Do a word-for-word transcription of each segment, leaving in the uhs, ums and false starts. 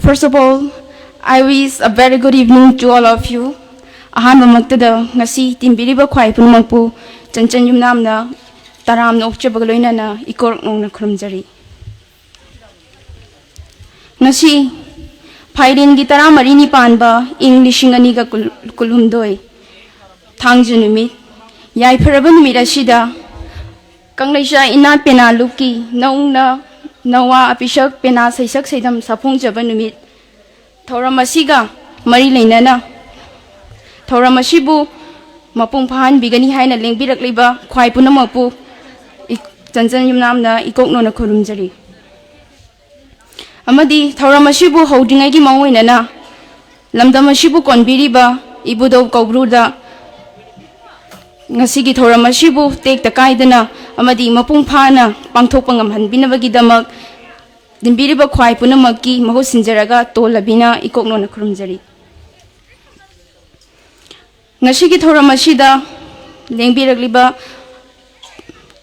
First of all, I wish a very good evening to all of you. ꯑꯍꯥꯟꯕꯃꯛꯇꯗ ꯉꯁꯤ ꯇꯤꯟꯕꯤꯔꯤꯕ ꯈ꯭ꯋꯥꯏ ꯄꯨꯝꯅꯃꯛꯄꯨ ꯆꯟꯆꯟ ꯌꯨꯝꯅꯥꯝꯅ ꯇꯔꯥꯝꯅ ꯑꯣꯛꯆꯕꯒ ꯂꯣꯏꯅꯅ ꯏꯀꯣꯛ ꯅꯣꯡꯅ ꯈꯨꯔꯨꯝꯖꯔꯤ꯫ ꯉꯁꯤ ꯐꯥꯏꯔꯦꯟꯒꯤ ꯇꯔꯥꯃꯔꯤꯅꯤ ꯄꯥꯟꯕ ꯏꯪ ꯂꯤꯁꯤꯡ ꯑꯅꯤꯒ ꯀꯨꯟꯍꯨꯝꯗꯣꯏ, ꯊꯥꯡꯖ ꯅꯨꯃꯤꯠ꯫ ꯌꯥꯏꯐꯔꯕ ꯅꯨꯃꯤꯠ ꯑꯁꯤꯗ ꯀꯪꯂꯩꯆꯥ ꯏꯅꯥꯠ ꯄꯦꯅꯥ ꯂꯨꯞꯀꯤ ꯅꯧꯅ ꯅꯋꯥ ꯑꯄꯤꯁꯛ ꯄꯦꯅꯥ ꯁꯩꯁꯛ ꯁꯩꯗꯝ ꯁꯥꯐꯣꯡꯖꯕ ꯅꯨꯃꯤꯠ꯫ ꯊꯧꯔꯝ ꯑꯁꯤꯒ ꯃꯔꯤ ꯂꯩꯅꯅ ꯊꯧꯔꯝ ꯑꯁꯤꯕꯨ ꯃꯄꯨꯡ ꯐꯥꯍꯟꯕꯤꯒꯅꯤ ꯍꯥꯏꯅ ꯂꯦꯡꯕꯤꯔꯛꯂꯤꯕ ꯈ꯭ꯋꯥꯏ ꯄꯨꯝꯅꯃꯛꯄꯨ ꯏ-, ꯆꯟꯆꯟ ꯌꯨꯝꯅꯥꯝꯅ ꯏꯀꯣꯛ ꯅꯣꯟꯅ ꯈꯨꯔꯨꯝꯖꯔꯤ꯫ ꯑꯃꯗꯤ ꯊꯧꯔꯝ ꯑꯁꯤꯕꯨ ꯍꯧꯗ꯭ꯔꯤꯉꯩꯒꯤ ꯃꯥꯡꯑꯣꯏꯅꯅ ꯂꯝꯗꯝ ꯑꯁꯤꯕꯨ ꯀꯣꯟꯕꯤꯔꯤꯕ ꯏꯕꯨꯙꯧ ꯀꯧꯕ꯭ꯔꯨꯗ ꯉꯁꯤꯒꯤ ꯊꯧꯔꯝ ꯑꯁꯤꯕꯨ ꯇꯦꯛꯇ ꯀꯥꯏꯗꯅ ꯑꯃꯗꯤ ꯃꯄꯨꯡ ꯐꯥꯅ ꯄꯥꯡꯊꯣꯛꯄ ꯉꯝꯍꯟꯕꯤꯅꯕꯒꯤꯗꯃꯛ ꯇꯤꯟꯕꯤꯔꯤꯕ ꯈ꯭ꯋꯥꯏ ꯄꯨꯝꯅꯃꯛꯀꯤ ꯃꯍꯨꯠ ꯁꯤꯟꯖꯔꯒ ꯇꯣꯜꯂꯕꯤꯅ ꯏꯀꯣꯛ ꯅꯣꯟꯅ ꯈꯨꯔꯨꯝꯖꯔꯤ꯫ ꯉꯁꯤꯒꯤ ꯊꯧꯔꯝ ꯑꯁꯤꯗ ꯂꯦꯡꯕꯤꯔꯛꯂꯤꯕ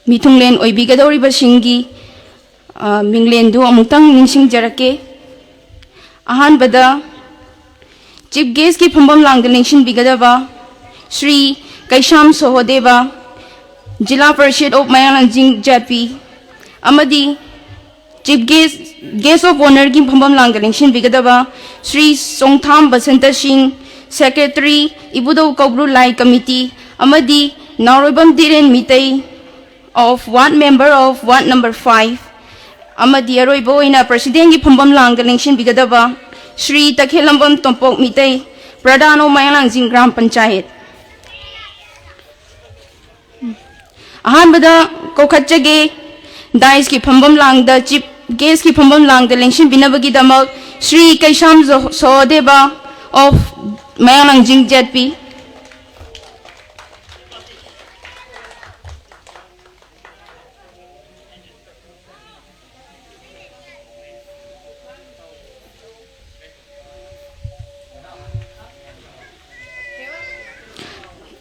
ꯃꯤꯊꯨꯡꯂꯦꯟ ꯑꯣꯏꯕꯤꯒꯗꯧꯔꯤꯕꯁꯤꯡꯒꯤ, ꯑ, ꯃꯤꯡꯂꯦꯟꯗꯨ ꯑꯃꯨꯛꯇꯪ ꯅꯤꯡꯁꯤꯡꯖꯔꯛꯀꯦ꯫ ꯑꯍꯥꯟꯕꯗ Chief Guestꯀꯤ ꯐꯝꯐꯝ ꯂꯥꯡꯗ ꯂꯦꯡꯁꯤꯟꯕꯤꯒꯗꯕ ꯁ꯭ꯔꯤ ꯀꯩꯁꯥꯝ ꯁꯣꯍꯣꯗꯦꯕ, ꯖꯤꯂꯥ ꯄꯔꯤꯁꯠ ꯑꯣꯐ ꯃꯌꯥꯡꯂꯥꯡꯖꯤꯡ ꯖꯥꯠꯄꯤ, ꯑꯃꯗꯤ Chief Guest, Guest of Honourꯒꯤ ꯐꯝꯐꯝ ꯂꯥꯡꯗ ꯂꯦꯡꯁꯤꯟꯕꯤꯒꯗꯕ ꯁ꯭ꯔꯤ ꯆꯣꯡꯊꯥꯝ ꯕꯁꯟꯇ ꯁꯤꯡ, Secretary, ꯏꯕꯨꯙꯧ ꯀꯧꯕ꯭ꯔꯨ ꯂꯥꯏ ꯀꯃꯤꯇꯤ, ꯑꯃꯗꯤ ꯅꯥꯎꯔꯣꯏꯕꯝ ꯙꯤꯔꯦꯟ Meitei of Ward Member of Ward number five, ꯑꯃꯗꯤ ꯑꯔꯣꯏꯕ ꯑꯣꯏꯅ Presidentꯀꯤ ꯐꯝꯐꯝ ꯂꯥꯡꯗ ꯂꯦꯡꯁꯤꯟꯕꯤꯒꯗꯕ ꯁ꯭ꯔꯤ ꯇꯈꯦꯜꯂꯝꯕꯝ ꯇꯣꯝꯄꯣꯛ ꯃꯤꯇꯩ, Pradhan of ꯃꯌꯥꯡꯂꯥꯡꯖꯤꯡ ꯒ꯭ꯔꯥꯝ ꯄꯟꯆꯥꯌꯠ꯫ ꯑꯍꯥꯟꯕꯗ ꯀꯧꯈꯠꯆꯒꯦ, dais ꯀꯤ ꯐꯝꯐꯝ ꯂꯥꯡꯗ Chief Guest ꯀꯤ ꯐꯝꯐꯝ ꯂꯥꯡꯗ ꯂꯦꯡꯁꯤꯟꯕꯤꯅꯕꯒꯤꯗꯃꯛ ꯁ꯭ꯔꯤ ꯀꯩꯁꯥꯝ ꯖꯣ-, ꯁꯣꯍꯣꯗꯦꯕ of ꯃꯌꯥꯡꯂꯥꯡꯖꯤꯡ ꯖꯦꯠ ꯄꯤ꯫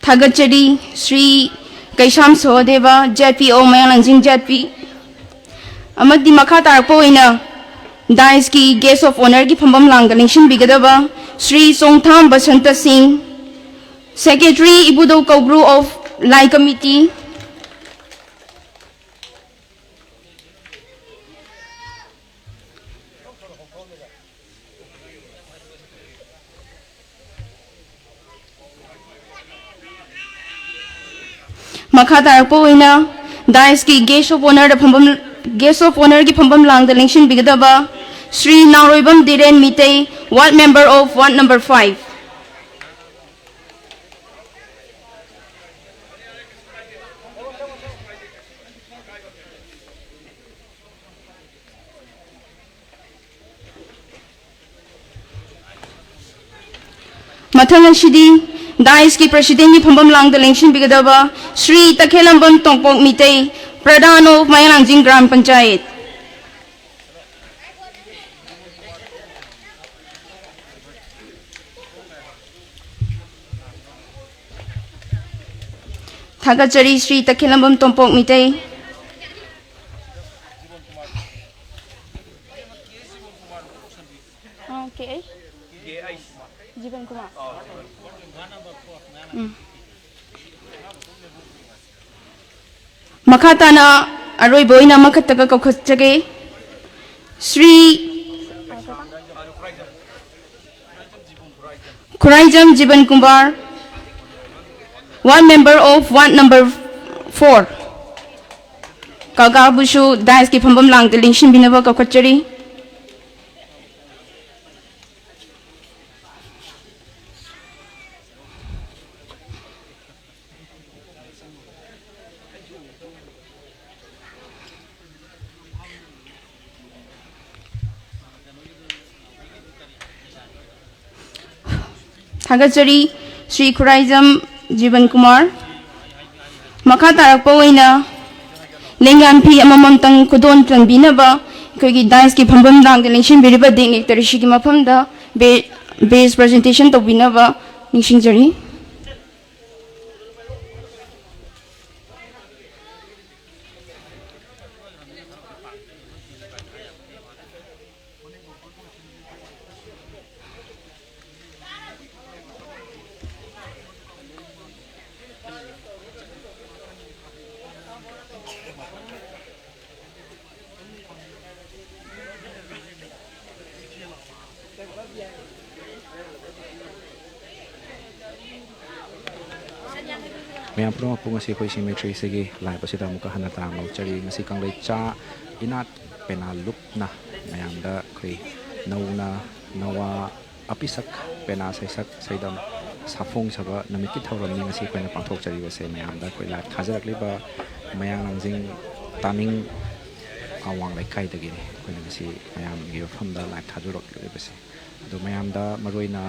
ꯊꯥꯒꯠꯆꯔꯤ, ꯁ꯭ꯔꯤ ꯀꯩꯁꯥꯝ ꯁꯣꯍꯣꯗꯦꯕ, ꯖꯦꯠ ꯄꯤ ꯑꯣ ꯃꯌꯥꯡꯂꯥꯡꯖꯤꯡ ꯖꯦꯠ ꯄꯤ꯫ ꯑꯃꯗꯤ ꯃꯈꯥ ꯇꯥꯔꯛꯄ ꯑꯣꯏꯅ Dais ꯀꯤ Guest of Honour ꯒꯤ ꯐꯝꯐꯝ ꯂꯥꯡꯗ ꯂꯦꯡꯁꯤꯟꯕꯤꯒꯗꯕ ꯁ꯭ꯔꯤ ꯆꯣꯡꯊꯥꯝ ꯕꯁꯟꯇ ꯁꯤꯡ, Secretary, ꯏꯕꯨꯙꯧ ꯀꯧꯕ꯭ꯔꯨ of Lai Committee꯫ ꯃꯈꯥ ꯇꯥꯔꯛꯄ ꯑꯣꯏꯅ Dais ꯀꯤ Guest of Honour ꯗ ꯐꯝꯐꯝ, Guest of Honour ꯒꯤ ꯐꯝꯐꯝ ꯂꯥꯡꯗ ꯂꯦꯡꯁꯤꯟꯕꯤꯒꯗꯕ Shri ꯅꯥꯎꯔꯣꯏꯕꯝ ꯙꯤꯔꯦꯟ Meitei, Ward Member of Ward Number five꯫ ꯃꯊꯪ ꯑꯁꯤꯗꯤ Dais ꯀꯤ President ꯀꯤ ꯐꯝꯐꯝ ꯂꯥꯡꯗ ꯂꯦꯡꯁꯤꯟꯕꯤꯒꯗꯕ Shri ꯇꯈꯦꯂꯝꯕꯝ ꯇꯣꯡꯄꯣꯛ Meitei, Pradhan of Mayalangjing Gram Panchayat꯫ ꯊꯥꯒꯠꯆꯔꯤ ꯁ꯭ꯔꯤ ꯇꯈꯦꯂꯝꯕꯝ ꯇꯣꯝꯄꯣꯛ ꯃꯤꯇꯩ꯫ ꯑꯥ, ꯀꯦ ꯑꯩ? ꯖꯤꯕꯟ ꯀꯨꯃꯥꯔ꯫ ꯎꯝ꯫ ꯃꯈꯥ ꯇꯥꯅ ꯑꯔꯣꯏꯕ ꯑꯣꯏꯅ ꯑꯃꯈꯛꯇꯒ ꯀꯧꯈꯠꯆꯒꯦ꯫ ꯁ꯭ꯔꯤ ꯈꯨꯔꯥꯏꯖꯝ ꯖꯤꯕꯟ Kumar, Ward Member of Ward Number four꯫ ꯀꯀꯥꯕꯨꯁꯨ Dais ꯀꯤ ꯐꯝꯐꯝ ꯂꯥꯡꯗ ꯂꯦꯡꯁꯤꯟꯕꯤꯅꯕ ꯀꯧꯈꯠꯆꯔꯤ꯫ ꯊꯥꯒꯠꯆꯔꯤ, ꯁ꯭ꯔꯤ ꯈꯨꯔꯥꯏꯖꯝ ꯖꯤꯕꯟ ꯀꯨꯃꯥꯔ꯫ ꯃꯈꯥ ꯇꯥꯔꯛꯄ ꯑꯣꯏꯅ ꯂꯦꯡꯌꯥꯟ ꯐꯤ ꯑꯃꯃꯝꯇꯪ ꯈꯨꯗꯣꯜ ꯆꯟꯕꯤꯅꯕ ꯑꯩꯈꯣꯏꯒꯤ Dais ꯀꯤ ꯐꯝꯐꯝ ꯂꯥꯡꯗ ꯂꯦꯡꯁꯤꯟꯕꯤꯔꯤꯕ Dignitaries ꯁꯤꯒꯤ ꯃꯐꯝꯗ ꯕꯦ-, badge presentation ꯇꯧꯕꯤꯅꯕ ꯅꯤꯡꯁꯤꯡꯖꯔꯤ꯫ ꯃꯌꯥꯝ ꯄꯨꯝꯅꯃꯛꯄꯨ ꯉꯁꯤ ꯑꯩꯈꯣꯏ ꯏꯁꯤꯡ ꯃꯩꯇ꯭ꯔꯤꯁꯤꯒꯤ live ꯑꯁꯤꯗ ꯑꯃꯨꯛꯀ ꯍꯟꯅ ꯇꯔꯥꯝꯅ ꯑꯣꯛꯆꯔꯤ꯫ ꯉꯁꯤ ꯀꯪꯂꯩꯆꯥ ꯏꯅꯥꯠ ꯄꯦꯅꯥ ꯂꯨꯞꯅ ꯃꯌꯥꯝꯗ ꯑꯩꯈꯣꯏ ꯅꯧꯅ ꯅꯋꯥ ꯑꯄꯤꯁꯛ ꯄꯦꯅꯥ ꯁꯩꯁꯛ ꯁꯩꯗꯝ ꯁꯥꯐꯣꯡꯖꯕ ꯅꯨꯃꯤꯠꯀꯤ ꯊꯧꯔꯝꯅꯤ ꯉꯁꯤ ꯑꯩꯈꯣꯏꯅ ꯄꯥꯡꯊꯣꯛꯆꯔꯤꯕꯁꯦ꯫ ꯃꯌꯥꯝꯗ ꯑꯩꯈꯣꯏ live ꯊꯥꯖꯔꯛꯂꯤꯕ ꯃꯌꯥꯡ ꯂꯥꯡꯖꯤꯡ ꯇꯥꯅꯤꯡ ꯑꯋꯥꯡ ꯂꯩꯀꯥꯏꯗꯒꯤꯅꯤ ꯑꯩꯈꯣꯏꯅ ꯉꯁꯤ ꯃꯌꯥꯝꯒꯤ ꯃꯐꯝꯗ live ꯊꯥꯖꯔꯛꯂꯤꯕꯁꯦ꯫ ꯑꯗꯣ ꯃꯌꯥꯝꯗ ꯃꯔꯨꯑꯣꯏꯅ,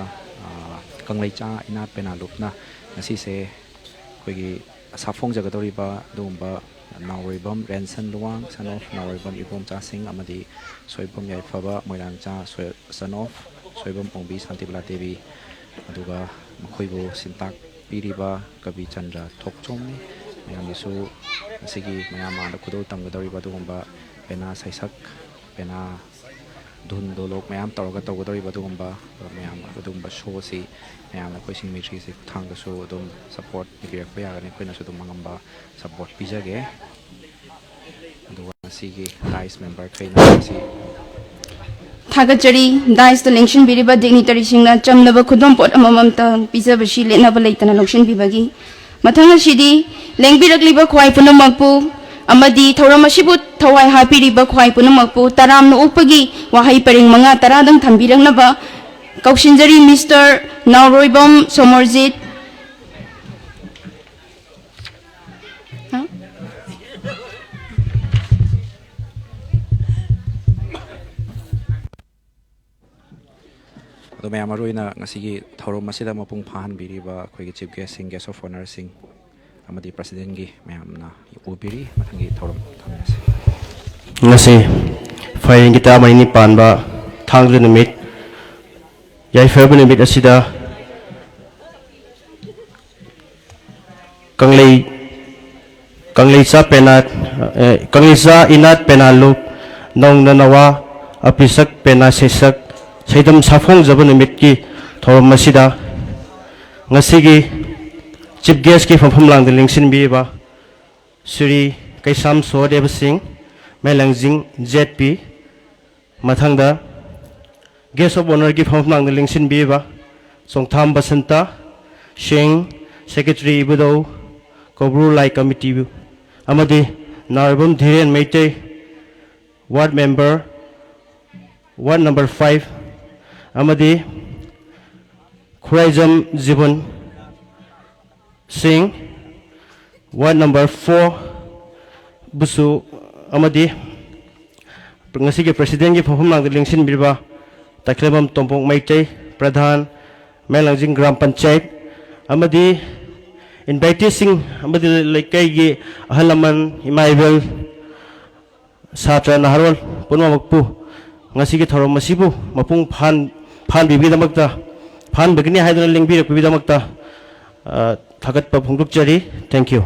ꯑ, ꯀꯪꯂꯩꯆꯥ ꯏꯅꯥꯠ ꯄꯦꯅꯥ ꯂꯨꯞꯅ ꯉꯁꯤꯁꯦ ꯑꯩꯈꯣꯏꯒꯤ ꯁꯥꯐꯣꯡꯖꯒꯗꯧꯔꯤꯕ ꯑꯗꯨꯒꯨꯝꯕ ꯅꯥꯎꯔꯣꯏꯕꯝ ꯔꯦꯟꯁꯟ ꯂꯨꯋꯥꯡ, son of ꯅꯥꯎꯔꯣꯏꯕꯝ ꯏꯕꯣꯝꯆꯥ ꯁꯤꯡ ꯑꯃꯗꯤ ꯁꯣꯏꯕꯝ ꯌꯥꯏꯐꯕ ꯃꯣꯏꯔꯥꯡꯆꯥ ꯁꯣꯏ-, son of ꯁꯣꯏꯕꯝ ꯑꯣꯡꯕꯤ ꯁꯥꯟꯇꯤꯕꯂꯥ ꯗꯦꯕꯤ, ꯑꯗꯨꯒ ꯃꯈꯣꯏꯕꯨ ꯁꯤꯟꯇꯥꯛ ꯄꯤꯔꯤꯕ ꯀꯕꯤꯆꯟꯗ꯭ꯔ ꯊꯣꯛꯆꯣꯝꯅꯤ꯫ ꯃꯌꯥꯝꯒꯤꯁꯨ ꯉꯁꯤꯒꯤ ꯃꯌꯥꯝ ꯃꯥꯡꯗ ꯈꯨꯗꯣꯜ ꯇꯝꯒꯗꯧꯔꯤꯕ ꯑꯗꯨꯒꯨꯝꯕ ꯄꯦꯅꯥ ꯁꯩꯁꯛ, ꯄꯦꯅꯥ ꯙꯨꯟ ꯗꯣꯂꯣꯛ ꯃꯌꯥꯝ ꯇꯧꯔꯒ ꯇꯧꯒꯗꯧꯔꯤꯕ ꯑꯗꯨꯒꯨꯝꯕ ꯃꯌꯥꯝ, ꯑꯗꯨꯒꯨꯝꯕ show ꯑꯁꯤ ꯃꯌꯥꯝꯅ ꯑꯩꯈꯣꯏ ꯏꯁꯤꯡ ꯃꯩꯇ꯭ꯔꯤꯁꯤ ꯈꯨꯠꯊꯥꯡꯗꯁꯨ ꯑꯗꯨꯝ support ꯄꯤꯕꯤꯔꯛꯄ ꯌꯥꯒꯅꯤ꯫ ꯑꯩꯈꯣꯏꯅꯁꯨ ꯑꯗꯨꯝ ꯑꯉꯝꯕ support ꯄꯤꯖꯒꯦ꯫ ꯑꯗꯨꯒ ꯉꯁꯤꯒꯤ dais member ꯈꯩꯅ ꯉꯁꯤ ꯊꯥꯒꯠꯆꯔꯤ꯫ Dais ꯇ ꯂꯦꯡꯁꯤꯟꯕꯤꯔꯤꯕ dignitary ꯁꯤꯡꯅ ꯆꯝꯂꯕ ꯈꯨꯗꯣꯜꯄꯣꯠ ꯑꯃꯃꯝꯇꯪ ꯄꯤꯖꯕꯁꯤ ꯂꯦꯠꯅꯕ ꯂꯩꯇꯅ ꯂꯧꯁꯤꯟꯕꯤꯕꯒꯤ꯫ ꯃꯊꯪ ꯑꯁꯤꯗꯤ ꯂꯦꯡꯕꯤꯔꯛꯂꯤꯕ ꯈ꯭ꯋꯥꯏ ꯄꯨꯝꯅꯃꯛꯄꯨ ꯑꯃꯗꯤ ꯊꯧꯔꯝ ꯑꯁꯤꯕꯨ ꯊꯋꯥꯏ ꯍꯥꯞꯄꯤꯔꯤꯕ ꯈ꯭ꯋꯥꯏ ꯄꯨꯝꯅꯃꯛꯄꯨ ꯇꯔꯥꯝꯅ ꯑꯣꯛꯄꯒꯤ ꯋꯥꯍꯩ ꯄꯔꯦꯡ ꯃꯉꯥ ꯇꯔꯥꯗꯪ ꯊꯝꯕꯤꯔꯛꯅꯕ ꯀꯧꯁꯤꯟꯖꯔꯤ꯫ Mister ꯅꯥꯎꯔꯣꯏꯕꯝ ꯁꯣꯃꯣꯔꯖꯤꯠ꯫ ꯍꯥ? ꯑꯗꯣ ꯃꯌꯥꯝ, ꯃꯔꯨꯑꯣꯏꯅ ꯉꯁꯤꯒꯤ ꯊꯧꯔꯝ ꯑꯁꯤꯗ ꯃꯄꯨꯡ ꯐꯥꯍꯟꯕꯤꯔꯤꯕ ꯑꯩꯈꯣꯏꯒꯤ chief guest ꯁꯤꯡ, guest of honour ꯁꯤꯡ ꯑꯃꯗꯤ president ꯀꯤ ꯃꯌꯥꯝꯅ ꯎꯕꯤꯔꯤ꯫ ꯃꯊꯪꯒꯤ ꯊꯧꯔꯝ ꯊꯝꯃꯤꯟꯅꯁꯤ꯫ ꯉꯁꯤ ꯐꯥꯏꯔꯦꯟꯒꯤ ꯇꯔꯥꯃꯔꯤꯅꯤ ꯄꯥꯟꯕ ꯊꯥꯡꯖ ꯅꯨꯃꯤꯠ, ꯌꯥꯏꯐꯔꯕ ꯅꯨꯃꯤꯠ ꯑꯁꯤꯗ ꯀꯪꯂꯩ, ꯀꯪꯂꯩꯆꯥ ꯄꯦꯅꯥ, ꯑꯦ, ꯀꯪꯂꯩꯆꯥ ꯏꯅꯥꯠ ꯄꯦꯅꯥ ꯂꯨꯞ, ꯅꯧꯅ ꯅꯋꯥ ꯑꯄꯤꯁꯛ ꯄꯦꯅꯥ ꯁꯩꯁꯛ ꯁꯩꯗꯝ ꯁꯥꯐꯣꯡꯖꯕ ꯅꯨꯃꯤꯠꯀꯤ ꯊꯧꯔꯝ ꯑꯁꯤꯗ ꯉꯁꯤꯒꯤ chief guest ꯀꯤ ꯐꯝꯐꯝ ꯂꯥꯡꯗ ꯂꯦꯡꯁꯤꯟꯕꯤꯔꯤꯕ ꯁ꯭ꯔꯤ ꯀꯩꯁꯥꯝ ꯁꯣꯍꯗꯦꯕ ꯁꯤꯡ, ꯃꯦꯂꯪꯖꯤꯡ Z P, ꯃꯊꯪꯗ guest of honour ꯒꯤ ꯐꯝꯐꯝ ꯂꯥꯡꯗ ꯂꯦꯡꯁꯤꯟꯕꯤꯔꯤꯕ ꯆꯣꯡꯊꯥꯝ ꯕꯁꯟꯇ ꯁꯤꯡ, secretary ꯏꯕꯨꯙꯧ ꯀꯧꯕ꯭ꯔꯨ ꯂꯥꯏ ꯀꯃꯤꯇꯤ ꯑꯃꯗꯤ ꯅꯥꯎꯔꯦꯝꯕꯝ ꯙꯤꯔꯦꯟ Meitei, ward member, ward number five, ꯑꯃꯗꯤ ꯈꯨꯔꯥꯏꯖꯝ ꯖꯤꯕꯟ ꯁꯤꯡ, ward number four ꯕꯨꯁꯨ, ꯑꯃꯗꯤ ꯉꯁꯤꯒꯤ president ꯀꯤ ꯐꯝꯐꯝ ꯂꯥꯡꯗ ꯂꯦꯡꯁꯤꯟꯕꯤꯔꯤꯕ ꯇꯈꯦꯂꯝꯕꯝ ꯇꯣꯝꯄꯣꯛ ꯃꯩꯇꯩ, ꯄ꯭ꯔꯙꯥꯟ, ꯃꯌꯥꯡ ꯂꯥꯡꯖꯤꯡ ꯒ꯭ꯔꯥꯝ ꯄꯟꯆꯥꯌꯠ, ꯑꯃꯗꯤ invitee ꯁꯤꯡ, ꯑꯃꯗꯤ ꯂꯩꯀꯥꯏꯒꯤ ꯑꯍꯜ ꯂꯃꯟ, ꯏꯃꯥ ꯏꯕꯦꯜ, ꯁꯥꯇ꯭ꯔ ꯅꯍꯥꯔꯣꯜ ꯄꯨꯝꯅꯃꯛꯄꯨ ꯉꯁꯤꯒꯤ ꯊꯧꯔꯝ ꯑꯁꯤꯕꯨ ꯃꯄꯨꯡ ꯐꯥꯍꯟ-, ꯐꯥꯍꯟꯕꯤꯕꯒꯤꯗꯃꯛꯇ, ꯐꯥꯍꯟꯕꯒꯤꯅꯤ ꯍꯥꯏꯗꯨꯅ ꯂꯦꯡꯕꯤꯔꯛꯄꯒꯤꯗꯃꯛꯇ, ꯑ, ꯊꯥꯒꯠꯄ ꯐꯣꯡꯗꯣꯛꯆꯔꯤ꯫ Thank you꯫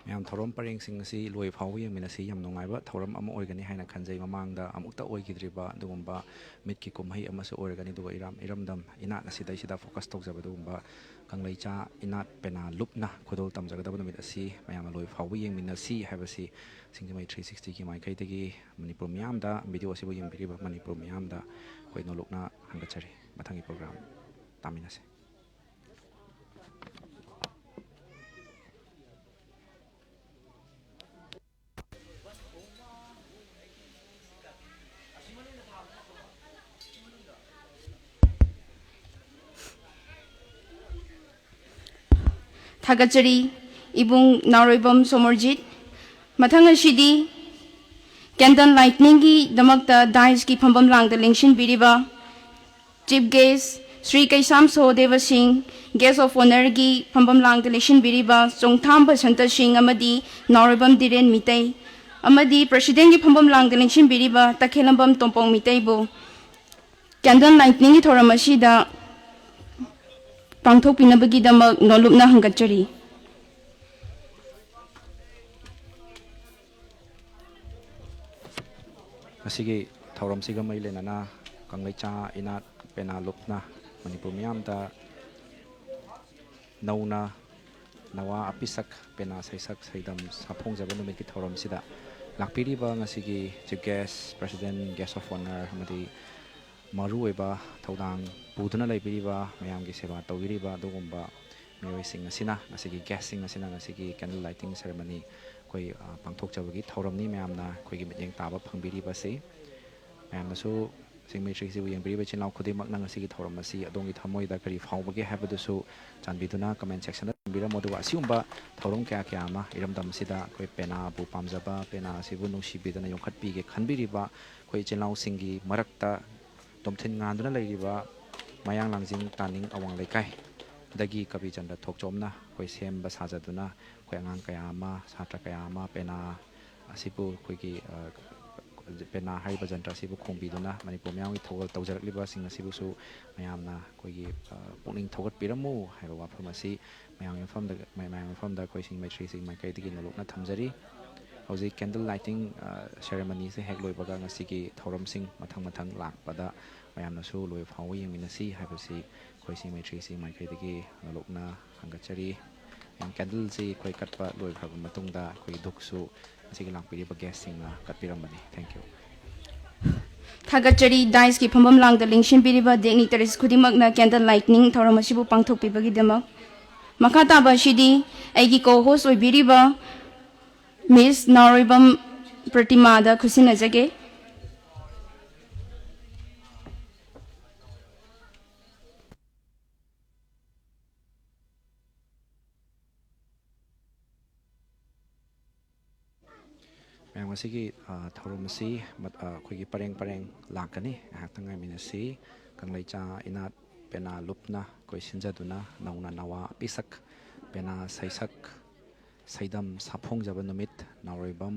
ꯃꯌꯥꯝ, ꯊꯧꯔꯝ ꯄꯔꯦꯡꯁꯤꯡ ꯑꯁꯤ ꯂꯣꯏ ꯐꯥꯎꯕ ꯌꯦꯡꯃꯤꯟꯅꯁꯤ꯫ ꯌꯥꯝ ꯅꯨꯡꯉꯥꯏꯕ ꯊꯧꯔꯝ ꯑꯃ ꯑꯣꯏꯒꯅꯤ ꯍꯥꯏꯅ ꯈꯟꯖꯩ꯫ ꯃꯃꯥꯡꯗ ꯑꯃꯨꯛꯇ ꯑꯣꯏꯈꯤꯗ꯭ꯔꯤꯕ ꯑꯗꯨꯒꯨꯝꯕ ꯃꯤꯠꯀꯤ ꯀꯨꯝꯍꯩ ꯑꯃꯁꯨ ꯑꯣꯏꯔꯒꯅꯤ꯫ ꯑꯗꯨꯒ ꯏꯔꯝ-, ꯏꯔꯝꯗꯝ ꯏꯅꯥꯠ ꯑꯁꯤꯗꯩꯁꯤꯗ focus ꯇꯧꯖꯕ ꯑꯗꯨꯒꯨꯝꯕ ꯀꯪꯂꯩꯆꯥ ꯏꯅꯥꯠ ꯄꯦꯅꯥ ꯂꯨꯞꯅ ꯈꯨꯗꯣꯜ ꯇꯝꯖꯒꯗꯕ ꯅꯨꯃꯤꯠ ꯑꯁꯤ ꯃꯌꯥꯝꯅ ꯂꯣꯏ ꯐꯥꯎꯕ ꯌꯦꯡꯃꯤꯟꯅꯁꯤ ꯍꯥꯏꯕꯁꯤ ꯁꯤꯡꯖꯃꯩ three sixty ꯒꯤ ꯃꯥꯏꯀꯩꯗꯒꯤ ꯃꯅꯤꯄꯨꯔ ꯃꯤꯌꯥꯝꯗ, video ꯑꯁꯤꯕꯨ ꯌꯦꯡꯕꯤꯔꯤꯕ ꯃꯅꯤꯄꯨꯔ ꯃꯤꯌꯥꯝꯗ ꯑꯩꯈꯣꯏ ꯅꯣꯂꯨꯛꯅ ꯍꯪꯒꯠꯆꯔꯤ꯫ ꯃꯊꯪꯒꯤ program ꯇꯥꯃꯤꯟꯅꯁꯤ꯫ ꯊꯥꯒꯠꯆꯔꯤ, ꯏꯕꯨꯡ ꯅꯥꯎꯔꯣꯏꯕꯝ ꯁꯣꯃꯣꯔꯖꯤꯠ꯫ ꯃꯊꯪ ꯑꯁꯤꯗꯤ candle lighting ꯒꯤꯗꯃꯛꯇ dais ꯀꯤ ꯐꯝꯐꯝ ꯂꯥꯡꯗ ꯂꯦꯡꯁꯤꯟꯕꯤꯔꯤꯕ Chief Guest ꯁ꯭ꯔꯤ ꯀꯩꯁꯥꯝ ꯁꯣꯍꯣꯗꯦꯕ ꯁꯤꯡ, Guest of Honour ꯒꯤ ꯐꯝꯐꯝ ꯂꯥꯡꯗ ꯂꯦꯡꯁꯤꯟꯕꯤꯔꯤꯕ ꯆꯣꯡꯊꯥꯝ ꯕꯁꯟꯇ ꯁꯤꯡ ꯑꯃꯗꯤ ꯅꯥꯎꯔꯣꯏꯕꯝ ꯙꯤꯔꯦꯟ ꯃꯤꯇꯩ, ꯑꯃꯗꯤ President ꯀꯤ ꯐꯝꯐꯝ ꯂꯥꯡꯗ ꯂꯦꯡꯁꯤꯟꯕꯤꯔꯤꯕ ꯇꯈꯦꯂꯝꯕꯝ ꯇꯣꯝꯄꯣꯡ ꯃꯤꯇꯩꯕꯨ candle lighting ꯒꯤ ꯊꯧꯔꯝ ꯑꯁꯤꯗ ꯄꯥꯡꯊꯣꯛꯄꯤꯅꯕꯒꯤꯗꯃꯛ ꯅꯣꯂꯨꯛꯅ ꯍꯪꯒꯠꯆꯔꯤ꯫ ꯉꯁꯤꯒꯤ ꯊꯧꯔꯝꯁꯤꯒ ꯃꯔꯤ ꯂꯩꯅꯅ ꯀꯪꯂꯩꯆꯥ ꯏꯅꯥꯠ ꯄꯦꯅꯥ ꯂꯨꯞꯅ ꯃꯅꯤꯄꯨꯔ ꯃꯤꯌꯥꯝꯗ ꯅꯧꯅ ꯅꯋꯥ ꯑꯄꯤꯁꯛ ꯄꯦꯅꯥ ꯁꯩꯁꯛ ꯁꯩꯗꯝ ꯁꯥꯐꯣꯡꯖꯕ ꯅꯨꯃꯤꯠꯀꯤ ꯊꯧꯔꯝꯁꯤꯗ ꯂꯥꯛꯄꯤꯔꯤꯕ ꯉꯁꯤꯒꯤ Chief Guest, President, Guest of Honour ꯑꯃꯗꯤ ꯃꯔꯨꯑꯣꯏꯕ ꯊꯧꯗꯥꯡ ꯄꯨꯗꯨꯅ ꯂꯩꯕꯤꯔꯤꯕ, ꯃꯌꯥꯝꯒꯤ ꯁꯦꯕꯥ ꯇꯧꯕꯤꯔꯤꯕ ꯑꯗꯨꯒꯨꯝꯕ ꯃꯤꯑꯣꯏꯁꯤꯡ ꯑꯁꯤꯅ, ꯉꯁꯤꯒꯤ guestꯁꯤꯡ ꯑꯁꯤꯅ ꯉꯁꯤꯒꯤ candle lighting ceremony ꯑꯩꯈꯣꯏ, ꯑ, ꯄꯥꯡꯊꯣꯛꯆꯕꯒꯤ ꯊꯧꯔꯝꯅꯤ꯫ ꯃꯌꯥꯝꯅ ꯑꯩꯈꯣꯏꯒꯤ ꯃꯤꯠꯌꯦꯡ ꯇꯥꯕ ꯐꯪꯕꯤꯔꯤꯕꯁꯤ꯫ ꯃꯌꯥꯝꯅꯁꯨ ꯆꯤꯡꯃꯩ ꯊ꯭ꯔꯤꯁꯤꯕꯨ ꯌꯦꯡꯕꯤꯔꯤꯕ ꯏꯆꯤꯜ ꯏꯅꯥꯎ ꯈꯨꯗꯤꯡꯃꯛꯅ ꯉꯁꯤꯒꯤ ꯊꯧꯔꯝ ꯑꯁꯤ ꯑꯗꯣꯝꯒꯤ ꯊꯃꯣꯏꯗ ꯀꯔꯤ ꯐꯥꯎꯕꯒꯦ ꯍꯥꯏꯕꯗꯨꯁꯨ ꯆꯥꯟꯕꯤꯗꯨꯅ comment sectionꯗ ꯊꯝꯕꯤꯔꯝꯃꯨ꯫ ꯑꯗꯨꯒ ꯑꯁꯤꯒꯨꯝꯕ ꯊꯧꯔꯝ ꯀꯌꯥ ꯀꯌꯥ ꯑꯃ ꯏꯔꯝꯗꯝ ꯑꯁꯤꯗ ꯑꯩꯈꯣꯏ ꯄꯦꯅꯥꯕꯨ ꯄꯥꯝꯖꯕ, ꯄꯦꯅꯥ ꯑꯁꯤꯕꯨ ꯅꯨꯡꯁꯤꯕꯤꯗꯨꯅ ꯌꯣꯛꯈꯠꯄꯤꯒꯦ ꯈꯟꯕꯤꯔꯤꯕ ꯑꯩꯈꯣꯏ ꯏꯆꯤꯜ ꯏꯅꯥꯎꯁꯤꯡꯒꯤ ꯃꯔꯛꯇ ꯇꯣꯝꯊꯤꯟ ꯉꯥꯟꯗꯨꯅ ꯂꯩꯔꯤꯕ ꯃꯌꯥꯡ ꯂꯥꯡꯖꯤꯡ ꯇꯥꯅꯤꯡ ꯑꯋꯥꯡ ꯂꯩꯀꯥꯏꯗꯒꯤ ꯀꯕꯤꯆꯟꯗ꯭ꯔ ꯊꯣꯛꯆꯣꯝꯅ ꯑꯩꯈꯣꯏ ꯁꯦꯝꯕ ꯁꯥꯖꯗꯨꯅ ꯑꯩꯈꯣꯏ ꯑꯉꯥꯡ ꯀꯌꯥ ꯑꯃ, ꯁꯥꯇ꯭ꯔ ꯀꯌꯥ ꯑꯃ ꯄꯦꯅꯥ ꯑꯁꯤꯕꯨ ꯑꯩꯈꯣꯏꯒꯤ, ꯑ, ꯄꯦꯅꯥ ꯍꯥꯏꯔꯤꯕ ꯖꯟꯇ꯭ꯔ ꯑꯁꯤꯕꯨ ꯈꯣꯡꯕꯤꯗꯨꯅ ꯃꯅꯤꯄꯨꯔ ꯃꯤꯌꯥꯝꯒꯤ ꯊꯧꯒꯜ ꯇꯧꯖꯔꯛꯂꯤꯕꯁꯤꯡ ꯑꯁꯤꯕꯨꯁꯨ ꯃꯌꯥꯝꯅ ꯑꯩꯈꯣꯏꯒꯤ, ꯑ, ꯄꯨꯛꯅꯤꯡ ꯊꯧꯒꯠꯄꯤꯔꯝꯃꯨ ꯍꯥꯏꯕ ꯋꯥꯐꯝ ꯑꯁꯤ ꯃꯌꯥꯝꯒꯤ ꯃꯐꯝꯗ, ꯃꯌꯥꯝꯒꯤ ꯃꯐꯝꯗ ꯑꯩꯈꯣꯏ ꯆꯤꯡꯃꯩ ꯊ꯭ꯔꯤꯁꯤꯡ ꯃꯥꯏꯀꯩꯗꯒꯤ ꯅꯣꯂꯨꯛꯅ ꯊꯝꯖꯔꯤ꯫ ꯍꯧꯖꯤꯛ candle lighting, ꯑ, ceremonyꯁꯦ ꯍꯦꯛ ꯂꯣꯏꯕꯒ ꯉꯁꯤꯒꯤ ꯊꯧꯔꯝꯁꯤꯡ ꯃꯊꯪ ꯃꯊꯪ ꯂꯥꯛꯄꯗ ꯃꯌꯥꯝꯅꯁꯨ ꯂꯣꯏꯕ ꯐꯥꯎꯕ ꯌꯦꯡꯃꯤꯟꯅꯁꯤ ꯍꯥꯏꯕꯁꯤ ꯑꯩꯈꯣꯏ ꯆꯤꯡꯃꯩ ꯊ꯭ꯔꯤꯁꯤꯡ ꯃꯥꯏꯀꯩꯗꯒꯤ ꯅꯣꯂꯨꯛꯅ ꯍꯪꯒꯠꯆꯔꯤ꯫ ꯃꯌꯥꯝ candleꯁꯤ ꯑꯩꯈꯣꯏ ꯀꯠꯄ ꯂꯣꯏꯈ꯭ꯔꯕ ꯃꯇꯨꯡꯗ ꯑꯩꯈꯣꯏꯒꯤ ꯙꯨꯛꯁꯨ ꯉꯁꯤꯒꯤ ꯂꯥꯛꯄꯤꯔꯤꯕ guestꯁꯤꯡꯅ ꯀꯠꯄꯤꯔꯝꯕꯅꯤ꯫ Thank you꯫ ꯊꯥꯒꯠꯆꯔꯤ, daisꯀꯤ ꯐꯝꯐꯝ ꯂꯥꯡꯗ ꯂꯦꯡꯁꯤꯟꯕꯤꯔꯤꯕ dignitaries ꯈꯨꯗꯤꯡꯃꯛꯅ candle lighting ꯊꯧꯔꯝ ꯑꯁꯤꯕꯨ ꯄꯥꯡꯊꯣꯛꯄꯤꯕꯒꯤꯗꯃꯛ꯫ ꯃꯈꯥ ꯇꯥꯕ ꯑꯁꯤꯗꯤ ꯑꯩꯒꯤ co-host ꯑꯣꯏꯕꯤꯔꯤꯕ Miss ꯅꯥꯎꯔꯣꯏꯕꯝ ꯄ꯭ꯔꯇꯤꯃꯥꯗ ꯈꯨꯠꯁꯤꯟꯅꯖꯒꯦ꯫ ꯃꯌꯥꯝ, ꯉꯁꯤꯒꯤ, ꯑ, ꯊꯧꯔꯝ ꯑꯁꯤ ꯃꯠ-, ꯑ, ꯑꯩꯈꯣꯏꯒꯤ ꯄꯔꯦꯡ ꯄꯔꯦꯡ ꯂꯥꯛꯀꯅꯤ꯫ ꯉꯥꯏꯍꯥꯛꯇꯪ ꯉꯥꯏꯃꯤꯟꯅꯁꯤ꯫ ꯀꯪꯂꯩꯆꯥ ꯏꯅꯥꯠ ꯄꯦꯅꯥ ꯂꯨꯞꯅ ꯑꯩꯈꯣꯏ ꯁꯤꯟꯖꯗꯨꯅ ꯅꯧꯅ ꯅꯋꯥ ꯑꯄꯤꯁꯛ ꯄꯦꯅꯥ ꯁꯩꯁꯛ ꯁꯩꯗꯝ ꯁꯥꯐꯣꯡꯖꯕ ꯅꯨꯃꯤꯠ ꯅꯥꯎꯔꯣꯏꯕꯝ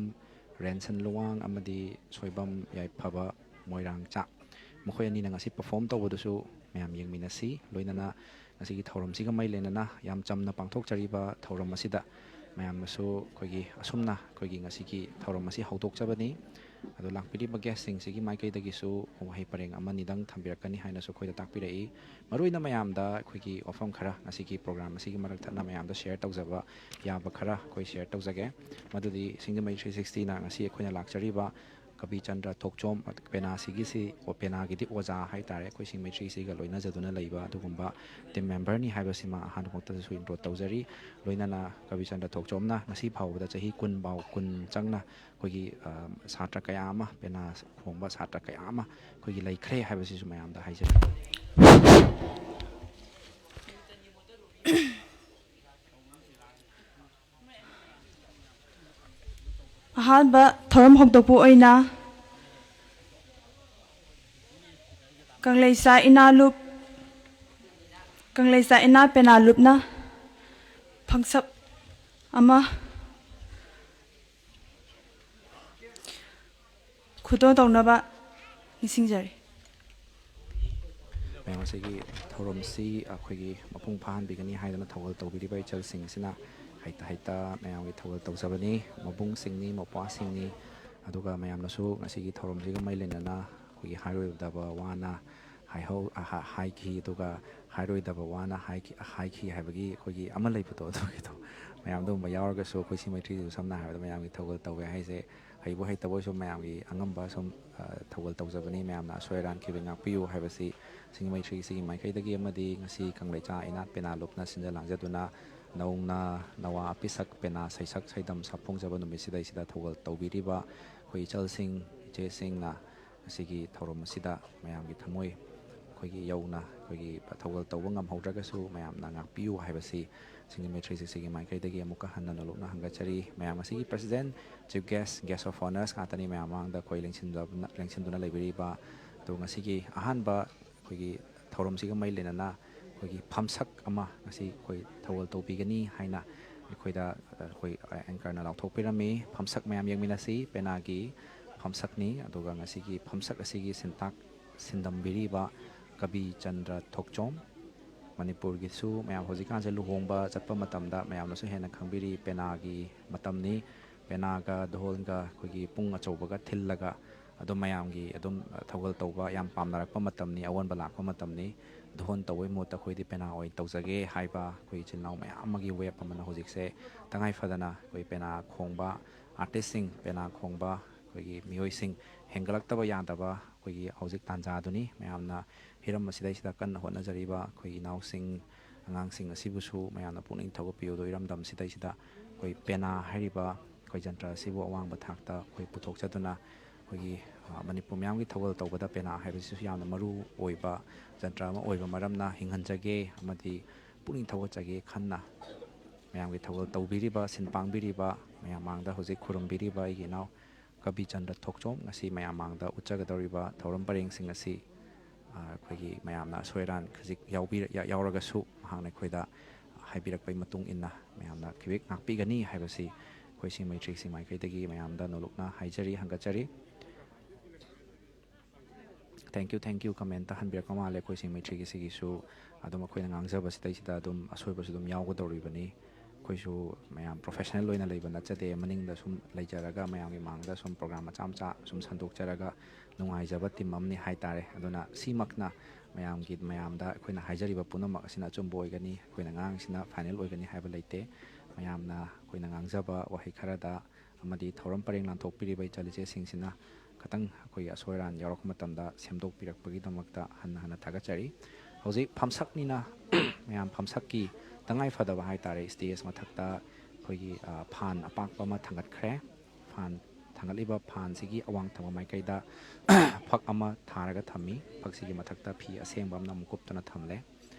ꯔꯦꯟꯁꯟ ꯂꯨꯋꯥꯡ ꯑꯃꯗꯤ ꯁꯣꯏꯕꯝ ꯌꯥꯏꯐꯕ ꯃꯣꯏꯔꯥꯡꯆꯥ, ꯃꯈꯣꯏ ꯑꯅꯤꯅ ꯉꯁꯤ perform ꯇꯧꯕꯗꯨꯁꯨ ꯃꯌꯥꯝ ꯌꯦꯡꯃꯤꯟꯅꯁꯤ꯫ ꯂꯣꯏꯅꯅ ꯉꯁꯤꯒꯤ ꯊꯧꯔꯝꯁꯤꯒ ꯃꯔꯤ ꯂꯩꯅꯅ ꯌꯥꯝ ꯆꯝꯅ ꯄꯥꯡꯊꯣꯛꯆꯔꯤꯕ ꯊꯧꯔꯝ ꯑꯁꯤꯗ ꯃꯌꯥꯝꯅꯁꯨ ꯑꯩꯈꯣꯏꯒꯤ ꯑꯁꯨꯝꯅ ꯑꯩꯈꯣꯏꯒꯤ ꯉꯁꯤꯒꯤ ꯊꯧꯔꯝ ꯑꯁꯤ ꯍꯧꯗꯣꯛꯆꯕꯅꯤ꯫ ꯑꯗꯣ ꯂꯥꯛꯄꯤꯔꯤꯕ ꯒꯦꯁꯁꯤꯡꯁꯤꯒꯤ ꯃꯥꯏꯀꯩꯗꯒꯤꯁꯨ ꯋꯥꯍꯩ ꯄꯔꯦꯡ ꯑꯃꯅꯤꯗꯪ ꯊꯝꯕꯤꯔꯛꯀꯅꯤ ꯍꯥꯏꯅꯁꯨ ꯑꯩꯈꯣꯏꯗ ꯇꯥꯛꯄꯤꯔꯛꯏ꯫ ꯃꯔꯨꯑꯣꯏꯅ ꯃꯌꯥꯝꯗ ꯑꯩꯈꯣꯏꯒꯤ ꯋꯥꯐꯝ ꯈꯔ ꯉꯁꯤꯒꯤ ꯄ꯭ꯔꯣꯒ꯭ꯔꯥꯝ ꯑꯁꯤꯒꯤ ꯃꯔꯛ ꯊꯠꯅ ꯃꯌꯥꯝꯗ ꯁꯤꯌꯔ ꯇꯧꯖꯕ ꯌꯥꯕ ꯈꯔ ꯑꯩꯈꯣꯏ ꯁꯤꯌꯔ ꯇꯧꯖꯒꯦ꯫ ꯃꯗꯨꯗꯤ ꯁꯤꯡꯖꯃꯩ ꯊ꯭ꯔꯤ ꯁꯤꯛꯁꯇꯤꯅ ꯉꯁꯤ ꯑꯩꯈꯣꯏꯅ ꯂꯥꯛꯆꯔꯤꯕ ꯀꯕꯤꯆꯟꯗ꯭ꯔ ꯊꯣꯛꯆꯣꯝ ꯄꯦꯅꯥꯁꯤꯒꯤꯁꯤ, ꯄꯦꯅꯥꯒꯤꯗꯤ ꯑꯣꯖꯥ ꯍꯥꯏꯇꯥꯔꯦ, ꯑꯩꯈꯣꯏ ꯁꯤꯡꯖꯃꯩ ꯊ꯭ꯔꯤꯁꯤꯒ ꯂꯣꯏꯅꯖꯗꯨꯅ ꯂꯩꯕ ꯑꯗꯨꯒꯨꯝꯕ ꯇꯤꯝ ꯃꯦꯝꯕꯔꯅꯤ ꯍꯥꯏꯕꯁꯤꯃ ꯑꯍꯥꯟꯕꯃꯛꯇꯗꯁꯨ ꯏꯟꯇ꯭ꯔꯣ ꯇꯧꯖꯔꯤ꯫ ꯂꯣꯏꯅꯅ ꯀꯕꯤꯆꯟꯗ꯭ꯔ ꯊꯣꯛꯆꯣꯝꯅ ꯉꯁꯤ ꯐꯥꯎꯕꯗ ꯆꯍꯤ ꯀꯨꯟ ꯐꯥꯎ, ꯀꯨꯟ ꯆꯪꯅ ꯑꯩꯈꯣꯏꯒꯤ, ꯑ, ꯁꯥꯇ꯭ꯔ ꯀꯌꯥ ꯑꯃ, ꯄꯦꯅꯥ ꯈꯣꯡꯕ ꯁꯥꯇ꯭ꯔ ꯀꯌꯥ ꯑꯃ ꯑꯩꯈꯣꯏꯒꯤ ꯂꯩꯈ꯭ꯔꯦ ꯍꯥꯏꯕꯁꯤꯁꯨ ꯃꯌꯥꯝꯗ ꯍꯥꯏꯖꯔꯤ꯫ ꯑꯍꯥꯟꯕ ꯊꯧꯔꯝ ꯍꯧꯗꯣꯛꯄ ꯑꯣꯏꯅ ꯀꯪꯂꯩꯆꯥ ꯏꯅꯥ ꯂꯨꯞ, ꯀꯪꯂꯩꯆꯥ ꯏꯅꯥ ꯄꯦꯅꯥ ꯂꯨꯞꯅ ꯐꯪꯁꯛ ꯑꯃ ꯈꯨꯗꯣꯜ ꯇꯧꯅꯕ ꯅꯤꯡꯁꯤꯡꯖꯔꯤ꯫ ꯃꯌꯥꯝ ꯑꯁꯤꯒꯤ ꯊꯧꯔꯝꯁꯤ ꯑꯩꯈꯣꯏꯒꯤ ꯃꯄꯨꯡ ꯐꯥꯍꯟꯕꯤꯒꯅꯤ ꯍꯥꯏꯗꯅ ꯊꯧꯒꯜ ꯇꯧꯕꯤꯔꯤꯕ ꯏꯆꯜꯁꯤꯡ ꯑꯁꯤꯅ ꯍꯩꯇ ꯍꯩꯇ ꯃꯌꯥꯝꯒꯤ ꯊꯧꯒꯜ ꯇꯧꯖꯕꯅꯤ꯫ ꯃꯕꯨꯡꯁꯤꯡꯅꯤ, ꯃꯧꯄ꯭ꯋꯥꯁꯤꯡꯅꯤ, ꯑꯗꯨꯒ ꯃꯌꯥꯝꯅꯁꯨ ꯉꯁꯤꯒꯤ ꯊꯧꯔꯝꯁꯤꯒ ꯃꯔꯤ ꯂꯩꯅꯅ ꯑꯩꯈꯣꯏꯒꯤ ꯍꯥꯏꯔꯣꯏꯗꯕ ꯋꯥꯅ ꯍꯥꯏꯍꯧ-, ꯍꯥ-, ꯍꯥꯏꯈꯤ, ꯑꯗꯨꯒ ꯍꯥꯏꯔꯣꯏꯗꯕ ꯋꯥꯅ ꯍꯥꯏꯈꯤ, ꯍꯥꯏꯈꯤ ꯍꯥꯏꯕꯒꯤ ꯑꯩꯈꯣꯏꯒꯤ ꯑꯃ ꯂꯩꯕꯗꯣ, ꯑꯗꯨꯒꯤꯗꯣ ꯃꯌꯥꯝꯗ ꯑꯗꯨꯝꯕ ꯌꯥꯎꯔꯒꯁꯨ ꯑꯩꯈꯣꯏ ꯁꯤꯡꯖꯃꯩ ꯊ꯭ꯔꯤꯁꯤꯁꯨ ꯁꯝꯅ ꯍꯥꯏꯔꯕꯗ ꯃꯌꯥꯝꯒꯤ ꯊꯧꯒꯜ ꯇꯧꯋꯦ ꯍꯥꯏꯁꯦ ꯍꯩꯕꯨ ꯍꯩꯇꯕ ꯑꯣꯏꯔꯁꯨ ꯃꯌꯥꯝꯒꯤ ꯑꯉꯝꯕ ꯁꯨꯝ, ꯑ, ꯊꯧꯒꯜ ꯇꯧꯖꯕꯅꯤ꯫ ꯃꯌꯥꯝꯅ ꯑꯁꯣꯏ ꯑꯔꯥꯟ ꯈꯤꯕ ꯉꯥꯛꯄꯤꯌꯨ ꯍꯥꯏꯕꯁꯤ ꯁꯤꯡꯖꯃꯩ ꯊ꯭ꯔꯤꯁꯤꯒꯤ ꯃꯥꯏꯀꯩꯗꯒꯤ ꯑꯃꯗꯤ ꯉꯁꯤ ꯀꯪꯂꯩꯆꯥ ꯏꯅꯥꯠ ꯄꯦꯅꯥ ꯂꯨꯞꯅ ꯁꯤꯟꯖ ꯂꯥꯡꯖꯗꯨꯅ ꯅꯧꯅ ꯅꯋꯥ ꯑꯄꯤꯁꯛ ꯄꯦꯅꯥ ꯁꯩꯁꯛ ꯁꯩꯗꯝ ꯁꯥꯐꯣꯡꯖꯕ ꯅꯨꯃꯤꯠꯁꯤꯗꯩꯁꯤꯗ ꯊꯧꯒꯜ ꯇꯧꯕꯤꯔꯤꯕ ꯑꯩꯈꯣꯏ ꯏꯆꯜꯁꯤꯡ, ꯏꯆꯦꯁꯤꯡꯅ ꯉꯁꯤꯒꯤ ꯊꯧꯔꯝ ꯑꯁꯤꯗ ꯃꯌꯥꯝꯒꯤ ꯊꯃꯣꯏ ꯑꯩꯈꯣꯏꯒꯤ ꯌꯧꯅ ꯑꯩꯈꯣꯏꯒꯤ ꯊꯧꯒꯜ ꯇꯧꯕ ꯉꯝꯍꯧꯗ꯭ꯔꯒꯁꯨ ꯃꯌꯥꯝꯅ ꯉꯥꯛꯄꯤꯌꯨ ꯍꯥꯏꯕꯁꯤ ꯁꯤꯡꯖꯃꯩ ꯊ꯭ꯔꯤ ꯁꯤꯛꯁꯇꯤꯒꯤ ꯃꯥꯏꯀꯩꯗꯒꯤ ꯑꯃꯨꯛꯀ ꯍꯟꯅ ꯅꯣꯂꯨꯛꯅ ꯍꯪꯒꯠꯆꯔꯤ꯫ ꯃꯌꯥꯝ ꯑꯁꯤꯒꯤ president, chief guest, guest of honours ꯉꯥꯛꯇꯅꯤ ꯃꯌꯥꯝ ꯃꯃꯥꯡꯗ ꯑꯩꯈꯣꯏ ꯂꯦꯡꯁꯤꯟꯖꯕꯅ-, ꯂꯦꯡꯁꯤꯟꯗꯨꯅ ꯂꯩꯕꯤꯔꯤꯕ꯫ ꯑꯗꯣ ꯉꯁꯤꯒꯤ ꯑꯍꯥꯟꯕ ꯑꯩꯈꯣꯏꯒꯤ ꯊꯧꯔꯝꯁꯤꯒ ꯃꯔꯤ ꯂꯩꯅꯅ ꯑꯩꯈꯣꯏꯒꯤ ꯐꯝꯁꯛ ꯑꯃ ꯉꯁꯤ ꯑꯩꯈꯣꯏ ꯊꯧꯒꯜ ꯇꯧꯕꯤꯒꯅꯤ ꯍꯥꯏꯅ ꯑꯩꯈꯣꯏꯗ, ꯑ, ꯑꯩꯈꯣꯏ, ꯑ, anchorꯅ ꯂꯥꯎꯊꯣꯛꯄꯤꯔꯝꯃꯤ꯫ ꯐꯝꯁꯛ ꯃꯌꯥꯝ ꯌꯦꯡꯃꯤꯟꯅꯁꯤ꯫ ꯄꯦꯅꯥꯒꯤ ꯐꯝꯁꯛꯅꯤ꯫ ꯑꯗꯨꯒ ꯉꯁꯤꯒꯤ ꯐꯝꯁꯛ ꯑꯁꯤꯒꯤ ꯁꯤꯟꯇꯥꯛ ꯁꯤꯟꯗꯝꯕꯤꯔꯤꯕ ꯀꯕꯤ ꯆꯟꯗ꯭ꯔ ꯊꯣꯛꯆꯣꯝ꯫ ꯃꯅꯤꯄꯨꯔꯒꯤꯁꯨ ꯃꯌꯥꯝ ꯍꯧꯖꯤꯛꯀꯥꯟꯁꯦ ꯂꯨꯍꯣꯡꯕ ꯆꯠꯄ ꯃꯇꯝꯗ ꯃꯌꯥꯝꯅꯁꯨ ꯍꯦꯟꯅ ꯈꯪꯕꯤꯔꯤ, ꯄꯦꯅꯥꯒꯤ ꯃꯇꯝꯅꯤ꯫ ꯄꯦꯅꯥꯒ ꯙꯣꯜꯒ ꯑꯩꯈꯣꯏꯒꯤ ꯄꯨꯡ ꯑꯆꯧꯕꯒ ꯊꯤꯜꯂꯒ ꯑꯗꯨꯝ ꯃꯌꯥꯝꯒꯤ ꯑꯗꯨꯝ ꯊꯧꯒꯜ ꯇꯧꯕ ꯌꯥꯝ ꯄꯥꯝꯅꯔꯛꯄ ꯃꯇꯝꯅꯤ, ꯑꯑꯣꯟꯕ ꯂꯥꯛꯄ ꯃꯇꯝꯅꯤ꯫ ꯙꯣꯜ ꯇꯧꯕꯒꯤ ꯃꯍꯨꯠꯇ ꯑꯩꯈꯣꯏꯗꯤ ꯄꯦꯅꯥ ꯑꯣꯏꯅ ꯇꯧꯖꯒꯦ ꯍꯥꯏꯕ ꯑꯩꯈꯣꯏ ꯏꯆꯤꯜ ꯏꯅꯥꯎ ꯃꯌꯥꯝ ꯑꯃꯒꯤ ꯋꯦꯞ ꯑꯃꯅ ꯍꯧꯖꯤꯛꯁꯦ ꯇꯉꯥꯏ ꯐꯗꯅ ꯑꯩꯈꯣꯏ ꯄꯦꯅꯥ ꯈꯣꯡꯕ ꯑꯥꯔꯇꯤꯁꯁꯤꯡ, ꯄꯦꯅꯥ ꯈꯣꯡꯕ ꯑꯩꯈꯣꯏꯒꯤ ꯃꯤꯑꯣꯏꯁꯤꯡ ꯍꯦꯟꯒꯠꯂꯛꯇꯕ ꯌꯥꯗꯕ ꯑꯩꯈꯣꯏꯒꯤ ꯍꯧꯖꯤꯛ ꯇꯥꯟꯖꯥꯗꯨꯅꯤ꯫ ꯃꯌꯥꯝꯅ ꯍꯤꯔꯝ ꯑꯁꯤꯗꯩꯁꯤꯗ ꯀꯟꯅ ꯍꯣꯠꯅꯖꯔꯤꯕ ꯑꯩꯈꯣꯏꯒꯤ ꯏꯅꯥꯎꯁꯤꯡ, ꯑꯉꯥꯡꯁꯤꯡ ꯑꯁꯤꯕꯨꯁꯨ ꯃꯌꯥꯝꯅ ꯄꯨꯛꯅꯤꯡ ꯊꯧꯒꯠꯄꯤꯌꯨ꯫ ꯑꯗꯣ ꯏꯔꯝꯗꯝꯁꯤꯗꯩꯁꯤꯗ ꯑꯩꯈꯣꯏ ꯄꯦꯅꯥ ꯍꯥꯏꯔꯤꯕ ꯑꯩꯈꯣꯏ ꯖꯟꯇ꯭ꯔ ꯑꯁꯤꯕꯨ ꯑꯋꯥꯡꯕ ꯊꯥꯛꯇ ꯑꯩꯈꯣꯏ ꯄꯨꯊꯣꯛꯆꯗꯨꯅ ꯑꯩꯈꯣꯏꯒꯤ, ꯑ, ꯃꯅꯤꯄꯨꯔ ꯃꯌꯥꯝꯒꯤ ꯊꯧꯒꯜ ꯇꯧꯕꯗ ꯄꯦꯅꯥ ꯍꯥꯏꯕꯁꯤꯁꯨ ꯌꯥꯝꯅ ꯃꯔꯨ ꯑꯣꯏꯕ ꯖꯟꯇ꯭ꯔ ꯑꯃ ꯑꯣꯏꯕ ꯃꯔꯝꯅ ꯍꯤꯡꯍꯟꯖꯒꯦ ꯑꯃꯗꯤ ꯄꯨꯛꯅꯤꯡ ꯊꯧꯒꯠꯆꯒꯦ ꯈꯟꯅ ꯃꯌꯥꯝꯒꯤ ꯊꯧꯒꯜ ꯇꯧꯕꯤꯔꯤꯕ, ꯁꯤꯟ ꯄꯥꯡꯕꯤꯔꯤꯕ, ꯃꯌꯥꯝ ꯃꯥꯡꯗ ꯍꯧꯖꯤꯛ ꯈꯨꯔꯨꯝꯕꯤꯔꯤꯕ ꯑꯩꯒꯤ ꯏꯅꯥꯎ ꯀꯕꯤ ꯆꯟꯗ꯭ꯔ ꯊꯣꯛꯆꯣꯝ ꯉꯁꯤ ꯃꯌꯥꯝ ꯃꯥꯡꯗ ꯎꯠꯆꯒꯗꯧꯔꯤꯕ ꯊꯧꯔꯝ ꯄꯔꯦꯡꯁꯤꯡ ꯑꯁꯤ, ꯑ, ꯑꯩꯈꯣꯏꯒꯤ ꯃꯌꯥꯝꯅ ꯑꯁꯣꯏ ꯑꯔꯥꯟ ꯈꯖꯤꯛ ꯌꯥꯎꯕꯤꯔ-, ꯌꯥ-, ꯌꯥꯎꯔꯒꯁꯨ ꯃꯍꯥꯛꯅ ꯑꯩꯈꯣꯏꯗ ꯍꯥꯏꯕꯤꯔꯛꯄꯒꯤ ꯃꯇꯨꯡ ꯏꯟꯅ ꯃꯌꯥꯝꯅ ꯈꯤꯕꯦꯛ ꯉꯥꯛꯄꯤꯒꯅꯤ ꯍꯥꯏꯕꯁꯤ ꯑꯩꯈꯣꯏ ꯁꯤꯡ ꯃꯩꯇ꯭ꯔꯤꯁꯤꯡ ꯃꯥꯏꯀꯩꯗꯒꯤ ꯃꯌꯥꯝꯗ ꯅꯣꯂꯨꯛꯅ ꯍꯥꯏꯖꯔꯤ, ꯍꯪꯒꯠꯆꯔꯤ꯫ Thank you, thank you comment ꯍꯟꯕꯤꯔꯛꯄ ꯃꯥꯜꯂꯦ꯫ ꯑꯩꯈꯣꯏ ꯁꯤꯡ ꯃꯩꯇ꯭ꯔꯤꯒꯤ ꯁꯤꯒꯤꯁꯨ ꯑꯗꯨꯝ ꯑꯩꯈꯣꯏꯅ ꯉꯥꯡꯖꯕꯁꯤꯗꯩꯁꯤꯗ ꯑꯗꯨꯝ ꯑꯁꯣꯏꯕꯁꯨ ꯑꯗꯨꯝ ꯌꯥꯎꯒꯗꯧꯔꯤꯕꯅꯤ꯫ ꯑꯩꯈꯣꯏꯁꯨ ꯃꯌꯥꯝ professional ꯑꯣꯏꯅ ꯂꯩꯕ ꯅꯠꯆꯗꯦ, ꯃꯅꯤꯡꯗ ꯁꯨꯝ ꯂꯩꯖꯔꯒ ꯃꯌꯥꯝꯒꯤ ꯃꯥꯡꯗ ꯁꯨꯝ program ꯃꯆꯥ ꯃꯆꯥ ꯁꯨꯝ ꯁꯟꯗꯣꯛꯆꯔꯒ ꯅꯨꯡꯉꯥꯏꯖꯕ team ꯑꯃꯅꯤ ꯍꯥꯏꯇꯥꯔꯦ꯫ ꯑꯗꯨꯅ ꯁꯤꯃꯛꯅ ꯃꯌꯥꯝꯒꯤ, ꯃꯌꯥꯝꯗ ꯑꯩꯈꯣꯏꯅ ꯍꯥꯏꯖꯔꯤꯕ ꯄꯨꯝꯅꯃꯛ ꯑꯁꯤꯅ ꯑꯆꯨꯝꯕ ꯑꯣꯏꯒꯅꯤ, ꯑꯩꯈꯣꯏꯅ ꯉꯥꯡꯉꯤꯁꯤꯅ final ꯑꯣꯏꯒꯅꯤ ꯍꯥꯏꯕ ꯂꯩꯇꯦ꯫ ꯃꯌꯥꯝꯅ ꯑꯩꯈꯣꯏꯅ ꯉꯥꯡꯖꯕ ꯋꯥꯍꯩ ꯈꯔꯗ ꯑꯃꯗꯤ ꯊꯧꯔꯝ ꯄꯔꯦꯡ ꯂꯥꯟꯊꯣꯛꯄꯤꯔꯤꯕ ꯏꯆꯜ ꯏꯆꯦꯁꯤꯡꯁꯤꯅ ꯈꯇꯪ ꯑꯩꯈꯣꯏꯒꯤ ꯑꯁꯣꯏ ꯑꯔꯥꯟ ꯌꯥꯎꯔꯛꯄ ꯃꯇꯝꯗ ꯁꯦꯝꯗꯣꯛꯄꯤꯔꯛꯄꯒꯤꯗꯃꯛꯇ ꯍꯟꯅ ꯍꯟꯅ ꯊꯥꯒꯠꯆꯔꯤ꯫ ꯍꯧꯖꯤꯛ ꯐꯝꯁꯛꯅꯤꯅ ꯃꯌꯥꯝ ꯐꯝꯁꯛꯀꯤ ꯇꯉꯥꯏ ꯐꯗꯕ ꯍꯥꯏꯇꯥꯔꯦ, stage ꯃꯊꯛꯇ ꯑꯩꯈꯣꯏꯒꯤ, ꯑ, ꯐꯥꯟ ꯑꯄꯥꯛꯄ ꯑꯃ ꯊꯥꯡꯒꯠꯈ꯭ꯔꯦ꯫ ꯐꯥꯟ ꯊꯥꯡꯒꯠꯂꯤꯕ ꯐꯥꯟꯁꯤꯒꯤ ꯑꯋꯥꯡ ꯊꯪꯕ ꯃꯥꯏꯀꯩꯗ ꯐꯛ ꯑꯃ ꯊꯥꯔꯒ ꯊꯝꯃꯤ꯫ ꯐꯛꯁꯤꯒꯤ ꯃꯊꯛꯇ ꯐꯤ ꯑꯁꯦꯡꯕ ꯑꯃꯅ ꯑꯃꯨꯛ ꯀꯨꯞꯇꯨꯅ ꯊꯝꯂꯦ꯫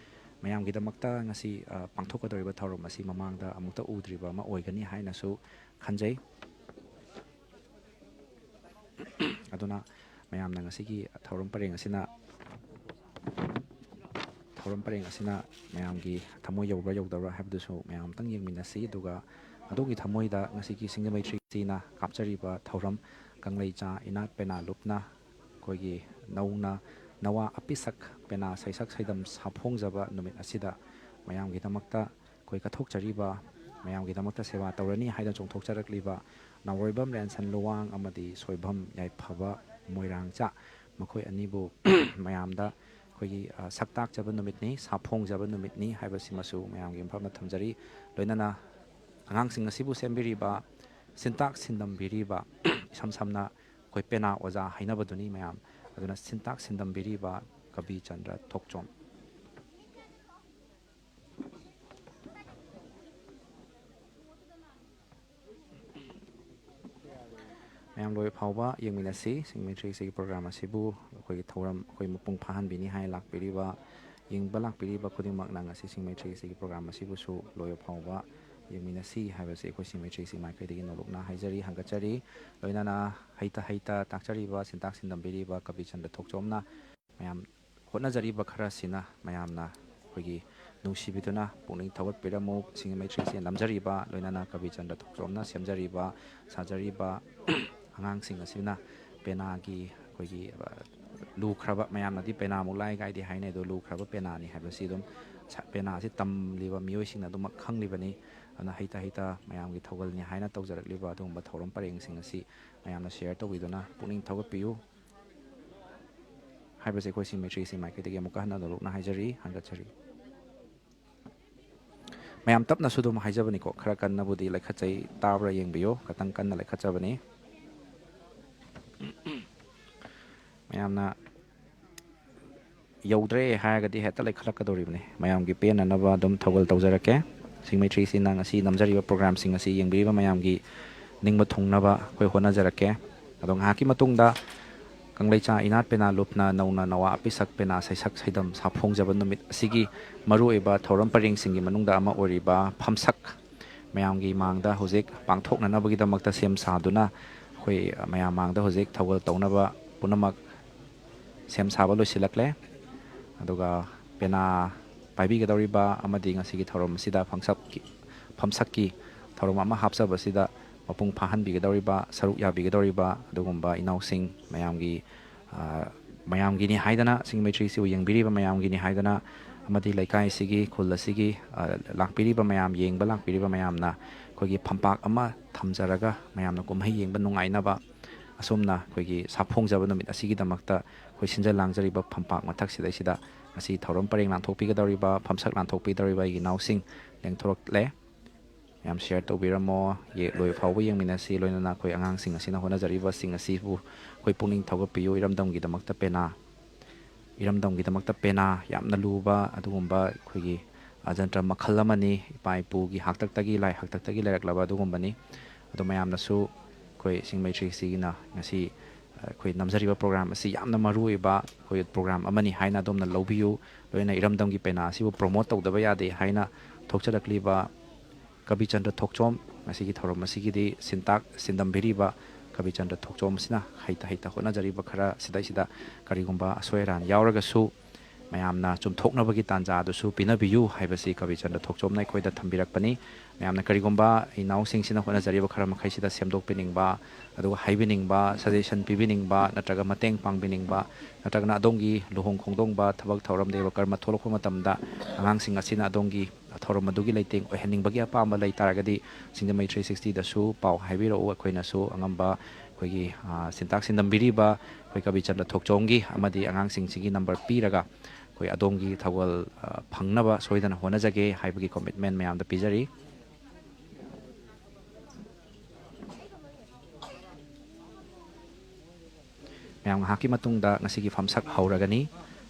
ꯃꯌꯥꯝꯒꯤꯗꯃꯛꯇ ꯉꯁꯤ, ꯑ, ꯄꯥꯡꯊꯣꯛꯀꯗꯧꯔꯤꯕ ꯊꯧꯔꯝ ꯑꯁꯤ ꯃꯃꯥꯡꯗ ꯑꯃꯨꯛꯇ ꯎꯗ꯭ꯔꯤꯕ ꯑꯃ ꯑꯣꯏꯒꯅꯤ ꯍꯥꯏꯅꯁꯨ ꯈꯟꯖꯩ꯫ ꯑꯗꯨꯅ ꯃꯌꯥꯝꯅ ꯉꯁꯤꯒꯤ ꯊꯧꯔꯝ ꯄꯔꯦꯡ ꯑꯁꯤꯅ, ꯊꯧꯔꯝ ꯄꯔꯦꯡ ꯑꯁꯤꯅ ꯃꯌꯥꯝꯒꯤ ꯊꯃꯣꯏ ꯌꯧꯕ꯭ꯔꯥ ꯌꯧꯗꯕ꯭ꯔꯥ ꯍꯥꯏꯕꯗꯨꯁꯨ ꯃꯌꯥꯝ ꯑꯃꯇꯪ ꯌꯦꯡꯃꯤꯟꯅꯁꯤ꯫ ꯑꯗꯨꯒ ꯑꯗꯣꯝꯒꯤ ꯊꯃꯣꯏꯗ ꯉꯁꯤꯒꯤ ꯁꯤꯡꯖꯃꯩ ꯊ꯭ꯔꯤ ꯁꯤꯅ ꯀꯥꯞꯆꯔꯤꯕ ꯊꯧꯔꯝ ꯀꯪꯂꯩꯆꯥ ꯏꯅꯥꯠ ꯄꯦꯅꯥ ꯂꯨꯞꯅ ꯑꯩꯈꯣꯏꯒꯤ ꯅꯧꯅ ꯅꯋꯥ ꯑꯄꯤꯁꯛ ꯄꯦꯅꯥ ꯁꯩꯁꯛ ꯁꯩꯗꯝ ꯁꯥꯐꯣꯡꯖꯕ ꯅꯨꯃꯤꯠ ꯑꯁꯤꯗ ꯃꯌꯥꯝꯒꯤꯗꯃꯛꯇ ꯑꯩꯈꯣꯏ ꯀꯠꯊꯣꯛꯆꯔꯤꯕ, ꯃꯌꯥꯝꯒꯤꯗꯃꯛꯇ ꯁꯦꯕꯥ ꯇꯧꯔꯅꯤ ꯍꯥꯏꯅ ꯆꯣꯡꯊꯣꯛꯆꯔꯛꯂꯤꯕ ꯅꯥꯎꯔꯣꯏꯕꯝ ꯔꯦꯟꯁꯟ ꯂꯨꯋꯥꯡ ꯑꯃꯗꯤ ꯁꯣꯏꯕꯝ ꯌꯥꯏꯐꯕ ꯃꯣꯏꯔꯥꯡꯆꯥ, ꯃꯈꯣꯏ ꯑꯅꯤꯕꯨ ꯃꯌꯥꯝꯗ ꯑꯩꯈꯣꯏꯒꯤ, ꯑ, ꯁꯛꯇꯥꯛꯆꯕ ꯅꯨꯃꯤꯠꯅꯤ, ꯁꯥꯐꯣꯡꯖꯕ ꯅꯨꯃꯤꯠꯅꯤ ꯍꯥꯏꯕꯁꯤꯃꯁꯨ ꯃꯌꯥꯝꯒꯤ ꯃꯐꯝꯗ ꯊꯝꯖꯔꯤ꯫ ꯂꯣꯏꯅꯅ ꯑꯉꯥꯡꯁꯤꯡ ꯑꯁꯤꯕꯨ ꯁꯦꯝꯕꯤꯔꯤꯕ, ꯁꯤꯟꯇꯥꯛ ꯁꯤꯟꯗꯝꯕꯤꯔꯤꯕ, ꯏꯁꯝ ꯁꯝꯅ ꯑꯩꯈꯣꯏ ꯄꯦꯅꯥ ꯑꯣꯖꯥ ꯍꯥꯏꯅꯕꯗꯨꯅꯤ ꯃꯌꯥꯝ꯫ ꯑꯗꯨꯅ ꯁꯤꯟꯇꯥꯛ ꯁꯤꯟꯗꯝꯕꯤꯔꯤꯕ ꯀꯕꯤ ꯆꯟꯗ꯭ꯔ ꯊꯣꯛꯆꯣꯝ꯫ ꯃꯌꯥꯝ ꯂꯣꯏ ꯐꯥꯎꯕ ꯌꯦꯡꯃꯤꯟꯅꯁꯤ꯫ ꯁꯤꯡꯃꯩ ꯊ꯭ꯔꯤ ꯁꯤꯒꯤ ꯄ꯭ꯔꯣꯒ꯭ꯔꯥꯝ ꯑꯁꯤꯕꯨ ꯑꯩꯈꯣꯏꯒꯤ ꯊꯧꯔꯝ ꯑꯩꯈꯣꯏ ꯃꯄꯨꯡ ꯐꯥꯍꯟꯕꯤꯅꯤ ꯍꯥꯏꯅ ꯂꯥꯛꯄꯤꯔꯤꯕ, ꯌꯦꯡꯕ ꯂꯥꯛꯄꯤꯔꯤꯕ ꯈꯨꯗꯤꯡꯃꯛꯅ ꯉꯁꯤ ꯁꯤꯡꯃꯩ ꯊ꯭ꯔꯤ ꯁꯤꯒꯤ ꯄ꯭ꯔꯣꯒ꯭ꯔꯥꯝ ꯑꯁꯤꯕꯨꯁꯨ ꯂꯣꯏꯕ ꯐꯥꯎꯕ ꯌꯦꯡꯃꯤꯟꯅꯁꯤ ꯍꯥꯏꯕꯁꯤ ꯑꯩꯈꯣꯏ ꯁꯤꯡꯃꯩ ꯊ꯭ꯔꯤ ꯁꯤ ꯃꯥꯏꯀꯩꯗꯒꯤ ꯅꯧꯂꯨꯛꯅ ꯍꯥꯏꯖꯔꯤ, ꯍꯪꯒꯠꯆꯔꯤ꯫ ꯂꯣꯏꯅꯅ ꯍꯩꯇ ꯍꯩꯇ ꯇꯥꯛꯆꯔꯤꯕ, ꯁꯤꯟꯇꯥꯛ ꯁꯤꯟꯗꯝꯕꯤꯔꯤꯕ ꯀꯕꯤ ꯆꯟꯗ꯭ꯔ ꯊꯣꯛꯆꯣꯝꯅ ꯃꯌꯥꯝ ꯍꯣꯠꯅꯖꯔꯤꯕ ꯈꯔꯁꯤꯅ ꯃꯌꯥꯝꯅ ꯑꯩꯈꯣꯏꯒꯤ ꯅꯨꯡꯁꯤꯕꯤꯗꯨꯅ ꯄꯨꯛꯅꯤꯡ ꯊꯧꯒꯠꯄꯤꯔꯝꯃꯨ꯫ ꯁꯤꯡꯃꯩ ꯊ꯭ꯔꯤ ꯁꯤ ꯅꯝꯖꯔꯤꯕ, ꯂꯣꯏꯅꯅ ꯀꯕꯤ ꯆꯟꯗ꯭ꯔ ꯊꯣꯛꯆꯣꯝꯅ ꯁꯦꯝꯖꯔꯤꯕ, ꯁꯥꯖꯔꯤꯕ ꯑꯉꯥꯡꯁꯤꯡ ꯑꯁꯤꯅ ꯄꯦꯅꯥꯒꯤ ꯑꯩꯈꯣꯏꯒꯤ, ꯑ, ꯂꯨꯈ꯭ꯔꯕ, ꯃꯌꯥꯝꯅꯗꯤ ꯄꯦꯅꯥꯃꯨꯛ ꯂꯥꯏ ꯀꯥꯏꯗꯤ ꯍꯥꯏꯅꯩ, ꯑꯗꯣ ꯂꯨꯈ꯭ꯔꯕ ꯄꯦꯅꯥꯅꯤ ꯍꯥꯏꯕꯁꯤ ꯑꯗꯨꯝ ꯁ-, ꯄꯦꯅꯥꯁꯤ ꯇꯝꯂꯤꯕ ꯃꯤꯑꯣꯏꯁꯤꯡꯅ ꯑꯗꯨꯃꯛ ꯈꯪꯂꯤꯕꯅꯤ꯫ ꯑꯗꯨꯅ ꯍꯩꯇ ꯍꯩꯇ ꯃꯌꯥꯝꯒꯤ ꯊꯧꯒꯜꯅꯤ ꯍꯥꯏꯅ ꯇꯧꯖꯔꯛꯂꯤꯕ ꯑꯗꯨꯒꯨꯝꯕ ꯊꯧꯔꯝ ꯄꯔꯦꯡꯁꯤꯡ ꯑꯁꯤ ꯃꯌꯥꯝꯅ ꯁꯤꯌꯔ ꯇꯧꯕꯤꯗꯨꯅ ꯄꯨꯛꯅꯤꯡ ꯊꯧꯒꯠꯄꯤꯌꯨ ꯍꯥꯏꯕꯁꯦ ꯑꯩꯈꯣꯏ ꯁꯤꯡꯃꯩ ꯊ꯭ꯔꯤ ꯁꯤ ꯃꯥꯏꯀꯩꯗꯒꯤ ꯑꯃꯨꯛꯀ ꯍꯟꯅ ꯅꯧꯂꯨꯛꯅ ꯍꯥꯏꯖꯔꯤ, ꯍꯪꯒꯠꯆꯔꯤ꯫ ꯃꯌꯥꯝ ꯇꯞꯅꯁꯨ ꯑꯗꯨꯝ ꯍꯥꯏꯖꯕꯅꯤꯀꯣ, ꯈꯔ ꯀꯟꯅꯕꯨꯗꯤ ꯂꯩꯈꯠꯆꯩ, ꯇꯥꯕ꯭ꯔꯥ ꯌꯦꯡꯕꯤꯌꯨ, ꯈꯇꯪ ꯀꯟꯅ ꯂꯩꯈꯠꯆꯕꯅꯤ꯫ ꯃꯌꯥꯝꯅ ꯌꯧꯗ꯭ꯔꯦ ꯍꯥꯏꯔꯒꯗꯤ ꯍꯦꯛꯇ ꯂꯩꯈꯠꯂꯛꯀꯗꯧꯔꯤꯕꯅꯤ꯫ ꯃꯌꯥꯝꯒꯤ ꯄꯦꯟꯅꯅꯕ ꯑꯗꯨꯝ ꯊꯧꯒꯜ ꯇꯧꯖꯔꯛꯀꯦ꯫ ꯁꯤꯡꯃꯩ ꯊ꯭ꯔꯤ ꯁꯤꯅ ꯉꯁꯤ ꯅꯝꯖꯔꯤꯕ ꯄ꯭ꯔꯣꯒ꯭ꯔꯥꯝꯁꯤꯡ ꯑꯁꯤ ꯌꯦꯡꯕꯤꯔꯤꯕ ꯃꯌꯥꯝꯒꯤ ꯅꯤꯡꯕ ꯊꯨꯡꯅꯕ ꯑꯩꯈꯣꯏ ꯍꯣꯠꯅꯖꯔꯛꯀꯦ꯫ ꯑꯗꯣ ꯉꯥꯏꯍꯥꯛꯀꯤ ꯃꯇꯨꯡꯗ ꯀꯪꯂꯩꯆꯥ ꯏꯅꯥꯠ ꯄꯦꯅꯥ ꯂꯨꯞꯅ ꯅꯧꯅ ꯅꯋꯥ ꯑꯄꯤꯁꯛ ꯄꯦꯅꯥ ꯁꯩꯁꯛ ꯁꯩꯗꯝ ꯁꯥꯐꯣꯡꯖꯕ ꯅꯨꯃꯤꯠ ꯑꯁꯤꯒꯤ ꯃꯔꯨꯑꯣꯏꯕ ꯊꯧꯔꯝ ꯄꯔꯦꯡꯁꯤꯡꯒꯤ ꯃꯅꯨꯡꯗ ꯑꯃ ꯑꯣꯏꯔꯤꯕ ꯐꯝꯁꯛ ꯃꯌꯥꯝꯒꯤ ꯃꯥꯡꯗ ꯍꯧꯖꯤꯛ ꯄꯥꯡꯊꯣꯛꯅꯅꯕꯒꯤꯗꯃꯛꯇ ꯁꯦꯝ ꯁꯥꯗꯨꯅ ꯑꯩꯈꯣꯏ ꯃꯌꯥꯝ ꯃꯥꯡꯗ ꯍꯧꯖꯤꯛ ꯊꯧꯒꯜ ꯇꯧꯅꯕ ꯄꯨꯝꯅꯃꯛ ꯁꯦꯝ ꯁꯥꯕ ꯂꯣꯏꯁꯤꯜꯂꯛꯂꯦ꯫ ꯑꯗꯨꯒ ꯄꯦꯅꯥ ꯄꯥꯏꯕꯤꯒꯗꯧꯔꯤꯕ ꯑꯃꯗꯤ ꯉꯁꯤꯒꯤ ꯊꯧꯔꯝ ꯑꯁꯤꯗ ꯐꯝꯁꯛꯀꯤ, ꯐꯝꯁꯛꯀꯤ ꯊꯧꯔꯝ ꯑꯃ ꯍꯥꯞꯆꯕꯁꯤꯗ ꯃꯄꯨꯡ ꯐꯥꯍꯟꯕꯤꯒꯗꯧꯔꯤꯕ, ꯁꯔꯨꯛ ꯌꯥꯕꯤꯒꯗꯧꯔꯤꯕ ꯑꯗꯨꯒꯨꯝꯕ ꯏꯅꯥꯎꯁꯤꯡ ꯃꯌꯥꯝꯒꯤ, ꯑ, ꯃꯌꯥꯝꯒꯤꯅꯤ ꯍꯥꯏꯗꯅ, ꯁꯤꯡ ꯃꯩꯇ꯭ꯔꯤꯁꯤꯕꯨ ꯌꯦꯡꯕꯤꯔꯤꯕ ꯃꯌꯥꯝꯒꯤꯅꯤ ꯍꯥꯏꯗꯅ, ꯑꯃꯗꯤ ꯂꯩꯀꯥꯏ ꯑꯁꯤꯒꯤ, ꯈꯨꯜ ꯑꯁꯤꯒꯤ, ꯑ, ꯂꯥꯛꯄꯤꯔꯤꯕ ꯃꯌꯥꯝ, ꯌꯦꯡꯕ ꯂꯥꯛꯄꯤꯔꯤꯕ ꯃꯌꯥꯝꯅ ꯑꯩꯈꯣꯏꯒꯤ ꯐꯝꯄꯥꯛ ꯑꯃ ꯊꯝꯖꯔꯒ ꯃꯌꯥꯝꯅ ꯀꯨꯝꯍꯩ ꯌꯦꯡꯕ ꯅꯨꯡꯉꯥꯏꯅꯕ, ꯑꯁꯨꯝꯅ ꯑꯩꯈꯣꯏꯒꯤ ꯁꯥꯐꯣꯡꯖꯕ ꯅꯨꯃꯤꯠ ꯑꯁꯤꯒꯤꯗꯃꯛꯇ ꯑꯩꯈꯣꯏ ꯁꯤꯟꯖ ꯂꯥꯡꯖꯔꯤꯕ ꯐꯝꯄꯥꯛ ꯃꯊꯛꯁꯤꯗꯩꯁꯤꯗ ꯉꯁꯤ ꯊꯧꯔꯝ ꯄꯔꯦꯡ ꯂꯥꯟꯊꯣꯛꯄꯤꯒꯗꯧꯔꯤꯕ, ꯐꯝꯁꯛ ꯂꯥꯟꯊꯣꯛꯄꯤꯗꯧꯔꯤꯕ ꯑꯩꯒꯤ ꯏꯅꯥꯎꯁꯤꯡ ꯂꯦꯡꯊꯣꯔꯛꯂꯦ꯫ ꯃꯌꯥꯝ share ꯇꯧꯕꯤꯔꯝꯃꯣ꯫ ꯌꯦ-, ꯂꯣꯏꯕ ꯐꯥꯎꯕ ꯌꯦꯡꯃꯤꯟꯅꯁꯤ꯫ ꯂꯣꯏꯅꯅ ꯑꯩꯈꯣꯏ ꯑꯉꯥꯡꯁꯤꯡ ꯑꯁꯤꯅ ꯍꯣꯠꯅꯖꯔꯤꯕꯁꯤꯡ ꯑꯁꯤꯕꯨ ꯑꯩꯈꯣꯏ ꯄꯨꯛꯅꯤꯡ ꯊꯧꯒꯠꯄꯤꯌꯨ꯫ ꯏꯔꯝꯗꯝꯒꯤꯗꯃꯛꯇ ꯄꯦꯅꯥ, ꯏꯔꯝꯗꯝꯒꯤꯗꯃꯛꯇ ꯄꯦꯅꯥ ꯌꯥꯝꯅ ꯂꯨꯕ ꯑꯗꯨꯒꯨꯝꯕ ꯑꯩꯈꯣꯏꯒꯤ, ꯑ, ꯖꯟꯇ꯭ꯔ ꯃꯈꯜ ꯑꯃꯅꯤ꯫ ꯏꯄꯥ ꯏꯄꯨꯒꯤ ꯍꯥꯛꯇꯛꯇꯒꯤ, ꯂꯥꯏ ꯍꯥꯛꯇꯛꯇꯒꯤ ꯂꯩꯔꯛꯂꯕ ꯑꯗꯨꯒꯨꯝꯕꯅꯤ꯫ ꯑꯗꯣ ꯃꯌꯥꯝꯅꯁꯨ ꯑꯩꯈꯣꯏ ꯁꯤꯡ ꯃꯩꯇ꯭ꯔꯤꯁꯤꯒꯤꯅ ꯉꯁꯤ, ꯑ, ꯑꯩꯈꯣꯏ ꯅꯝꯖꯔꯤꯕ program ꯑꯁꯤ ꯌꯥꯝꯅ ꯃꯔꯨ ꯑꯣꯏꯕ ꯑꯩꯈꯣꯏ program ꯑꯃꯅꯤ ꯍꯥꯏꯅ ꯑꯗꯣꯝꯅ ꯂꯧꯕꯤꯌꯨ꯫ ꯂꯣꯏꯅ ꯏꯔꯝꯗꯝꯒꯤ ꯄꯦꯅꯥ ꯑꯁꯤꯕꯨ promote ꯇꯧꯗꯕ ꯌꯥꯗꯦ ꯍꯥꯏꯅ ꯊꯣꯛꯆꯔꯛꯂꯤꯕ ꯀꯕꯤꯆꯟꯗ꯭ꯔ ꯊꯣꯛꯆꯣꯝ, ꯉꯁꯤꯒꯤ ꯊꯧꯔꯝ ꯑꯁꯤꯒꯤꯗꯤ ꯁꯤꯟꯇꯥꯛ ꯁꯤꯟꯗꯝꯕꯤꯔꯤꯕ ꯀꯕꯤꯆꯟꯗ꯭ꯔ ꯊꯣꯛꯆꯣꯝ ꯑꯁꯤꯅ ꯍꯩꯇ ꯍꯩꯇ ꯍꯣꯠꯅꯖꯔꯤꯕ ꯈꯔ ꯁꯤꯗꯩꯁꯤꯗ ꯀꯔꯤꯒꯨꯝꯕ ꯑꯁꯣꯏ ꯑꯔꯥꯟ ꯌꯥꯎꯔꯒꯁꯨ ꯃꯌꯥꯝꯅ ꯆꯨꯝꯊꯣꯛꯅꯕꯒꯤ ꯇꯥꯟꯖꯥ ꯑꯗꯨꯁꯨ ꯄꯤꯅꯕꯤꯌꯨ ꯍꯥꯏꯕꯁꯤ ꯀꯕꯤꯆꯟꯗ꯭ꯔ ꯊꯣꯛꯆꯣꯝꯅ ꯑꯩꯈꯣꯏꯗ ꯊꯝꯕꯤꯔꯛꯄꯅꯤ꯫ ꯃꯌꯥꯝꯅ ꯀꯔꯤꯒꯨꯝꯕ ꯏꯅꯥꯎꯁꯤꯡꯁꯤꯅ ꯍꯣꯠꯅꯖꯔꯤꯕ ꯈꯔ ꯃꯈꯩꯁꯤꯗ ꯁꯦꯝꯗꯣꯛꯄꯤꯅꯤꯡꯕ, ꯑꯗꯨꯒ ꯍꯥꯏꯕꯤꯅꯤꯡꯕ, suggestion ꯄꯤꯕꯤꯅꯤꯡꯕ, ꯅꯠꯇ꯭ꯔꯒ ꯃꯇꯦꯡ ꯄꯥꯡꯕꯤꯅꯤꯡꯕ, ꯅꯠꯇ꯭ꯔꯒꯅ ꯑꯗꯣꯝꯒꯤ ꯂꯨꯍꯣꯡ ꯈꯣꯡꯗꯣꯡꯕ, ꯊꯕꯛ ꯊꯧꯔꯝ, ꯗꯦꯕ ꯀꯔꯃ ꯊꯣꯛꯂꯛꯄ ꯃꯇꯝꯗ ꯑꯉꯥꯡꯁꯤꯡ ꯑꯁꯤꯅ ꯑꯗꯣꯝꯒꯤ ꯊꯧꯔꯝ ꯑꯗꯨꯒꯤ ꯂꯩꯇꯦꯡ ꯑꯣꯏꯍꯟꯅꯤꯡꯕꯒꯤ ꯑꯄꯥꯝꯕ ꯂꯩ ꯇꯥꯔꯒꯗꯤ, ꯁꯤꯡꯖꯃꯩ three sixty ꯗꯁꯨ ꯄꯥꯎ ꯍꯥꯏꯕꯤꯔꯛꯎ꯫ ꯑꯩꯈꯣꯏꯅꯁꯨ ꯑꯉꯝꯕ ꯑꯩꯈꯣꯏꯒꯤ, ꯑ, ꯁꯤꯟꯇꯥꯛ ꯁꯤꯟꯗꯝꯕꯤꯔꯤꯕ ꯑꯩꯈꯣꯏ ꯀꯕꯤꯆꯟꯗ꯭ꯔ ꯊꯣꯛꯆꯣꯝꯒꯤ ꯑꯃꯗꯤ ꯑꯉꯥꯡꯁꯤꯡꯁꯤꯒꯤ number ꯄꯤꯔꯒ ꯑꯩꯈꯣꯏ ꯑꯗꯣꯝꯒꯤ ꯊꯧꯒꯜ, ꯑ, ꯐꯪꯅꯕ ꯁꯣꯏꯗꯅ ꯍꯣꯠꯅꯖꯒꯦ ꯍꯥꯏꯕꯒꯤ commitment ꯃꯌꯥꯝꯗ ꯄꯤꯖꯔꯤ꯫ ꯃꯌꯥꯝ ꯉꯥꯏꯍꯥꯛꯀꯤ ꯃꯇꯨꯡꯗ ꯉꯁꯤꯒꯤ ꯐꯝꯁꯛ ꯍꯧꯔꯒꯅꯤ꯫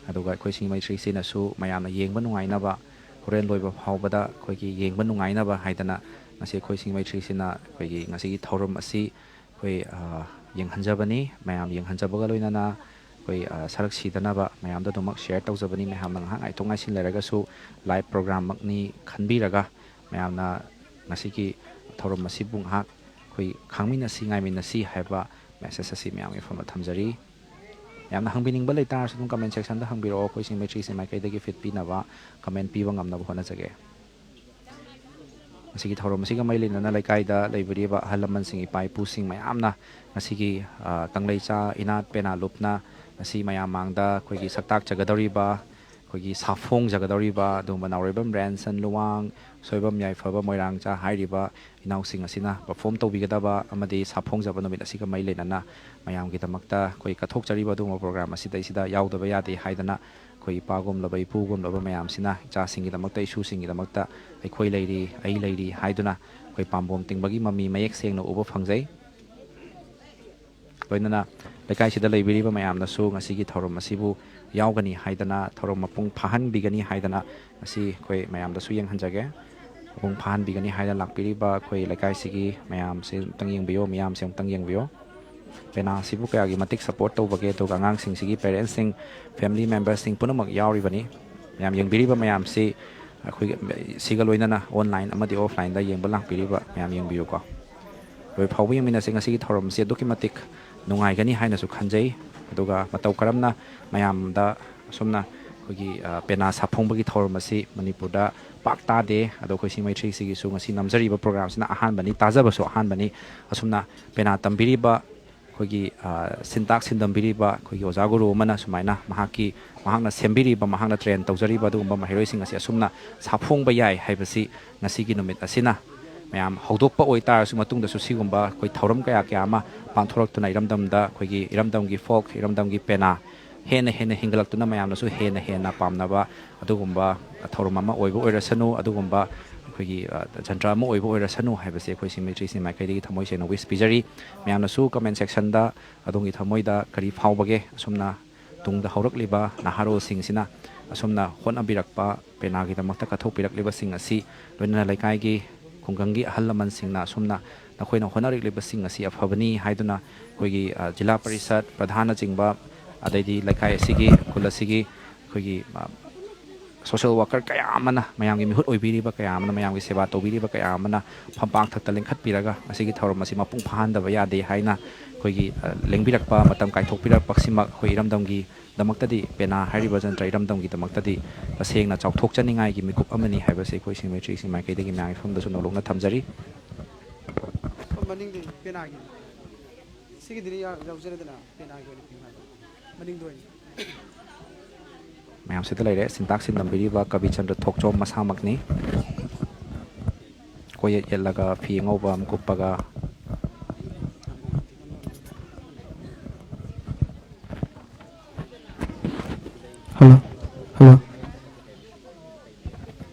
ꯑꯗꯨꯒ ꯑꯩꯈꯣꯏ ꯁꯤꯡꯖꯃꯩ three sixty ꯅꯁꯨ ꯃꯌꯥꯝꯅ ꯌꯦꯡꯕ ꯅꯨꯡꯉꯥꯏꯅꯕ, ꯍꯣꯔꯦꯟ ꯂꯣꯏꯕ ꯐꯥꯎꯕꯗ ꯑꯩꯈꯣꯏꯒꯤ ꯌꯦꯡꯕ ꯅꯨꯡꯉꯥꯏꯅꯕ ꯍꯥꯏꯗꯅ ꯉꯁꯤ ꯑꯩꯈꯣꯏ ꯁꯤꯡꯖꯃꯩ three sixty ꯅ ꯑꯩꯈꯣꯏꯒꯤ ꯉꯁꯤꯒꯤ ꯊꯧꯔꯝ ꯑꯁꯤ ꯑꯩꯈꯣꯏ, ꯑ, ꯌꯦꯡꯍꯟꯖꯕꯅꯤ꯫ ꯃꯌꯥꯝ ꯌꯦꯡꯍꯟꯖꯕꯒ ꯂꯣꯏꯅꯅ ꯑꯩꯈꯣꯏ, ꯑ, ꯁꯔꯛ ꯁꯤꯗꯅꯕ ꯃꯌꯥꯝꯗ ꯑꯗꯨꯃꯛ share ꯇꯧꯖꯕꯅꯤ꯫ ꯃꯌꯥꯝꯅ ꯉꯥꯏꯍꯥꯛ ꯉꯥꯏꯊꯣꯛ ꯉꯥꯏꯁꯤꯟ ꯂꯩꯔꯒꯁꯨ live program ꯃꯛꯅꯤ ꯈꯟꯕꯤꯔꯒ ꯃꯌꯥꯝꯅ ꯉꯁꯤꯒꯤ ꯊꯧꯔꯝ ꯑꯁꯤꯕꯨ ꯉꯥꯏꯍꯥꯛ ꯑꯩꯈꯣꯏ ꯈꯪꯃꯤꯟꯅꯁꯤ, ꯉꯥꯏꯃꯤꯟꯅꯁꯤ ꯍꯥꯏꯕ message ꯑꯁꯤ ꯃꯌꯥꯝꯒꯤ ꯃꯐꯝꯗ ꯊꯝꯖꯔꯤ꯫ ꯌꯥꯝꯅ ꯍꯪꯕꯤꯅꯤꯡꯕ ꯂꯩꯇꯥꯔꯁꯨ ꯑꯗꯨꯝ comment section ꯗ ꯍꯪꯕꯤꯔꯛꯑꯣ꯫ ꯑꯩꯈꯣꯏ ꯁꯤꯡꯖꯃꯩ three sixty ꯃꯥꯏꯀꯩꯗꯒꯤ feed ꯄꯤꯅꯕ comment ꯄꯤꯕ ꯉꯝꯅꯕ ꯍꯣꯠꯅꯖꯒꯦ꯫ ꯉꯁꯤꯒꯤ ꯊꯧꯔꯝ ꯑꯁꯤꯒ ꯃꯔꯤ ꯂꯩꯅꯅ ꯂꯩꯀꯥꯏꯗ ꯂꯩꯕꯤꯔꯤꯕ ꯑꯍꯜ ꯂꯃꯟꯁꯤꯡ, ꯏꯄꯥ ꯏꯄꯨꯁꯤꯡ ꯃꯌꯥꯝꯅ ꯉꯁꯤꯒꯤ, ꯑ, ꯀꯪꯂꯩꯆꯥ ꯏꯅꯥꯠ ꯄꯦꯅꯥ ꯂꯨꯞꯅ ꯉꯁꯤ ꯃꯌꯥꯝ ꯃꯥꯡꯗ ꯑꯩꯈꯣꯏꯒꯤ ꯁꯛꯇꯥꯛꯆꯒꯗꯧꯔꯤꯕ, ꯑꯩꯈꯣꯏꯒꯤ ꯁꯥꯐꯣꯡꯖꯒꯗꯧꯔꯤꯕ ꯑꯗꯨꯒꯨꯝꯕ ꯅꯥꯎꯔꯦꯝꯕꯝ ꯔꯦꯟꯁꯟ ꯂꯨꯋꯥꯡ, ꯁꯣꯏꯕꯝ ꯌꯥꯏꯐꯕ ꯃꯣꯏꯔꯥꯡꯆꯥ ꯍꯥꯏꯔꯤꯕ ꯏꯅꯥꯎꯁꯤꯡ ꯑꯁꯤꯅ ꯄꯔꯐꯣꯝ ꯇꯧꯕꯤꯒꯗꯕ ꯑꯃꯗꯤ ꯁꯥꯐꯣꯡꯖꯕ ꯅꯨꯃꯤꯠ ꯑꯁꯤꯒ ꯃꯔꯤ ꯂꯩꯅꯅ ꯃꯌꯥꯝꯒꯤꯗꯃꯛꯇ ꯑꯩꯈꯣꯏ ꯀꯠꯊꯣꯛꯆꯔꯤꯕ ꯑꯗꯨꯒꯨꯝꯕ ꯄ꯭ꯔꯣꯒ꯭ꯔꯥꯝ ꯑꯁꯤꯗꯩꯁꯤꯗ ꯌꯥꯎꯗꯕ ꯌꯥꯗꯦ ꯍꯥꯏꯗꯅ ꯑꯩꯈꯣꯏ ꯏꯄꯥꯒꯨꯝꯂꯕ ꯏꯄꯨꯒꯨꯝꯂꯕ ꯃꯌꯥꯝꯁꯤꯅ ꯏꯆꯥꯁꯤꯡꯒꯤꯗꯃꯛꯇ, ꯏꯁꯨꯁꯤꯡꯒꯤꯗꯃꯛꯇ ꯑꯩꯈꯣꯏ ꯂꯩꯔꯤ, ꯑꯩ ꯂꯩꯔꯤ ꯍꯥꯏꯗꯨꯅ ꯑꯩꯈꯣꯏ ꯄꯥꯝꯕꯣꯝ ꯇꯤꯡꯕꯒꯤ ꯃꯃꯤ ꯃꯌꯦꯛ ꯁꯦꯡꯅ ꯎꯕ ꯐꯪꯖꯩ꯫ ꯂꯣꯏꯅꯅ ꯂꯩꯀꯥꯏꯁꯤꯗ ꯂꯩꯕꯤꯔꯤꯕ ꯃꯌꯥꯝꯅꯁꯨ ꯉꯁꯤꯒꯤ ꯊꯧꯔꯝ ꯑꯁꯤꯕꯨ ꯌꯥꯎꯒꯅꯤ ꯍꯥꯏꯗꯅ, ꯊꯧꯔꯝ ꯃꯄꯨꯡ ꯐꯥꯍꯟꯕꯤꯒꯅꯤ ꯍꯥꯏꯗꯅ ꯉꯁꯤ ꯑꯩꯈꯣꯏ ꯃꯌꯥꯝꯗꯁꯨ ꯌꯦꯡꯍꯟꯖꯒꯦ꯫ ꯃꯄꯨꯡ ꯐꯥꯍꯟꯕꯤꯒꯅꯤ ꯍꯥꯏꯅ ꯂꯥꯛꯄꯤꯔꯤꯕ ꯑꯩꯈꯣꯏ ꯂꯩꯀꯥꯏꯁꯤꯒꯤ ꯃꯌꯥꯝꯁꯦ ꯑꯃꯨꯛꯇꯪ ꯌꯦꯡꯕꯤꯌꯣ, ꯃꯤꯌꯥꯝꯁꯦ ꯑꯃꯨꯛꯇꯪ ꯌꯦꯡꯕꯤꯌꯣ꯫ ꯄꯦꯅꯥꯁꯤꯕꯨ ꯀꯌꯥꯒꯤ ꯃꯇꯤꯛ ꯁꯄꯣꯔꯠ ꯇꯧꯕꯒꯦ, ꯑꯗꯨꯒ ꯑꯉꯥꯡꯁꯤꯡꯁꯤꯒꯤ ꯄꯦꯔꯦꯟꯁꯁꯤꯡ, ꯐꯦꯃꯤꯂꯤ ꯃꯦꯝꯕꯔꯁꯤꯡ ꯄꯨꯝꯅꯃꯛ ꯌꯥꯎꯔꯤꯕꯅꯤ꯫ ꯃꯌꯥꯝ ꯌꯦꯡꯕꯤꯔꯤꯕ ꯃꯌꯥꯝꯁꯤ ꯑꯩꯈꯣꯏꯒꯤ ꯁꯤꯒ ꯂꯣꯏꯅꯅ ꯑꯣꯟꯂꯥꯏꯟ ꯑꯃꯗꯤ ꯑꯣꯐꯂꯥꯏꯟꯗ ꯌꯦꯡꯕ ꯂꯥꯛꯄꯤꯔꯤꯕ ꯃꯌꯥꯝ ꯌꯦꯡꯕꯤꯌꯨꯀꯣ꯫ ꯂꯣꯏ ꯐꯥꯎꯕ ꯌꯦꯡꯃꯤꯟꯅꯁꯤ꯫ ꯉꯁꯤꯒꯤ ꯊꯧꯔꯝꯁꯤ ꯑꯗꯨꯛꯀꯤ ꯃꯇꯤꯛ ꯅꯨꯡꯉꯥꯏꯒꯅꯤ ꯍꯥꯏꯅꯁꯨ ꯈꯟꯖꯩ꯫ ꯑꯗꯨꯒ ꯃꯇꯧ ꯀꯔꯝꯅ ꯃꯌꯥꯝꯗ ꯑꯁꯨꯝꯅ ꯑꯩꯈꯣꯏꯒꯤ, ꯑ, ꯄꯦꯅꯥ ꯁꯥꯐꯣꯡꯕꯒꯤ ꯊꯧꯔꯝ ꯑꯁꯤ ꯃꯅꯤꯄꯨꯔꯗ ꯄꯥꯛ ꯇꯥꯗꯦ꯫ ꯑꯗꯣ ꯑꯩꯈꯣꯏ ꯁꯤꯡ ꯃꯩ ꯊ꯭ꯔꯤꯁꯤꯒꯤꯁꯨ ꯉꯁꯤ ꯅꯝꯖꯔꯤꯕ ꯄ꯭ꯔꯣꯒ꯭ꯔꯥꯝꯁꯤꯅ ꯑꯍꯥꯟꯕꯅꯤ, ꯇꯥꯖꯕꯁꯨ ꯑꯍꯥꯟꯕꯅꯤ꯫ ꯑꯁꯨꯝꯅ ꯄꯦꯅꯥ ꯇꯝꯕꯤꯔꯤꯕ ꯑꯩꯈꯣꯏꯒꯤ, ꯑ, ꯁꯤꯟꯇꯥꯛ ꯁꯤꯟꯗꯝꯕꯤꯔꯤꯕ ꯑꯩꯈꯣꯏꯒꯤ ꯑꯣꯖꯥ ꯒꯨꯔꯨ ꯑꯃꯅ ꯁꯨꯃꯥꯏꯅ ꯃꯍꯥꯛꯀꯤ, ꯃꯍꯥꯛꯅ ꯁꯦꯝꯕꯤꯔꯤꯕ, ꯃꯍꯥꯛꯅ ꯇ꯭ꯔꯦꯟ ꯇꯧꯖꯔꯤꯕ ꯑꯗꯨꯒꯨꯝꯕ ꯃꯍꯩꯔꯣꯏꯁꯤꯡ ꯑꯁꯤ ꯑꯁꯨꯝꯅ ꯁꯥꯐꯣꯡꯕ ꯌꯥꯏ ꯍꯥꯏꯕꯁꯤ ꯉꯁꯤꯒꯤ ꯅꯨꯃꯤꯠ ꯑꯁꯤꯅ ꯃꯌꯥꯝ ꯍꯧꯗꯣꯛꯄ ꯑꯣꯏꯇꯥꯔꯁꯨ, ꯃꯇꯨꯡꯗꯁꯨ ꯁꯤꯒꯨꯝꯕ ꯑꯩꯈꯣꯏ ꯊꯧꯔꯝ ꯀꯌꯥ ꯀꯌꯥ ꯑꯃ ꯄꯥꯡꯊꯣꯔꯛꯇꯨꯅ ꯏꯔꯝꯗꯝꯗ ꯑꯩꯈꯣꯏꯒꯤ ꯏꯔꯝꯗꯝꯒꯤ ꯐꯣꯛ, ꯏꯔꯝꯗꯝꯒꯤ ꯄꯦꯅꯥ ꯍꯦꯟꯅ ꯍꯦꯟꯅ ꯍꯦꯟꯒꯠꯂꯛꯇꯨꯅ ꯃꯌꯥꯝꯅꯁꯨ ꯍꯦꯟꯅ ꯍꯦꯟꯅ ꯄꯥꯝꯅꯕ ꯑꯗꯨꯒꯨꯝꯕ ꯊꯧꯔꯝ ꯑꯃ ꯑꯣꯏꯕ ꯑꯣꯏꯔꯁꯅꯨ, ꯑꯗꯨꯒꯨꯝꯕ ꯑꯩꯈꯣꯏꯒꯤ, ꯑ, ꯖꯟꯇ꯭ꯔ ꯑꯃ ꯑꯣꯏꯕ ꯑꯣꯏꯔꯁꯅꯨ ꯍꯥꯏꯕꯁꯦ ꯑꯩꯈꯣꯏ ꯁꯤꯡ ꯃꯩ ꯊ꯭ꯔꯤꯁꯤ ꯃꯥꯏꯀꯩꯗꯒꯤ ꯊꯃꯣꯏ ꯁꯦꯡꯅ ꯋꯤꯁ ꯄꯤꯖꯔꯤ꯫ ꯃꯌꯥꯝꯅꯁꯨ ꯀꯃꯦꯟ ꯁꯦꯛꯁꯟꯗ ꯑꯗꯣꯝꯒꯤ ꯊꯃꯣꯏꯗ ꯀꯔꯤ ꯐꯥꯎꯕꯒꯦ? ꯑꯁꯨꯝꯅ ꯇꯨꯡꯗ ꯍꯧꯔꯛꯂꯤꯕ ꯅꯍꯥꯔꯣꯜꯁꯤꯡꯁꯤꯅ ꯑꯁꯨꯝꯅ ꯍꯣꯠꯅꯕꯤꯔꯛꯄ, ꯄꯦꯅꯥꯒꯤꯗꯃꯛꯇ ꯀꯠꯊꯣꯛꯄꯤꯔꯛꯂꯤꯕꯁꯤꯡ ꯑꯁꯤ, ꯂꯣꯏꯅꯅ ꯂꯩꯀꯥꯏꯒꯤ ꯈꯨꯡꯒꯪꯒꯤ ꯑꯍꯜ ꯂꯃꯟꯁꯤꯡꯅ ꯑꯁꯨꯝꯅ ꯅꯈꯣꯏꯅ ꯍꯣꯠꯅꯔꯛꯂꯤꯕꯁꯤꯡ ꯑꯁꯤ ꯑꯐꯕꯅꯤ ꯍꯥꯏꯗꯨꯅ ꯑꯩꯈꯣꯏꯒꯤ, ꯑ, ꯖꯤꯂꯥ ꯄꯔꯤꯁꯠ ꯄ꯭ꯔꯙꯥꯟꯅꯆꯤꯡꯕ, ꯑꯗꯩꯗꯤ ꯂꯩꯀꯥꯏ ꯑꯁꯤꯒꯤ, ꯈꯨꯜ ꯑꯁꯤꯒꯤ ꯑꯩꯈꯣꯏꯒꯤ, ꯑ, ꯁꯣꯁꯦꯜ ꯋꯥꯀꯔ ꯀꯌꯥ ꯑꯃꯅ, ꯃꯌꯥꯝꯒꯤ ꯃꯤꯍꯨꯠ ꯑꯣꯏꯕꯤꯔꯤꯕ ꯀꯌꯥ ꯑꯃꯅ, ꯃꯌꯥꯝꯒꯤ ꯁꯦꯕꯥ ꯇꯧꯕꯤꯔꯤꯕ ꯀꯌꯥ ꯑꯃꯅ ꯐꯝꯄꯥꯛ ꯊꯛꯇ ꯂꯤꯡꯈꯠꯄꯤꯔꯒ ꯉꯁꯤꯒꯤ ꯊꯧꯔꯝ ꯑꯁꯤ ꯃꯄꯨꯡ ꯐꯥꯍꯟꯗꯕ ꯌꯥꯗꯦ ꯍꯥꯏꯅ ꯑꯩꯈꯣꯏꯒꯤ, ꯑ, ꯂꯦꯡꯕꯤꯔꯛꯄ, ꯃꯇꯝ ꯀꯥꯏꯊꯣꯛꯄꯤꯔꯛꯄꯁꯤꯃꯛ ꯑꯩꯈꯣꯏ ꯏꯔꯝꯗꯝꯒꯤꯗꯃꯛꯇꯗꯤ, ꯄꯦꯅꯥ ꯍꯥꯏꯔꯤꯕ ꯖꯟꯇ꯭ꯔ ꯏꯔꯝꯗꯝꯒꯤꯗꯃꯛꯇꯗꯤ ꯇꯁꯦꯡꯅ ꯆꯥꯎꯊꯣꯛꯆꯅꯤꯡꯉꯥꯏꯒꯤ ꯃꯤꯀꯨꯞ ꯑꯃꯅꯤ ꯍꯥꯏꯕꯁꯤ ꯑꯩꯈꯣꯏ ꯁꯤꯡ ꯃꯩ ꯊ꯭ꯔꯤꯁꯤ ꯃꯥꯏꯀꯩꯗꯒꯤ ꯃꯌꯥꯝꯒꯤ ꯃꯐꯝꯗꯁꯨ ꯅꯧꯂꯧꯅ ꯊꯝꯖꯔꯤ꯫ ꯃꯅꯤꯡꯗꯤ ꯄꯦꯅꯥꯒꯤ, ꯁꯤꯒꯤꯗꯤ ꯌꯥꯎ-, ꯌꯥꯎꯖꯔꯦꯗꯅ, ꯄꯦꯅꯥꯒꯤ ꯑꯣꯏꯅ ꯄꯤꯌꯨ ꯍꯥꯏꯕ꯫ ꯃꯅꯤꯡꯗ ꯑꯣꯏꯅ꯫ ꯃꯌꯥꯝꯁꯤꯗ ꯂꯩꯔꯦ꯫ ꯁꯤꯟꯇꯥꯛ ꯁꯤꯟꯗꯝꯕꯤꯔꯤꯕ ꯀꯕꯤꯆꯟꯗ꯭ꯔ ꯊꯣꯛꯆꯣꯝ ꯃꯁꯥꯃꯛꯅꯤ꯫ ꯀꯣꯌꯦꯠ ꯌꯦꯠꯂꯒ ꯐꯤ ꯑꯉꯧꯕ ꯑꯃ ꯀꯨꯞꯄꯒ꯫ Hello, hello.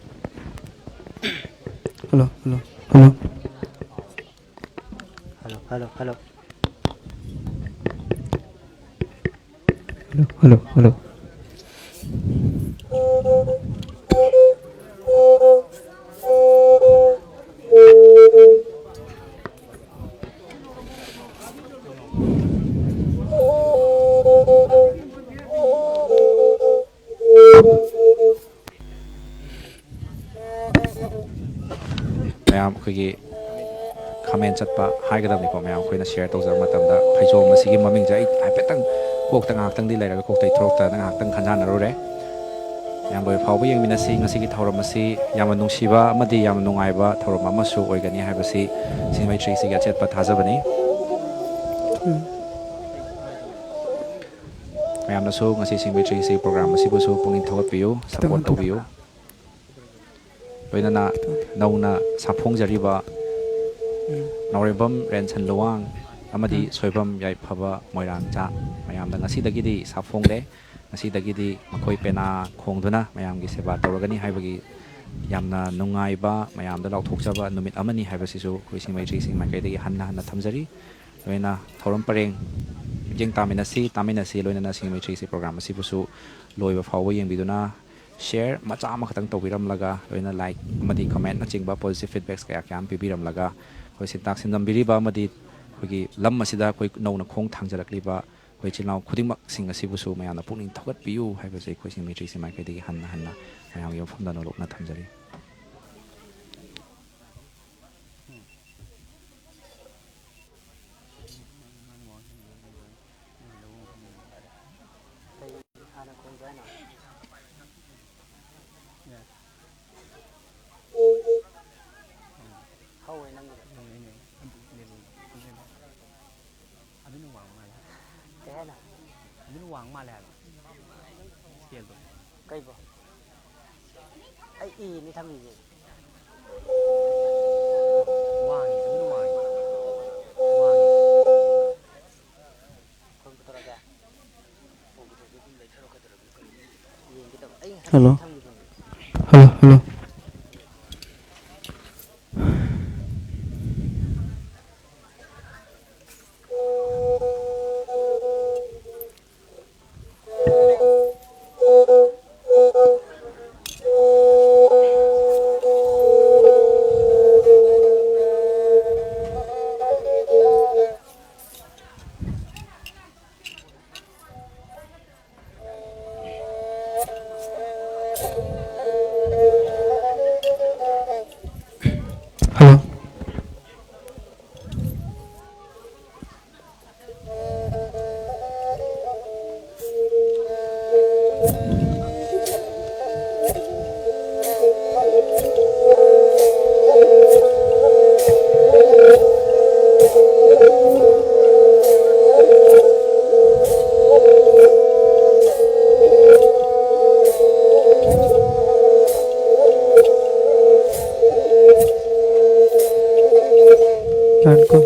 Hello, hello, hello. Hello, hello, hello. Hello, hello, hello. ꯃꯌꯥꯝ ꯑꯩꯈꯣꯏꯒꯤ ꯈꯥꯃꯦꯟ ꯆꯠꯄ ꯍꯥꯏꯒꯗꯕꯅꯤꯀꯣ, ꯃꯌꯥꯝ ꯑꯩꯈꯣꯏꯅ ꯁꯤꯌꯔ ꯇꯧꯖꯕ ꯃꯇꯝꯗ ꯐꯩꯖꯣꯝ ꯑꯁꯤꯒꯤ ꯃꯃꯤꯡꯁꯦ ꯑꯩ ꯍꯥꯏꯐꯦꯠꯇꯪ ꯀꯣꯛꯇ ꯉꯥꯏꯍꯥꯛꯇꯪꯗꯤ ꯂꯩꯔꯒ, ꯀꯣꯛꯇ ꯏꯊꯣꯔꯛꯇꯅ ꯉꯥꯏꯍꯥꯛꯇꯪ ꯈꯟꯖꯥꯟꯅꯔꯨꯔꯦ꯫ ꯃꯌꯥꯝ ꯂꯣꯏ ꯐꯥꯎꯕ ꯌꯦꯡꯃꯤꯟꯅꯁꯤ꯫ ꯉꯁꯤꯒꯤ ꯊꯧꯔꯝ ꯑꯁꯤ ꯌꯥꯝꯅ ꯅꯨꯡꯁꯤꯕ ꯑꯃꯗꯤ ꯌꯥꯝꯅ ꯅꯨꯡꯉꯥꯏꯕ ꯊꯧꯔꯝ ꯑꯃꯁꯨ ꯑꯣꯏꯒꯅꯤ ꯍꯥꯏꯕꯁꯤ ꯁꯤꯡꯃꯩ ꯊ꯭ꯔꯤꯁꯤꯒꯤ ꯑꯆꯦꯠꯄ ꯊꯥꯖꯕꯅꯤ꯫ ꯎꯝ꯫ ꯃꯌꯥꯝꯅꯁꯨ ꯉꯁꯤ ꯁꯤꯡꯃꯩ ꯊ꯭ꯔꯤꯁꯤ ꯄ꯭ꯔꯣꯒ꯭ꯔꯥꯝ ꯑꯁꯤꯕꯨꯁꯨ ꯄꯨꯛꯅꯤꯡ ꯊꯧꯒꯠꯄꯤꯌꯨ, ꯈꯤꯇꯪ ꯁꯄꯣꯔꯠ ꯇꯧꯕꯤꯌꯨ꯫ ꯂꯣꯏꯅꯅ ꯈꯤꯇꯪ꯫ ꯅꯧꯅ ꯁꯥꯐꯣꯡꯖꯔꯤꯕ ꯎꯝ꯫ ꯅꯥꯎꯔꯦꯝꯕꯝ ꯔꯦꯟꯁꯟ ꯂꯨꯋꯥꯡ ꯑꯃꯗꯤ ꯎꯝ꯫ ꯁꯣꯏꯕꯝ ꯌꯥꯏꯐꯕ ꯃꯣꯏꯔꯥꯡꯆꯥ ꯃꯌꯥꯝꯗ ꯉꯁꯤꯗꯒꯤꯗꯤ ꯁꯥꯐꯣꯡꯂꯦ꯫ ꯉꯁꯤꯗꯒꯤꯗꯤ ꯃꯈꯣꯏ ꯄꯦꯅꯥ ꯈꯣꯡꯗꯨꯅ ꯃꯌꯥꯝꯒꯤ ꯁꯦꯕꯥ ꯇꯧꯔꯒꯅꯤ ꯍꯥꯏꯕꯒꯤ ꯌꯥꯝꯅ ꯅꯨꯡꯉꯥꯏꯕ, ꯃꯌꯥꯝꯗ ꯂꯥꯎꯊꯣꯛꯆꯕ ꯅꯨꯃꯤꯠ ꯑꯃꯅꯤ ꯍꯥꯏꯕꯁꯤꯁꯨ ꯑꯩꯈꯣꯏ ꯁꯤꯡꯃꯩ ꯊ꯭ꯔꯤꯁꯤ ꯃꯥꯏꯀꯩꯗꯒꯤ ꯍꯟꯅ ꯍꯟꯅ ꯊꯝꯖꯔꯤ꯫ ꯂꯣꯏꯅ ꯊꯧꯔꯝ ꯄꯔꯦꯡ ꯃꯤꯠꯌꯦꯡ ꯇꯥꯃꯤꯟꯅꯁꯤ, ꯇꯥꯃꯤꯟꯅꯁꯤ꯫ ꯂꯣꯏꯅꯅ ꯁꯤꯡꯃꯩ ꯊ꯭ꯔꯤꯁꯤ ꯄ꯭ꯔꯣꯒ꯭ꯔꯥꯝ ꯑꯁꯤꯕꯨꯁꯨ ꯂꯣꯏꯕ ꯐꯥꯎꯕ ꯌꯦꯡꯕꯤꯗꯨꯅ ꯁꯤꯌꯔ ꯃꯆꯥ ꯑꯃꯈꯛꯇꯪ ꯇꯧꯕꯤꯔꯝꯂꯒ, ꯂꯣꯏꯅ ꯂꯥꯏꯛ ꯑꯃꯗꯤ ꯀꯃꯦꯟꯠꯅꯆꯤꯡꯕ ꯄꯣꯖꯤꯇꯤꯚ ꯐꯤꯗꯕꯦꯛꯁ ꯀꯌꯥ ꯀꯌꯥ ꯑꯃ ꯄꯤꯕꯤꯔꯝꯂꯒ, ꯑꯩꯈꯣꯏ ꯁꯤꯟꯇꯥꯛ ꯁꯤꯟꯗꯝꯕꯤꯔꯤꯕ ꯑꯃꯗꯤ ꯑꯩꯈꯣꯏꯒꯤ ꯂꯝ ꯑꯁꯤꯗ ꯑꯩꯈꯣꯏ ꯅꯧꯅ ꯈꯣꯡ ꯊꯥꯡꯖꯔꯛꯂꯤꯕ ꯑꯩꯈꯣꯏ ꯏꯆꯤꯜ ꯏꯅꯥꯎ ꯈꯨꯗꯤꯡꯃꯛꯁꯤꯡ ꯑꯁꯤꯕꯨꯁꯨ ꯃꯌꯥꯝꯅ ꯄꯨꯛꯅꯤꯡ ꯊꯧꯒꯠꯄꯤꯌꯨ ꯍꯥꯏꯕꯁꯦ ꯑꯩꯈꯣꯏ ꯁꯤꯡꯃꯩ ꯊ꯭ꯔꯤꯁꯤ ꯃꯥꯏꯀꯩꯗꯒꯤ ꯍꯟꯅ ꯍꯟꯅ ꯃꯌꯥꯝꯒꯤ ꯃꯐꯝꯗ ꯅꯣꯂꯨꯛꯅ ꯊꯝꯖꯔꯤ꯫ ꯀꯩ ꯍꯥꯟꯅ ꯈꯣꯡꯁꯦ ꯍꯥꯏꯅꯣ? ꯍꯧꯋꯦ ꯅꯪꯒꯤꯗꯣ꯫ ꯑꯗꯨꯅ ꯋꯥꯡ ꯃꯥꯜꯂꯦ꯫ ꯀꯩ ꯍꯥꯏꯅꯣ? ꯑꯗꯨꯅ ꯋꯥꯡ ꯃꯥꯜꯂꯦ ꯍꯥꯏꯕ ꯁ꯭ꯀꯦꯜꯗꯣ꯫ ꯀꯩꯕꯣ? ꯑꯩ ꯏꯅꯤ ꯊꯝꯃꯤꯁꯦ꯫ ꯋꯥꯡꯉꯤ, ꯑꯗꯨꯅ ꯋꯥꯡꯉꯤ꯫ ꯋꯥꯡꯉꯤ꯫ ꯐꯣꯟ ꯀꯩꯗꯧꯔꯒꯦ? ꯌꯦꯡꯒꯦ ꯇꯧꯕ꯫ ꯑꯩ ꯉꯁꯥꯏ ꯍꯜꯂꯣ꯫ ꯊꯝꯈꯤꯕꯅꯦ꯫ Hello, hello. ꯍꯜꯂꯣ꯫ ꯉꯥꯏꯈꯣ꯫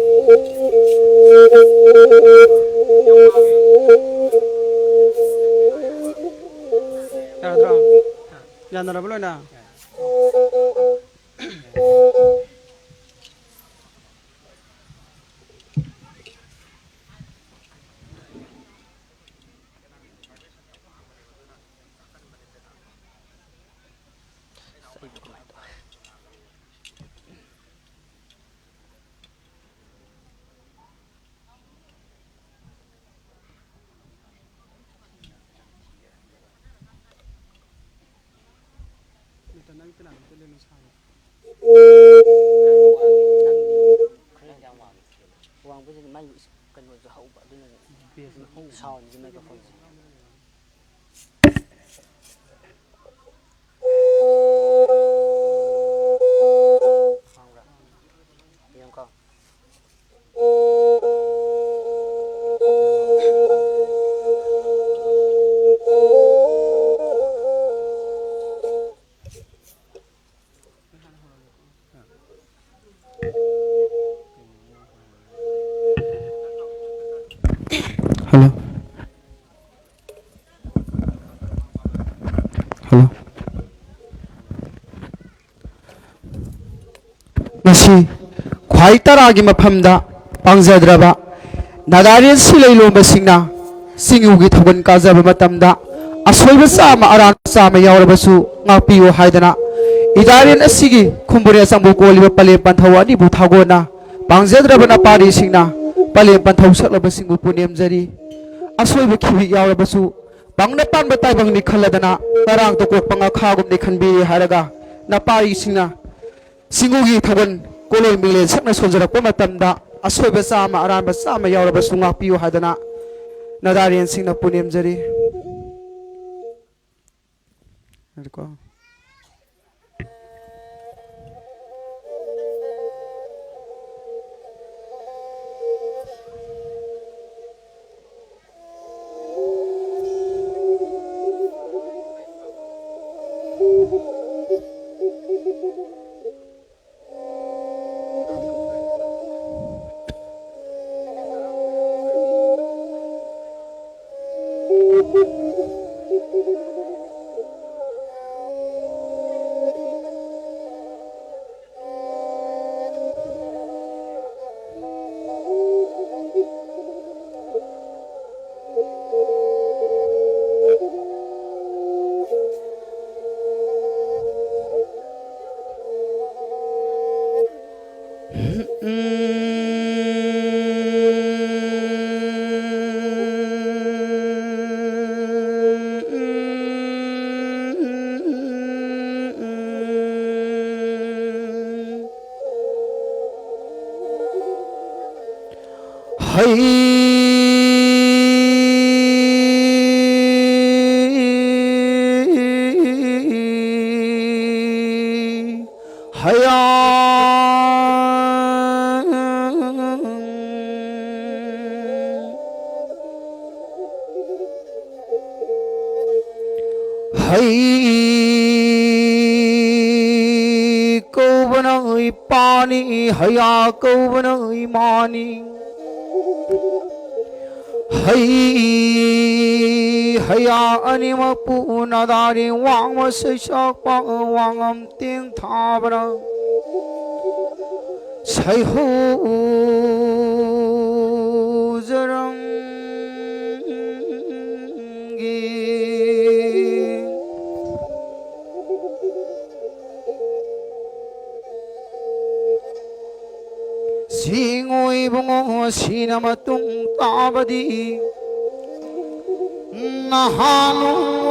ꯌꯥꯗ꯭ꯔꯣ? ꯌꯥꯅꯔꯕ ꯂꯣꯏꯅ? ꯅꯠꯇ ꯅꯪ ꯀꯅꯥꯅꯣ ꯆꯠꯂꯦꯅꯣ ꯁꯥꯏ? ꯅꯪꯗꯤ ꯈꯔ ꯌꯥꯝ ꯋꯥꯡꯉꯦ꯫ ꯋꯥꯡꯕꯁꯤꯗꯤ ꯃꯥꯏ ꯀꯩꯅꯣꯁꯨ ꯍꯧꯕ, ꯑꯗꯨꯅꯅꯦ꯫ ꯕꯦꯁꯅ ꯍꯧꯕ꯫ ꯁꯥꯎꯟꯁꯦ ꯃꯥꯏꯀ꯭ꯔꯣꯐꯣꯟꯁꯦ꯫ ꯈꯪꯕ꯭ꯔꯥ? ꯌꯦꯡꯉꯨꯀꯣ꯫ ꯍꯜꯂꯣ꯫ ꯍꯜꯂꯣ꯫ ꯉꯁꯤ ꯈ꯭ꯋꯥꯏ ꯇꯔꯥꯒꯤ ꯃꯐꯝꯗ ꯄꯥꯡꯖꯗ꯭ꯔꯕ ꯅꯥꯗꯥꯔꯦꯟ ꯁꯤꯂꯩ ꯂꯣꯝꯕꯁꯤꯡꯅ ꯆꯤꯡꯉꯨꯒꯤ ꯊꯧꯒꯜ ꯀꯥꯖꯕ ꯃꯇꯝꯗ ꯑꯁꯣꯏꯕ ꯆꯥꯝꯃ ꯑꯔꯥꯟꯕ ꯆꯥꯝꯃ ꯌꯥꯎꯔꯕꯁꯨ ꯉꯥꯛꯄꯤꯌꯨ ꯍꯥꯏꯗꯅ ꯏꯗꯥꯔꯦꯟ ꯑꯁꯤꯒꯤ ꯈꯨꯝꯕꯨꯔꯦ ꯆꯪꯕꯨ ꯀꯣꯜꯂꯤꯕ ꯄꯂꯦꯝ ꯄꯟꯊꯧ ꯑꯅꯤꯕꯨ ꯊꯥꯒꯣꯟꯅ ꯄꯥꯡꯖꯗ꯭ꯔꯕ ꯅꯄꯥꯔꯤꯁꯤꯡꯅ ꯄꯂꯦꯝ ꯄꯟꯊꯧ ꯁꯛꯂꯕꯁꯤꯡꯕꯨ ꯄꯨꯅꯦꯝꯖꯔꯤ꯫ ꯑꯁꯣꯏꯕ ꯈꯤꯕꯤꯛ ꯌꯥꯎꯔꯕꯁꯨ ꯄꯥꯡꯅ ꯄꯥꯟꯕ ꯇꯥꯏꯕꯪꯅꯤ ꯈꯜꯂꯗꯅ ꯉꯔꯥꯡꯇ ꯀꯣꯛꯄ ꯉꯥꯈꯥꯒꯨꯝꯅꯤ ꯈꯟꯕꯤꯔꯤ ꯍꯥꯏꯔꯒ ꯅꯄꯥꯔꯤꯁꯤꯡꯅ ꯆꯤꯡꯉꯨꯒꯤ ꯊꯧꯒꯜ ꯀꯣꯂꯣꯜ ꯃꯤꯡꯂꯦꯟ ꯁꯛꯅ ꯁꯣꯟꯖꯔꯛꯄ ꯃꯇꯝꯗ ꯑꯁꯣꯏꯕ ꯆꯥꯝꯃ ꯑꯔꯥꯟꯕ ꯆꯥꯝꯃ ꯌꯥꯎꯔꯕꯁꯨ ꯉꯥꯛꯄꯤꯌꯨ ꯍꯥꯏꯗꯅ ꯅꯗꯥꯔꯦꯟꯁꯤꯡꯅ ꯄꯨꯅꯦꯝꯖꯔꯤ꯫ ꯍꯩ꯫ ꯍꯌꯥ꯫ ꯍꯩ ꯀꯧꯕꯅ ꯏꯄꯥꯅꯤ, ꯍꯌꯥ ꯀꯧꯕꯅ ꯏꯃꯥꯅꯤ꯫ ꯍꯩ ꯍꯩꯌꯥ ꯑꯅꯤꯃꯛꯄꯨ ꯅꯥꯗꯥꯔꯤ ꯋꯥꯡꯃ ꯁꯩꯁꯥꯛꯄ ꯋꯥꯉꯝ ꯇꯦꯡ ꯊꯥꯕꯅ ꯁꯩꯍꯧꯖꯔꯝꯒꯤ꯫ ꯁꯤꯡꯉꯣ ꯏꯕꯨꯡꯉꯣ, ꯁꯤꯅ ꯃꯇꯨꯡ ꯇꯥꯕꯗꯤ ꯅꯍꯥꯟ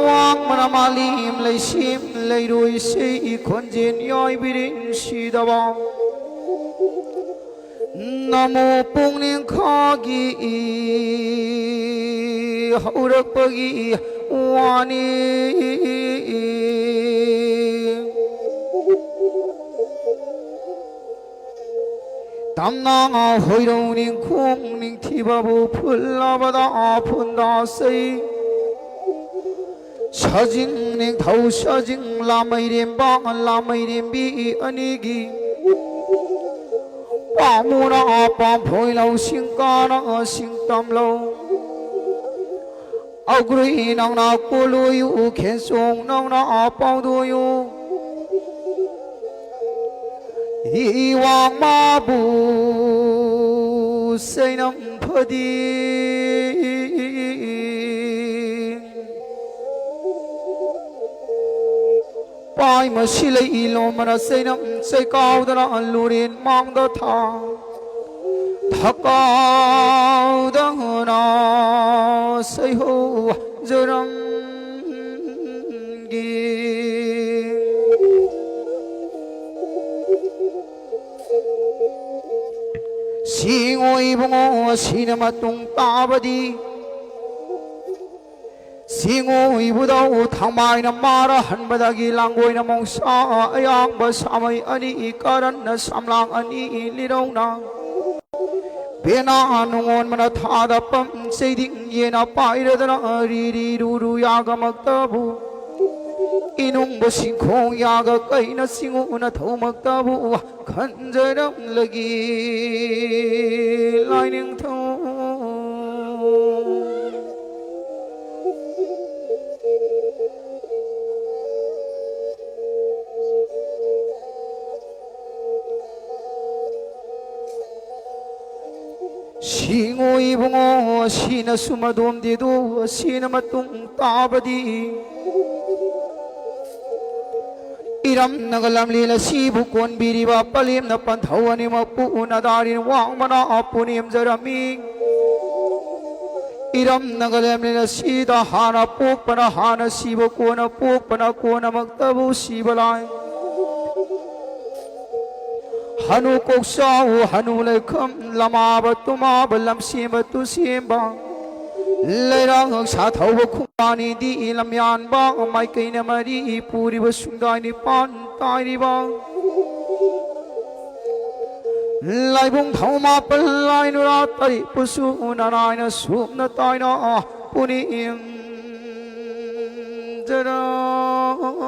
ꯋꯥꯡꯃꯅ ꯃꯥꯂꯦꯝ ꯂꯩꯁꯦꯝ ꯂꯩꯔꯣꯏꯁꯦ ꯈꯣꯟꯖꯦꯜ ꯌꯥꯏꯕꯤꯔꯦꯟ ꯁꯤꯗꯕ ꯅꯃꯣ ꯄꯨꯛꯅꯤꯡꯈꯥꯒꯤ ꯍꯧꯔꯛꯄꯒꯤ ꯋꯥꯅꯤ꯫ ꯇꯝꯅ ꯍꯣꯏꯔꯧ ꯅꯤꯡꯈꯣꯡ ꯅꯤꯡꯊꯤꯕꯕꯨ ꯐꯨꯜꯂꯕꯗ ꯐꯨꯟꯗꯥꯁꯩ꯫ ꯁꯖꯤꯡ ꯅꯤꯡꯊꯧ ꯁꯖꯤꯡ ꯂꯥꯃꯩꯔꯦꯝꯕ ꯂꯥꯃꯩꯔꯦꯝꯕꯤ ꯑꯅꯤꯒꯤ ꯄꯥꯝꯃꯨꯅ ꯄꯥꯝꯐꯣꯏ ꯂꯧ ꯁꯤꯡꯀꯥꯅ ꯁꯤꯡꯇꯝ ꯂꯧ꯫ ꯑꯒ꯭ꯔꯨꯏ ꯅꯪꯅ ꯀꯣꯂꯨꯌꯨ ꯈꯦꯟꯁꯣꯡ ꯅꯪꯅ ꯄꯥꯎꯗꯣꯌꯨ꯫ ꯏꯋꯥꯡ ꯃꯥꯕꯨ ꯁꯩꯅꯝ ꯐꯗꯤ ꯄꯥꯏ ꯃꯁꯤ ꯂꯩ ꯏꯂꯣꯝꯕꯅ ꯆꯩꯅꯝ ꯆꯩꯀꯥꯎꯗꯅ ꯂꯨꯔꯦꯟ ꯃꯥꯡꯗ ꯊꯥ ꯊꯀꯥꯎꯗꯅ ꯁꯩꯍꯧ ꯖꯔꯝꯒꯤ꯫ ꯁꯤꯡꯉꯣ ꯏꯕꯨꯡꯉꯣ, ꯁꯤꯅ ꯃꯇꯨꯡ ꯇꯥꯕꯗꯤ ꯁꯤꯡꯉꯣ ꯏꯕꯨꯙꯧ ꯊꯥꯡꯃꯥꯏꯅ ꯃꯥꯔ ꯍꯟꯕꯗꯒꯤ ꯂꯥꯡꯒꯣꯏꯅ ꯃꯣꯡꯁꯥ ꯑꯌꯥꯡꯕ ꯁꯥꯃꯩ ꯑꯅꯤ ꯀꯔꯟꯅ ꯁꯝꯂꯥꯡ ꯑꯅꯤ ꯂꯤꯔꯧꯅ ꯕꯦꯅꯥ ꯅꯨꯡꯉꯣꯟꯕꯅ ꯊꯥꯗ ꯄꯝ ꯆꯩꯗꯤꯡ ꯌꯦꯅ ꯄꯥꯏꯔꯗꯅ ꯔꯤ ꯔꯤ ꯔꯨ ꯔꯨ ꯌꯥꯒꯃꯛꯇꯕꯨ ꯏꯅꯨꯡꯕ ꯁꯤꯡꯈꯣꯡ ꯌꯥꯒ ꯀꯩꯅ ꯁꯤꯡꯉꯨꯅ ꯊꯧꯃꯛꯇꯕꯨ ꯈꯟꯖꯔꯝꯂꯒꯤ ꯂꯥꯏꯅꯤꯡꯊꯧ꯫ ꯑꯣ, ꯑꯁꯤꯅꯁꯨ ꯃꯗꯣꯝꯗꯦꯗꯣ, ꯑꯁꯤꯅ ꯃꯇꯨꯡ ꯇꯥꯕꯗꯤ ꯏꯔꯝꯅꯒ ꯂꯝꯂꯦꯟ ꯑꯁꯤꯕꯨ ꯀꯣꯟꯕꯤꯔꯤꯕ ꯄꯂꯦꯝꯅ ꯄꯟꯊꯧ ꯑꯅꯤꯃꯛꯄꯨ ꯅꯥꯗꯥꯔꯤꯟ ꯋꯥꯡꯃꯅ ꯄꯨꯅꯦꯝꯖꯔꯝꯃꯤ꯫ ꯏꯔꯝꯅꯒ ꯂꯝꯂꯦꯟ ꯑꯁꯤꯗ ꯍꯥꯟꯅ ꯄꯣꯛꯄꯅ ꯍꯥꯟꯅ ꯁꯤꯕ, ꯀꯣꯟꯅ ꯄꯣꯛꯄꯅ ꯀꯣꯟꯅꯃꯛꯇꯕꯨ ꯁꯤꯕ ꯂꯥꯏ꯫ ꯍꯅꯨ ꯀꯣꯛꯆꯥꯎ, ꯍꯅꯨ ꯂꯩꯈꯝ, ꯂꯃꯥꯕ ꯇꯨꯃꯥꯕ, ꯂꯝꯁꯦꯝꯕ ꯇꯨꯁꯦꯝꯕ, ꯂꯩꯔꯥꯡ ꯁꯥꯊꯧꯕ ꯈꯨꯃꯥꯅꯤꯗꯤ ꯂꯝꯌꯥꯟꯕ, ꯃꯥꯏꯀꯩꯅ ꯃꯔꯤ ꯄꯨꯔꯤꯕ ꯁꯨꯡꯗꯥꯏ ꯅꯤꯄꯥꯟ ꯇꯥꯏꯔꯤꯕ, ꯂꯥꯏꯕꯨꯡ ꯊꯧ ꯃꯥꯄꯜ ꯂꯥꯏ ꯅꯨꯔꯥ ꯇꯔꯦꯠꯄꯨꯁꯨ ꯅꯅꯥꯏꯅ ꯁꯨꯞꯅ ꯇꯥꯏꯅ ꯄꯨꯅꯤ꯫ ꯖꯔꯥꯃꯤ꯫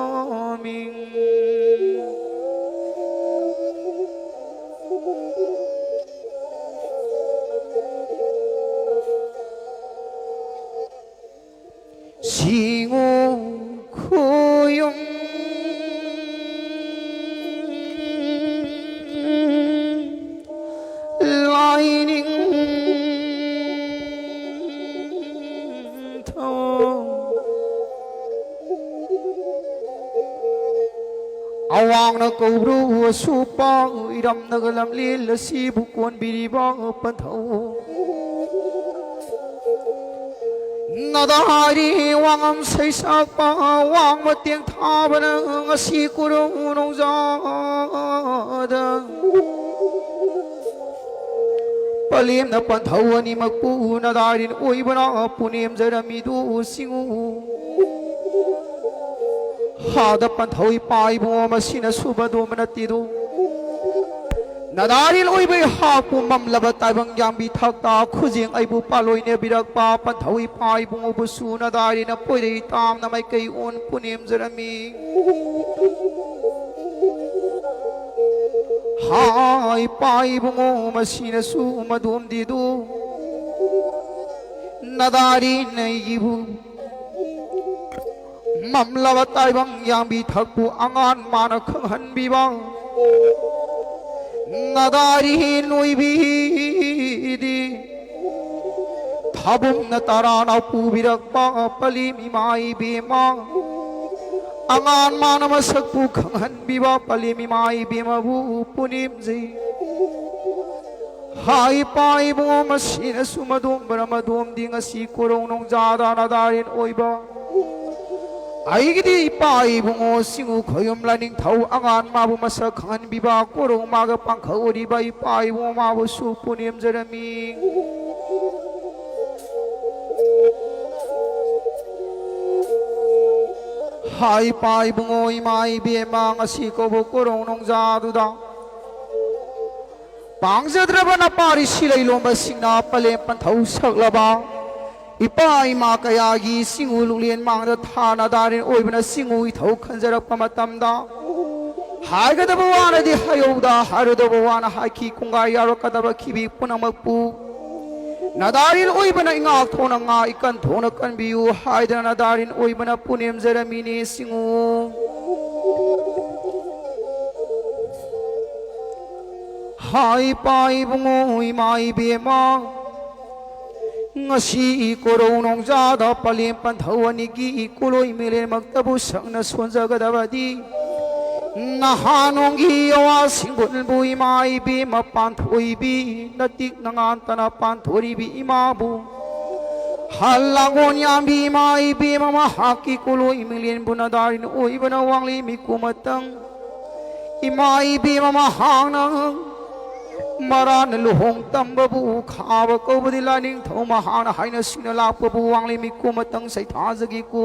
ꯁꯤꯡꯉꯨ ꯈꯣꯌꯨꯝ ꯂꯥꯏꯅꯤꯡ ꯊꯧ꯫ ꯑꯋꯥꯡꯅ ꯀꯧꯕ꯭ꯔꯨ ꯑꯁꯨꯞꯄ ꯏꯔꯝꯅꯒ ꯂꯝꯂꯦꯟ ꯑꯁꯤꯕꯨ ꯀꯣꯟꯕꯤꯔꯤꯕ ꯄꯟꯊꯧ꯫ ꯅꯥꯗꯥꯔꯤ ꯋꯥꯉꯝ ꯁꯩꯁꯥꯛꯄ ꯋꯥꯡꯃ ꯇꯦꯡꯊꯥꯕꯅ ꯉꯁꯤ ꯀꯣꯅꯨꯡ ꯅꯣꯡꯖꯥꯗ ꯄꯂꯦꯝꯅ ꯄꯟꯊꯧ ꯑꯅꯤꯃꯛꯄꯨ ꯅꯥꯗꯥꯔꯤꯟ ꯑꯣꯏꯕꯅ ꯄꯨꯅꯦꯝꯖꯔꯝꯃꯤꯗꯨ ꯁꯤꯡꯉꯨ꯫ ꯍꯥꯗ ꯄꯟꯊꯧ ꯏꯄꯥ ꯏꯕꯨꯡꯉꯣ, ꯃꯁꯤꯅ ꯁꯨꯕ ꯑꯗꯨꯝꯕ ꯅꯠꯇꯦꯗꯨ꯫ ꯅꯥꯗꯥꯔꯤꯟ ꯑꯣꯏꯕ ꯑꯩꯍꯥꯛꯄꯨ ꯃꯝꯂꯕ ꯇꯥꯏꯕꯪ ꯌꯥꯝꯕꯤ ꯊꯥꯛꯇ ꯈꯨꯖꯦꯡ ꯑꯩꯕꯨ ꯄꯥꯂꯣꯏꯅꯕꯤꯔꯛꯄ ꯄꯟꯊꯧ ꯏꯄꯥ ꯏꯕꯨꯡꯉꯣꯕꯨꯁꯨ ꯅꯥꯗꯥꯔꯤꯟꯅ ꯄꯣꯏꯔꯩ ꯇꯥꯝꯅ ꯃꯥꯏꯀꯩ ꯑꯣꯟ ꯄꯨꯅꯦꯝꯖꯔꯝꯃꯤ꯫ ꯍꯥ, ꯏꯄꯥ ꯏꯕꯨꯡꯉꯣ, ꯃꯁꯤꯅꯁꯨ ꯃꯗꯣꯝꯗꯤꯗꯨ ꯅꯥꯗꯥꯔꯤꯟ ꯑꯩꯒꯤꯕꯨ ꯃꯝꯂꯕ ꯇꯥꯏꯕꯪ ꯌꯥꯝꯕꯤ ꯊꯛꯄꯨ ꯑꯉꯥꯟ ꯃꯥꯅ ꯈꯪꯍꯟꯕꯤꯕ ꯅꯥꯗꯥꯔꯤꯟ ꯑꯣꯏꯕꯤꯗꯤ ꯑꯕꯨꯝꯅ ꯇꯔꯥꯅ ꯄꯨꯕꯤꯔꯛꯄ ꯄꯂꯦꯝ ꯏꯃꯥ ꯏꯕꯦꯝꯃ, ꯑꯉꯥꯟ ꯃꯥꯅ ꯃꯁꯛꯄꯨ ꯈꯪꯍꯟꯕꯤꯕ ꯄꯂꯦꯝ ꯏꯃꯥ ꯏꯕꯦꯝꯃꯕꯨ ꯄꯨꯅꯦꯝꯖꯩ꯫ ꯍꯥꯏ ꯏꯄꯥ ꯏꯕꯨꯡꯉꯣ, ꯃꯁꯤꯅꯁꯨ ꯃꯗꯣꯝꯕꯔ ꯃꯗꯣꯝꯗꯤ ꯉꯁꯤ ꯀꯣꯔꯧ ꯅꯣꯡꯖꯥꯗ ꯅꯗꯥꯔꯦꯟ ꯑꯣꯏꯕ ꯑꯩꯒꯤꯗꯤ ꯏꯄꯥ ꯏꯕꯨꯡꯉꯣ ꯁꯤꯡꯎ ꯈꯣꯌꯨꯝ ꯂꯥꯏꯅꯤꯡꯊꯧ ꯑꯉꯥꯟ ꯃꯥꯕꯨ ꯃꯁꯛ ꯈꯪꯍꯟꯕꯤꯕ ꯀꯣꯔꯧ ꯃꯥꯒ ꯄꯥꯡꯈꯛ ꯑꯣꯏꯔꯤꯕ ꯏꯄꯥ ꯏꯕꯨꯡꯉꯣ ꯃꯥꯕꯨꯁꯨ ꯄꯨꯅꯦꯝꯖꯔꯝꯃꯤ꯫ ꯍꯥꯏ ꯏꯄꯥ ꯏꯕꯨꯡꯉꯣ, ꯏꯃꯥ ꯏꯕꯦꯝꯃ, ꯉꯁꯤ ꯀꯧꯕ ꯀꯣꯔꯧ ꯅꯣꯡꯖꯥꯗꯨꯗ ꯄꯥꯡꯖꯗ꯭ꯔꯕ ꯅꯄꯥꯔꯤ ꯁꯤꯂꯩ ꯂꯣꯝꯕꯁꯤꯡꯅ ꯄꯂꯦꯝ ꯄꯟꯊꯧ ꯁꯛꯂꯕ ꯏꯄꯥ ꯏꯃꯥ ꯀꯌꯥꯒꯤ ꯁꯤꯡꯎ ꯂꯨꯛꯂꯦꯟ ꯃꯥꯡꯗ ꯊꯥꯅ ꯗꯥꯔꯤꯟ ꯑꯣꯏꯕꯅ ꯁꯤꯡꯎ ꯏꯊꯧ ꯈꯟꯖꯔꯛꯄ ꯃꯇꯝꯗ, ꯍꯥꯏꯒꯗꯕ ꯋꯥꯅꯗꯤ ꯍꯥꯏꯍꯧꯗ, ꯍꯥꯏꯔꯣꯏꯗꯕ ꯋꯥꯅ ꯍꯥꯏꯈꯤ꯫ ꯀꯣꯡꯒꯥꯏ ꯌꯥꯎꯔꯛꯀꯗꯕ ꯈꯤꯕꯤ ꯄꯨꯝꯅꯃꯛꯄꯨ ꯅꯗꯥꯔꯤꯟ ꯑꯣꯏꯕꯅ ꯏꯉꯥꯛ ꯊꯣꯛꯅ ꯉꯥꯛ, ꯏꯀꯟ ꯊꯣꯛꯅ ꯀꯟꯕꯤꯌꯨ ꯍꯥꯏꯗꯅ ꯅꯗꯥꯔꯤꯟ ꯑꯣꯏꯕꯅ ꯄꯨꯅꯦꯝꯖꯔꯝꯃꯤꯅꯤ ꯁꯤꯡꯎ꯫ ꯍꯥꯏ ꯏꯄꯥ ꯏꯕꯨꯡꯉꯣ, ꯏꯃꯥ ꯏꯕꯦꯝꯃ, ꯉꯁꯤ ꯀꯣꯔꯧ ꯅꯣꯡꯖꯥꯗ ꯄꯂꯦꯝ ꯄꯟꯊꯧ ꯑꯅꯤꯒꯤ ꯀꯣꯂꯣꯏ ꯃꯦꯂꯦꯟꯃꯛꯇꯕꯨ ꯁꯛꯅ ꯁꯣꯟꯖꯒꯗꯕꯗꯤ ꯅꯍꯥꯟ ꯅꯣꯡꯒꯤ ꯑꯋꯥ ꯁꯤꯡꯒꯨꯜꯕꯨ ꯏꯃꯥ ꯏꯕꯦꯝꯃ ꯄꯥꯟꯊꯣꯏꯕꯤ, ꯅꯇꯤꯛ ꯅꯉꯥꯟꯇꯅ ꯄꯥꯟꯊꯣꯔꯤꯕꯤ ꯏꯃꯥꯕꯨ ꯍꯜ ꯂꯥꯡꯒꯣꯟ ꯌꯥꯝꯕꯤ ꯏꯃꯥ ꯏꯕꯦꯝꯃ ꯃꯍꯥꯛꯀꯤ ꯀꯣꯂꯣꯏ ꯃꯤꯂꯦꯟꯕꯨ ꯅꯗꯥꯔꯤꯟ ꯑꯣꯏꯕꯅ ꯋꯥꯡꯂꯤ ꯃꯤꯀꯨꯃꯇꯪ ꯏꯃꯥ ꯏꯕꯦꯝꯃ ꯃꯍꯥꯛꯅ ꯃꯔꯥꯟꯅ ꯂꯨꯍꯣꯡ ꯇꯝꯕꯕꯨ ꯈꯥꯕ ꯀꯧꯕꯗꯤ ꯂꯥꯏꯅꯤꯡꯊꯧ ꯃꯍꯥꯛꯅ ꯍꯥꯏꯅ ꯁꯤꯡꯅ ꯂꯥꯛꯄꯕꯨ ꯋꯥꯡꯂꯤ ꯃꯤꯀꯨꯃꯇꯪ ꯁꯩꯊꯥꯖꯒꯤꯀꯣ꯫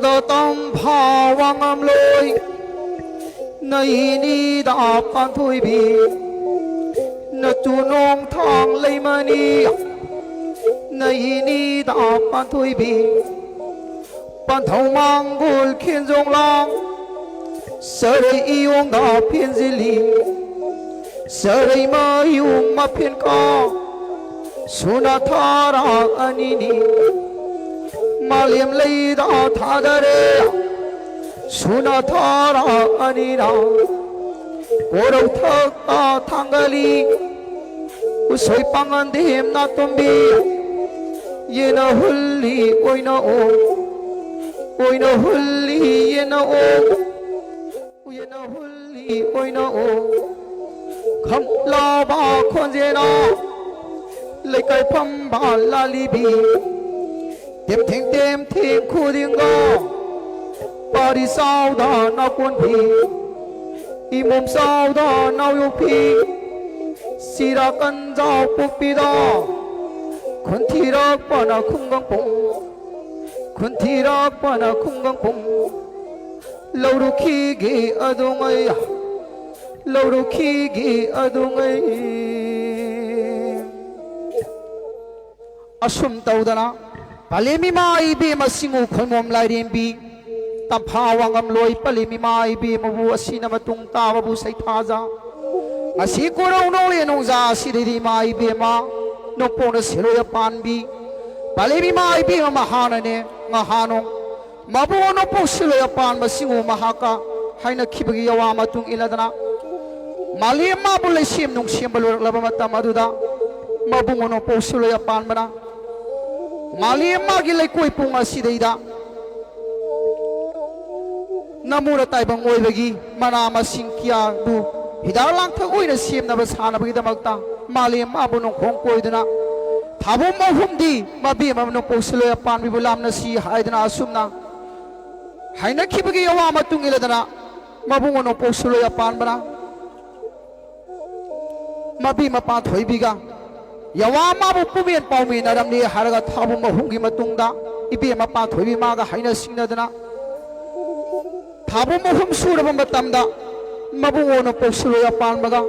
ꯗ ꯇꯝꯐꯥ ꯋꯥꯉꯝꯂꯣꯏ, ꯅꯩꯅꯤꯗ ꯄꯥꯟꯊꯣꯏꯕꯤ, ꯅꯆꯨ ꯅꯣꯡꯊꯥꯡ ꯂꯩꯃꯅꯤ, ꯅꯩꯅꯤꯗ ꯄꯥꯟꯊꯣꯏꯕꯤ, ꯄꯥꯟꯊꯧ ꯃꯥꯡꯒꯣꯜ ꯈꯦꯟꯖꯣꯡ ꯂꯥꯡ, ꯁꯔꯩ ꯏꯌꯣꯡꯗ ꯐꯦꯟꯖꯤꯜꯂꯤ, ꯁꯔꯩ ꯃꯌꯨꯡ ꯃꯐꯦꯟ ꯀꯥ, ꯁꯨꯅꯥ ꯊꯥꯔꯥ ꯑꯅꯤꯅꯤ꯫ ꯃꯥꯂꯦꯝ ꯂꯩꯗ ꯊꯥꯗꯔꯦ, ꯁꯨꯅꯥ ꯊꯥꯔꯥ ꯑꯅꯤꯅ꯫ ꯀꯣꯔꯧ ꯊꯛꯇ ꯊꯥꯡꯒꯠꯂꯤ, ꯎꯁꯣꯏ ꯄꯥꯉꯟꯗꯦꯝ ꯅꯥꯇꯣꯝꯕꯤ꯫ ꯌꯦꯟꯅ ꯍꯨꯜꯂꯤ ꯑꯣꯏꯅ ꯑꯣ, ꯑꯣꯏꯅ ꯍꯨꯜꯂꯤ ꯌꯦꯟꯅ ꯑꯣ꯫ ꯎꯌꯦꯟꯅ ꯍꯨꯜꯂꯤ ꯑꯣꯏꯅ ꯑꯣ, ꯈꯝꯂꯥꯕ ꯈꯣꯟꯖꯦꯜꯅ ꯂꯩꯀꯥꯏ ꯐꯝꯕ ꯂꯥꯂꯤꯕꯤ꯫ ꯇꯦꯝꯊꯦꯡ ꯇꯦꯝꯊꯦꯡ ꯈꯨꯗꯤꯡꯒ ꯄꯥꯔꯤ ꯆꯥꯎꯗ ꯅꯥꯀꯣꯟꯕꯤ, ꯏꯃꯣꯝ ꯆꯥꯎꯗ ꯅꯥꯎꯌꯣꯛꯄꯤ, ꯁꯤꯔꯥ ꯀꯟꯖꯥꯎ ꯄꯣꯛꯄꯤꯗ ꯈꯨꯟꯊꯤꯔꯛꯄꯅ ꯈꯨꯡꯒꯪ ꯄꯨꯡ, ꯈꯨꯟꯊꯤꯔꯛꯄꯅ ꯈꯨꯡꯒꯪ ꯄꯨꯡ꯫ ꯂꯧꯔꯨꯈꯤꯒꯦ ꯑꯗꯨꯉꯩ, ꯂꯧꯔꯨꯈꯤꯒꯦ ꯑꯗꯨꯉꯩ꯫ ꯑꯁꯨꯝ ꯇꯧꯗꯅ ꯄꯂꯦꯝ ꯏꯃꯥ ꯏꯕꯦꯝꯃ ꯁꯤꯡꯉꯨ ꯈꯣꯏꯃꯣꯝ ꯂꯥꯏꯔꯦꯝꯕꯤ, ꯇꯝꯐꯥ ꯋꯥꯉꯝꯂꯣꯏ ꯄꯂꯦꯝ ꯏꯃꯥ ꯏꯕꯦꯝꯃꯕꯨ ꯑꯁꯤꯅ ꯃꯇꯨꯡ ꯇꯥꯕꯕꯨ ꯁꯩꯊꯥꯖ꯫ ꯉꯁꯤ ꯀꯣꯔꯧ ꯅꯣꯡꯂꯦꯟ ꯅꯣꯡꯖꯥ ꯑꯁꯤꯗꯩꯗꯤ ꯏꯃꯥ ꯏꯕꯦꯝꯃ ꯅꯣꯡꯄꯣꯛꯅ ꯁꯤꯔꯣꯏ ꯑꯄꯥꯟꯕꯤ ꯄꯂꯦꯝ ꯏꯃꯥ ꯏꯕꯦꯝꯃ ꯃꯍꯥꯛꯅꯅꯦ ꯉꯍꯥꯅꯣ ꯃꯕꯨꯡ ꯅꯣꯡꯄꯣꯛ ꯁꯤꯔꯣꯏ ꯑꯄꯥꯟꯕ ꯁꯤꯡꯉꯨ ꯃꯍꯥꯛꯀ ꯍꯥꯏꯅꯈꯤꯕꯒꯤ ꯌꯋꯥ ꯃꯇꯨꯡ ꯏꯜꯂꯗꯅ ꯃꯥꯂꯦꯝ ꯃꯥꯕꯨ ꯂꯩꯁꯦꯝ ꯅꯨꯡꯁꯦꯝꯕ ꯂꯣꯏꯔꯛꯂꯕ ꯃꯇꯝ ꯑꯗꯨꯗ ꯃꯕꯨꯡ ꯅꯣꯡꯄꯣꯛ ꯁꯤꯔꯣꯏ ꯑꯄꯥꯟꯕꯅ ꯃꯥꯂꯦꯝ ꯃꯥꯒꯤ ꯂꯩꯀꯣꯏ ꯄꯨꯡ ꯑꯁꯤꯗꯩꯗ ꯅꯃꯨꯔ ꯇꯥꯏꯕꯪ ꯑꯣꯏꯕꯒꯤ ꯃꯅꯥ ꯃꯁꯤꯡ ꯀꯌꯥꯕꯨ ꯍꯤꯗꯥꯛ ꯂꯥꯡꯊꯛ ꯑꯣꯏꯅ ꯁꯦꯝꯅꯕ ꯁꯥꯟꯅꯕꯒꯤꯗꯃꯛꯇ ꯃꯥꯂꯦꯝ ꯃꯥꯕꯨ ꯅꯣꯡꯈꯣꯡ ꯀꯣꯏꯗꯨꯅ ꯊꯥꯕꯨꯝ ꯑꯍꯨꯝꯗꯤ ꯃꯕꯦꯝꯃ ꯅꯣꯡꯄꯣꯛ ꯁꯤꯔꯣꯏ ꯑꯄꯥꯟꯕꯤꯕꯨ ꯂꯥꯝꯅꯁꯤ ꯍꯥꯏꯗꯨꯅ ꯑꯁꯨꯝꯅ ꯍꯥꯏꯅꯈꯤꯕꯒꯤ ꯌꯋꯥ ꯃꯇꯨꯡ ꯏꯜꯂꯗꯅ ꯃꯕꯨꯡ ꯅꯣꯡꯄꯣꯛ ꯁꯤꯔꯣꯏ ꯑꯄꯥꯟꯕꯅ ꯃꯕꯤ ꯃꯄꯥ ꯊꯣꯏꯕꯤꯒ ꯌꯋꯥ ꯃꯥꯕꯨ ꯄꯨꯃꯦꯟ ꯄꯥꯎꯃꯤꯟꯅꯔꯝꯂꯤ ꯍꯥꯏꯔꯒ ꯊꯥꯕꯨꯝ ꯑꯍꯨꯝꯒꯤ ꯃꯇꯨꯡꯗ ꯏꯕꯦꯝꯃ ꯄꯥꯟꯊꯣꯏꯕꯤ ꯃꯥꯒ ꯍꯥꯏꯅ ꯁꯤꯡꯅꯗꯅ ꯊꯥꯕꯨꯝ ꯑꯍꯨꯝ ꯁꯨꯔꯕ ꯃꯇꯝꯗ ꯃꯕꯨꯡꯉꯣꯅ ꯄꯣꯛꯁꯤꯜꯂꯣꯏ ꯑꯄꯥꯟꯕꯒ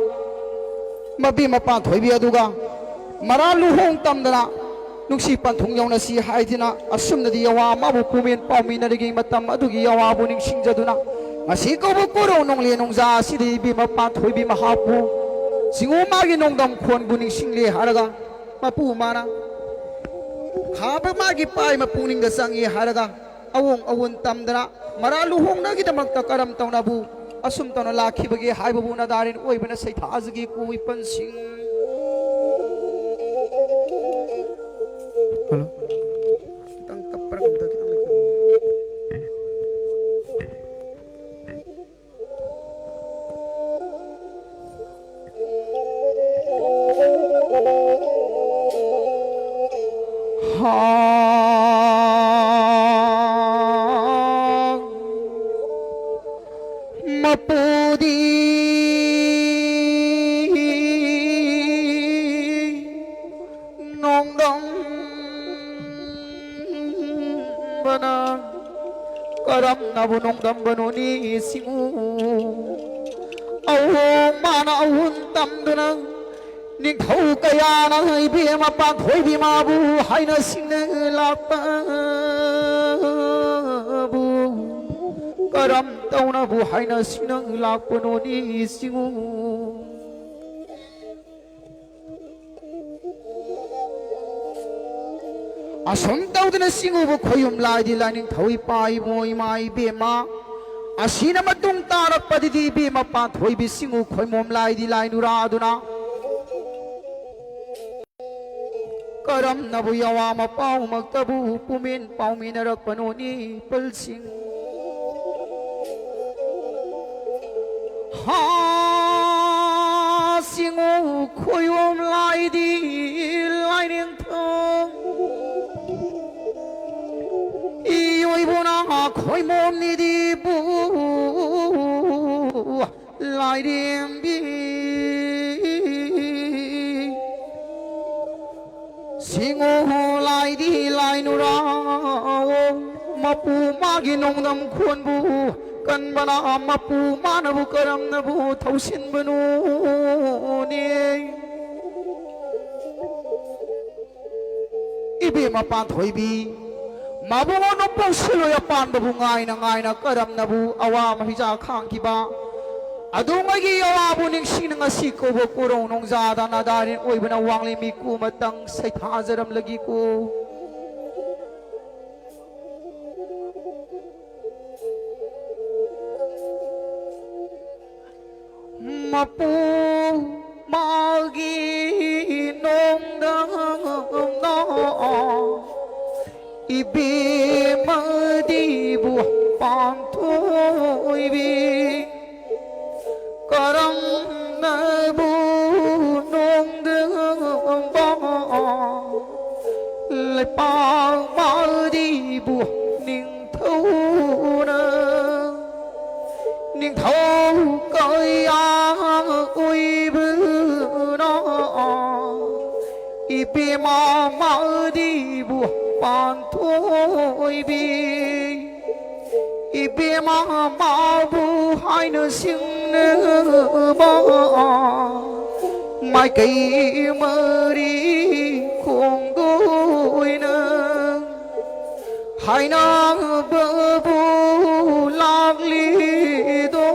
ꯃꯕꯤ ꯃꯄꯥꯟꯊꯣꯏꯕꯤ ꯑꯗꯨꯒ ꯃꯔꯥ ꯂꯨꯍꯣꯡ ꯇꯝꯗꯅ ꯅꯨꯡꯁꯤ ꯄꯟꯊꯨꯡ ꯌꯧꯅꯁꯤ ꯍꯥꯏꯗꯨꯅ ꯑꯁꯨꯝꯅꯗꯤ ꯌꯥꯋꯥ ꯑꯃꯕꯨ ꯄꯨꯃꯦꯟ ꯄꯥꯎꯃꯤꯟꯅꯔꯤꯉꯩ ꯃꯇꯝ ꯑꯗꯨꯒꯤ ꯌꯥꯋꯥꯕꯨ ꯅꯤꯡꯁꯤꯡꯖꯗꯨꯅ ꯉꯁꯤ ꯀꯧꯕ ꯀꯣꯔꯧ ꯅꯣꯡꯂꯦꯟ ꯅꯣꯡꯖꯥ ꯑꯁꯤꯗ ꯏꯕꯦꯝꯃ ꯄꯥꯟꯊꯣꯏꯕꯤ ꯃꯍꯥꯛꯄꯨ ꯆꯤꯡꯉꯨ ꯃꯥꯒꯤ ꯅꯣꯡꯗꯝ ꯈꯣꯟꯕꯨ ꯅꯤꯡꯁꯤꯡꯂꯦ ꯍꯥꯏꯔꯒ ꯃꯄꯨ ꯃꯥꯅ ꯈꯥꯕ ꯃꯥꯒꯤ ꯄꯥꯏ ꯃꯄꯨꯛꯅꯤꯡꯗ ꯆꯪꯉꯤ ꯍꯥꯏꯔꯒ ꯑꯋꯣꯡ ꯑꯋꯣꯟ ꯇꯝꯗꯅ ꯃꯔꯥ ꯂꯨꯍꯣꯡꯅꯒꯤꯗꯃꯛꯇ ꯀꯔꯝ ꯇꯧꯅꯕꯨ ꯑꯁꯨꯝ ꯇꯧꯅ ꯂꯥꯛꯈꯤꯕꯒꯦ ꯍꯥꯏꯕꯕꯨ ꯅꯗꯥꯔꯤꯟ ꯑꯣꯏꯕꯅ ꯁꯩꯊꯥꯖꯒꯦ ꯀꯣ ꯏꯄꯟꯁꯤꯡ꯫ ꯍꯜꯂꯣ꯫ ꯈꯤꯇꯪ ꯇꯞꯄ꯭ꯔꯥ ꯀꯩꯅꯣꯝ ꯇꯧꯏ, ꯈꯤꯇꯪ ꯂꯩꯈꯠꯂꯣ꯫ ꯍꯥ, ꯃꯄꯨꯗꯤ ꯅꯣꯡꯗꯝꯕꯅ ꯀꯔꯝꯅꯕꯨ ꯅꯣꯡꯗꯝꯕꯅꯣꯅꯤ ꯁꯤꯡꯉꯨ꯫ ꯑꯍꯣꯡ ꯃꯥꯅ ꯑꯍꯨꯟ ꯇꯝꯗꯨꯅ ꯅꯤꯡꯊꯧ ꯀꯌꯥꯅ ꯏꯕꯦꯝꯃ ꯄꯥꯟꯊꯣꯏꯕꯤ ꯃꯥꯕꯨ ꯍꯥꯏꯅ ꯁꯤꯡꯅ ꯂꯥꯛꯄꯕꯨ ꯀꯔꯝ ꯇꯧꯅꯕꯨ ꯍꯥꯏꯅ ꯁꯤꯡꯅ ꯂꯥꯛꯄꯅꯣꯅꯤ ꯁꯤꯡꯉꯨ꯫ ꯑꯁꯨꯝ ꯇꯧꯗꯅ ꯁꯤꯡꯉꯨꯕ ꯈꯣꯌꯨꯝ ꯂꯥꯏꯗꯤ ꯂꯥꯏꯅꯤꯡꯊꯧ ꯏꯄꯥ ꯏꯕꯨꯡ ꯏꯃꯥ ꯏꯕꯦꯝꯃ ꯑꯁꯤꯅ ꯃꯇꯨꯡ ꯇꯥꯔꯛꯄꯗꯗꯤ ꯏꯕꯦꯝꯃ ꯄꯥꯟꯊꯣꯏꯕꯤ ꯁꯤꯡꯉꯨ ꯈꯣꯏꯃꯣꯝ ꯂꯥꯏꯗꯤ ꯂꯥꯏ ꯅꯨꯔꯥꯗꯨꯅ ꯀꯔꯝꯅꯕꯨ ꯌꯥꯋꯥ ꯃꯄꯥꯎꯃꯛꯇꯕꯨ ꯄꯨꯃꯤꯟ ꯄꯥꯎꯃꯤꯟꯅꯔꯛꯄꯅꯣꯅꯤ ꯄꯜꯁꯤꯡ꯫ ꯍꯥ ꯁꯤꯡꯉꯨ ꯈꯣꯌꯣꯝ ꯂꯥꯏꯗꯤ ꯂꯥꯏꯅꯤꯡꯊꯧ ꯏꯌꯣꯏꯕꯨꯅ ꯈꯣꯏꯃꯣꯝ ꯅꯤꯗꯤꯕꯨ ꯂꯥꯏꯔꯦꯝꯕꯤ ꯁꯤꯡꯉꯨ ꯂꯥꯏꯗꯤ ꯂꯥꯏꯅꯨꯔꯥ ꯃꯄꯨ ꯃꯥꯒꯤ ꯅꯣꯡꯗꯝ ꯈꯣꯟꯕꯨ ꯀꯟꯕꯅ ꯃꯄꯨ ꯃꯥꯅꯕꯨ ꯀꯔꯝꯅꯕꯨ ꯊꯧꯁꯤꯟꯕꯅꯣꯅꯦ꯫ ꯏꯕꯦꯝꯃ ꯄꯥꯟꯊꯣꯏꯕꯤ, ꯃꯕꯨꯡ ꯅꯣꯡꯄꯣꯛ ꯁꯤꯂꯣꯏ ꯑꯄꯥꯟꯕꯕꯨ ꯉꯥꯏꯅ ꯉꯥꯏꯅ ꯀꯔꯝꯅꯕꯨ ꯑꯋꯥ ꯃꯍꯤꯖꯥ ꯈꯥꯡꯈꯤꯕ꯫ ꯑꯗꯨꯉꯩꯒꯤ ꯑꯋꯥꯕꯨ ꯅꯤꯡꯁꯤꯡꯅ ꯉꯁꯤ ꯀꯧꯕ ꯀꯣꯔꯧ ꯅꯣꯡꯖꯥꯗ ꯅꯥꯗꯥꯔꯦꯟ ꯑꯣꯏꯕꯅ ꯋꯥꯡꯂꯦꯟ ꯃꯤꯀꯨ ꯑꯃꯇꯪ ꯁꯩꯊꯥꯖꯔꯝꯂꯒꯦꯀꯣ꯫ ꯃꯄꯨ ꯃꯥꯒꯤ ꯅꯣꯡꯗꯝꯅ ꯏꯕꯦꯝꯃꯗꯤꯕꯨ ꯄꯥꯟꯊꯣꯏꯕꯤ ꯀꯔꯝꯅꯕꯨ ꯅꯣꯡꯗꯝꯕ ꯂꯩꯄꯥꯛ ꯃꯥꯗꯤꯕꯨ ꯅꯤꯡꯊꯧꯅ ꯅꯤꯡꯊꯧ ꯀꯌꯥ ꯑꯣꯏꯕꯅ ꯏꯕꯦꯝꯃ ꯃꯥꯗꯤꯕꯨ ꯄꯥꯟꯊꯣꯏꯕꯤ ꯏꯕꯦꯝꯃ ꯃꯥꯕꯨ ꯍꯥꯏꯅ ꯁꯤꯡꯅꯕ ꯃꯥꯏꯀꯩ ꯃꯔꯤ ꯈꯣꯡꯗꯣꯏꯅ ꯍꯥꯏꯅꯕꯕꯨ ꯂꯥꯛꯂꯤꯗꯣ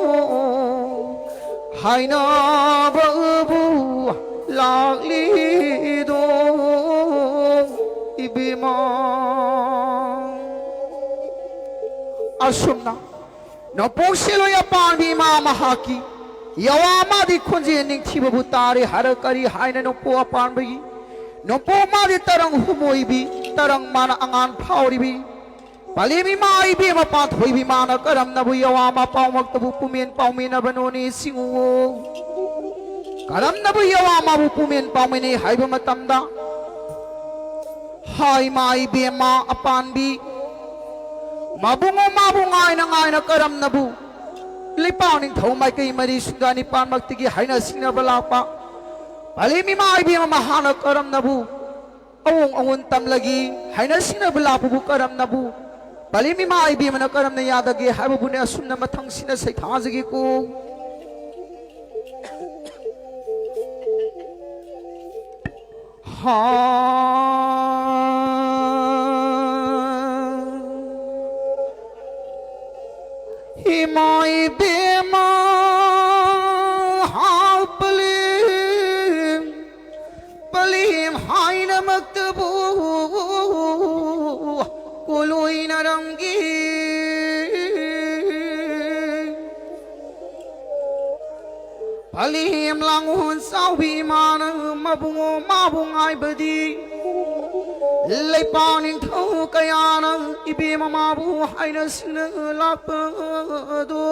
ꯍꯥꯏꯅꯕꯕꯨ ꯂꯥꯛꯂꯤꯗꯣ ꯏꯕꯦꯝꯃ꯫ ꯑꯁꯨꯝꯅ ꯅꯣꯡꯄꯣꯛ ꯁꯤꯂꯣꯏ ꯑꯄꯥꯟꯕꯤ ꯏꯃꯥ ꯃꯍꯥꯛꯀꯤ ꯌꯥꯋꯥ ꯃꯥꯗꯤ ꯈꯣꯟꯖꯦꯜ ꯅꯤꯡꯊꯤꯕꯕꯨ ꯇꯥꯔꯦ ꯍꯥꯏꯔ ꯀꯔꯤ ꯍꯥꯏꯅ ꯅꯣꯡꯄꯣꯛ ꯑꯄꯥꯟꯕꯒꯤ ꯅꯣꯡꯄꯣꯛ ꯃꯥꯗꯤ ꯇꯔꯪ ꯍꯨꯝꯃꯣꯏꯕꯤ ꯇꯔꯪ ꯃꯥꯅ ꯑꯉꯥꯟ ꯐꯥꯎꯔꯤꯕꯤ ꯄꯥꯂꯦꯝ ꯏꯃꯥ ꯏꯕꯦꯝꯃ ꯄꯥꯟꯊꯣꯏꯕꯤ ꯃꯥꯅ ꯀꯔꯝꯅꯕꯨ ꯌꯥꯋꯥ ꯃꯥ ꯄꯥꯎꯃꯛꯇꯕꯨ ꯄꯨꯃꯦꯟ ꯄꯥꯎꯃꯤꯟꯅꯕꯅꯣꯅꯦ ꯁꯤꯡꯉꯨꯑꯣ꯫ ꯀꯔꯝꯅꯕꯨ ꯌꯥꯋꯥ ꯃꯥꯕꯨ ꯄꯨꯃꯦꯟ ꯄꯥꯎꯃꯤꯟꯅꯩ ꯍꯥꯏꯕ ꯃꯇꯝꯗ ꯍꯥꯏ ꯃꯥ ꯏꯕꯦꯝꯃ ꯑꯄꯥꯟꯕꯤ ꯃꯕꯨꯡ ꯃꯥꯕꯨ ꯉꯥꯏꯅ ꯉꯥꯏꯅ ꯀꯔꯝꯅꯕꯨ ꯂꯩꯄꯥꯛ ꯅꯤꯡꯊꯧ ꯃꯥꯏꯀꯩ ꯃꯔꯤ ꯁꯨꯡꯗ ꯅꯤꯄꯥꯟꯃꯛꯇꯒꯤ ꯍꯥꯏꯅ ꯁꯤꯡꯅꯕ ꯂꯥꯛꯄ ꯄꯥꯂꯦꯝ ꯏꯃꯥ ꯏꯕꯦꯝꯃ ꯃꯍꯥꯛꯅ ꯀꯔꯝꯅꯕꯨ ꯑꯋꯣꯡ ꯑꯋꯣꯟ ꯇꯝꯂꯒꯤ ꯍꯥꯏꯅ ꯁꯤꯡꯅꯕ ꯂꯥꯛꯄꯕꯨ ꯀꯔꯝꯅꯕꯨ ꯄꯂꯦꯝ ꯏꯃꯥ ꯏꯕꯦꯝꯃꯅ ꯀꯔꯝꯅ ꯌꯥꯗꯒꯦ ꯍꯥꯏꯕꯕꯨꯅꯦ, ꯑꯁꯨꯝꯅ ꯃꯊꯪꯁꯤꯅ ꯁꯩꯊꯥꯖꯒꯦꯀꯣ꯫ ꯍꯥ, ꯏꯃꯥ ꯏꯕꯦꯝꯃ, ꯍꯥ, ꯄꯂꯦꯝ, ꯄꯂꯦꯝ ꯍꯥꯏꯅꯃꯛꯇꯕꯨ ꯀꯣꯂꯣꯏꯅꯔꯝꯒꯦ꯫ ꯄꯂꯦꯝ ꯂꯥꯡꯒꯣꯜ ꯆꯥꯎꯕꯤ ꯏꯃꯥꯅ ꯃꯕꯨꯡꯉꯣ ꯃꯥꯕꯨ ꯉꯥꯏꯕꯗꯤ ꯂꯩꯄꯥꯛ ꯅꯤꯡꯊꯧ ꯀꯌꯥꯅ ꯏꯕꯦꯝꯃ ꯃꯥꯕꯨ ꯍꯥꯏꯅ ꯁꯤꯡꯅ ꯂꯥꯛꯄꯗꯣ꯫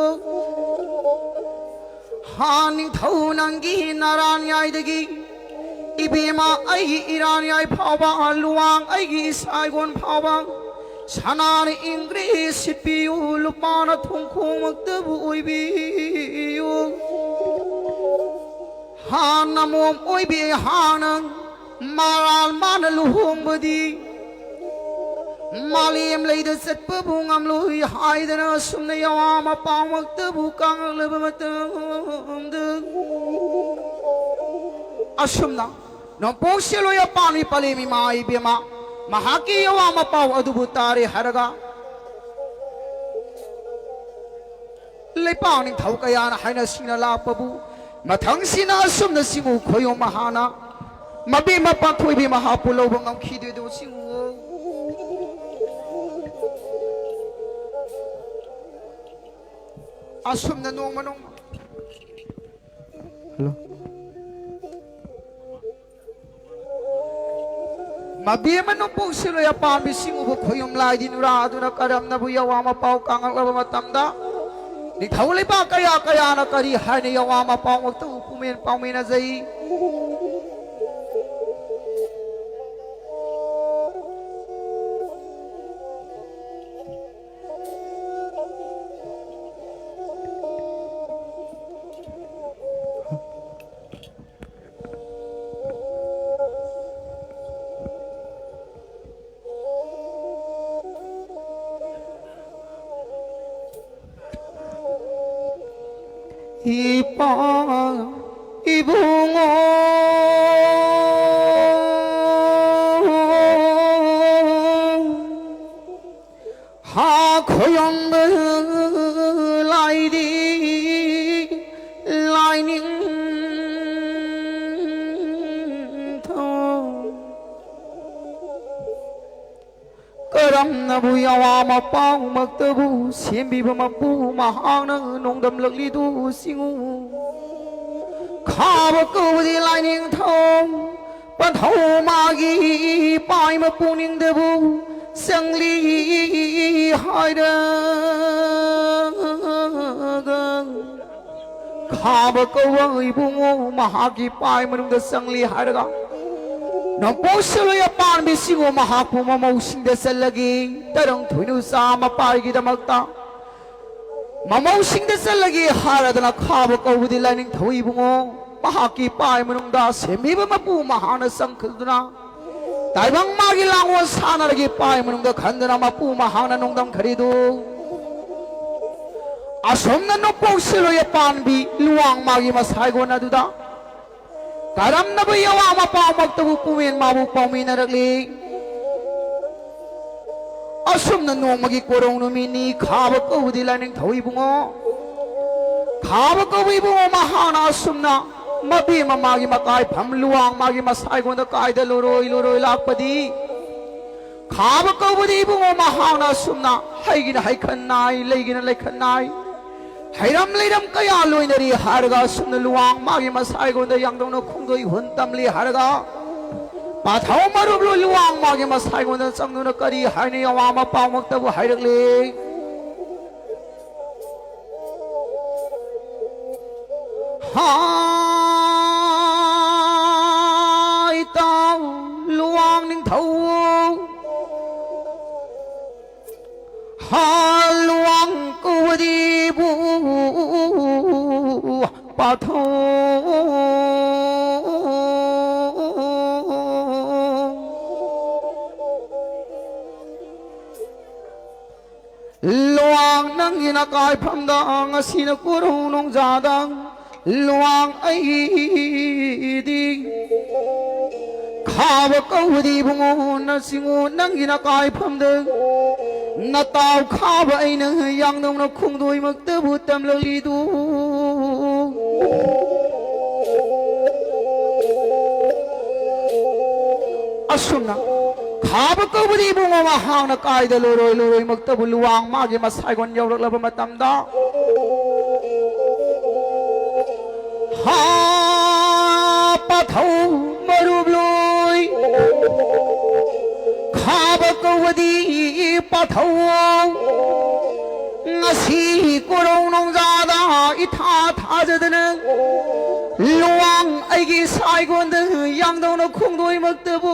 ꯍꯥ, ꯅꯤꯡꯊꯧ ꯅꯪꯒꯤ ꯅꯔꯥꯟ ꯌꯥꯏꯗꯒꯤ ꯏꯕꯦꯝꯃ ꯑꯩꯒꯤ ꯏꯔꯥꯟ ꯌꯥꯏ ꯐꯥꯎꯕ, ꯂꯨꯋꯥꯡ ꯑꯩꯒꯤ ꯏꯁꯥꯏꯒꯣꯟ ꯐꯥꯎꯕ, ꯁꯅꯥꯅ ꯏꯪꯒ꯭ꯔꯦ ꯁꯤꯠꯄꯤꯌꯨ, ꯂꯨꯄꯥꯅ ꯊꯣꯡꯈꯣꯡꯃꯛꯇꯕꯨ ꯑꯣꯏꯕꯤꯌꯨ꯫ ꯍꯥ, ꯅꯃꯣꯝ ꯑꯣꯏꯕꯤ ꯍꯥꯟꯅ ꯃꯔꯥꯜ ꯃꯥꯅ ꯂꯨꯍꯣꯡꯕꯗꯤ ꯃꯥꯂꯦꯝ ꯂꯩꯗ ꯆꯠꯄꯕꯨ ꯉꯝꯂꯣꯏ ꯍꯥꯏꯗꯅ ꯑꯁꯨꯝꯅ ꯌꯥꯋꯥ ꯃꯄꯥꯎꯃꯛꯇꯕꯨ ꯀꯥꯡꯂꯛꯂꯕ ꯃꯇꯝꯗ, ꯑꯁꯨꯝꯅ ꯅꯣꯡꯄꯣꯛ ꯁꯦꯜꯂꯣꯏ ꯑꯄꯥꯝꯃꯤ ꯄꯂꯦꯝ ꯏꯃꯥ ꯏꯕꯦꯝꯃ ꯃꯍꯥꯛꯀꯤ ꯌꯥꯋꯥ ꯃꯄꯥꯎ ꯑꯗꯨꯕꯨ ꯇꯥꯔꯦ ꯍꯥꯏꯔꯒ ꯂꯩꯄꯥꯛ ꯅꯤꯡꯊꯧ ꯀꯌꯥꯅ ꯍꯥꯏꯅ ꯁꯤꯡꯅ ꯂꯥꯛꯄꯕꯨ ꯃꯊꯪꯁꯤꯅ ꯑꯁꯨꯝꯅ ꯆꯤꯡꯉꯨ ꯈꯣꯏꯌꯨꯝ ꯃꯍꯥꯅ ꯃꯕꯦꯝꯃ ꯄꯥꯟꯊꯣꯏꯕꯤ ꯃꯍꯥꯄꯨ ꯂꯧꯕ ꯉꯝꯈꯤꯗꯣꯏꯗꯣ ꯆꯤꯡꯉꯨ꯫ ꯑꯁꯨꯝꯅ ꯅꯣꯡꯃ ꯅꯣꯡꯃ ꯍꯜꯂꯣ꯫ ꯃꯕꯦꯝꯃ ꯅꯣꯡꯄꯣꯛ ꯁꯤꯔꯣꯏ ꯑꯄꯥꯝꯕꯤꯁꯤꯡ ꯎꯕ ꯈꯣꯌꯨꯝ ꯂꯥꯏꯗꯤ ꯅꯨꯔꯥ ꯑꯗꯨꯅ ꯀꯔꯝꯅꯕꯨ ꯌꯥꯋꯥ ꯃꯄꯥꯎ ꯀꯥꯡꯉꯛꯂꯕ ꯃꯇꯝꯗ ꯅꯤꯡꯊꯧ ꯂꯩꯕꯥꯛ ꯀꯌꯥ ꯀꯌꯥꯅ ꯀꯔꯤ ꯍꯥꯏꯅ ꯌꯥꯋꯥ ꯃꯄꯥꯎ ꯉꯛꯇꯕꯨ ꯄꯨꯃꯦꯟ ꯄꯥꯎꯃꯤꯟꯅꯖꯩ꯫ ꯏꯄꯥ ꯏꯕꯨꯡꯉꯣ, ꯍꯥ ꯈꯣꯏꯔꯝꯕ ꯂꯥꯏꯗꯤ ꯂꯥꯏꯅꯤꯡꯊꯧ꯫ ꯀꯔꯝꯅꯕꯨ ꯌꯥꯋꯥ ꯃꯄꯥꯎꯃꯛꯇꯕꯨ ꯁꯦꯝꯕꯤꯕ ꯃꯄꯨ ꯃꯍꯥꯛꯅ ꯅꯣꯡꯗꯝꯂꯛꯂꯤꯗꯨ ꯁꯤꯡꯉꯨ꯫ ꯈꯥꯕ ꯀꯧꯕꯗꯤ ꯂꯥꯏꯅꯤꯡꯊꯧ ꯄꯟꯊꯧ ꯃꯥꯒꯤ ꯄꯥꯏ ꯃꯄꯨꯛꯅꯤꯡꯗꯕꯨ ꯆꯪꯂꯤ ꯍꯥꯏꯔꯒ꯫ ꯈꯥꯕ ꯀꯧꯕ ꯏꯕꯨꯡꯉꯣ ꯃꯍꯥꯛꯀꯤ ꯄꯥꯏ ꯃꯅꯨꯡꯗ ꯆꯪꯂꯤ ꯍꯥꯏꯔꯒ ꯅꯣꯡꯄꯣꯛ ꯁꯤꯔꯣꯏ ꯑꯄꯥꯟꯕꯤꯁꯤꯡꯕꯨ ꯃꯍꯥꯛꯄꯨ ꯃꯃꯧꯁꯤꯡꯗ ꯆꯠꯂꯒꯦ, ꯇꯔꯪ ꯊꯣꯏꯅꯨ ꯆꯥ ꯑꯃ ꯄꯥꯏꯒꯤꯗꯃꯛꯇ ꯃꯃꯧꯁꯤꯡꯗ ꯆꯠꯂꯒꯦ ꯍꯥꯏꯔꯗꯅ ꯈꯥꯕ ꯀꯧꯕꯗꯤ ꯂꯥꯏꯅꯤꯡꯊꯧ ꯏꯕꯨꯡꯉꯣ ꯃꯍꯥꯛꯀꯤ ꯄꯥꯏ ꯃꯅꯨꯡꯗ ꯁꯦꯝꯕꯤꯕ ꯃꯄꯨ ꯃꯍꯥꯛꯅ ꯆꯪꯈꯤꯗꯨꯅ ꯇꯥꯏꯕꯪ ꯃꯥꯒꯤ ꯂꯥꯡꯒꯣꯜ ꯁꯥꯟꯅꯔꯒꯤ ꯄꯥꯏ ꯃꯅꯨꯡꯗ ꯈꯟꯗꯨꯅ ꯃꯄꯨ ꯃꯍꯥꯛꯅ ꯅꯣꯡꯗꯝ ꯈꯔꯤꯗꯨ꯫ ꯑꯁꯣꯝꯅ ꯅꯣꯡꯄꯣꯛ ꯁꯤꯔꯣꯏ ꯄꯥꯟꯕꯤ ꯂꯨꯋꯥꯡ ꯃꯥꯒꯤ ꯃꯁꯥꯏꯒꯣꯟ ꯑꯗꯨꯗ ꯀꯔꯝꯅꯕ ꯌꯥꯋꯥ ꯃꯄꯥꯃꯛꯇꯕꯨ ꯄꯨꯃꯦꯟ ꯃꯥꯕꯨ ꯄꯥꯎꯃꯤꯟꯅꯔꯛꯂꯤ꯫ ꯑꯁꯨꯝꯅ ꯅꯣꯡꯃꯒꯤ ꯀꯣꯔꯧ ꯅꯨꯃꯤꯠꯅꯤ ꯈꯥꯕ ꯀꯧꯕꯗꯤ ꯂꯥꯏꯅꯤꯡꯊꯧ ꯏꯕꯨꯡꯉꯣ꯫ ꯈꯥꯕ ꯀꯧꯕ ꯏꯕꯨꯡꯉꯣ ꯃꯍꯥꯛꯅ ꯑꯁꯨꯝꯅ ꯃꯕꯤ ꯃꯃꯥꯒꯤ ꯃꯀꯥꯏꯐꯝ ꯂꯨꯋꯥꯡ ꯃꯥꯒꯤ ꯃꯁꯥꯏꯒꯣꯟꯗ ꯀꯥꯏꯗ ꯂꯣꯔꯣꯏ ꯂꯣꯔꯣꯏ ꯂꯥꯛꯄꯗꯤ ꯈꯥꯕ ꯀꯧꯕꯗꯤ ꯏꯕꯨꯡꯉꯣ ꯃꯍꯥꯛꯅ ꯑꯁꯨꯝꯅ ꯍꯩꯒꯤꯅ ꯍꯩꯈꯟ ꯅꯥꯏ, ꯂꯩꯒꯤꯅ ꯂꯩꯈꯟ ꯅꯥꯏ꯫ ꯍꯩꯔꯝ ꯂꯩꯔꯝ ꯀꯌꯥ ꯂꯣꯏꯅꯔꯤ ꯍꯥꯏꯔꯒ ꯑꯁꯨꯝꯅ ꯂꯨꯋꯥꯡ ꯃꯥꯒꯤ ꯃꯁꯥꯏꯒꯣꯟꯗ ꯌꯥꯡꯗꯧꯅ ꯈꯣꯡꯗꯣꯏ ꯍꯨꯟ ꯇꯝꯂꯤ ꯍꯥꯏꯔꯒ ꯄꯥꯊꯧ ꯃꯔꯨꯞ ꯂꯣꯏ ꯂꯨꯋꯥꯡ ꯃꯥꯒꯤ ꯃꯁꯥꯏꯉꯣꯟꯗ ꯆꯪꯗꯨꯅ ꯀꯔꯤ ꯍꯥꯏꯅꯤ? ꯑꯋꯥ ꯃꯄꯥꯎꯃꯛꯇꯕꯨ ꯍꯥꯏꯔꯛꯂꯤ꯫ ꯍꯥꯏ ꯇꯥꯎ ꯂꯨꯋꯥꯡ ꯅꯤꯡꯊꯧ꯫ ꯍꯥ ꯂꯨꯋꯥꯡ ꯀꯧꯕꯗꯤꯕꯨ ꯄꯥꯊꯧ꯫ ꯂꯨꯋꯥꯡ ꯅꯪꯒꯤ ꯅꯀꯥꯏꯐꯝꯗ ꯉꯁꯤꯅ ꯀꯣꯔꯧ ꯅꯣꯡꯖꯥꯗ ꯂꯨꯋꯥꯡ ꯑꯩꯒꯤꯗꯤ ꯈꯥꯕ ꯀꯧꯕꯗꯤ ꯏꯕꯨꯡꯉꯣ ꯅꯁꯤꯡꯉꯣ ꯅꯪꯒꯤ ꯅꯀꯥꯏꯐꯝꯗ ꯅꯇꯥꯎ ꯈꯥꯕ ꯑꯩꯅ ꯌꯥꯡꯗꯧꯅ ꯈꯣꯡꯗꯣꯏꯃꯛꯇꯕꯨ ꯇꯝꯂꯛꯂꯤꯗꯨ꯫ ꯑꯁꯨꯝꯅ ꯈꯥꯕ ꯀꯧꯕꯗꯤ ꯏꯕꯨꯡꯉꯣ ꯃꯍꯥꯛꯅ ꯀꯥꯏꯗ ꯂꯣꯏꯔꯣꯏ ꯂꯣꯏꯔꯣꯏꯃꯛꯇꯕꯨ ꯂꯨꯋꯥꯡ ꯃꯥꯒꯤ ꯃꯁꯥꯏꯒꯣꯟ ꯌꯧꯔꯛꯂꯕ ꯃꯇꯝꯗ, ꯍꯥ ꯄꯥꯊꯧ ꯃꯔꯨꯞ ꯂꯣꯏ, ꯈꯥꯕ ꯀꯧꯕꯗꯤ ꯄꯥꯊꯧ꯫ ꯉꯁꯤ ꯀꯣꯔꯧ ꯅꯣꯡꯖꯥꯗ ꯏꯊꯥ ꯊꯥꯖꯗꯅ ꯂꯨꯋꯥꯡ ꯑꯩꯒꯤ ꯁꯥꯏꯒꯣꯟꯗ ꯌꯥꯡꯗꯧꯅ ꯈꯣꯡꯗꯣꯏꯃꯛꯇꯕꯨ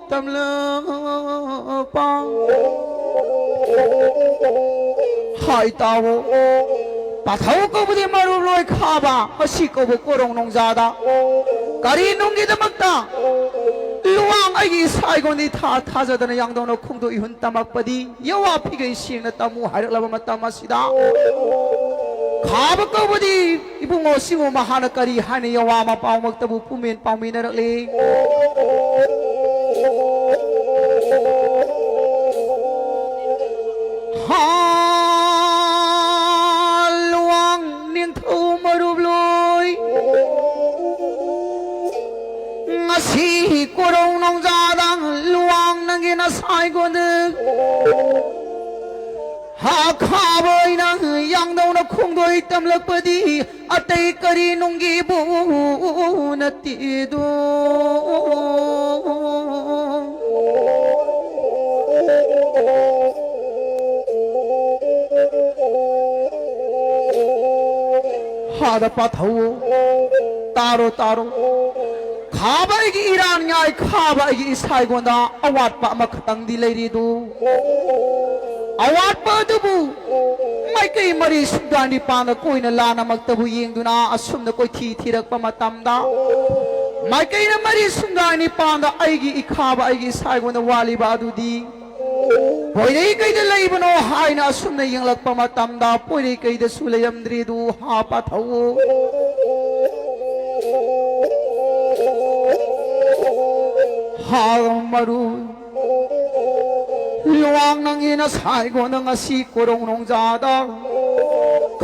ꯇꯝꯂꯛꯄ꯫ ꯍꯥꯏ ꯇꯥꯎ꯫ ꯄꯥꯊꯧ ꯀꯧꯕꯗꯤ ꯃꯔꯨꯞ ꯂꯣꯏ ꯈꯥꯕ, ꯃꯁꯤ ꯀꯧꯕ ꯀꯣꯔꯧ ꯅꯣꯡꯖꯥꯗ ꯀꯔꯤ ꯅꯨꯡꯒꯤꯗꯃꯛꯇ ꯂꯨꯋꯥꯡ ꯑꯩꯒꯤ ꯁꯥꯏꯒꯣꯟꯗꯤ ꯊꯥ ꯊꯥꯖꯗꯅ ꯌꯥꯡꯗꯧꯅ ꯈꯣꯡꯗꯣꯛ ꯏꯍꯨꯟ ꯇꯝꯃꯛꯄꯗꯤ ꯌꯋꯥ ꯐꯤꯒꯩ ꯁꯦꯡꯅ ꯇꯝꯃꯨ ꯍꯥꯏꯔꯛꯂꯕ ꯃꯇꯝ ꯑꯁꯤꯗ ꯈꯥꯕ ꯀꯧꯕꯗꯤ ꯏꯕꯨꯡꯉꯣ ꯁꯤꯕꯨ ꯃꯍꯥꯛꯅ ꯀꯔꯤ ꯍꯥꯏꯅ ꯌꯋꯥ ꯃꯄꯥꯎꯃꯛꯇꯕꯨ ꯄꯨꯃꯦꯟ ꯄꯥꯎꯃꯤꯟꯅꯔꯛꯂꯤ꯫ ꯍꯥ ꯂꯨꯋꯥꯡ ꯅꯤꯡꯊꯧ ꯃꯔꯨꯞ ꯂꯣꯏ꯫ ꯉꯁꯤ ꯀꯣꯔꯧ ꯅꯣꯡꯖꯥꯗ ꯂꯨꯋꯥꯡ ꯅꯪꯒꯤ ꯅꯁꯥꯏꯒꯣꯟꯗ ꯍꯥ ꯈꯥꯕ ꯑꯣꯏꯅ ꯌꯥꯡꯗꯧꯅ ꯈꯣꯡꯗꯣꯏ ꯇꯝꯂꯛꯄꯗꯤ ꯑꯇꯩ ꯀꯔꯤ ꯅꯨꯡꯒꯤꯕꯨ ꯅꯠꯇꯦꯗꯣ꯫ ꯍꯥꯗ ꯄꯥꯊꯧ, ꯇꯥꯔꯣ, ꯇꯥꯔꯣ꯫ ꯈꯥꯕ ꯑꯩꯒꯤ ꯏꯔꯥꯟ ꯌꯥꯏ, ꯈꯥꯕ ꯑꯩꯒꯤ ꯏꯁꯥꯏꯒꯣꯟꯗ ꯑꯋꯥꯠꯄ ꯑꯃꯈꯛꯇꯪꯗꯤ ꯂꯩꯔꯤꯗꯨ꯫ ꯑꯋꯥꯠꯄ ꯑꯗꯨꯕꯨ ꯃꯥꯏꯀꯩ ꯃꯔꯤ ꯁꯨꯡꯗꯥ ꯅꯤꯄꯥꯟꯗ ꯀꯣꯏꯅ ꯂꯥꯟꯅꯃꯛꯇꯕꯨ ꯌꯦꯡꯗꯨꯅ ꯑꯁꯨꯝꯅ ꯀꯣꯏꯊꯤ ꯊꯤꯔꯛꯄ ꯃꯇꯝꯗ, ꯃꯥꯏꯀꯩꯅ ꯃꯔꯤ ꯁꯨꯡꯗꯥ ꯅꯤꯄꯥꯟꯗ ꯑꯩꯒꯤ ꯏꯈꯥꯕ ꯑꯩꯒꯤ ꯏꯁꯥꯏꯒꯣꯟꯗ ꯋꯥꯠꯂꯤꯕ ꯑꯗꯨꯗꯤ ꯄꯣꯏꯔꯩ ꯀꯩꯗ ꯂꯩꯕꯅꯣ ꯍꯥꯏꯅ ꯑꯁꯨꯝꯅ ꯌꯦꯡꯂꯛꯄ ꯃꯇꯝꯗ ꯄꯣꯏꯔꯩ ꯀꯩꯗꯁꯨ ꯂꯩꯔꯝꯗ꯭ꯔꯦꯗꯨ ꯍꯥ ꯄꯥꯊꯧ꯫ ꯍꯥ ꯃꯔꯨ꯫ ꯂꯨꯋꯥꯡ ꯅꯪꯒꯤ ꯅꯁꯥꯏꯒꯣꯟꯗ ꯉꯁꯤ ꯀꯣꯔꯧ ꯅꯣꯡꯖꯥꯗ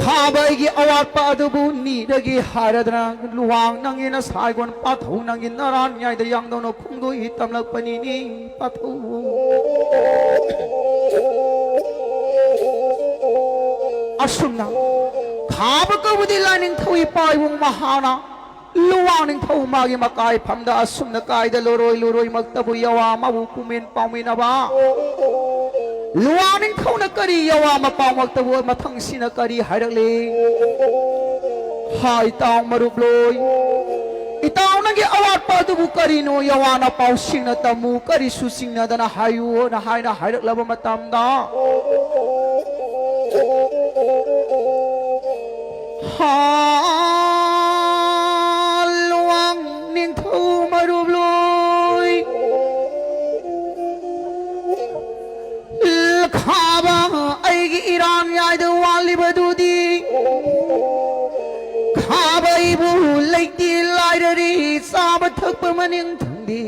ꯈꯥꯕ ꯑꯩꯒꯤ ꯑꯋꯥꯠꯄ ꯑꯗꯨꯕꯨ ꯅꯤꯔꯒꯦ ꯍꯥꯏꯔꯗꯅ ꯂꯨꯋꯥꯡ ꯅꯪꯒꯤ ꯅꯁꯥꯏꯒꯣꯟ ꯄꯥꯊꯧ ꯅꯪꯒꯤ ꯅꯔꯥꯟ ꯌꯥꯏꯗ ꯌꯥꯡꯗꯧꯅ ꯈꯣꯡꯗꯣꯏ ꯇꯝꯂꯛꯄꯅꯤꯅꯦ ꯄꯥꯊꯧ꯫ ꯑꯁꯨꯝꯅ ꯈꯥꯕ ꯀꯧꯕꯗꯤ ꯂꯥꯏꯅꯤꯡꯊꯧ ꯏꯄꯥ ꯏꯕꯨꯡ ꯃꯍꯥꯅ ꯂꯨꯋꯥꯡ ꯅꯤꯡꯊꯧ ꯃꯥꯒꯤ ꯃꯀꯥꯏꯐꯝꯗ ꯑꯁꯨꯝꯅ ꯀꯥꯏꯗ ꯂꯣꯔꯣꯏ ꯂꯣꯔꯣꯏꯃꯛꯇꯕꯨ ꯌꯥꯋꯥ ꯑꯃꯕꯨ ꯄꯨꯃꯦꯟ ꯄꯥꯎꯃꯤꯟꯅꯕ꯫ ꯂꯨꯋꯥꯡ ꯅꯤꯡꯊꯧꯅ ꯀꯔꯤ ꯌꯥꯋꯥ ꯃꯄꯥꯎꯃꯛꯇꯕꯨ ꯃꯊꯪꯁꯤꯅ ꯀꯔꯤ ꯍꯥꯏꯔꯛꯂꯤ? ꯍꯥꯏ ꯏꯇꯥꯎ ꯃꯔꯨꯞ ꯂꯣꯏ, ꯏꯇꯥꯎ ꯅꯪꯒꯤ ꯑꯋꯥꯠꯄ ꯑꯗꯨꯕꯨ ꯀꯔꯤꯅꯣ? ꯌꯥꯋꯥꯅ ꯄꯥꯎꯁꯤꯡꯅ ꯇꯝꯃꯨ, ꯀꯔꯤꯁꯨ ꯆꯤꯡꯅꯗꯅ ꯍꯥꯏꯌꯨꯅ ꯍꯥꯏꯅ ꯍꯥꯏꯔꯛꯂꯕ ꯃꯇꯝꯗ, ꯍꯥ ꯂꯨꯋꯥꯡ ꯅꯤꯡꯊꯧ ꯃꯔꯨꯞ ꯂꯣꯏ, ꯈꯥꯕ ꯑꯩꯒꯤ ꯏꯔꯥꯡ ꯌꯥꯏꯗ ꯋꯥꯠꯂꯤꯕꯗꯨꯗꯤ ꯈꯥꯕ ꯑꯩꯕꯨ ꯂꯩꯇꯦ ꯂꯥꯏꯔꯔꯦ, ꯆꯥꯕ ꯊꯛꯄ ꯃꯅꯤꯡ ꯊꯨꯡꯗꯦ,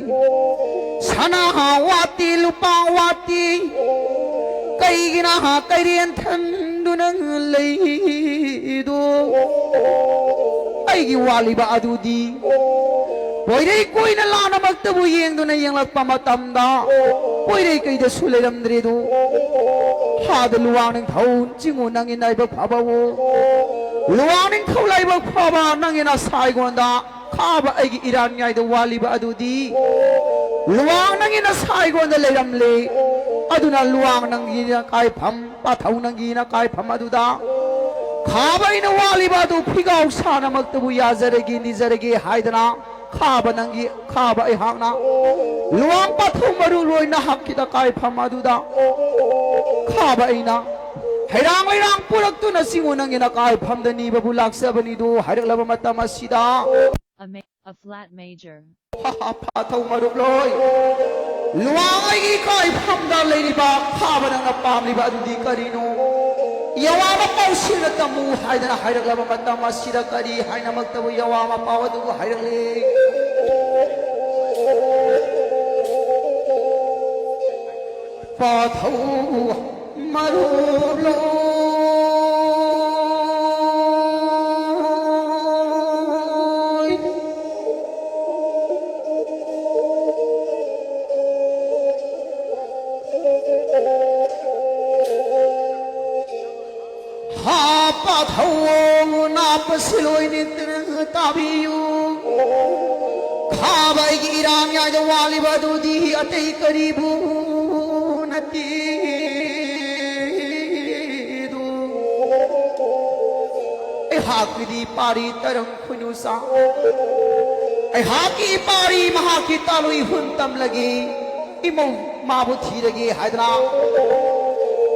ꯁꯅꯥ ꯋꯥꯠꯇꯦ ꯂꯨꯄꯥ ꯋꯥꯠꯇꯦ, ꯀꯩꯒꯤꯅ ꯀꯩꯔꯦꯟ ꯊꯟꯗꯨꯅ ꯂꯩꯗꯣ? ꯑꯩꯒꯤ ꯋꯥꯠꯂꯤꯕ ꯑꯗꯨꯗꯤ ꯄꯣꯏꯔꯩ ꯀꯣꯏꯅ ꯂꯥꯅꯃꯛꯇꯕꯨ ꯌꯦꯡꯗꯨꯅ ꯌꯦꯡꯂꯛꯄ ꯃꯇꯝꯗ ꯄꯣꯏꯔꯩ ꯀꯩꯗꯁꯨ ꯂꯩꯔꯝꯗ꯭ꯔꯦꯗꯣ꯫ ꯍꯥꯗ ꯂꯨꯋꯥꯡ ꯅꯤꯡꯊꯧ ꯆꯤꯡꯉꯨ ꯅꯪꯒꯤ ꯅꯥꯏꯕ ꯐꯕꯋꯣ꯫ ꯂꯨꯋꯥꯡ ꯅꯤꯡꯊꯧ ꯂꯥꯏꯕꯛ ꯐꯕ ꯅꯪꯒꯤ ꯅꯁꯥꯏꯒꯣꯟꯗ ꯈꯥꯕ ꯑꯩꯒꯤ ꯏꯔꯥꯟ ꯌꯥꯏꯗ ꯋꯥꯠꯂꯤꯕ ꯑꯗꯨꯗꯤ ꯂꯨꯋꯥꯡ ꯅꯪꯒꯤ ꯅꯁꯥꯏꯒꯣꯟꯗ ꯂꯩꯔꯝꯂꯦ꯫ ꯑꯗꯨꯅ ꯂꯨꯋꯥꯡ ꯅꯪꯒꯤ ꯅꯀꯥꯏꯐꯝ, ꯄꯥꯊꯧ ꯅꯪꯒꯤ ꯅꯀꯥꯏꯐꯝ ꯑꯗꯨꯗ ꯈꯥꯕ ꯑꯩꯅ ꯋꯥꯠꯂꯤꯕ ꯑꯗꯨ ꯐꯤꯒꯥꯎ ꯁꯥꯅꯃꯛꯇꯕꯨ ꯌꯥꯖꯔꯒꯦ, ꯅꯤꯖꯔꯒꯦ ꯍꯥꯏꯗꯅ ꯈꯥꯕ ꯅꯪꯒꯤ, ꯈꯥꯕ ꯑꯩꯍꯥꯛꯅ ꯂꯨꯋꯥꯡ ꯄꯥꯊꯧ ꯃꯔꯨ ꯂꯣꯏꯅ ꯍꯛꯈꯤꯗ ꯀꯥꯏꯐꯝ ꯑꯗꯨꯗ ꯈꯥꯕ ꯑꯩꯅ ꯍꯩꯔꯥꯡ ꯂꯩꯔꯥꯡ ꯄꯨꯔꯛꯇꯨꯅ ꯆꯤꯡꯉꯨ ꯅꯪꯒꯤ ꯅꯀꯥꯏꯐꯝꯗ ꯅꯤꯕꯕꯨ ꯂꯥꯛꯆꯕꯅꯤꯗꯨ ꯍꯥꯏꯔꯛꯂꯕ ꯃꯇꯝ ꯑꯁꯤꯗ, A ma-, a flat major. ꯍꯥ, ꯍꯥ, ꯄꯥꯊꯧ ꯃꯔꯨꯞ ꯂꯣꯏ, ꯂꯨꯋꯥꯡ ꯑꯩꯒꯤ ꯏꯀꯥꯏꯐꯝꯗ ꯂꯩꯔꯤꯕ ꯈꯥꯕ ꯅꯪꯅ ꯄꯥꯝꯂꯤꯕ ꯑꯗꯨꯗꯤ ꯀꯔꯤꯅꯣ? ꯌꯥꯋꯥ ꯃꯄꯥꯎ ꯁꯤꯅ ꯇꯝꯃꯨ ꯍꯥꯏꯗꯅ ꯍꯥꯏꯔꯛꯂꯕ ꯃꯇꯝ ꯑꯁꯤꯗ ꯀꯔꯤ ꯍꯥꯏꯅꯃꯛꯇꯕꯨ ꯌꯥꯋꯥ ꯃꯄꯥꯎ ꯑꯗꯨꯕꯨ ꯍꯥꯏꯔꯛꯂꯦ? ꯄꯥꯊꯧ ꯃꯔꯨꯞ ꯂꯣꯏ꯫ ꯍꯥ ꯄꯥꯊꯧ ꯅꯥꯄ ꯁꯤꯂꯣꯏ ꯅꯤꯡꯇꯅ ꯇꯥꯕꯤꯌꯨ꯫ ꯈꯥꯕ ꯑꯩꯒꯤ ꯏꯔꯥꯡ ꯌꯥꯏꯗ ꯋꯥꯠꯂꯤꯕ ꯑꯗꯨꯗꯤ ꯑꯇꯩ ꯀꯔꯤꯕꯨ ꯅꯠꯇꯦ꯫ ꯑꯩꯍꯥꯛꯀꯤꯗꯤ ꯄꯥꯔꯤ ꯇꯔꯪ ꯈꯨꯅꯨ ꯆꯥ꯫ ꯑꯩꯍꯥꯛꯀꯤ ꯄꯥꯔꯤ ꯃꯍꯥꯛꯀꯤ ꯇꯥꯂꯨꯏ ꯍꯨꯟ ꯇꯝꯂꯒꯦ꯫ ꯏꯃꯧ ꯃꯥꯕꯨ ꯊꯤꯔꯒꯦ ꯍꯥꯏꯗꯅ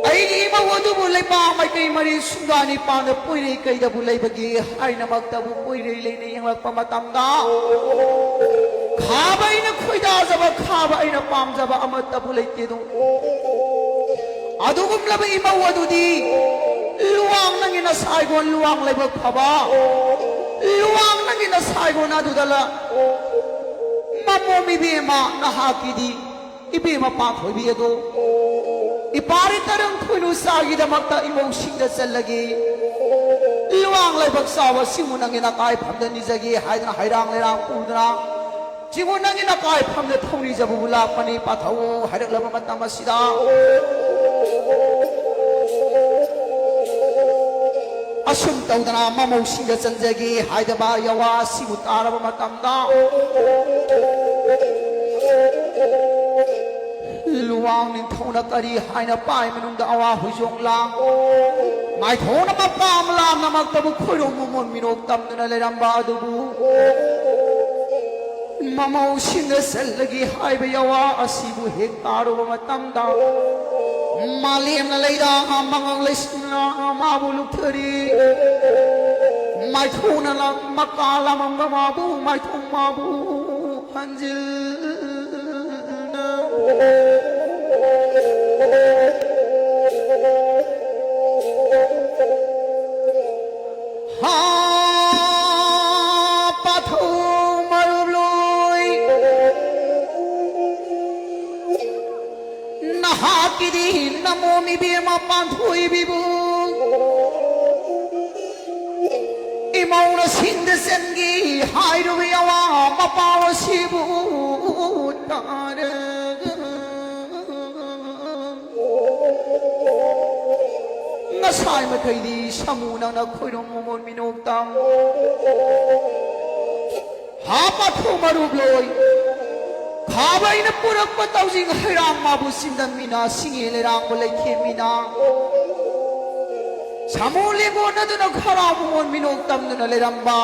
ꯑꯩꯒꯤ ꯏꯃꯧ ꯑꯗꯨꯕꯨ ꯂꯩꯄꯥꯛ ꯃꯥꯏꯀꯩ ꯃꯔꯤ ꯁꯨꯡꯒꯥ ꯅꯤꯄꯥꯟꯗ ꯄꯣꯏꯔꯩ ꯀꯩꯗꯕꯨ ꯂꯩꯕꯒꯦ ꯍꯥꯏꯅꯃꯛꯇꯕꯨ ꯄꯣꯏꯔꯩ ꯂꯩꯅ ꯌꯦꯡꯂꯛꯄ ꯃꯇꯝꯗ ꯈꯥꯕ ꯑꯩꯅ ꯈꯣꯏꯗꯥꯖꯕ, ꯈꯥꯕ ꯑꯩꯅ ꯄꯥꯝꯖꯕ ꯑꯃꯠꯇꯕꯨ ꯂꯩꯇꯦꯗꯣ꯫ ꯑꯗꯨꯒꯨꯝꯂꯕ ꯏꯃꯧ ꯑꯗꯨꯗꯤ ꯂꯨꯋꯥꯡ ꯅꯪꯒꯤ ꯅꯁꯥꯏꯒꯣꯟ ꯂꯨꯋꯥꯡ ꯂꯥꯏꯕꯛ ꯐꯕ, ꯂꯨꯋꯥꯡ ꯅꯪꯒꯤ ꯅꯁꯥꯏꯒꯣꯟ ꯑꯗꯨꯗ ꯂ-, ꯃꯃꯣꯝ ꯏꯕꯦꯝꯃ ꯅꯍꯥꯛꯀꯤꯗꯤ ꯏꯕꯦꯝꯃ ꯄꯥꯊꯣꯏꯕꯤ ꯑꯗꯣ ꯏꯄꯥꯔꯤ ꯇꯔꯪ ꯈꯣꯏꯅꯨ ꯆꯥꯒꯤꯗꯃꯛꯇ ꯏꯃꯧꯁꯤꯡꯗ ꯆꯜꯂꯒꯦ꯫ ꯂꯨꯋꯥꯡ ꯂꯥꯏꯕꯛ ꯆꯥꯎꯕ ꯁꯤꯡꯃꯨ ꯅꯪꯒꯤ ꯅꯀꯥꯏꯐꯝꯗ ꯅꯤꯖꯒꯦ ꯍꯥꯏꯗꯅ ꯍꯩꯔꯥꯡ ꯂꯩꯔꯥꯡ ꯄꯨꯗꯅ ꯁꯤꯡꯃꯨ ꯅꯪꯒꯤ ꯅꯀꯥꯏꯐꯝꯗ ꯊꯧꯅꯤꯖꯕꯕꯨ ꯂꯥꯛꯄꯅꯤ ꯄꯥꯊꯧ ꯍꯥꯏꯔꯛꯂꯕ ꯃꯇꯝ ꯑꯁꯤꯗ ꯑꯁꯨꯝ ꯇꯧꯗꯅ ꯃꯃꯧꯁꯤꯡꯗ ꯆꯟꯖꯒꯦ ꯍꯥꯏꯗꯕ ꯌꯥꯋꯥ ꯑꯁꯤꯕꯨ ꯇꯥꯔꯕ ꯃꯇꯝꯗ ꯂꯨꯋꯥꯡ ꯅꯤꯡꯊꯧꯅ ꯀꯔꯤ ꯍꯥꯏꯅ ꯄꯥꯏ ꯃꯅꯨꯡꯗ ꯑꯋꯥ ꯍꯨꯏꯖꯣꯡ ꯂꯥꯡ ꯃꯥꯏꯊꯣꯡꯅ ꯃꯄꯥꯝ ꯂꯥꯝꯅꯃꯛꯇꯕꯨ ꯈꯣꯏꯔꯣꯝ ꯃꯃꯣꯟ ꯃꯤꯅꯣꯛ ꯇꯝꯗꯨꯅ ꯂꯩꯔꯝꯕ ꯑꯗꯨꯕꯨ ꯃꯃꯧꯁꯤꯡꯅ ꯆꯠꯂꯒꯦ ꯍꯥꯏꯕ ꯌꯥꯋꯥ ꯑꯁꯤꯕꯨ ꯍꯦꯛ ꯇꯥꯔꯨꯕ ꯃꯇꯝꯗ ꯃꯥꯂꯦꯝꯅ ꯂꯩꯗꯥ ꯃꯉꯛ ꯂꯩꯁꯤꯟꯅ ꯃꯥꯕꯨ ꯂꯨꯞꯊꯔꯤ꯫ ꯃꯥꯏꯊꯣꯡꯅ ꯂꯥꯛ-, ꯃꯀꯥ ꯂꯥꯃꯝꯕ ꯃꯥꯕꯨ ꯃꯥꯏꯊꯣꯡ ꯃꯥꯕꯨ ꯍꯟꯖꯤꯜ ꯍꯥ, ꯄꯥꯊꯧ ꯃꯔꯨꯞ ꯂꯣꯏ, ꯅꯍꯥꯛꯀꯤꯗꯤ ꯅꯃꯣꯝ ꯏꯕꯦꯝꯃ ꯄꯥꯟꯊꯣꯏꯕꯤꯕꯨ ꯏꯃꯧꯅ ꯁꯤꯡꯗ ꯆꯟꯒꯦ ꯍꯥꯏꯔꯨꯕ ꯌꯥꯋꯥ ꯃꯄꯥꯎ ꯑꯁꯤꯕꯨ ꯇꯥꯔꯒ ꯉꯁꯥꯏ ꯃꯈꯩꯗꯤ ꯁꯥꯃꯨ ꯅꯪꯅ ꯈꯣꯏꯔꯣꯝ ꯃꯃꯣꯟ ꯃꯤꯅꯣꯛꯇꯝ ꯍꯥ ꯄꯥꯊꯣ ꯃꯔꯨꯞ ꯂꯣꯏ꯫ ꯈꯥꯕ ꯑꯩꯅ ꯄꯨꯔꯛꯄ ꯇꯧꯖꯤꯡ ꯍꯩꯔꯥꯡ ꯃꯥꯕꯨ ꯆꯤꯟꯗꯝꯃꯤꯅ ꯁꯤꯡꯉꯦ ꯂꯩꯔꯥꯡꯕ ꯂꯩꯈꯦꯝꯃꯤꯅ ꯁꯥꯃꯨ ꯂꯦꯡꯒꯣꯟꯅꯗꯨꯅ ꯈꯔꯥꯎ ꯃꯃꯣꯟ ꯃꯤꯅꯣꯛ ꯇꯝꯗꯨꯅ ꯂꯩꯔꯝꯕ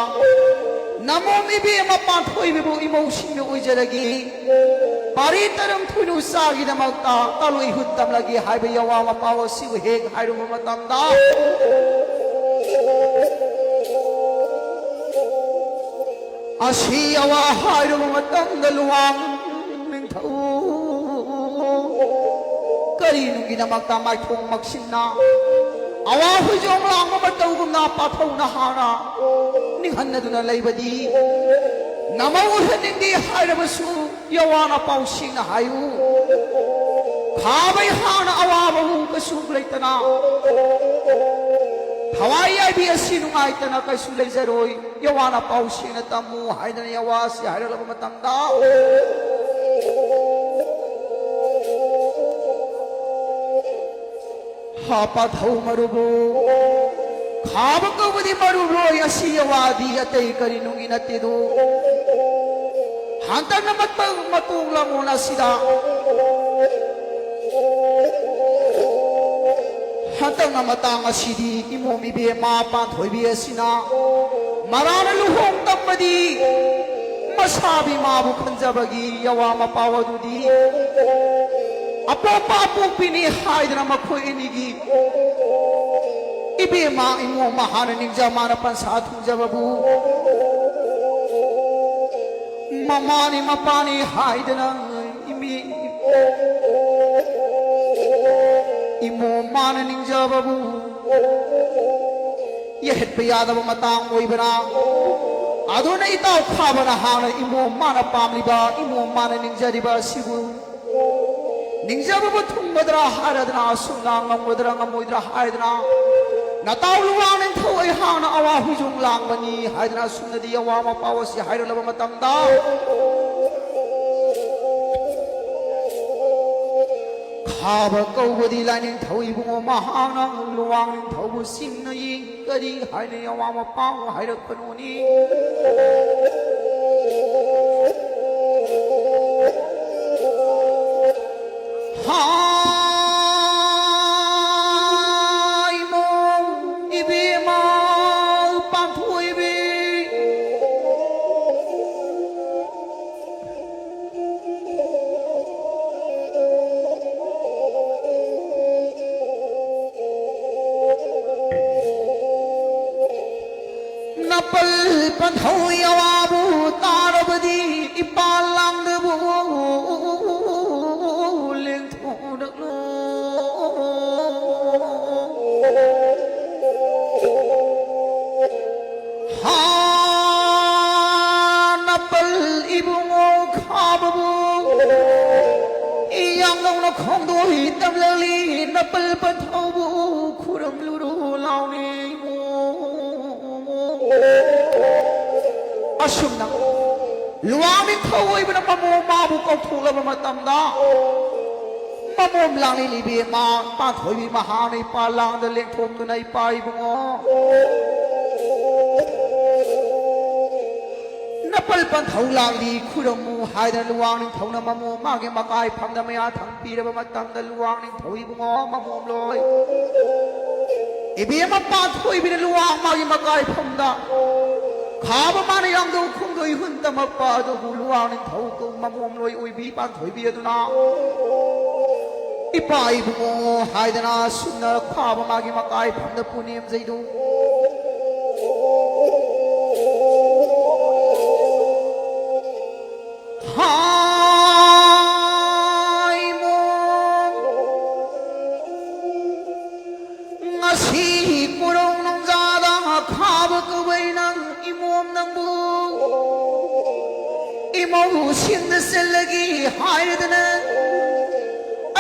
ꯅꯃꯣꯝ ꯏꯕꯦꯝꯃ ꯄꯥꯟꯊꯣꯏꯕꯤꯕꯨ ꯏꯃꯧꯁꯤꯡꯅ ꯑꯣꯏꯖꯔꯒꯦ꯫ ꯄꯥꯔꯤ ꯇꯔꯪ ꯊꯣꯏꯅꯨ ꯆꯥꯒꯤꯗꯃꯛꯇ ꯇꯥꯂꯣꯏ ꯍꯨꯠ ꯇꯝꯂꯒꯦ ꯍꯥꯏꯕ ꯌꯥꯋꯥ ꯃꯄꯥꯎ ꯑꯁꯤꯕꯨ ꯍꯦꯛ ꯍꯥꯏꯔꯨꯕ ꯃꯇꯝꯗ ꯑꯁꯤ ꯑꯋꯥ ꯍꯥꯏꯔꯨꯕ ꯃꯇꯝꯗ ꯂꯨꯋꯥꯡ ꯅꯤꯡꯊꯧ ꯀꯔꯤꯅꯨꯡꯒꯤꯗꯃꯛꯇ ꯃꯥꯏꯊꯣꯡ ꯃꯛꯁꯤꯟꯅ ꯑꯋꯥ ꯍꯨꯏꯖꯣꯡ ꯂꯥꯡꯕ ꯃꯇꯧꯒꯨꯝꯅ ꯄꯥꯊꯧꯅ ꯍꯥꯟꯅ ꯅꯤꯡꯍꯟꯅꯗꯨꯅ ꯂꯩꯕꯗꯤ ꯅꯃꯧ ꯎꯍꯟꯅꯤꯡꯗꯦ ꯍꯥꯏꯔꯕꯁꯨ ꯌꯥꯋꯥꯅ ꯄꯥꯎꯁꯤꯡꯅ ꯍꯥꯏꯌꯨ꯫ ꯈꯥꯕꯩ ꯍꯥꯟꯅ ꯑꯋꯥꯕꯕꯨ ꯀꯩꯁꯨ ꯂꯩꯇꯅ ꯊꯋꯥꯏ ꯌꯥꯏꯕꯤ ꯑꯁꯤ ꯅꯨꯡꯉꯥꯏꯇꯅ ꯀꯩꯁꯨ ꯂꯩꯖꯔꯣꯏ꯫ ꯌꯥꯋꯥꯅ ꯄꯥꯎꯁꯤꯡꯅ ꯇꯝꯃꯨ ꯍꯥꯏꯗꯅ ꯌꯥꯋꯥ ꯑꯁꯤ ꯍꯥꯏꯔꯛꯂꯕ ꯃꯇꯝꯗ ꯍꯥ ꯄꯥꯊꯧ ꯃꯔꯨꯕꯨ ꯈꯥꯕ ꯀꯧꯕꯗꯤ ꯃꯔꯨꯔꯣꯏ ꯑꯁꯤ ꯌꯥꯋꯥꯗꯤ ꯑꯇꯩ ꯀꯔꯤ ꯅꯨꯡꯒꯤ ꯅꯠꯇꯦꯗꯣ꯫ ꯍꯟꯗꯛꯅ ꯃꯇꯧ ꯃꯇꯣꯡ ꯂꯃꯣꯟ ꯑꯁꯤꯗ ꯍꯟꯗꯛꯅ ꯃꯇꯥꯡ ꯑꯁꯤꯗꯤ ꯏꯃꯣꯝ ꯏꯕꯦꯝꯃ ꯄꯥꯟꯊꯣꯏꯕꯤ ꯑꯁꯤꯅ ꯃꯔꯥꯅ ꯂꯨꯍꯣꯡ ꯇꯝꯕꯗꯤ ꯃꯁꯥꯕꯤ ꯃꯥꯕꯨ ꯈꯟꯖꯕꯒꯤ ꯌꯥꯋꯥ ꯃꯄꯥꯎ ꯑꯗꯨꯗꯤ ꯑꯄꯣꯛꯄ ꯑꯄꯣꯛꯄꯤꯅꯤ ꯍꯥꯏꯗꯅ ꯃꯈꯣꯏ ꯑꯅꯤꯒꯤ ꯏꯕꯦꯝꯃ ꯏꯃꯣꯝ ꯃꯍꯥꯅ ꯅꯤꯡꯖ ꯃꯥꯅ ꯄꯟꯁꯥ ꯊꯨꯡꯖꯕꯕꯨ ꯃꯃꯥꯅꯤ ꯃꯄꯥꯅꯤ ꯍꯥꯏꯗꯅ ꯏꯃꯤ ꯏꯃꯣꯝ ꯃꯥꯅ ꯅꯤꯡꯖꯕꯕꯨ ꯌꯩꯍꯠꯄ ꯌꯥꯗꯕ ꯃꯇꯥꯡ ꯑꯣꯏꯕꯅ, ꯑꯗꯨꯅ ꯏꯇꯥꯎ ꯈꯥꯕꯅ ꯍꯥꯟꯅ ꯏꯃꯣꯝ ꯃꯥꯅ ꯄꯥꯝꯂꯤꯕ, ꯏꯃꯣꯝ ꯃꯥꯅ ꯅꯤꯡꯖꯔꯤꯕ ꯑꯁꯤꯕꯨ ꯅꯤꯡꯖꯕꯕꯨ ꯊꯨꯡꯒꯗ꯭ꯔꯥ ꯍꯥꯏꯔꯗꯅ, ꯑꯁꯨꯝꯅ ꯉꯝꯒꯗ꯭ꯔꯥ ꯉꯝꯃꯣꯏꯗ꯭ꯔꯥ ꯍꯥꯏꯗꯅ, ꯅꯇꯥꯎ ꯂꯨꯋꯥꯡ ꯅꯤꯡꯊꯧ ꯑꯩꯍꯥꯛꯅ ꯑꯋꯥ ꯍꯨꯏꯖꯣꯡ ꯂꯥꯡꯕꯅꯤ ꯍꯥꯏꯗꯅ ꯑꯁꯨꯝꯅꯗꯤ ꯑꯋꯥ ꯃꯄꯥꯎ ꯑꯁꯤ ꯍꯥꯏꯔꯛꯂꯕ ꯃꯇꯝꯗ, ꯈꯥꯕ ꯀꯧꯕꯗꯤ ꯂꯥꯏꯅꯤꯡꯊꯧ ꯏꯕꯨꯡꯉꯣ ꯃꯍꯥꯛꯅ ꯂꯨꯋꯥꯡ ꯅꯤꯡꯊꯧꯕꯨ ꯆꯤꯡꯅ ꯌꯦꯡ ꯀꯔꯤ ꯍꯥꯏꯅ ꯑꯋꯥ ꯃꯄꯥꯎ ꯍꯥꯏꯔꯛꯄꯅꯣꯅꯤ? ꯍꯥꯏꯃꯣ ꯏꯕꯦꯝꯃ ꯄꯥꯟꯊꯣꯏꯕꯤ꯫ ꯅꯄꯜ ꯄꯟꯊꯧ ꯌꯥꯋꯥꯕꯨ ꯇꯥꯔꯕꯗꯤ ꯏꯄꯥ ꯂꯥꯡꯗꯕꯨ ꯂꯦꯡꯊꯣꯛꯂꯛꯂꯣ꯫ ꯍꯥ ꯅꯄꯜ ꯏꯕꯨꯡꯉꯣ ꯈꯥꯕꯕꯨ ꯏꯌꯥꯡꯗꯧꯅ ꯈꯣꯡꯗꯣꯏ ꯇꯝꯂꯛꯂꯤ꯫ ꯅꯄꯜ ꯄꯟꯊꯧꯕꯨ ꯈꯨꯔꯝꯂꯨꯔꯨ ꯂꯥꯎꯅꯤ꯫ ꯑꯁꯨꯝꯅ ꯂꯨꯋꯥꯡ ꯅꯤꯡꯊꯧ ꯑꯣꯏꯕꯅ ꯃꯃꯣꯝ ꯃꯥꯕꯨ ꯀꯧꯊꯣꯛꯂꯕ ꯃꯇꯝꯗ, ꯃꯃꯣꯝ ꯂꯥꯡꯂꯤ ꯏꯕꯦꯝꯃ ꯄꯥꯟꯊꯣꯏꯕꯤ ꯃꯍꯥꯛꯅ ꯏꯄꯥ ꯂꯥꯡꯗ ꯂꯦꯡꯊꯣꯛꯇꯨꯅ ꯏꯄꯥ ꯏꯕꯨꯡꯉꯣ ꯅꯄꯜ ꯄꯟꯊꯧ ꯂꯥꯡꯂꯤ ꯈꯨꯔꯝꯃꯨ ꯍꯥꯏꯗꯅ ꯂꯨꯋꯥꯡ ꯅꯤꯡꯊꯧꯅ ꯃꯃꯣꯝ ꯃꯥꯒꯤ ꯃꯀꯥꯏ ꯐꯝꯗ ꯃꯌꯥ ꯊꯪ ꯄꯤꯔꯕ ꯃꯇꯝꯗ ꯂꯨꯋꯥꯡ ꯅꯤꯡꯊꯧ ꯏꯕꯨꯡꯉꯣ ꯃꯃꯣꯝ ꯂꯣꯏ ꯏꯕꯦꯝꯃ ꯄꯥꯟꯊꯣꯏꯕꯤꯅ ꯂꯨꯋꯥꯡ ꯃꯥꯒꯤ ꯃꯀꯥꯏ ꯐꯝꯗ ꯈꯥꯕ ꯃꯥꯅ ꯌꯥꯡꯗꯧ ꯈꯣꯡꯗꯣꯏ ꯍꯨꯟ ꯇꯝꯃꯛꯄ ꯑꯗꯨꯕꯨ ꯂꯨꯋꯥꯡ ꯅꯤꯡꯊꯧ ꯀꯧ ꯃꯃꯣꯝ ꯂꯣꯏ ꯑꯣꯏꯕꯤ ꯄꯥꯟꯊꯣꯏꯕꯤ ꯑꯗꯨꯅ ꯏꯄꯥ ꯏꯕꯨꯡꯉꯣ ꯍꯥꯏꯗꯅ ꯁꯨꯝꯅ ꯈꯥꯕ ꯃꯥꯒꯤ ꯃꯀꯥꯏ ꯐꯝꯗ ꯄꯨꯅꯦꯝꯖꯩꯗꯨ꯫ ꯍꯥ ꯁꯤꯡꯗ ꯆꯠꯂꯒꯦ ꯍꯥꯏꯔꯗꯅ,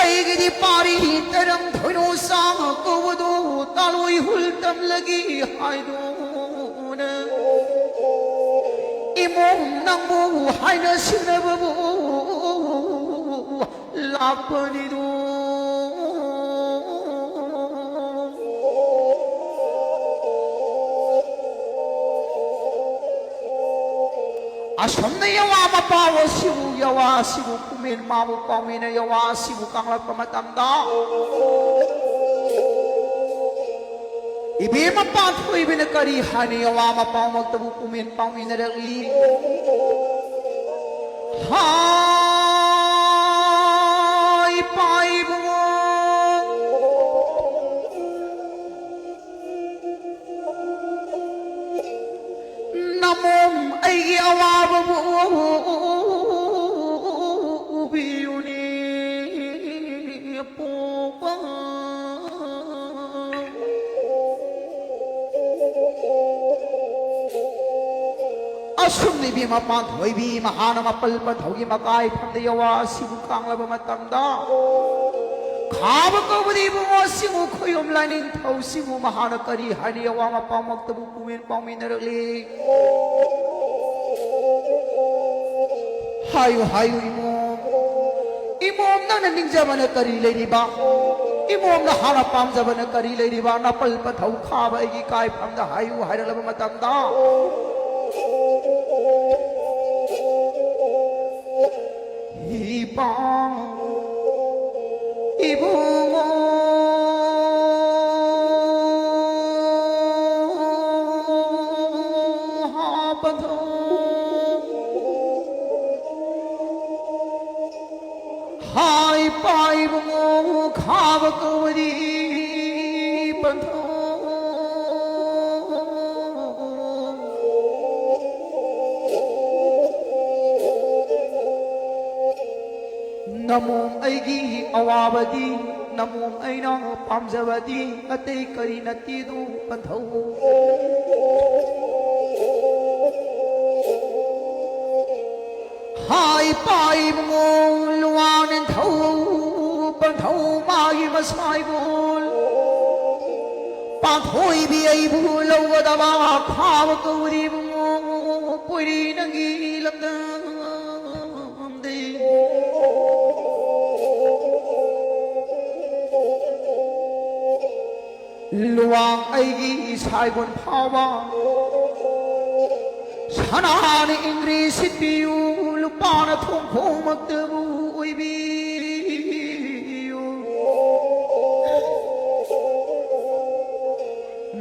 ꯑꯩꯒꯤꯗꯤ ꯄꯥꯔꯤ ꯇꯔꯝ ꯊꯣꯏꯅꯣ ꯆꯥ ꯀꯧꯕꯗꯣ ꯇꯥꯂꯣꯏ ꯍꯨꯜ ꯇꯝꯂꯒꯦ ꯍꯥꯏꯗꯨꯅ, ꯏꯃꯣꯝ ꯅꯪꯕꯨ ꯍꯥꯏꯅ ꯁꯤꯡꯅꯕꯕꯨ ꯂꯥꯛꯄꯅꯤꯗꯣ꯫ ꯑꯁꯣꯝꯅ ꯌꯋꯥ ꯃꯄꯥ ꯑꯁꯤꯕꯨ, ꯌꯋꯥ ꯑꯁꯤꯕꯨ ꯄꯨꯃꯦꯟ ꯃꯥꯕꯨ ꯄꯥꯎꯃꯤꯅ ꯌꯋꯥ ꯑꯁꯤꯕꯨ ꯀꯥꯡꯂꯛꯄ ꯃꯇꯝꯗ, ꯏꯕꯦꯝꯃ ꯄꯥꯟꯊꯣꯏꯕꯤꯅ ꯀꯔꯤ ꯍꯥꯏꯅ ꯌꯋꯥ ꯃꯄꯥꯃꯛꯇꯕꯨ ꯄꯨꯃꯦꯟ ꯄꯥꯎꯃꯤꯅꯔꯛꯂꯤ? ꯍꯥꯏ ꯏꯄꯥ ꯏꯕꯨꯡꯉꯣ, ꯅꯃꯣꯝ ꯑꯩꯒꯤ ꯑꯋꯥꯕꯕꯨ ꯎꯕꯤꯌꯨꯅꯦ ꯄꯣꯛꯄ꯫ ꯑꯁꯨꯝꯅ ꯏꯕꯦꯝꯃ ꯄꯥꯟꯊꯣꯏꯕꯤ ꯃꯍꯥꯛꯅ ꯃꯄꯜ ꯄꯟꯊꯧꯒꯤ ꯃꯀꯥꯏ ꯐꯝꯗ ꯌꯋꯥ ꯑꯁꯤꯕꯨ ꯀꯥꯡꯂꯕ ꯃꯇꯝꯗ, ꯈꯥꯕ ꯀꯧꯕꯗꯤ ꯏꯕꯨꯡꯉꯣ ꯁꯤꯡꯉꯨ ꯈꯣꯏꯌꯨꯝ ꯂꯥꯏꯅꯤꯡꯊꯧ ꯁꯤꯡꯉꯨ ꯃꯍꯥꯛꯅ ꯀꯔꯤ ꯍꯥꯏꯅ ꯌꯋꯥ ꯃꯄꯥꯃꯛꯇꯕꯨ ꯄꯨꯃꯦꯟ ꯄꯥꯎꯃꯤꯟꯅꯔꯛꯂꯤ? ꯍꯥꯏꯌꯨ, ꯍꯥꯏꯌꯨ, ꯏꯃꯣꯝ꯫ ꯏꯃꯣꯝ, ꯅꯪꯅ ꯅꯤꯡꯖꯕꯅ ꯀꯔꯤ ꯂꯩꯔꯤꯕ? ꯏꯃꯣꯝꯅ ꯍꯥꯟꯅ ꯄꯥꯝꯖꯕꯅ ꯀꯔꯤ ꯂꯩꯔꯤꯕ? ꯅꯄꯜ ꯄꯊꯧ ꯈꯥꯕ ꯑꯩꯒꯤ ꯀꯥꯏꯐꯝꯗ ꯍꯥꯏꯌꯨ ꯍꯥꯏꯔꯛꯂꯕ ꯃꯇꯝꯗ, ꯏꯄꯥ ꯏꯕꯨꯡꯉꯣ ꯍꯥꯄꯗꯣ, ꯍꯥꯏ ꯄꯥꯏꯕꯨꯡꯉꯣ ꯈꯥꯕ ꯀꯧꯕꯗꯤ ꯄꯟꯊꯣ꯫ ꯅꯃꯣꯝ ꯑꯩꯒꯤ ꯑꯋꯥꯕꯗꯤ, ꯅꯃꯣꯝ ꯑꯩꯅ ꯄꯥꯝꯖꯕꯗꯤ ꯑꯇꯩ ꯀꯔꯤ ꯅꯠꯇꯦꯗꯨ ꯄꯟꯊꯧ꯫ ꯍꯥꯏ ꯄꯥꯏꯕꯨꯡꯉꯣ ꯂꯨꯋꯥ ꯅꯤꯡꯊꯧ ꯄꯟꯊꯧ ꯃꯥꯒꯤ ꯃꯁꯥꯏꯕꯣꯜ ꯄꯥꯟꯊꯣꯏꯕꯤ ꯑꯩꯕꯨ ꯂꯧꯒꯗꯕ ꯈꯥꯕ ꯀꯧꯔꯤꯕꯨꯡꯉꯣ ꯄꯣꯏꯔꯤ ꯅꯪꯒꯤ ꯂꯝꯗꯝꯗꯤ꯫ ꯂꯨꯋꯥꯡ ꯑꯩꯒꯤ ꯏꯁꯥꯏꯕꯣꯟ ꯐꯥꯎꯕ ꯁꯅꯥꯅ ꯏꯟꯗ꯭ꯔꯤ ꯁꯤꯠꯄꯤꯌꯨ, ꯂꯨꯄꯥꯅ ꯊꯣꯡꯈꯣꯡꯃꯛꯇꯕꯨ ꯑꯣꯏꯕꯤꯌꯨ꯫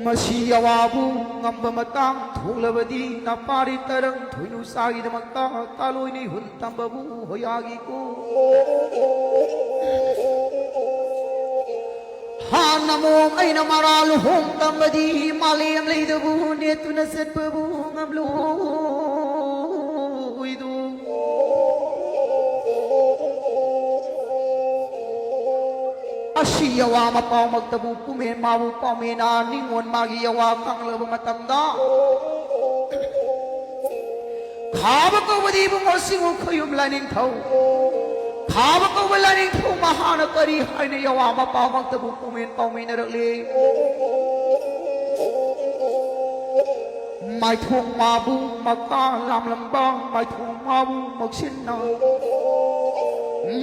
ꯃꯁꯤ ꯑꯋꯥꯕꯨ ꯉꯝꯕ ꯃꯇꯥꯡ ꯊꯣꯛꯂꯕꯗꯤ ꯅꯄꯥꯔꯤ ꯇꯔꯪ ꯊꯣꯏꯅꯨ ꯆꯥꯒꯤꯗꯃꯛꯇ ꯇꯥꯂꯣꯏꯅꯤ ꯍꯨꯟ ꯇꯝꯕꯕꯨ ꯍꯣꯌꯥꯒꯤꯀꯣ꯫ ꯍꯥꯟꯅ ꯃꯣꯝ ꯑꯩꯅ ꯃꯔꯥ ꯂꯨꯍꯣꯡ ꯇꯝꯕꯗꯤ ꯃꯥꯂꯦꯝ ꯂꯩꯗꯕꯨ ꯅꯦꯠꯇꯨꯅ ꯆꯠꯄꯕꯨ ꯉꯝꯂꯣꯏꯗꯣ꯫ ꯑꯁꯤ ꯌꯋꯥ ꯃꯄꯥꯎꯃꯛꯇꯕꯨ ꯄꯨꯃꯦꯟ ꯃꯥꯕꯨ ꯄꯥꯎꯃꯦꯅ ꯅꯤꯉꯣꯟ ꯃꯥꯒꯤ ꯌꯋꯥ ꯀꯪꯂꯕ ꯃꯇꯝꯗ ꯈꯥꯕ ꯀꯧꯕꯗꯤ ꯏꯕꯨꯡꯉꯣ ꯁꯤꯡꯉꯨ ꯈꯣꯌꯨꯝ ꯂꯥꯏꯅꯤꯡꯊꯧ꯫ ꯈꯥꯕ ꯀꯧꯕ ꯂꯥꯏꯅꯤꯡꯊꯧ ꯃꯍꯥꯛꯅ ꯀꯔꯤ ꯍꯥꯏꯅ ꯌꯋꯥ ꯃꯄꯥꯃꯛꯇꯕꯨ ꯄꯨꯃꯦꯟ ꯄꯥꯎꯃꯤꯟꯅꯔꯛꯂꯤ? ꯃꯥꯏꯊꯣꯡ ꯃꯥꯕꯨ ꯃꯀꯥ ꯂꯥꯝꯂꯝꯕ ꯃꯥꯏꯊꯣꯡ ꯃꯥꯕꯨ ꯃꯛꯁꯤꯟꯅ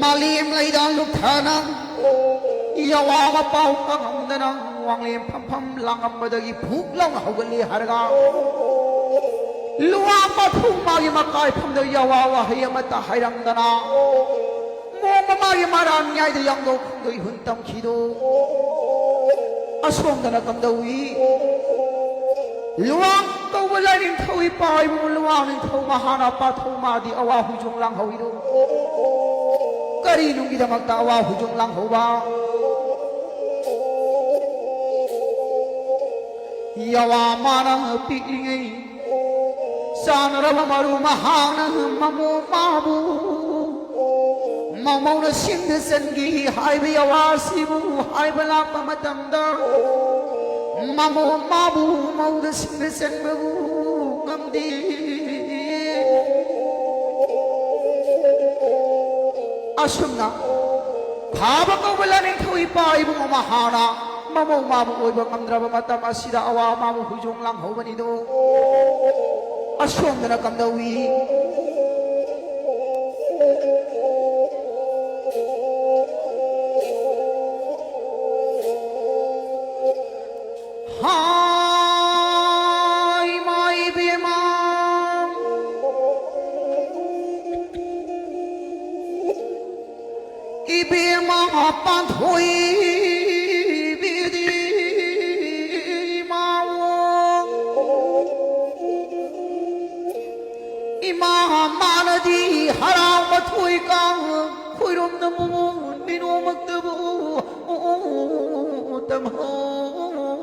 ꯃꯥꯂꯦꯝ ꯂꯩꯗ ꯂꯨꯞꯊꯅ ꯌꯋꯥ ꯃꯄꯥꯎ ꯀꯪꯉꯝꯗꯅ ꯋꯥꯡꯂꯦꯝ ꯐꯝꯐꯝ ꯂꯥꯡꯉꯝꯕꯗꯒꯤ ꯐꯨꯛ ꯂꯥꯎꯅ ꯍꯧꯒꯠꯂꯤ ꯍꯥꯏꯔꯒ ꯂꯨꯋꯥ ꯃꯊꯨꯝ ꯃꯥꯒꯤ ꯃꯀꯥꯏꯐꯝꯗ ꯌꯋꯥ ꯋꯥꯍꯩ ꯑꯃꯠꯇ ꯍꯥꯏꯔꯝꯗꯅ ꯃꯣꯡꯕ ꯃꯥꯒꯤ ꯃꯔꯥꯟ ꯌꯥꯏꯗ ꯌꯥꯡꯗꯧ ꯈꯣꯡꯗꯣꯏ ꯍꯨꯟ ꯇꯝꯈꯤꯗꯣ ꯑꯁꯣꯝꯗꯅ ꯀꯝꯗꯧꯏ? ꯂꯨꯋꯥꯡ ꯀꯧꯕ ꯂꯥꯏꯅꯤꯡꯊꯧ ꯏꯄꯥ ꯏꯕꯨꯡ ꯂꯨꯋꯥꯡ ꯅꯤꯡꯊꯧ ꯃꯍꯥꯅ ꯄꯥꯊꯧ ꯃꯥꯗꯤ ꯑꯋꯥ ꯍꯨꯏꯖꯣꯡ ꯂꯥꯡꯍꯧꯏꯗꯣ ꯀꯔꯤ ꯅꯨꯡꯒꯤꯗꯃꯛꯇ ꯑꯋꯥ ꯍꯨꯏꯖꯣꯡ ꯂꯥꯡꯍꯧꯕ? ꯌꯋꯥ ꯃꯥꯅ ꯄꯤꯛꯂꯤꯉꯩ ꯆꯥꯅꯔꯕ ꯃꯔꯨ ꯃꯍꯥꯛꯅ ꯃꯃꯧ ꯃꯥꯕꯨ ꯃꯃꯧꯅ ꯁꯤꯡꯗ ꯆꯟꯈꯤ ꯍꯥꯏꯕ ꯌꯋꯥꯁꯤꯕꯨ ꯍꯥꯏꯕ ꯂꯥꯛꯄ ꯃꯇꯝꯗ ꯃꯃꯧ ꯃꯥꯕꯨ ꯃꯧꯗ ꯁꯤꯡꯗ ꯆꯟꯕꯕꯨ ꯉꯝꯗꯦ꯫ ꯑꯁꯨꯝꯅ ꯈꯥꯕ ꯀꯧꯕ ꯂꯥꯏꯅꯤꯡꯊꯧ ꯏꯄꯥ ꯏꯕꯨꯡ ꯑꯃ ꯍꯥꯟꯅ ꯃꯃꯧ ꯃꯥꯕꯨ ꯑꯣꯏꯕ ꯉꯝꯗ꯭ꯔꯕ ꯃꯇꯝ ꯑꯁꯤꯗ ꯑꯋꯥ ꯃꯥꯕꯨ ꯍꯨꯏꯖꯣꯡ ꯂꯥꯡꯍꯧꯕꯅꯤꯗꯣ꯫ ꯑꯁꯣꯝꯗꯅ ꯀꯝꯗꯧꯏ? ꯍꯥꯏ ꯏꯃꯥ ꯏꯕꯦꯝꯃ, ꯏꯕꯦꯝꯃ ꯄꯥꯟꯊꯣꯏꯕꯤꯗꯤ ꯏꯃꯥꯑꯣ꯫ ꯏꯃꯥ ꯃꯥꯅꯗꯤ ꯍꯔꯥꯎ ꯃꯊꯣꯏ ꯀꯥꯡ ꯈꯣꯏꯔꯣꯝꯗꯕꯨ ꯃꯤꯅꯣꯃꯛꯇꯕꯨ ꯇꯝꯍꯧꯏ꯫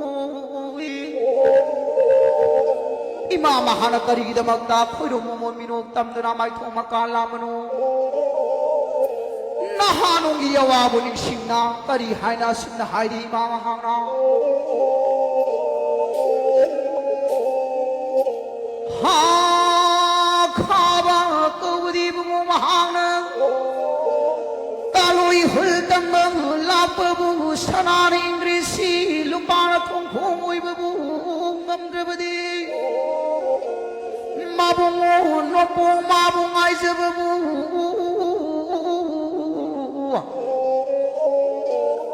ꯏꯃꯥ ꯃꯍꯥꯅ ꯀꯔꯤꯒꯤꯗꯃꯛꯇ ꯈꯣꯏꯔꯣꯝ ꯃꯃꯣꯟ ꯃꯤꯅꯣꯛ ꯇꯝꯗꯨꯅ ꯃꯥꯏꯊꯣꯡ ꯃꯀꯥ ꯂꯥꯝꯕꯅꯣ? ꯅꯍꯥꯟ ꯅꯣꯡꯒꯤ ꯑꯋꯥꯕꯨ ꯅꯤꯡꯁꯤꯡꯅ ꯀꯔꯤ ꯍꯥꯏꯅ ꯑꯁꯨꯝꯅ ꯍꯥꯏꯔꯤ ꯏꯃꯥ ꯃꯍꯥꯛꯅ? ꯍꯥ ꯈꯥꯕ ꯀꯧꯕꯗꯤ ꯏꯕꯨꯡꯉꯣ ꯃꯍꯥꯛꯅ ꯀꯥꯂꯣꯏ ꯍꯨꯜ ꯇꯝꯕ ꯂꯥꯛꯄꯕꯨ ꯁꯅꯥꯅ ꯏꯪꯒ꯭ꯔꯤꯁꯤ ꯂꯨꯄꯥꯅ ꯈꯣꯡꯈꯣꯡ ꯑꯣꯏꯕꯕꯨ ꯉꯝꯗ꯭ꯔꯕꯗꯤ ꯃꯕꯨꯡꯉꯣ ꯅꯣꯡꯄꯣꯛ ꯃꯥꯕꯨ ꯉꯥꯏꯖꯕꯕꯨ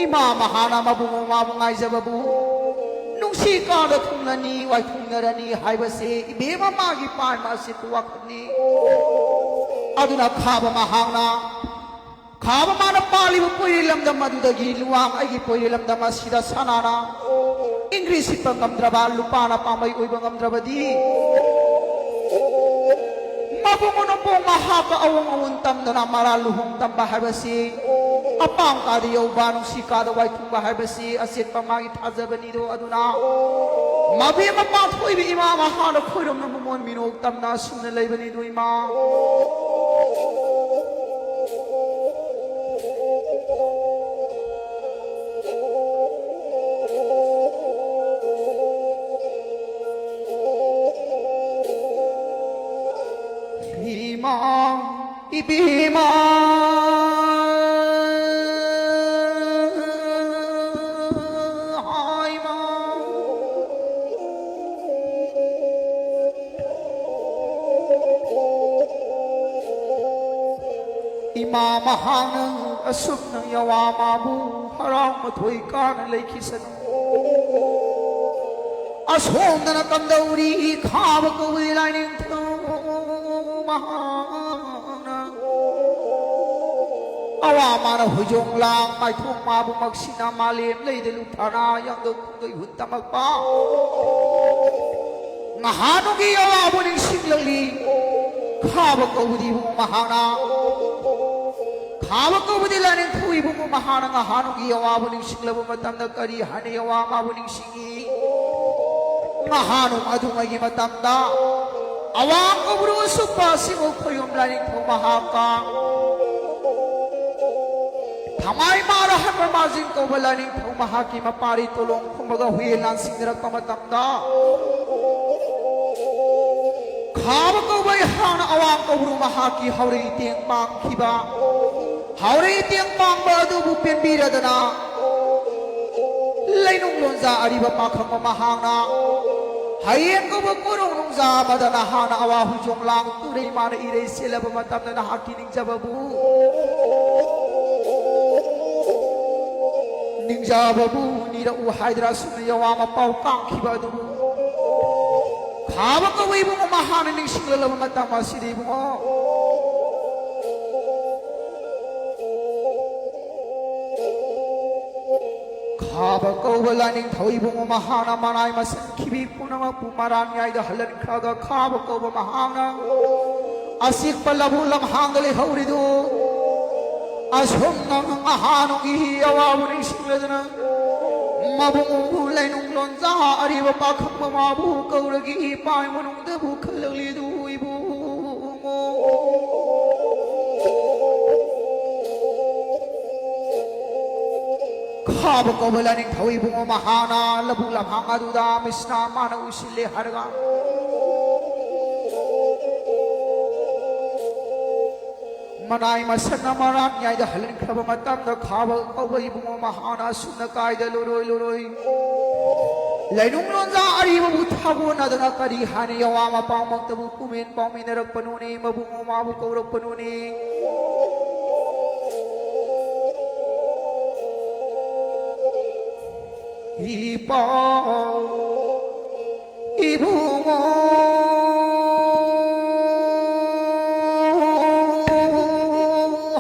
ꯏꯃꯥ ꯃꯍꯥꯅ ꯃꯕꯨꯡ ꯃꯃꯥꯕꯨ ꯉꯥꯏꯖꯕꯕꯨ ꯅꯨꯡꯁꯤ ꯀꯥꯗ ꯊꯨꯡꯅꯅꯤ, ꯋꯥꯏꯊꯨꯡꯅꯔꯅꯤ ꯍꯥꯏꯕꯁꯦ ꯏꯕꯦꯝꯃ ꯃꯥꯒꯤ ꯄꯥꯟꯕ ꯑꯁꯤꯠꯄ ꯋꯥꯈꯜꯅꯤ꯫ ꯑꯗꯨꯅ ꯈꯥꯕ ꯃꯍꯥꯛꯅ, ꯈꯥꯕ ꯃꯥꯅ ꯄꯥꯜꯂꯤꯕ ꯄꯣꯏꯔꯤ ꯂꯝꯗꯝ ꯑꯗꯨꯗꯒꯤ ꯂꯨꯋꯥꯡ ꯑꯩꯒꯤ ꯄꯣꯏꯔꯤ ꯂꯝꯗꯝ ꯑꯁꯤꯗ ꯁꯅꯥꯅ ꯏꯪꯒ꯭ꯔꯤꯁ ꯁꯤꯠꯄ ꯉꯝꯗ꯭ꯔꯕ, ꯂꯨꯄꯥꯅ ꯄꯥꯝꯕꯩ ꯑꯣꯏꯕ ꯉꯝꯗ꯭ꯔꯕꯗꯤ, ꯃꯕꯨꯡ ꯃꯅꯨꯡꯄꯣꯛ ꯃꯍꯥꯛꯀ ꯑꯋꯨꯡ ꯑꯋꯨꯟ ꯇꯝꯗꯅ ꯃꯔꯥ ꯂꯨꯍꯣꯡ ꯇꯝꯕ ꯍꯥꯏꯕꯁꯤ, ꯑꯄꯥꯝ ꯀꯥꯗ ꯌꯧꯕ, ꯅꯨꯡꯁꯤ ꯀꯥꯗ ꯋꯥꯏꯊꯨꯡꯕ ꯍꯥꯏꯕꯁꯤ ꯑꯆꯦꯠꯄ ꯃꯥꯒꯤ ꯊꯥꯖꯕꯅꯤꯗꯣ꯫ ꯑꯗꯨꯅ ꯃꯕꯦꯝꯃ ꯄꯥꯟꯊꯣꯏꯕꯤ ꯏꯃꯥ ꯃꯍꯥꯅ ꯈꯣꯏꯔꯝꯅ ꯃꯃꯣꯟ ꯃꯤꯅꯣꯛ ꯇꯝꯅ ꯑꯁꯨꯝꯅ ꯂꯩꯕꯅꯤꯗꯣ ꯏꯃꯥ꯫ ꯏꯃꯥ, ꯏꯕꯦꯝꯃ꯫ ꯏꯃꯥ ꯃꯍꯥꯛꯅ ꯑꯁꯨꯝꯅ ꯌꯥꯋꯥ ꯃꯥꯕꯨ ꯍꯔꯥꯎ ꯃꯊꯣꯏ ꯀꯥꯅ ꯂꯩꯈꯤꯁꯅꯨ꯫ ꯑꯁꯣꯝꯗꯅ ꯀꯝꯗꯧꯔꯤ ꯈꯥꯕ ꯀꯧꯕꯗꯤ ꯂꯥꯏꯅꯤꯡꯊꯧ ꯃꯍꯥꯛꯅ ꯑꯋꯥ ꯃꯥꯅ ꯍꯨꯏꯖꯣꯡ ꯂꯥꯡ ꯃꯥꯏꯊꯣꯡ ꯃꯥꯕꯨ ꯃꯛꯁꯤꯅ ꯃꯥꯂꯦꯝ ꯂꯩꯗ ꯂꯨꯞꯊꯥꯅ ꯌꯥꯡꯗꯧ ꯈꯨꯡꯗꯣꯏ ꯍꯨꯟ ꯇꯝꯃꯛꯄ ꯉꯍꯥꯟꯒꯤ ꯑꯋꯥꯕ ꯅꯤꯡꯁꯤꯡꯂꯛꯂꯤ꯫ ꯈꯥꯕ ꯀꯧꯕꯗꯤ ꯏꯕꯨꯡꯉꯣ ꯃꯍꯥꯛꯅ, ꯈꯥꯕ ꯀꯧꯕꯗꯤ ꯂꯥꯏꯅꯤꯡꯊꯧ ꯏꯕꯨꯡꯉꯣ ꯃꯍꯥꯛꯅ ꯉꯍꯥꯟꯒꯤ ꯑꯋꯥꯕ ꯅꯤꯡꯁꯤꯡꯂꯕ ꯃꯇꯝꯗ ꯀꯔꯤ ꯍꯥꯏꯅ ꯑꯋꯥ ꯃꯥꯕꯨ ꯅꯤꯡꯁꯤꯡꯏ? ꯉꯍꯥꯟ ꯑꯗꯨꯉꯩꯒꯤ ꯃꯇꯝꯗ ꯑꯋꯥꯡ ꯀꯧꯕ꯭ꯔꯨ ꯑꯁꯨꯞꯄ ꯑꯁꯤꯕꯨ ꯈꯣꯏꯌꯨꯝ ꯂꯥꯏꯅꯤꯡꯊꯧ ꯃꯍꯥꯛꯀ ꯊꯃꯥꯏ ꯃꯥꯔ ꯍꯟꯕ ꯃꯥꯖꯤꯡ ꯀꯧꯕ ꯂꯥꯏꯅꯤꯡꯊꯧ ꯃꯍꯥꯛꯀꯤ ꯃꯄꯥꯔꯤ ꯇꯣꯂꯣꯡ ꯈꯨꯝꯕꯒ ꯍꯨꯏ ꯂꯥꯟꯁꯤꯡꯅꯔꯛꯄ ꯃꯇꯝꯗ ꯈꯥꯕ ꯀꯧꯕ ꯑꯩꯍꯥꯛꯅ ꯑꯋꯥꯡ ꯀꯧꯕ꯭ꯔꯨ ꯃꯍꯥꯛꯀꯤ ꯍꯧꯔꯛꯏ ꯇꯦꯡ ꯄꯥꯡꯈꯤꯕ ꯍꯧꯔꯛꯏ ꯇꯦꯡ ꯄꯥꯡꯕ ꯑꯗꯨꯕꯨ ꯄꯦꯟꯕꯤꯔꯗꯅ ꯂꯩꯅꯨꯡ ꯂꯣꯟꯖꯥ ꯑꯔꯤꯕ ꯄꯥꯈꯪꯕ ꯃꯍꯥꯛꯅ ꯍꯌꯦꯡ ꯀꯧꯕ ꯀꯣꯔꯧ ꯅꯨꯡꯖꯥ ꯑꯃꯗ ꯅꯍꯥꯛꯅ ꯑꯋꯥ ꯍꯨꯏꯖꯣꯡ ꯂꯥꯡ ꯇꯨꯔꯩ ꯃꯥꯅ ꯏꯔꯩ ꯆꯦꯜꯂꯕ ꯃꯇꯝꯗ ꯅꯍꯥꯛꯀꯤ ꯅꯤꯡꯖꯕꯕꯨ ꯅꯤꯡꯖꯕꯕꯨ ꯅꯤꯔꯛꯎ ꯍꯥꯏꯗ꯭ꯔꯥ ꯑꯁꯨꯝꯅ ꯌꯥꯋꯥ ꯃꯄꯥꯎ ꯀꯥꯡꯈꯤꯕ ꯑꯗꯨꯕꯨ ꯈꯥꯕ ꯀꯧꯕ ꯏꯕꯨꯡꯉꯣ ꯃꯍꯥꯛꯅ ꯅꯤꯡꯁꯤꯡꯂꯛꯂꯕ ꯃꯇꯝ ꯑꯁꯤꯗ ꯏꯕꯨꯡꯉꯣ ꯈꯥꯕ ꯀꯧꯕ ꯂꯥꯏꯅꯤꯡꯊꯧ ꯏꯕꯨꯡꯉꯣ ꯃꯍꯥꯛꯅ ꯃꯅꯥꯏ ꯃꯁꯟꯈꯤꯕꯤ ꯄꯨꯝꯅꯃꯛꯄꯨ ꯃꯔꯥꯟ ꯌꯥꯏꯗ ꯍꯜꯍꯟꯈ꯭ꯔꯒ ꯈꯥꯕ ꯀꯧꯕ ꯃꯍꯥꯛꯅ ꯑꯆꯤꯛꯄ ꯂꯕꯨ ꯂꯝꯍꯥꯡꯗ ꯂꯩꯍꯧꯔꯤꯗꯨ ꯑꯁꯣꯝꯅ ꯉꯍꯥꯟꯒꯤ ꯑꯋꯥꯕ ꯅꯤꯡꯁꯤꯡꯂꯗꯨꯅ ꯃꯕꯨꯡ ꯂꯩꯅꯨꯡ ꯂꯣꯟꯖꯥ ꯑꯔꯤꯕ ꯄꯥꯈꯪꯕ ꯃꯥꯕꯨ ꯀꯧꯔꯒꯤ ꯏꯄꯥꯏ ꯃꯅꯨꯡꯗꯕꯨ ꯈꯜꯂꯛꯂꯤꯗꯨ ꯏꯕꯨꯡꯉꯣ꯫ ꯈꯥꯕ ꯀꯧꯕ ꯂꯥꯏꯅꯤꯡꯊꯧ ꯏꯕꯨꯡꯉꯣ ꯃꯍꯥꯛꯅ ꯂꯧꯕꯨꯛ ꯂꯝꯍꯥꯡ ꯑꯗꯨꯗ ꯃꯤꯁꯅꯥ ꯃꯥꯅ ꯎꯁꯤꯜꯂꯦ ꯍꯥꯏꯔꯒ ꯃꯅꯥꯏ ꯃꯁꯟꯅ ꯃꯔꯥꯟ ꯌꯥꯏꯗ ꯍꯜꯍꯟꯈ꯭ꯔꯕ ꯃꯇꯝꯗ ꯈꯥꯕ ꯀꯧꯕ ꯏꯕꯨꯡꯉꯣ ꯃꯍꯥꯛꯅ ꯑꯁꯨꯝꯅ ꯀꯥꯏꯗ ꯂꯨꯔꯣꯏ ꯂꯨꯔꯣꯏ ꯂꯩꯅꯨꯡ ꯂꯣꯟꯖꯥ ꯑꯔꯤꯕꯕꯨ ꯊꯥꯒꯣꯟꯅꯗꯅ ꯀꯔꯤ ꯍꯥꯏꯅ ꯌꯥꯋꯥ ꯃꯄꯥꯎꯃꯛꯇꯕꯨ ꯀꯨꯃꯦꯟ ꯄꯥꯎꯃꯤꯟꯅꯔꯛꯄꯅꯣꯅꯦ? ꯃꯕꯨꯡꯉꯣ ꯃꯥꯕꯨ ꯀꯧꯔꯛꯄꯅꯣꯅꯦ? ꯏꯄꯥ ꯏꯕꯨꯡꯉꯣ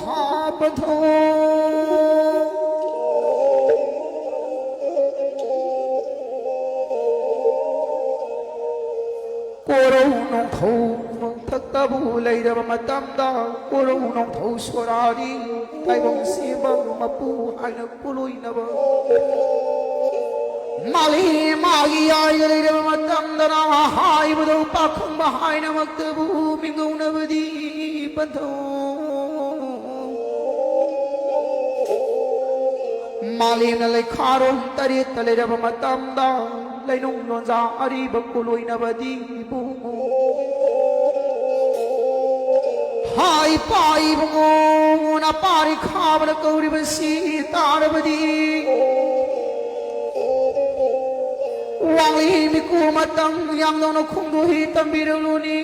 ꯍꯥꯞꯄꯊꯣ꯫ ꯀꯣꯔꯧ ꯅꯣꯡꯊꯧ ꯅꯣꯡꯊꯛꯇꯕꯨ ꯂꯩꯔꯕ ꯃꯇꯝꯗ, ꯀꯣꯔꯧ ꯅꯣꯡꯊꯧ ꯁꯣꯔꯥꯔꯤ ꯇꯥꯏꯕꯪ ꯁꯦꯝꯕ ꯃꯄꯨ ꯍꯥꯏꯅ ꯀꯣꯂꯣꯏꯅꯕ ꯃꯥꯂꯦꯝ ꯃꯥꯒꯤ ꯌꯥꯏꯗ ꯂꯩꯔꯕ ꯃꯇꯝꯗꯅ, ꯍꯥꯏꯕꯗꯧ ꯄꯥꯈꯪꯕ ꯍꯥꯏꯅꯃꯛꯇꯕꯨ ꯃꯤꯡꯒꯧꯅꯕꯗꯤ ꯄꯟꯊꯧ꯫ ꯃꯥꯂꯦꯝꯅ ꯂꯩꯈꯥꯔꯣꯜ ꯇꯔꯦꯠꯇ ꯂꯩꯔꯕ ꯃꯇꯝꯗ, ꯂꯩꯅꯨꯡ ꯂꯣꯟꯖꯥ ꯑꯔꯤꯕ ꯀꯣꯂꯣꯏꯅꯕꯗꯤ ꯏꯕꯨꯡꯉꯣ꯫ ꯍꯥꯏ ꯄꯥꯏ ꯏꯕꯨꯡꯉꯣ, ꯅꯄꯥꯔꯤ ꯈꯥꯕꯅ ꯀꯧꯔꯤꯕꯁꯤ ꯇꯥꯔꯕꯗꯤ, ꯋꯥꯡꯂꯤ ꯃꯤꯀꯨ ꯃꯇꯝ ꯌꯥꯡꯗꯧꯅ ꯈꯣꯡꯗꯣꯏ ꯇꯝꯕꯤꯔꯛꯂꯨꯅꯤ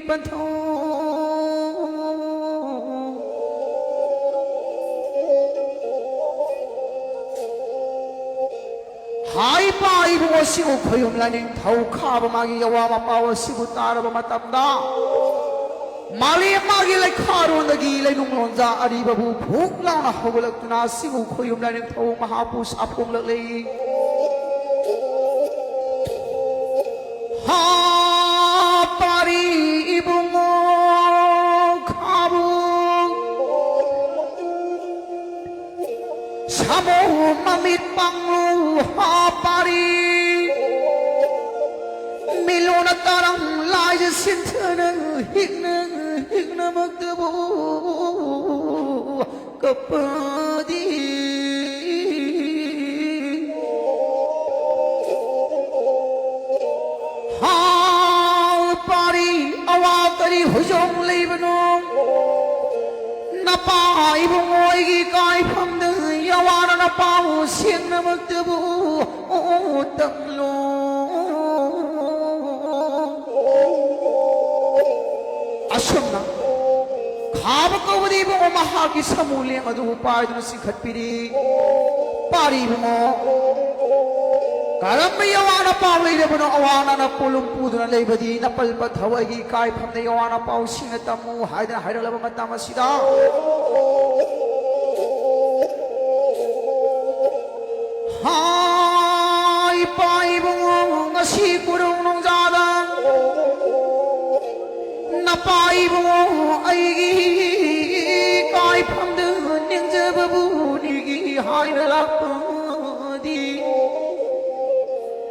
ꯄꯟꯊꯧ꯫ ꯍꯥꯏ ꯄꯥꯏ ꯏꯕꯨꯡꯉꯣ, ꯁꯤꯕꯨ ꯈꯣꯌꯨꯝ ꯂꯥꯏꯅꯤꯡꯊꯧ ꯈꯥꯕ ꯃꯥꯒꯤ ꯌꯥꯋꯥ ꯃꯄꯥꯎ ꯑꯁꯤꯕꯨ ꯇꯥꯔꯕ ꯃꯇꯝꯗ, ꯃꯥꯂꯦꯝ ꯃꯥꯒꯤ ꯂꯩꯈꯥꯔꯣꯟꯗꯒꯤ ꯂꯩꯅꯨꯡ ꯂꯣꯟꯖꯥ ꯑꯔꯤꯕꯕꯨ ꯐꯨꯛ ꯂꯥꯎꯅ ꯍꯧꯒꯠꯂꯛꯇꯨꯅ ꯁꯤꯕꯨ ꯈꯣꯌꯨꯝ ꯂꯥꯏꯅꯤꯡꯊꯧ ꯃꯍꯥꯛꯄꯨ ꯁꯥꯐꯣꯡꯂꯛꯂꯤ꯫ ꯍꯥ ꯄꯥꯔꯤ ꯏꯕꯨꯡꯉꯣ ꯈꯥꯕꯨ ꯁꯥꯃꯨ ꯃꯃꯤꯠ ꯄꯥꯡꯂꯨ ꯍꯥ ꯄꯥꯔꯤ꯫ ꯃꯤꯂꯣꯅ ꯇꯥꯔꯝ ꯂꯥꯏꯖ ꯁꯤꯟꯊꯅ ꯍꯤꯛꯅ ꯍꯤꯛꯅꯃꯛꯇꯕꯨ ꯀꯞꯄꯗꯤ꯫ ꯍꯥꯎ ꯄꯥꯔꯤ ꯑꯋꯥ ꯀꯔꯤ ꯍꯨꯖꯣꯡ ꯂꯩꯕꯅꯣ? ꯅꯄꯥ ꯏꯕꯨꯡꯉꯣ ꯑꯩꯒꯤ ꯀꯥꯏꯐꯝꯗ ꯌꯥꯋꯥꯅ ꯅꯄꯥꯕꯨ ꯁꯦꯡꯅꯃꯛꯇꯕꯨ ꯇꯝꯂꯣ꯫ ꯑꯁꯨꯝꯅ ꯈꯥꯕ ꯀꯧꯕꯗꯤ ꯏꯕꯨꯡꯉꯣ ꯃꯍꯥꯛꯀꯤ ꯁꯥꯃꯨ ꯂꯦꯡ ꯑꯗꯨꯕꯨ ꯄꯥꯏꯗꯨꯅ ꯆꯤꯡꯈꯠꯄꯤꯔꯤ꯫ ꯄꯥꯔꯤ ꯏꯕꯨꯡꯉꯣ, ꯀꯔꯝꯕ ꯌꯥꯋꯥꯅ ꯄꯥꯎ ꯂꯩꯔꯕꯅꯣ? ꯑꯋꯥ ꯑꯅꯥꯅ ꯄꯣꯠꯂꯨꯝ ꯄꯨꯗꯨꯅ ꯂꯩꯕꯗꯤ ꯅꯄꯜ ꯄꯊꯧ ꯑꯩꯒꯤ ꯏꯀꯥꯏꯐꯝꯗ ꯌꯥꯋꯥꯅ ꯄꯥꯎ ꯁꯤꯡꯅ ꯇꯝꯃꯨ ꯍꯥꯏꯗꯅ ꯍꯥꯏꯔꯛꯂꯕ ꯃꯇꯝ ꯑꯁꯤꯗ, ꯍꯥ, ꯏꯄꯥ ꯏꯕꯨꯡꯉꯣ, ꯉꯁꯤ ꯀꯣꯔꯧ ꯅꯣꯡꯖꯥꯗ ꯅꯄꯥ ꯏꯕꯨꯡꯉꯣ ꯑꯩꯒꯤ ꯏꯀꯥꯏꯐꯝꯗ ꯅꯤꯡꯖꯕꯕꯨ ꯅꯤꯒꯤ ꯍꯥꯏꯅ ꯂꯥꯛꯄꯗꯤ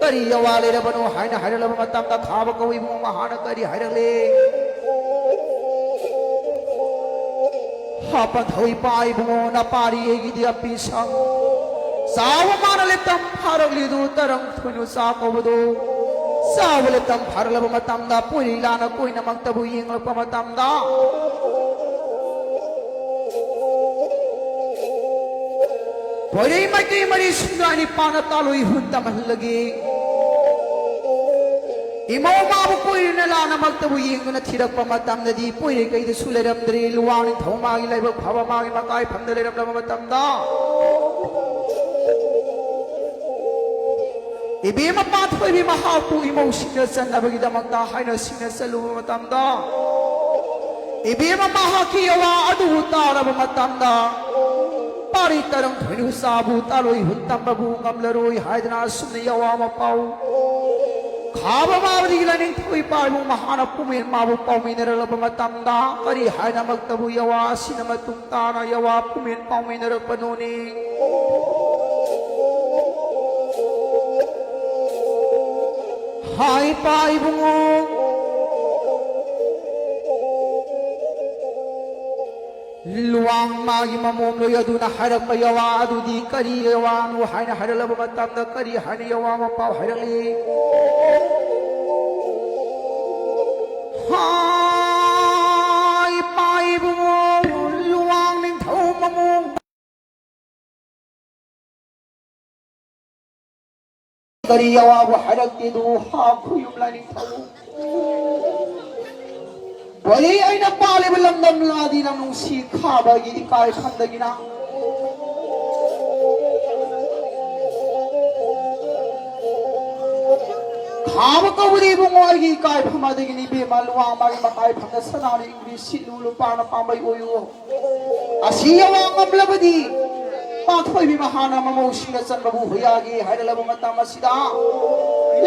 ꯀꯔꯤ ꯑꯋꯥ ꯂꯩꯔꯕꯅꯣ ꯍꯥꯏꯅ ꯍꯥꯏꯔꯛꯂꯕ ꯃꯇꯝꯗ ꯈꯥꯕ ꯀꯧꯏ ꯏꯕꯨꯡꯉꯣ ꯃꯍꯥꯛꯅ ꯀꯔꯤ ꯍꯥꯏꯔꯛꯂꯦ? ꯍꯥꯄꯟ ꯊꯧꯏ ꯏꯄꯥ ꯏꯕꯨꯡꯉꯣ ꯅꯄꯥꯔꯤ ꯑꯩꯒꯤꯗꯤ ꯑꯄꯤ ꯁꯪ꯫ ꯆꯥꯎꯕ ꯃꯥꯅ ꯂꯦꯞꯇꯝ ꯐꯥꯔꯛꯂꯤꯗꯨ ꯇꯔꯪ ꯊꯣꯏꯅꯨ ꯆꯥ ꯀꯧꯕꯗꯨ꯫ ꯆꯥꯎꯕ ꯂꯦꯞꯇꯝ ꯐꯥꯔꯛꯂꯕ ꯃꯇꯝꯗ ꯄꯣꯏꯔꯤ ꯂꯥꯅ ꯀꯣꯏꯅꯃꯛꯇꯕꯨ ꯌꯦꯡꯂꯛꯄ ꯃꯇꯝꯗ ꯄꯣꯏꯔꯩ ꯃꯥꯏꯀꯩ ꯃꯔꯤ ꯁꯨꯡꯒꯥꯏ ꯅꯤꯄꯥꯟꯅ ꯇꯥꯂꯣꯏ ꯍꯨꯟ ꯇꯝꯍꯜꯂꯒꯦ꯫ ꯏꯃꯧ ꯃꯥꯕꯨ ꯀꯣꯏꯔꯤꯅ ꯂꯥꯅꯃꯛꯇꯕꯨ ꯌꯦꯡꯗꯨꯅ ꯊꯤꯔꯛꯄ ꯃꯇꯝꯗꯗꯤ ꯄꯣꯏꯔꯩ ꯀꯩꯗꯁꯨ ꯂꯩꯔꯝꯗ꯭ꯔꯦ꯫ ꯂꯨꯋꯥꯡ ꯅꯤꯡꯊꯧ ꯃꯥꯒꯤ ꯂꯥꯏꯕꯛ ꯐꯕ ꯃꯥꯒꯤ ꯃꯀꯥꯏ ꯐꯝꯗ ꯂꯩꯔꯝꯂꯕ ꯃꯇꯝꯗ ꯏꯕꯦꯝꯃ ꯄꯥꯟꯊꯣꯏꯕꯤ ꯃꯍꯥꯛꯄꯨ ꯏꯃꯧꯁꯤꯡꯅ ꯆꯟꯅꯕꯒꯤꯗꯃꯛꯇ ꯍꯥꯏꯅ ꯁꯤꯡꯅ ꯆꯠꯂꯨꯕ ꯃꯇꯝꯗ ꯏꯕꯦꯝꯃ ꯃꯍꯥꯛꯀꯤ ꯑꯋꯥ ꯑꯗꯨꯕꯨ ꯇꯥꯔꯕ ꯃꯇꯝꯗ ꯄꯥꯔꯤ ꯇꯔꯪ ꯊꯣꯏꯅꯨ ꯆꯥꯕꯨ ꯇꯥꯂꯣꯏ ꯍꯨꯟ ꯇꯝꯕꯕꯨ ꯉꯝꯂꯔꯣꯏ ꯍꯥꯏꯗꯅ ꯑꯁꯨꯝꯅ ꯌꯥꯋꯥ ꯑꯃ ꯄꯥꯎ ꯈꯥꯕ ꯃꯥꯕꯗꯒꯤ ꯂꯥꯏꯅꯤꯡꯊꯧ ꯏꯄꯥ ꯏꯕꯨꯡ ꯃꯍꯥꯛꯅ ꯄꯨꯃꯦꯟ ꯃꯥꯕꯨ ꯄꯥꯎꯃꯤꯟꯅꯔꯛꯂꯕ ꯃꯇꯝꯗ ꯀꯔꯤ ꯍꯥꯏꯅꯃꯛꯇꯕꯨ ꯌꯥꯋꯥ ꯑꯁꯤꯅ ꯃꯇꯨꯡ ꯇꯥꯅ ꯌꯥꯋꯥ ꯄꯨꯃꯦꯟ ꯄꯥꯎꯃꯤꯟꯅꯔꯛꯄꯅꯣꯅꯦ꯫ ꯍꯥꯏ ꯏꯄꯥ ꯏꯕꯨꯡꯉꯣ, ꯂꯨꯋꯥꯡ ꯃꯥꯒꯤ ꯃꯃꯣꯝ ꯂꯣꯏ ꯑꯗꯨꯅ ꯍꯥꯏꯔꯛꯄ ꯌꯥꯋꯥ ꯑꯗꯨꯗꯤ ꯀꯔꯤ ꯌꯥꯋꯥꯅꯣ ꯍꯥꯏꯅ ꯍꯥꯏꯔꯛꯂꯕ ꯃꯇꯝꯗ ꯀꯔꯤ ꯍꯥꯏꯅ ꯌꯥꯋꯥ ꯑꯃ ꯄꯥꯎ ꯍꯥꯏꯔꯛꯂꯤ? ꯍꯥꯏ ꯏꯄꯥ ꯏꯕꯨꯡꯉꯣ, ꯂꯨꯋꯥꯡ ꯅꯤꯡꯊꯧ ꯃꯃꯣꯝ ꯀꯔꯤ ꯌꯥꯋꯥꯕꯨ ꯍꯥꯏꯔꯛꯇꯦꯗꯨ ꯍꯥ ꯈꯨꯌꯨꯝ ꯂꯥꯏꯅꯤꯡꯊꯧ꯫ ꯋꯥꯔꯤ ꯑꯩꯅ ꯄꯥꯜꯂꯤꯕ ꯂꯝꯗꯝ ꯂꯥꯗꯤ ꯅꯪ ꯅꯨꯡꯁꯤ ꯈꯥꯕꯒꯤ ꯏꯀꯥꯏ ꯈꯪꯗꯒꯤꯅ ꯑꯃ ꯀꯧꯕꯗꯤ ꯏꯕꯨꯡꯉꯣ ꯑꯩꯒꯤ ꯏꯀꯥꯏꯐꯝ ꯑꯗꯒꯤꯅꯤ ꯏꯕꯦꯝꯃ, ꯂꯨꯋꯥꯡ ꯃꯥꯒꯤ ꯃꯀꯥꯏꯐꯝꯗ ꯁꯅꯥꯅ ꯏꯪꯂꯤꯁ ꯁꯤꯠꯂꯨ, ꯂꯨꯄꯥꯅ ꯄꯥꯝꯕꯩ ꯑꯣꯏꯌꯨ꯫ ꯑꯁꯤ ꯌꯥꯋꯥ ꯉꯝꯂꯕꯗꯤ ꯄꯥꯟꯊꯣꯏꯕꯤ ꯃꯍꯥꯛꯅ ꯃꯃꯧꯁꯤꯡꯗ ꯆꯟꯕꯕꯨ ꯍꯨꯌꯥꯒꯦ ꯍꯥꯏꯔꯛꯂꯕ ꯃꯇꯝ ꯑꯁꯤꯗ,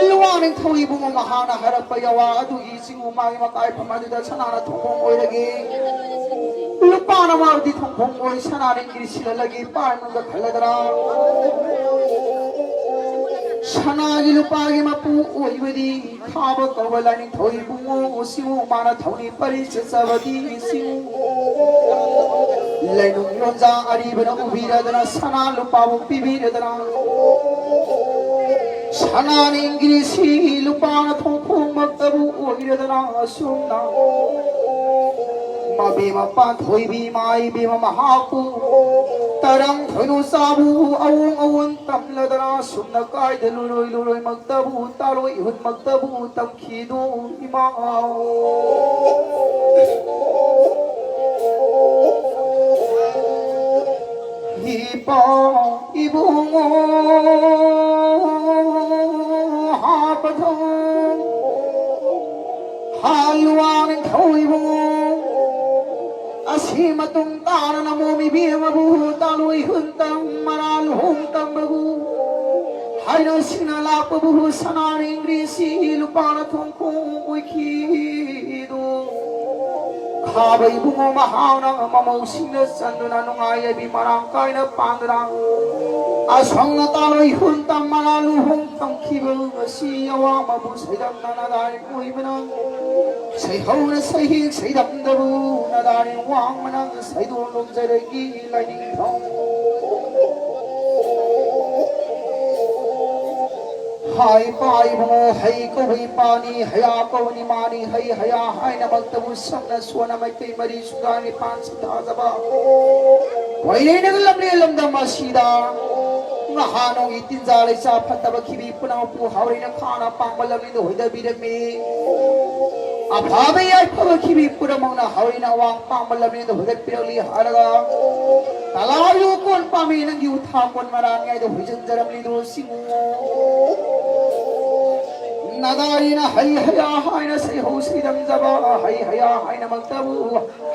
ꯂꯨꯋꯥ ꯅꯤꯡꯊꯧ ꯏꯕꯨꯡꯉꯣ ꯃꯍꯥꯛꯅ ꯍꯥꯏꯔꯛꯄ ꯌꯥꯋꯥ ꯑꯗꯨꯒꯤ ꯆꯤꯡꯉꯨ ꯃꯥꯒꯤ ꯃꯀꯥꯏꯐꯝ ꯑꯗꯨꯗ ꯁꯅꯥꯅ ꯊꯣꯡꯐꯝ ꯑꯣꯏꯔꯒꯦ꯫ ꯂꯨꯄꯥꯅ ꯃꯥꯕꯨꯗꯤ ꯊꯣꯡꯐꯝ ꯑꯣꯏ ꯁꯅꯥꯅ ꯏꯪꯒꯤꯔꯤ ꯁꯤꯜꯍꯜꯂꯒꯦ ꯄꯥꯏ ꯃꯅꯨꯡꯗ ꯈꯜꯂꯗ꯭ꯔꯥ? ꯁꯅꯥꯒꯤ ꯂꯨꯄꯥꯒꯤ ꯃꯄꯨ ꯑꯣꯏꯕꯗꯤ ꯈꯥꯕ ꯀꯧꯕ ꯂꯥꯏꯅꯤꯡꯊꯧ ꯏꯕꯨꯡꯉꯣ ꯁꯤꯕꯨ ꯃꯥꯅ ꯊꯧꯅꯤ ꯄꯔꯤ ꯆꯠꯆꯕꯗꯤ ꯁꯤꯕꯨ ꯂꯩꯅꯨꯡ ꯂꯣꯟꯖꯥ ꯑꯔꯤꯕꯅ ꯎꯕꯤꯔꯗꯅ ꯁꯅꯥ ꯂꯨꯄꯥꯕꯨ ꯄꯤꯕꯤꯔꯗꯅ ꯁꯅꯥꯅ ꯏꯪꯒꯤꯔꯤꯁꯤ ꯂꯨꯄꯥꯅ ꯊꯣꯡ ꯈꯣꯡꯃꯛꯇꯕꯨ ꯑꯣꯏꯔꯗꯅ ꯑꯁꯨꯝꯅ ꯃꯕꯦꯝꯃ ꯄꯥꯟꯊꯣꯏꯕꯤ ꯃꯥꯏꯕꯦꯝꯃ ꯃꯍꯥꯛꯄꯨ ꯇꯔꯪ ꯊꯣꯏꯅꯨ ꯆꯥꯕꯨ ꯑꯋꯣꯡ ꯑꯋꯣꯟ ꯇꯝꯂꯗꯅ ꯁꯨꯝꯅ ꯀꯥꯏꯗ ꯂꯨꯔꯣꯏ ꯂꯨꯔꯣꯏꯃꯛꯇꯕꯨ ꯇꯥꯔꯣꯏ ꯏꯍꯨꯟꯃꯛꯇꯕꯨ ꯇꯝꯈꯤꯗꯨ ꯏꯃꯥ꯫ ꯏꯄꯥ ꯏꯕꯨꯡꯉꯣ ꯍꯥꯄꯊꯣꯡ ꯍꯥꯜꯋꯥꯡ ꯊꯧꯏꯕꯨꯡꯉꯣ ꯑꯁꯤ ꯃꯇꯨꯡ ꯇꯥꯅ ꯅꯃꯣꯝ ꯏꯕꯦꯝꯃꯕꯨ ꯇꯥꯂꯣꯏ ꯍꯨꯟꯇꯝ ꯃꯔꯥꯜ ꯍꯨꯟꯇꯝꯕꯕꯨ ꯍꯥꯏꯅ ꯁꯤꯡꯅ ꯂꯥꯛꯄꯕꯨ ꯁꯅꯥꯅ ꯏꯪꯒ꯭ꯔꯤꯁꯤ ꯂꯨꯄꯥꯅ ꯊꯣꯡ ꯈꯣꯡ ꯑꯣꯏꯈꯤꯗꯨ ꯈꯥꯕ ꯏꯕꯨꯡꯉꯣ ꯃꯍꯥꯛꯅ ꯃꯃꯧꯁꯤꯡꯅ ꯆꯟꯗꯨꯅ ꯅꯨꯡꯉꯥꯏ ꯌꯥꯏꯕꯤ ꯃꯔꯥꯡ ꯀꯥꯏꯅ ꯄꯥꯟꯗꯨꯅ ꯑꯁꯪ ꯑꯇꯥ ꯂꯣꯏ ꯍꯨꯟ ꯇꯝꯃꯒ ꯂꯨꯍꯣꯡ ꯇꯝꯈꯤꯕ ꯑꯁꯤ ꯑꯋꯥꯕꯕꯨ ꯁꯩꯗꯝꯅꯅ ꯂꯥꯏ ꯑꯣꯏꯕꯅ ꯁꯩꯍꯧꯅ ꯁꯩꯍꯦꯛ ꯁꯩꯗꯝꯗꯕꯨ ꯅꯗꯥꯅꯤ ꯋꯥꯡꯃꯅ ꯁꯩꯗꯣꯛꯂꯨꯝꯖꯔꯒꯤ ꯂꯥꯏꯅꯤꯡꯊꯧ꯫ ꯍꯥꯏ ꯄꯥꯏꯕꯨ ꯍꯩ ꯀꯧꯏ ꯄꯥꯅꯤ, ꯍꯌꯥ ꯀꯧꯅꯤ ꯃꯥꯅꯤ, ꯍꯩ ꯍꯌꯥ ꯍꯥꯏꯅꯃꯛꯇꯕꯨ ꯁꯝꯅ ꯁꯣꯟꯅ ꯃꯩꯇꯩ ꯃꯔꯤ ꯁꯨꯗꯥ ꯅꯤꯄꯥꯟ ꯁꯤꯊꯥꯖꯕ꯫ ꯋꯥꯏꯔꯦꯅꯒ ꯂꯝꯂꯦꯟ ꯂꯝꯗꯝ ꯑꯁꯤꯗ ꯉꯍꯥ ꯅꯣꯡꯒꯤ ꯇꯤꯟꯖꯥ ꯂꯩꯆꯥ ꯐꯠꯇꯕ ꯈꯤꯕꯤ ꯄꯨꯝꯅꯃꯛꯄꯨ ꯍꯥꯎꯔꯤꯅ ꯈꯥꯅ ꯄꯥꯡꯕ ꯂꯝꯅꯤꯗ ꯍꯣꯏꯗꯕꯤꯔꯝꯃꯤ꯫ ꯑꯐꯕ ꯌꯥꯏꯐꯕ ꯈꯤꯕꯤ ꯄꯨꯝꯅꯃꯛꯅ ꯍꯥꯎꯔꯤꯅ ꯑꯋꯥꯡ ꯄꯥꯡꯕ ꯂꯝꯅꯤꯗ ꯍꯣꯏꯗꯠꯄꯤꯔꯛꯂꯤ ꯍꯥꯏꯔꯒ ꯇꯂꯥ ꯌꯨ ꯀꯣꯟ ꯄꯥꯝꯃꯤ ꯅꯪꯒꯤ ꯎꯊꯥ ꯀꯣꯟ ꯃꯔꯥꯡ ꯌꯥꯏꯗ ꯍꯣꯏꯖꯟꯖꯔꯝꯂꯤꯗꯨ ꯁꯤꯡꯉꯨ꯫ ꯅꯥꯗꯥꯏꯅ ꯍꯩ ꯍꯌꯥ ꯍꯥꯏꯅ ꯁꯩꯍꯧ ꯁꯩꯗꯝꯖꯕ, ꯍꯩ ꯍꯌꯥ ꯍꯥꯏꯅꯃꯛꯇꯕꯨ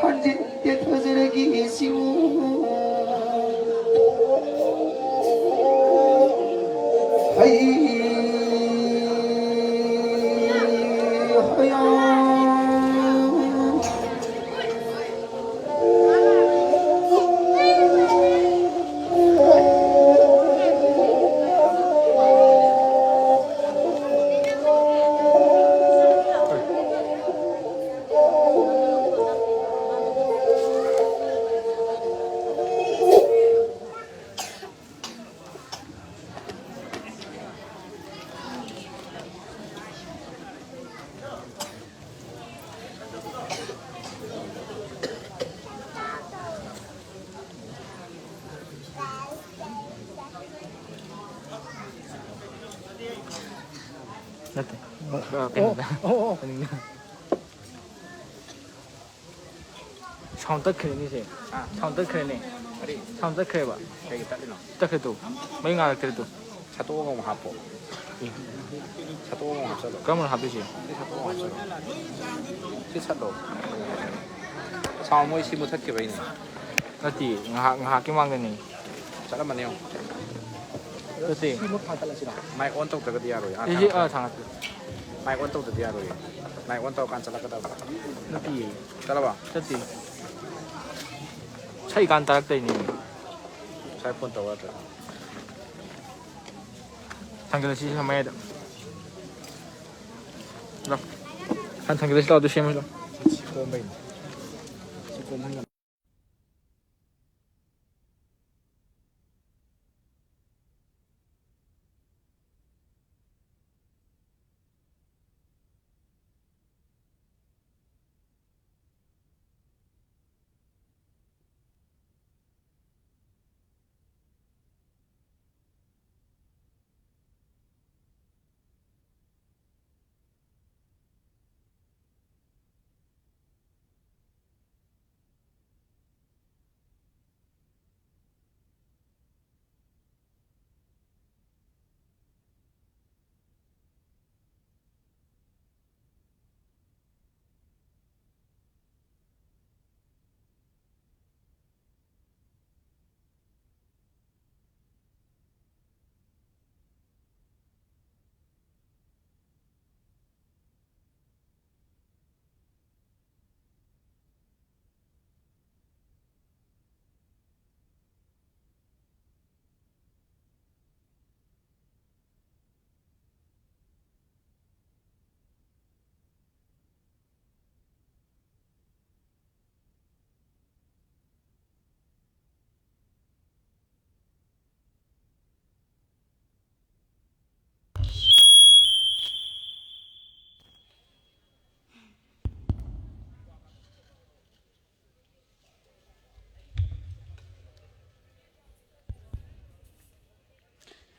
ꯍꯟꯖꯤꯟ ꯇꯦꯊꯖꯔꯒꯦ ꯁꯤꯕꯨ꯫ ꯍꯩ ꯍꯌꯥ꯫ ꯅꯠꯇꯦ꯫ ꯑꯣ, ꯀꯩꯅꯣꯗ꯫ ꯑꯣ, ꯑꯣ, ꯑꯣ꯫ ꯃꯅꯤꯡꯗ꯫ Sound ꯇꯠꯈ꯭ꯔꯦꯅꯦ ꯁꯦ꯫ ꯑꯥ꯫ Sound ꯇꯠꯈ꯭ꯔꯦꯅꯦ꯫ ꯀꯔꯤ? Sound ꯇꯠꯈ꯭ꯔꯦꯕ꯫ ꯀꯩꯒꯤ ꯇꯠꯂꯤꯅꯣ? ꯇꯠꯈ꯭ꯔꯦ ꯇꯨ꯫ ꯃꯩ ꯉꯥꯜꯂꯛꯇ꯭ꯔꯦ ꯇꯨ꯫ ꯁꯠꯇꯣꯛꯑꯒ ꯑꯃꯨꯛ ꯍꯥꯞꯄꯣ꯫ ꯑꯦ꯫ ꯁꯠꯇꯣꯛꯑꯒ ꯑꯃꯨꯛ ꯍꯥꯞꯆꯜꯂꯣ꯫ ꯀꯔꯝꯕꯅꯣ ꯍꯥꯞꯇꯣꯏꯁꯦ? ꯁꯤ ꯁꯠꯇꯣꯛꯑꯒ ꯍꯥꯞꯆꯜꯂꯣ꯫ ꯁꯤ ꯁꯠꯂꯣ꯫ Sound ꯃꯣꯏ ꯁꯤ ꯃꯨꯊꯠꯈꯤꯕꯩꯅꯦ꯫ ꯅꯠꯇꯦ, ꯉꯥꯏꯍꯥꯛ, ꯉꯥꯏꯍꯥꯛꯀꯤ ꯃꯥꯡꯗꯅꯤ꯫ ꯆꯠꯂꯝꯃꯅꯤ ꯌꯦꯡꯉꯣ꯫ ꯅꯠꯇꯦ꯫ ꯁꯤꯃꯨꯛ ꯊꯥꯡꯒꯠꯂꯁꯤꯔꯣ? Mic on ꯇꯧꯗ꯭ꯔꯒꯗꯤ ꯌꯥꯔꯣꯏ꯫ ꯑꯥ, ꯑꯦ, ꯁꯤ, ꯊꯥꯡꯒꯠꯂꯣ꯫ ꯑꯥ, ꯊꯥꯡꯒꯠꯂꯦ꯫ Mic on ꯇꯧꯗ꯭ꯔꯗꯤ ꯌꯥꯔꯣꯏꯌꯦ꯫ Mic on ꯇꯧꯔꯀꯥꯟ ꯆꯠꯂꯛꯀꯗꯕ꯫ ꯅꯠꯇꯤꯌꯦ꯫ ꯆꯠꯂꯕ? ꯆꯠꯇꯦ꯫ ꯁꯛꯏꯀꯥꯟ ꯇꯥꯔꯛꯇꯣꯏꯅꯦ꯫ ꯉꯁꯥꯏ phone ꯇꯧꯔꯛꯇ꯭ꯔꯣ? ꯊꯥꯡꯒꯠꯂꯁꯤ ꯁꯤ ꯃꯌꯥꯏꯗ꯫ ꯂꯥꯎ꯫ ꯍꯥꯟꯅ ꯊꯥꯡꯒꯠꯂꯁꯤ ꯂꯥꯎ, ꯑꯗꯨ ꯁꯦꯝꯃꯁꯤ ꯂꯥꯎ꯫ ꯁꯤ ꯀꯣꯝꯕꯩꯅꯤ꯫ ꯁꯤ ꯀꯣꯝꯍꯟꯒꯅꯨ꯫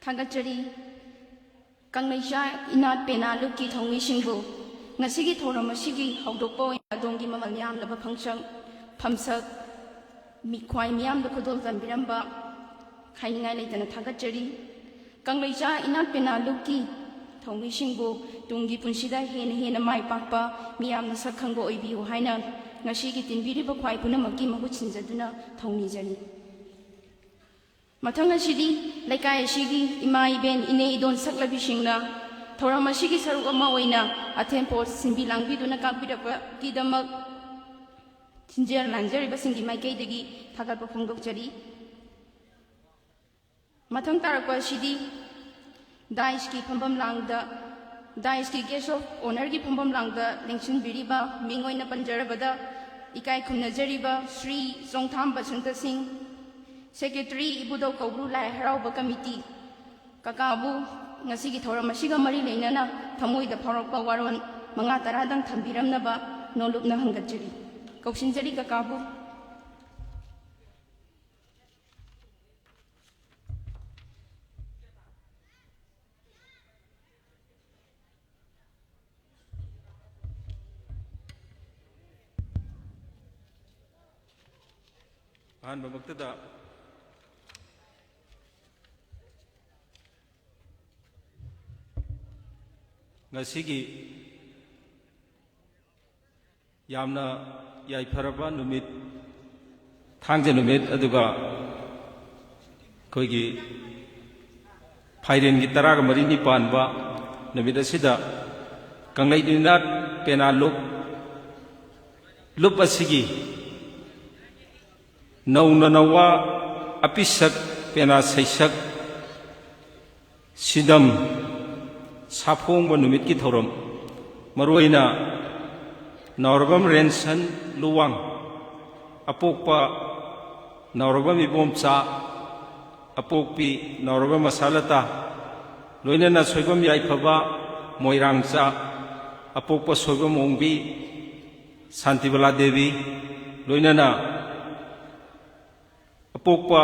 ꯊꯥꯒꯠꯆꯔꯤ꯫ ꯀꯪꯂꯩꯆꯥ ꯏꯅꯥꯠ ꯄꯦꯅꯥ ꯂꯨꯞꯀꯤ ꯊꯧꯃꯤꯁꯤꯡꯕꯨ ꯉꯁꯤꯒꯤ ꯊꯧꯔꯝ ꯑꯁꯤꯒꯤ ꯍꯧꯗꯣꯛꯄ ꯑꯣꯏꯅ ꯑꯗꯣꯝꯒꯤ ꯃꯃꯜ ꯌꯥꯝꯂꯕ ꯐꯪꯁꯛ, ꯐꯝꯁꯛ, ꯃꯤꯈ꯭ꯋꯥꯏ ꯃꯤꯌꯥꯝꯗ ꯈꯨꯗꯣꯜ ꯇꯝꯕꯤꯔꯝꯕ ꯍꯥꯏꯅꯤꯡꯉꯥꯏ ꯂꯩꯇꯅ ꯊꯥꯒꯠꯆꯔꯤ꯫ ꯀꯪꯂꯩꯆꯥ ꯏꯅꯥꯠ ꯄꯦꯅꯥ ꯂꯨꯞꯀꯤ ꯊꯧꯃꯤꯁꯤꯡꯕꯨ ꯇꯨꯡꯒꯤ ꯄꯨꯟꯁꯤꯗ ꯍꯦꯟꯅ ꯍꯦꯟꯅ ꯃꯥꯏ ꯄꯥꯛꯄ, ꯃꯤꯌꯥꯝꯅ ꯁꯛ ꯈꯪꯕ ꯑꯣꯏꯕꯤꯌꯨ ꯍꯥꯏꯅ ꯉꯁꯤꯒꯤ ꯇꯤꯟꯕꯤꯔꯤꯕ ꯈ꯭ꯋꯥꯏ ꯄꯨꯝꯅꯃꯛꯀꯤ ꯃꯍꯨꯠ ꯁꯤꯟꯖꯗꯨꯅ ꯊꯧꯅꯤꯖꯔꯤ꯫ ꯃꯊꯪ ꯑꯁꯤꯗꯤ ꯂꯩꯀꯥꯏ ꯑꯁꯤꯒꯤ ꯏꯃꯥ ꯏꯕꯦꯟ, ꯏꯅꯦ ꯏꯗꯣꯟ ꯁꯛꯂꯕꯤꯁꯤꯡꯅ ꯊꯧꯔꯝ ꯑꯁꯤꯒꯤ ꯁꯔꯨꯛ ꯑꯃ ꯑꯣꯏꯅ ꯑꯊꯦꯟ ꯄꯣꯠ ꯁꯤꯟꯕꯤ ꯂꯥꯡꯕꯤꯗꯨꯅ ꯀꯥꯛꯄꯤꯔꯛꯄꯒꯤꯗꯃꯛ ꯁꯤꯟꯖꯦꯜ ꯂꯥꯡꯖꯔꯤꯕꯁꯤꯡꯒꯤ ꯃꯥꯏꯀꯩꯗꯒꯤ ꯊꯥꯒꯠꯄ ꯐꯣꯡꯗꯣꯛꯆꯔꯤ꯫ ꯃꯊꯪ ꯇꯥꯔꯛꯄ ꯑꯁꯤꯗꯤ ꯗꯥꯏꯁꯀꯤ ꯐꯝꯐꯝ ꯂꯥꯡꯗ, ꯗꯥꯏꯁꯀꯤ guest of honourꯒꯤ ꯐꯝꯐꯝ ꯂꯥꯡꯗ ꯂꯦꯡꯁꯤꯟꯕꯤꯔꯤꯕ, ꯃꯤꯡ ꯑꯣꯏꯅ ꯄꯟꯖꯔꯕꯗ ꯏꯀꯥꯏ ꯈꯨꯝꯅꯖꯔꯤꯕ ꯁ꯭ꯔꯤ ꯆꯣꯡꯊꯥꯝ ꯕꯁꯟꯇ ꯁꯤꯡ, secretary ꯏꯕꯨꯙꯧ ꯀꯧꯕ꯭ꯔꯨ ꯂꯥꯏ ꯍꯔꯥꯎꯕ committee, ꯀꯀꯥꯕꯨ ꯉꯁꯤꯒꯤ ꯊꯧꯔꯝ ꯑꯁꯤꯒ ꯃꯔꯤ ꯂꯩꯅꯅ ꯊꯃꯣꯏꯗ ꯐꯥꯎꯔꯛꯄ ꯋꯥꯔꯣꯜ ꯃꯉꯥ ꯇꯔꯥꯗꯪ ꯊꯝꯕꯤꯔꯝꯅꯕ ꯅꯣꯜꯂꯨꯛꯅ ꯍꯪꯒꯠꯆꯔꯤ꯫ ꯀꯧꯁꯤꯟꯖꯔꯤ ꯀꯀꯥꯕꯨ꯫ ꯑꯍꯥꯟꯕꯃꯛꯇꯗ ꯉꯁꯤꯒꯤ ꯌꯥꯝꯅ ꯌꯥꯏꯐꯔꯕ ꯅꯨꯃꯤꯠ, ꯊꯥꯡꯖ ꯅꯨꯃꯤꯠ, ꯑꯗꯨꯒ ꯑꯩꯈꯣꯏꯒꯤ ꯐꯥꯏꯔꯦꯟꯒꯤ ꯇꯔꯥꯒ ꯃꯔꯤꯅꯤ ꯄꯥꯟꯕ ꯅꯨꯃꯤꯠ ꯑꯁꯤꯗ ꯀꯪꯂꯩ ꯏꯅꯥꯠ ꯄꯦꯅꯥ ꯂꯨꯞ, ꯂꯨꯞ ꯑꯁꯤꯒꯤ ꯅꯧꯅ ꯅꯋꯥ ꯑꯄꯤꯁꯛ ꯄꯦꯅꯥ ꯁꯩꯁꯛ ꯁꯤꯗꯝ ꯁꯥꯐꯣꯡꯕ ꯅꯨꯃꯤꯠꯀꯤ ꯊꯧꯔꯝ, ꯃꯔꯨꯑꯣꯏꯅ ꯅꯥꯎꯔꯕꯝ ꯔꯦꯟꯁꯟ ꯂꯨꯋꯥꯡ, ꯑꯄꯣꯛꯄ ꯅꯥꯎꯔꯕꯝ ꯏꯕꯣꯝꯆꯥ, ꯑꯄꯣꯛꯄꯤ ꯅꯥꯎꯔꯕꯝ ꯑꯁꯥꯂꯇꯥ, ꯂꯣꯏꯅꯅ ꯁꯣꯏꯕꯝ ꯌꯥꯏꯐꯕ ꯃꯣꯏꯔꯥꯡꯆꯥ, ꯑꯄꯣꯛꯄ ꯁꯣꯏꯕꯝ ꯑꯣꯡꯕꯤ ꯁꯥꯟꯇꯤꯕꯂꯥ ꯗꯦꯕꯤ, ꯂꯣꯏꯅꯅ ꯑꯄꯣꯛꯄ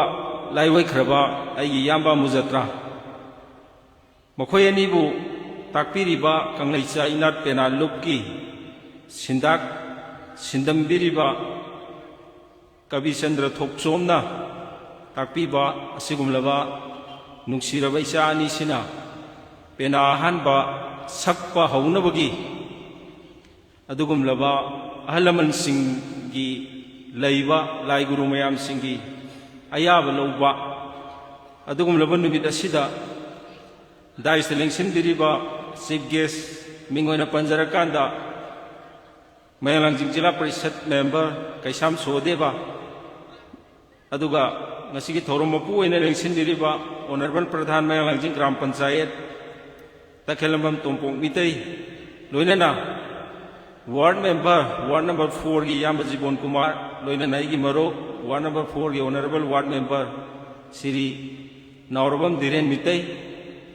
ꯂꯥꯏꯑꯣꯏꯈ꯭ꯔꯕ ꯑꯩꯒꯤ ꯏꯌꯥꯝꯕ ꯃꯨꯖꯇ꯭ꯔꯥ, ꯃꯈꯣꯏ ꯑꯅꯤꯕꯨ ꯇꯥꯛꯄꯤꯔꯤꯕ ꯀꯪꯂꯩꯆꯥ ꯏꯅꯥꯠ ꯄꯦꯅꯥ ꯂꯨꯞꯀꯤ ꯁꯤꯟꯗꯥꯛ ꯁꯤꯟꯗꯝꯕꯤꯔꯤꯕ ꯀꯕꯤꯆꯟꯗ꯭ꯔ ꯊꯣꯛꯆꯣꯝꯅ ꯇꯥꯛꯄꯤꯕ ꯑꯁꯤꯒꯨꯝꯂꯕ ꯅꯨꯡꯁꯤꯔꯕ ꯏꯆꯥ ꯑꯅꯤꯁꯤꯅ ꯄꯦꯅꯥ ꯑꯍꯥꯟꯕ ꯁꯛꯄ ꯍꯧꯅꯕꯒꯤ ꯑꯗꯨꯒꯨꯝꯂꯕ ꯑꯍꯜ ꯂꯃꯟꯁꯤꯡꯒꯤ ꯂꯩꯕ ꯂꯥꯏ ꯒꯨꯔꯨ ꯃꯌꯥꯝꯁꯤꯡꯒꯤ ꯑꯌꯥꯕ ꯂꯧꯕ ꯑꯗꯨꯒꯨꯝꯂꯕ ꯅꯨꯃꯤꯠ ꯑꯁꯤꯗ ꯗꯥꯏꯁꯇ ꯂꯦꯡꯁꯤꯟꯕꯤꯔꯤꯕ ꯆꯤꯐ ꯒꯦꯁ ꯃꯤꯡ ꯑꯣꯏꯅ ꯄꯟꯖꯔꯀꯥꯟꯗ ꯃꯌꯥꯡ ꯂꯥꯡꯖꯤꯡ ꯖꯤꯂꯥ ꯄꯔꯤꯁꯠ ꯃꯦꯝꯕꯔ ꯀꯩꯁꯥꯝ ꯁꯣꯍꯗꯦꯕ, ꯑꯗꯨꯒ ꯉꯁꯤꯒꯤ ꯊꯧꯔꯝ ꯃꯄꯨ ꯑꯣꯏꯅ ꯂꯦꯡꯁꯤꯟꯕꯤꯔꯤꯕ ꯑꯣꯅꯔꯦꯕꯜ ꯄ꯭ꯔꯙꯥꯟ ꯃꯌꯥꯡ ꯂꯥꯡꯖꯤꯡ ꯒ꯭ꯔꯥꯝ ꯄꯟꯆꯥꯌꯠ ꯇꯈꯦꯂꯝꯕꯝ ꯇꯣꯝꯄꯣꯛ ꯃꯤꯇꯩ, ꯂꯣꯏꯅꯅ ꯋꯥꯔꯗ ꯃꯦꯝꯕꯔ, ꯋꯥꯔꯗ ꯅꯝꯕꯔ ꯐꯣꯔꯒꯤ ꯏꯌꯥꯝꯕ ꯖꯤꯕꯣꯟ ꯀꯨꯃꯥꯔ, ꯂꯣꯏꯅꯅ ꯑꯩꯒꯤ ꯃꯔꯨꯞ ꯋꯥꯔꯗ ꯅꯝꯕꯔ ꯐꯣꯔꯒꯤ ꯑꯣꯅꯔꯦꯕꯜ ꯋꯥꯔꯗ ꯃꯦꯝꯕꯔ ꯁ꯭ꯔꯤ ꯅꯥꯎꯔꯕꯝ ꯙꯤꯔꯦꯟ ꯃꯤꯇꯩ,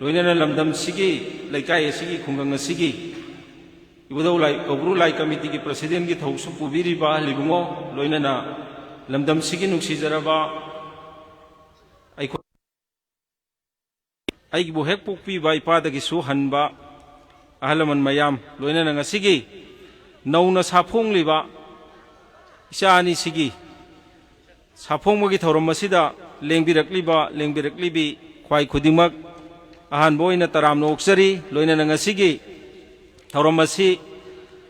ꯂꯣꯏꯅꯅ ꯂꯝꯗꯝꯁꯤꯒꯤ, ꯂꯩꯀꯥꯏ ꯑꯁꯤꯒꯤ, ꯈꯨꯡꯒꯪ ꯑꯁꯤꯒꯤ ꯏꯕꯨꯙꯧ ꯂꯥꯏ, ꯀꯧꯕ꯭ꯔꯨ ꯂꯥꯏ ꯀꯃꯤꯇꯤꯒꯤ ꯄ꯭ꯔꯁꯤꯗꯦꯟꯒꯤ ꯊꯧꯁꯨ ꯄꯨꯕꯤꯔꯤꯕ ꯑꯍꯜ ꯏꯕꯨꯡꯉꯣ, ꯂꯣꯏꯅꯅ ꯂꯝꯗꯝꯁꯤꯒꯤ ꯅꯨꯡꯁꯤꯖꯔꯕ ꯑꯩꯈꯣꯏ, ꯑꯩꯒꯤꯕꯨ ꯍꯦꯛ ꯄꯣꯛꯄꯤꯕ ꯏꯄꯥꯗꯒꯤꯁꯨ ꯍꯟꯕ ꯑꯍꯜ ꯂꯃꯟ ꯃꯌꯥꯝ, ꯂꯣꯏꯅꯅ ꯉꯁꯤꯒꯤ ꯅꯧꯅ ꯁꯥꯐꯣꯡꯂꯤꯕ ꯏꯆꯥ ꯑꯅꯤꯁꯤꯒꯤ ꯁꯥꯐꯣꯡꯕꯒꯤ ꯊꯧꯔꯝ ꯑꯁꯤꯗ ꯂꯦꯡꯕꯤꯔꯛꯂꯤꯕ, ꯂꯦꯡꯕꯤꯔꯛꯂꯤꯕꯤ ꯈ꯭ꯋꯥꯏ ꯈꯨꯗꯤꯡꯃꯛ ꯑꯍꯥꯟꯕ ꯑꯣꯏꯅ ꯇꯔꯥꯝꯅ ꯑꯣꯛꯆꯔꯤ꯫ ꯂꯣꯏꯅꯅ ꯉꯁꯤꯒꯤ ꯊꯧꯔꯝ ꯑꯁꯤ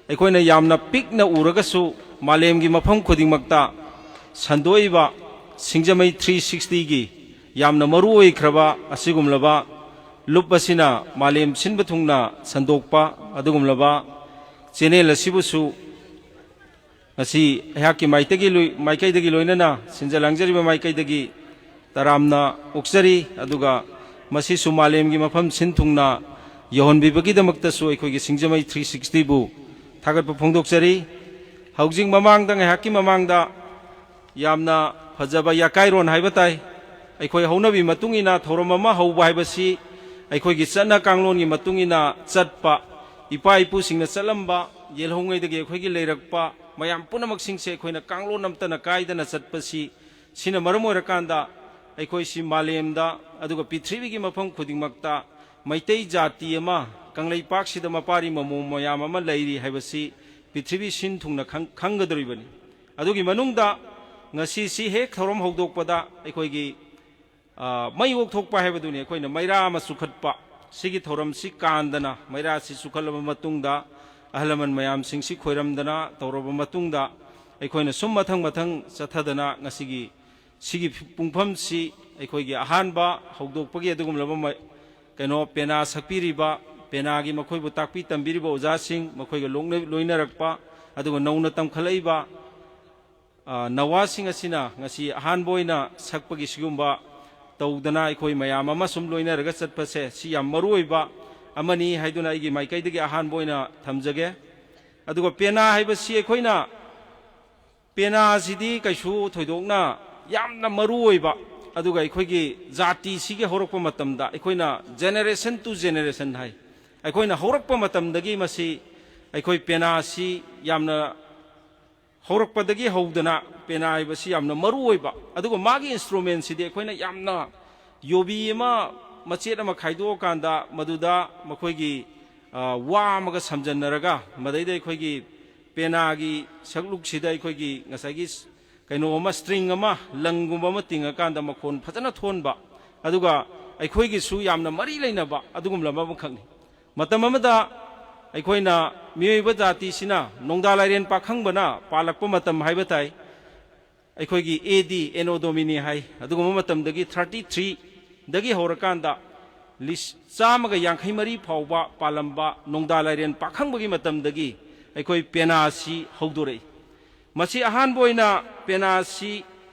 ꯑꯩꯈꯣꯏꯅ ꯌꯥꯝꯅ ꯄꯤꯛꯅ ꯎꯔꯒꯁꯨ ꯃꯥꯂꯦꯝꯒꯤ ꯃꯐꯝ ꯈꯨꯗꯤꯡꯃꯛꯇ ꯁꯟꯗꯣꯛꯏꯕ ꯁꯤꯡꯖꯃꯩ ꯊ꯭ꯔꯤ ꯁꯤꯛꯁꯇꯤꯒꯤ ꯌꯥꯝꯅ ꯃꯔꯨ ꯑꯣꯏꯈ꯭ꯔꯕ ꯑꯁꯤꯒꯨꯝꯂꯕ ꯂꯨꯞ ꯑꯁꯤꯅ ꯃꯥꯂꯦꯝ ꯁꯤꯟꯕ ꯊꯨꯡꯅ ꯁꯟꯗꯣꯛꯄ ꯑꯗꯨꯒꯨꯝꯂꯕ ꯆꯦꯅꯦꯜ ꯑꯁꯤꯕꯨꯁꯨ ꯉꯁꯤ ꯑꯩꯍꯥꯛꯀꯤ ꯃꯥꯏꯇꯒꯤ ꯂꯣꯏ-, ꯃꯥꯏꯀꯩꯗꯒꯤ ꯂꯣꯏꯅꯅ ꯁꯤꯟꯖ ꯂꯥꯡꯖꯔꯤꯕ ꯃꯥꯏꯀꯩꯗꯒꯤ ꯇꯔꯥꯝꯅ ꯑꯣꯛꯆꯔꯤ꯫ ꯑꯗꯨꯒ ꯃꯁꯤꯁꯨ ꯃꯥꯂꯦꯝꯒꯤ ꯃꯐꯝ ꯁꯤꯟ ꯊꯨꯡꯅ ꯌꯧꯍꯟꯕꯤꯕꯒꯤꯗꯃꯛꯇꯁꯨ ꯑꯩꯈꯣꯏꯒꯤ ꯁꯤꯡꯖꯃꯩ ꯊ꯭ꯔꯤ ꯁꯤꯛꯁꯇꯤꯕꯨ ꯊꯥꯒꯠꯄ ꯐꯣꯡꯗꯣꯛꯆꯔꯤ꯫ ꯍꯧꯖꯤꯛ ꯃꯃꯥꯡꯗ, ꯉꯥꯏꯍꯥꯛꯀꯤ ꯃꯃꯥꯡꯗ ꯌꯥꯝꯅ ꯐꯖꯕ ꯌꯥꯀꯥꯏꯔꯣꯟ ꯍꯥꯏꯕ ꯇꯥꯏ꯫ ꯑꯩꯈꯣꯏ ꯍꯧꯅꯕꯤ ꯃꯇꯨꯡ ꯏꯟꯅ ꯊꯧꯔꯝ ꯑꯃ ꯍꯧꯕ ꯍꯥꯏꯕꯁꯤ ꯑꯩꯈꯣꯏꯒꯤ ꯆꯠꯅ ꯀꯥꯡꯂꯣꯟꯒꯤ ꯃꯇꯨꯡ ꯏꯟꯅ ꯆꯠꯄ, ꯏꯄꯥ ꯏꯄꯨꯁꯤꯡꯅ ꯆꯠꯂꯝꯕ, ꯌꯦꯜꯍꯧꯉꯩꯗꯒꯤ ꯑꯩꯈꯣꯏꯒꯤ ꯂꯩꯔꯛꯄ ꯃꯌꯥꯝ ꯄꯨꯝꯅꯃꯛꯁꯤꯡꯁꯦ ꯑꯩꯈꯣꯏꯅ ꯀꯥꯡꯂꯣꯟ ꯑꯝꯇꯅ ꯀꯥꯏꯗꯅ ꯆꯠꯄꯁꯤ, ꯁꯤꯅ ꯃꯔꯝ ꯑꯣꯏꯔꯀꯥꯟꯗ ꯑꯩꯈꯣꯏꯁꯤ ꯃꯥꯂꯦꯝꯗ ꯑꯗꯨꯒ ꯄ꯭ꯔꯤꯊꯤꯕꯤꯒꯤ ꯃꯐꯝ ꯈꯨꯗꯤꯡꯃꯛꯇ ꯃꯩꯇꯩ ꯖꯥꯇꯤ ꯑꯃ ꯀꯪꯂꯩꯄꯥꯛꯁꯤꯗ ꯃꯄꯥꯔꯤ ꯃꯃꯣꯝ ꯃꯌꯥꯝ ꯑꯃ ꯂꯩꯔꯤ ꯍꯥꯏꯕꯁꯤ ꯄ꯭ꯔꯤꯊꯤꯕꯤ ꯁꯤꯟ ꯊꯨꯡꯅ ꯈꯪ-, ꯈꯪꯒꯗꯧꯔꯤꯕꯅꯤ꯫ ꯑꯗꯨꯒꯤ ꯃꯅꯨꯡꯗ ꯉꯁꯤꯁꯤ ꯍꯦꯛ ꯊꯧꯔꯝ ꯍꯧꯗꯣꯛꯄꯗ ꯑꯩꯈꯣꯏꯒꯤ, ꯑ, ꯃꯩ ꯑꯣꯛꯊꯣꯛꯄ ꯍꯥꯏꯕꯗꯨꯅꯤ꯫ ꯑꯩꯈꯣꯏꯅ ꯃꯩꯔꯥ ꯑꯃ ꯆꯨꯈꯠꯄ, ꯁꯤꯒꯤ ꯊꯧꯔꯝꯁꯤ ꯀꯥꯟꯗꯅ, ꯃꯩꯔꯥꯁꯤ ꯆꯨꯈꯠꯂꯕ ꯃꯇꯨꯡꯗ ꯑꯍꯜ ꯂꯃꯟ ꯃꯌꯥꯝꯁꯤꯡꯁꯤ ꯈꯣꯏꯔꯝꯗꯅ ꯇꯧꯔꯕ ꯃꯇꯨꯡꯗ, ꯑꯩꯈꯣꯏꯅ ꯁꯨꯝ ꯃꯊꯪ ꯃꯊꯪ ꯆꯠꯊꯗꯅ ꯉꯁꯤꯒꯤ ꯁꯤꯒꯤ ꯄꯨꯡꯐꯝꯁꯤ ꯑꯩꯈꯣꯏꯒꯤ ꯑꯍꯥꯟꯕ ꯍꯧꯗꯣꯛꯄꯒꯤ ꯑꯗꯨꯒꯨꯝꯂꯕ ꯃ-, ꯀꯩꯅꯣ, ꯄꯦꯅꯥ ꯁꯛꯄꯤꯔꯤꯕ, ꯄꯦꯅꯥꯒꯤ ꯃꯈꯣꯏꯕꯨ ꯇꯥꯛꯄꯤ ꯇꯝꯕꯤꯔꯤꯕ ꯑꯣꯖꯥꯁꯤꯡ, ꯃꯈꯣꯏꯒ ꯂꯣꯛꯅ-, ꯂꯣꯏꯅꯔꯛꯄ, ꯑꯗꯨꯒ ꯅꯧꯅ ꯇꯝꯈꯠꯂꯛꯏꯕ, ꯑ, ꯅꯋꯥꯁꯤꯡ ꯑꯁꯤꯅ ꯉꯁꯤ ꯑꯍꯥꯟꯕ ꯑꯣꯏꯅ ꯁꯛꯄꯒꯤ ꯁꯤꯒꯨꯝꯕ ꯇꯧꯗꯅ ꯑꯩꯈꯣꯏ ꯃꯌꯥꯝ ꯑꯃ ꯁꯨꯝ ꯂꯣꯏꯅꯔꯒ ꯆꯠꯄꯁꯦ, ꯁꯤ ꯌꯥꯝ ꯃꯔꯨ ꯑꯣꯏꯕ ꯑꯃꯅꯤ ꯍꯥꯏꯗꯨꯅ ꯑꯩꯒꯤ ꯃꯥꯏꯀꯩꯗꯒꯤ ꯑꯍꯥꯟꯕ ꯑꯣꯏꯅ ꯊꯝꯖꯒꯦ꯫ ꯑꯗꯨꯒ ꯄꯦꯅꯥ ꯍꯥꯏꯕꯁꯤ ꯑꯩꯈꯣꯏꯅ ꯄꯦꯅꯥꯁꯤꯗꯤ ꯀꯩꯁꯨ ꯊꯣꯏꯗꯣꯛꯅ ꯌꯥꯝꯅ ꯃꯔꯨ ꯑꯣꯏꯕ, ꯑꯗꯨꯒ ꯑꯩꯈꯣꯏꯒꯤ ꯖꯥꯇꯤꯁꯤꯒꯤ ꯍꯧꯔꯛꯄ ꯃꯇꯝꯗ ꯑꯩꯈꯣꯏꯅ generation to generation ꯍꯥꯏ, ꯑꯩꯈꯣꯏꯅ ꯍꯧꯔꯛꯄ ꯃꯇꯝꯗꯒꯤ ꯃꯁꯤ ꯑꯩꯈꯣꯏ ꯄꯦꯅꯥꯁꯤ ꯌꯥꯝꯅ ꯍꯧꯔꯛꯄꯗꯒꯤ ꯍꯧꯗꯅ ꯄꯦꯅꯥ ꯍꯥꯏꯕꯁꯤ ꯌꯥꯝꯅ ꯃꯔꯨ ꯑꯣꯏꯕ, ꯑꯗꯨꯒ ꯃꯥꯒꯤ instrumentꯁꯤꯗꯤ ꯑꯩꯈꯣꯏꯅ ꯌꯥꯝꯅ ꯌꯨꯕꯤ ꯑꯃ ꯃꯆꯦꯠ ꯑꯃ ꯈꯥꯏꯗꯣꯛꯑꯀꯥꯟꯗ ꯃꯗꯨꯗ ꯃꯈꯣꯏꯒꯤ, ꯑ, ꯋꯥ ꯑꯃꯒ ꯁꯝꯖꯟꯅꯔꯒ ꯃꯗꯩꯗ ꯑꯩꯈꯣꯏꯒꯤ ꯄꯦꯅꯥꯒꯤ ꯁꯛꯂꯨꯛꯁꯤꯗ ꯑꯩꯈꯣꯏꯒꯤ ꯉꯁꯥꯏꯒꯤ ꯀꯩꯅꯣ ꯑꯃ, string ꯑꯃ, ꯂꯪꯒꯨꯝꯕ ꯑꯃ ꯇꯤꯡꯉꯀꯥꯟꯗ ꯃꯈꯣꯟ ꯐꯖꯅ ꯊꯣꯟꯕ, ꯑꯗꯨꯒ ꯑꯩꯈꯣꯏꯒꯤꯁꯨ ꯌꯥꯝꯅ ꯃꯔꯤ ꯂꯩꯅꯕ ꯑꯗꯨꯒꯨꯝꯂꯕ ꯑꯃꯈꯛꯅꯤ꯫ ꯃꯇꯝ ꯑꯃꯗ ꯑꯩꯈꯣꯏꯅ ꯃꯤꯑꯣꯏꯕ ꯖꯥꯇꯤꯁꯤꯅ ꯅꯣꯡꯗꯥ ꯂꯥꯏꯔꯦꯟ ꯄꯥꯈꯪꯕꯅ ꯄꯥꯜꯂꯛꯄ ꯃꯇꯝ ꯍꯥꯏꯕ ꯇꯥꯏ꯫ ꯑꯩꯈꯣꯏꯒꯤ A D, Anno Domini ꯍꯥꯏ, ꯑꯗꯨꯒꯨꯝꯕ ꯃꯇꯝꯗꯒꯤ thirty three ꯗꯒꯤ ꯍꯧꯔꯀꯥꯟꯗ ꯂꯤꯁ-, ꯆꯥꯝꯃꯒ ꯌꯥꯡꯈꯩ ꯃꯔꯤ ꯐꯥꯎꯕ ꯄꯥꯜꯂꯝꯕ ꯅꯣꯡꯗꯥ ꯂꯥꯏꯔꯦꯟ ꯄꯥꯈꯪꯕꯒꯤ ꯃꯇꯝꯗꯒꯤ ꯑꯩꯈꯣꯏ ꯄꯦꯅꯥꯁꯤ ꯍꯧꯗꯣꯔꯛꯏ꯫ ꯃꯁꯤ ꯑꯍꯥꯟꯕ ꯑꯣꯏꯅ ꯄꯦꯅꯥꯁꯤ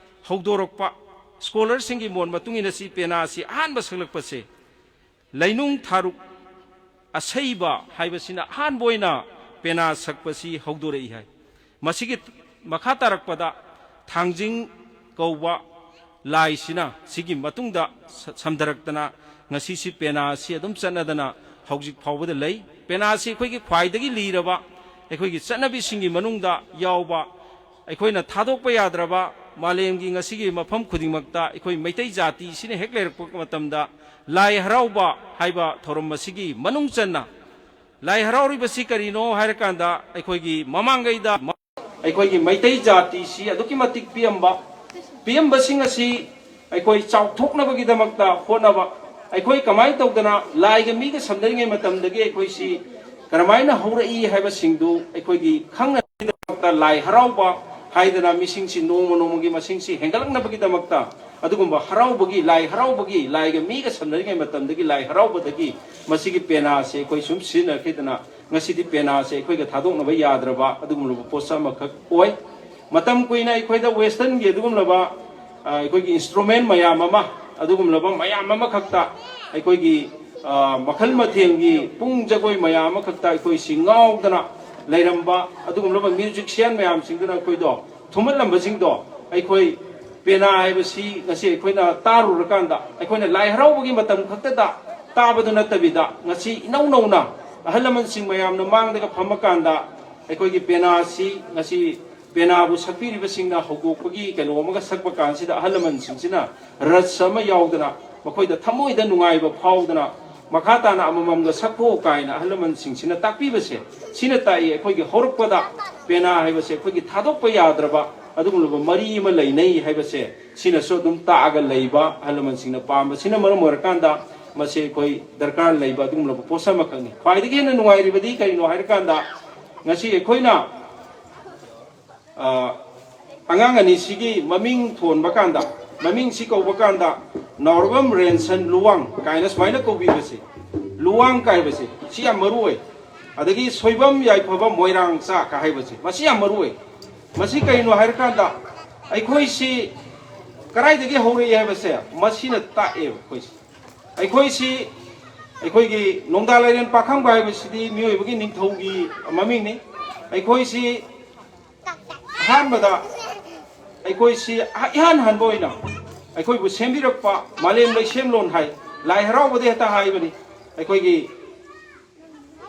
ꯍꯧꯗꯣꯔꯛꯄ, scholarꯁꯤꯡꯒꯤ ꯃꯣꯠ ꯃꯇꯨꯡ ꯏꯟꯅ ꯁꯤ ꯄꯦꯅꯥꯁꯤ ꯑꯍꯥꯟꯕ ꯁꯛꯂꯛꯄꯁꯦ ꯂꯩꯅꯨꯡ ꯊꯥꯔꯨꯛ ꯑꯁꯩꯕ ꯍꯥꯏꯕꯁꯤꯅ ꯑꯍꯥꯟꯕ ꯑꯣꯏꯅ ꯄꯦꯅꯥ ꯁꯛꯄꯁꯤ ꯍꯧꯗꯣꯔꯛꯏ ꯍꯥꯏ꯫ ꯃꯁꯤꯒꯤ ꯃꯈꯥ ꯇꯥꯔꯛꯄꯗ ꯊꯥꯡꯖꯤꯡ ꯀꯧꯕ ꯂꯥꯏꯁꯤꯅ ꯁꯤꯒꯤ ꯃꯇꯨꯡꯗ ꯁ-, ꯁꯝꯊꯔꯛꯇꯅ ꯉꯁꯤꯁꯤ ꯄꯦꯅꯥ ꯑꯁꯤ ꯑꯗꯨꯝ ꯆꯠꯅꯗꯅ ꯍꯧꯖꯤꯛ ꯐꯥꯎꯕꯗ ꯂꯩ꯫ ꯄꯦꯅꯥ ꯑꯁꯤ ꯑꯩꯈꯣꯏꯒꯤ ꯈ꯭ꯋꯥꯏꯗꯒꯤ ꯂꯤꯔꯕ ꯑꯩꯈꯣꯏꯒꯤ ꯆꯠꯅꯕꯤꯁꯤꯡꯒꯤ ꯃꯅꯨꯡꯗ ꯌꯥꯎꯕ, ꯑꯩꯈꯣꯏꯅ ꯊꯥꯗꯣꯛꯄ ꯌꯥꯗ꯭ꯔꯕ ꯃꯥꯂꯦꯝꯒꯤ ꯉꯁꯤꯒꯤ ꯃꯐꯝ ꯈꯨꯗꯤꯡꯃꯛꯇ ꯑꯩꯈꯣꯏ ꯃꯩꯇꯩ ꯖꯥꯇꯤꯁꯤꯅ ꯍꯦꯛ ꯂꯩꯔꯛꯄ ꯃꯇꯝꯗ ꯂꯥꯏ ꯍꯔꯥꯎꯕ ꯍꯥꯏꯕ ꯊꯧꯔꯝ ꯑꯁꯤꯒꯤ ꯃꯅꯨꯡ ꯆꯟꯅ ꯂꯥꯏ ꯍꯔꯥꯎꯔꯤꯕꯁꯤ ꯀꯔꯤꯅꯣ ꯍꯥꯏꯔꯀꯥꯟꯗ ꯑꯩꯈꯣꯏꯒꯤ ꯃꯃꯥꯡꯉꯩꯗ ꯑꯩꯈꯣꯏꯒꯤ ꯃꯩꯇꯩ ꯖꯥꯇꯤꯁꯤ ꯑꯗꯨꯛꯀꯤ ꯃꯇꯤꯛ ꯄꯤꯛꯑꯝꯕ, ꯄꯤꯛꯑꯝꯕꯁꯤꯡ ꯑꯁꯤ ꯑꯩꯈꯣꯏ ꯆꯥꯎꯊꯣꯛꯅꯕꯒꯤꯗꯃꯛꯇ ꯍꯣꯠꯅꯕ, ꯑꯩꯈꯣꯏ ꯀꯃꯥꯏꯅ ꯇꯧꯗꯅ ꯂꯥꯏꯒ ꯃꯤꯒ ꯁꯝꯅꯔꯤꯉꯩ ꯃꯇꯝꯗꯒꯤ ꯑꯩꯈꯣꯏꯁꯤ ꯀꯔꯝꯍꯥꯏꯅ ꯍꯧꯔꯛꯏ ꯍꯥꯏꯕꯁꯤꯡꯗꯨ ꯑꯩꯈꯣꯏꯒꯤ ꯈꯪꯅꯕꯒꯤꯗꯃꯛꯇ ꯂꯥꯏ ꯍꯔꯥꯎꯕ ꯍꯥꯏꯗꯅ ꯃꯤꯁꯤꯡꯁꯤ ꯅꯣꯡꯃ ꯅꯣꯡꯃꯒꯤ ꯃꯁꯤꯡꯁꯤ ꯍꯦꯟꯒꯠꯂꯛꯅꯕꯒꯤꯗꯃꯛꯇ ꯑꯗꯨꯒꯨꯝꯕ ꯍꯔꯥꯎꯕꯒꯤ, ꯂꯥꯏ ꯍꯔꯥꯎꯕꯒꯤ, ꯂꯥꯏꯒ ꯃꯤꯒ ꯁꯝꯅꯔꯤꯉꯩ ꯃꯇꯝꯗꯒꯤ ꯂꯥꯏ ꯍꯔꯥꯎꯕꯗꯒꯤ ꯃꯁꯤꯒꯤ ꯄꯦꯅꯥꯁꯦ ꯑꯩꯈꯣꯏ ꯁꯨꯝ ꯁꯤꯖꯤꯟꯅꯔꯛꯈꯤꯗꯅ ꯉꯁꯤꯗꯤ ꯄꯦꯅꯥꯁꯦ ꯑꯩꯈꯣꯏꯒ ꯊꯥꯗꯣꯛꯅꯕ ꯌꯥꯗ꯭ꯔꯕ ꯑꯗꯨꯒꯨꯝꯂꯕ ꯄꯣꯠꯁꯛ ꯑꯃꯈꯛ ꯑꯣꯏ꯫ ꯃꯇꯝ ꯀꯨꯏꯅ ꯑꯩꯈꯣꯏꯗ westernꯒꯤ ꯑꯗꯨꯒꯨꯝꯂꯕ, ꯑ, ꯑꯩꯈꯣꯏꯒꯤ instrument ꯃꯌꯥꯝ ꯑꯃ, ꯑꯗꯨꯒꯨꯝꯂꯕ ꯃꯌꯥꯝ ꯑꯃꯈꯛꯇ ꯑꯩꯈꯣꯏꯒꯤ, ꯑ, ꯃꯈꯜ ꯃꯊꯦꯜꯒꯤ ꯄꯨꯡ ꯖꯒꯣꯏ ꯃꯌꯥꯝ ꯑꯃꯈꯛꯇ ꯑꯩꯈꯣꯏꯁꯤ ꯉꯥꯎꯗꯅ ꯂꯩꯔꯝꯕ ꯑꯗꯨꯒꯨꯝꯂꯕ musician ꯃꯌꯥꯝꯁꯤꯡꯗꯨꯅ ꯑꯩꯈꯣꯏꯗꯣ ꯊꯨꯝꯍꯠꯂꯝꯕꯁꯤꯡꯗꯣ ꯑꯩꯈꯣꯏ ꯄꯦꯅꯥ ꯍꯥꯏꯕꯁꯤ ꯉꯁꯤ ꯑꯩꯈꯣꯏꯅ ꯇꯥꯔꯨꯔꯀꯥꯟꯗ ꯑꯩꯈꯣꯏꯅ ꯂꯥꯏ ꯍꯔꯥꯎꯕꯒꯤ ꯃꯇꯝ ꯈꯛꯇꯗ ꯇꯥꯕꯗꯨ ꯅꯠꯇꯕꯤꯗ ꯉꯁꯤ ꯏꯅꯧ ꯅꯧꯅ ꯑꯍꯜ ꯂꯃꯟꯁꯤꯡ ꯃꯌꯥꯝꯅ ꯃꯥꯡꯗꯒ ꯐꯝꯃꯀꯥꯟꯗ ꯑꯩꯈꯣꯏꯒꯤ ꯄꯦꯅꯥꯁꯤ ꯉꯁꯤ ꯄꯦꯅꯥꯕꯨ ꯁꯛꯄꯤꯔꯤꯕꯁꯤꯡꯅ ꯍꯧꯗꯣꯛꯄꯒꯤ ꯀꯩꯅꯣ ꯑꯃꯒ ꯁꯛꯄ ꯀꯥꯟꯁꯤꯗ ꯑꯍꯜ ꯂꯃꯟꯁꯤꯡꯁꯤꯅ ꯔꯁ ꯑꯃ ꯌꯥꯎꯗꯅ ꯃꯈꯣꯏꯗ ꯊꯃꯣꯏꯗ ꯅꯨꯡꯉꯥꯏꯕ ꯐꯥꯎꯗꯅ ꯃꯈꯥ ꯇꯥꯅ ꯑꯃꯃꯝꯒ ꯁꯛꯈꯣ ꯀꯥꯏꯅ ꯑꯍꯜ ꯂꯃꯟꯁꯤꯡꯁꯤꯅ ꯇꯥꯛꯄꯤꯕꯁꯦ ꯁꯤꯅ ꯇꯥꯛꯏ ꯑꯩꯈꯣꯏꯒꯤ ꯍꯧꯔꯛꯄꯗ ꯄꯦꯅꯥ ꯍꯥꯏꯕꯁꯦ ꯑꯩꯈꯣꯏꯒꯤ ꯊꯥꯗꯣꯛꯄ ꯌꯥꯗ꯭ꯔꯕ ꯑꯗꯨꯒꯨꯝꯂꯕ ꯃꯔꯤ ꯑꯃ ꯂꯩꯅꯩ ꯍꯥꯏꯕꯁꯦ ꯁꯤꯅꯁꯨ ꯑꯗꯨꯝ ꯇꯥꯛꯑꯒ ꯂꯩꯕ ꯑꯍꯜ ꯂꯃꯟꯁꯤꯡꯅ ꯄꯥꯝꯕꯁꯤꯅ ꯃꯔꯝ ꯑꯣꯏꯔꯀꯥꯟꯗ ꯃꯁꯤ ꯑꯩꯈꯣꯏ ꯗꯔꯀꯥꯔ ꯂꯩꯕ ꯑꯗꯨꯒꯨꯝꯂꯕ ꯄꯣꯠꯁꯛ ꯑꯃꯈꯛꯅꯤ꯫ ꯈ꯭ꯋꯥꯏꯗꯒꯤ ꯍꯦꯟꯅ ꯅꯨꯡꯉꯥꯏꯔꯤꯕꯗꯤ ꯀꯔꯤꯅꯣ ꯍꯥꯏꯔꯀꯥꯟꯗ ꯉꯁꯤ ꯑꯩꯈꯣꯏꯅ ꯑ, ꯑꯉꯥꯡ ꯑꯅꯤꯁꯤꯒꯤ ꯃꯃꯤꯡ ꯊꯣꯟꯕ ꯀꯥꯟꯗ, ꯃꯃꯤꯡꯁꯤ ꯀꯧꯕ ꯀꯥꯟꯗ ꯅꯥꯎꯔꯕꯝ ꯔꯦꯟꯁꯟ ꯂꯨꯋꯥꯡ ꯀꯥꯏꯅ ꯁꯨꯃꯥꯏꯅ ꯀꯧꯕꯤꯕꯁꯦ, ꯂꯨꯋꯥꯡ ꯀꯥꯏꯕꯁꯦ ꯁꯤ ꯌꯥꯝ ꯃꯔꯨ ꯑꯣꯏ꯫ ꯑꯗꯒꯤ ꯁꯣꯏꯕꯝ ꯌꯥꯏꯐꯕ ꯃꯣꯏꯔꯥꯡ ꯆꯥ ꯀ ꯍꯥꯏꯕꯁꯦ ꯃꯁꯤ ꯌꯥꯝ ꯃꯔꯨ ꯑꯣꯏ꯫ ꯃꯁꯤ ꯀꯩꯅꯣ ꯍꯥꯏꯔꯀꯥꯟꯗ ꯑꯩꯈꯣꯏꯁꯤ ꯀꯗꯥꯏꯗꯒꯤ ꯍꯧꯔꯛꯏ ꯍꯥꯏꯕꯁꯦ ꯃꯁꯤꯅ ꯇꯥꯛꯑꯦꯕ ꯑꯩꯈꯣꯏꯁꯤ꯫ ꯑꯩꯈꯣꯏꯁꯤ ꯑꯩꯈꯣꯏꯒꯤ ꯅꯣꯡꯗꯥ ꯂꯥꯏꯔꯦꯟ ꯄꯥꯈꯪꯕ ꯍꯥꯏꯕꯁꯤꯗꯤ ꯃꯤꯑꯣꯏꯕꯒꯤ ꯅꯤꯡꯊꯧꯒꯤ ꯃꯃꯤꯡꯅꯤ꯫ ꯑꯩꯈꯣꯏꯁꯤ ꯑꯍꯥꯟꯕꯗ ꯑꯩꯈꯣꯏꯁꯤ ꯏꯍꯥꯟ ꯍꯥꯟꯕ ꯑꯣꯏꯅ ꯑꯩꯈꯣꯏꯕꯨ ꯁꯦꯝꯕꯤꯔꯛꯄ ꯃꯥꯂꯦꯝ ꯂꯩꯁꯦꯝꯂꯣꯟ ꯍꯥꯏ ꯂꯥꯏ ꯍꯔꯥꯎꯕꯗ ꯍꯦꯛꯇ ꯍꯥꯏꯕꯅꯤ꯫ ꯑꯩꯈꯣꯏꯒꯤ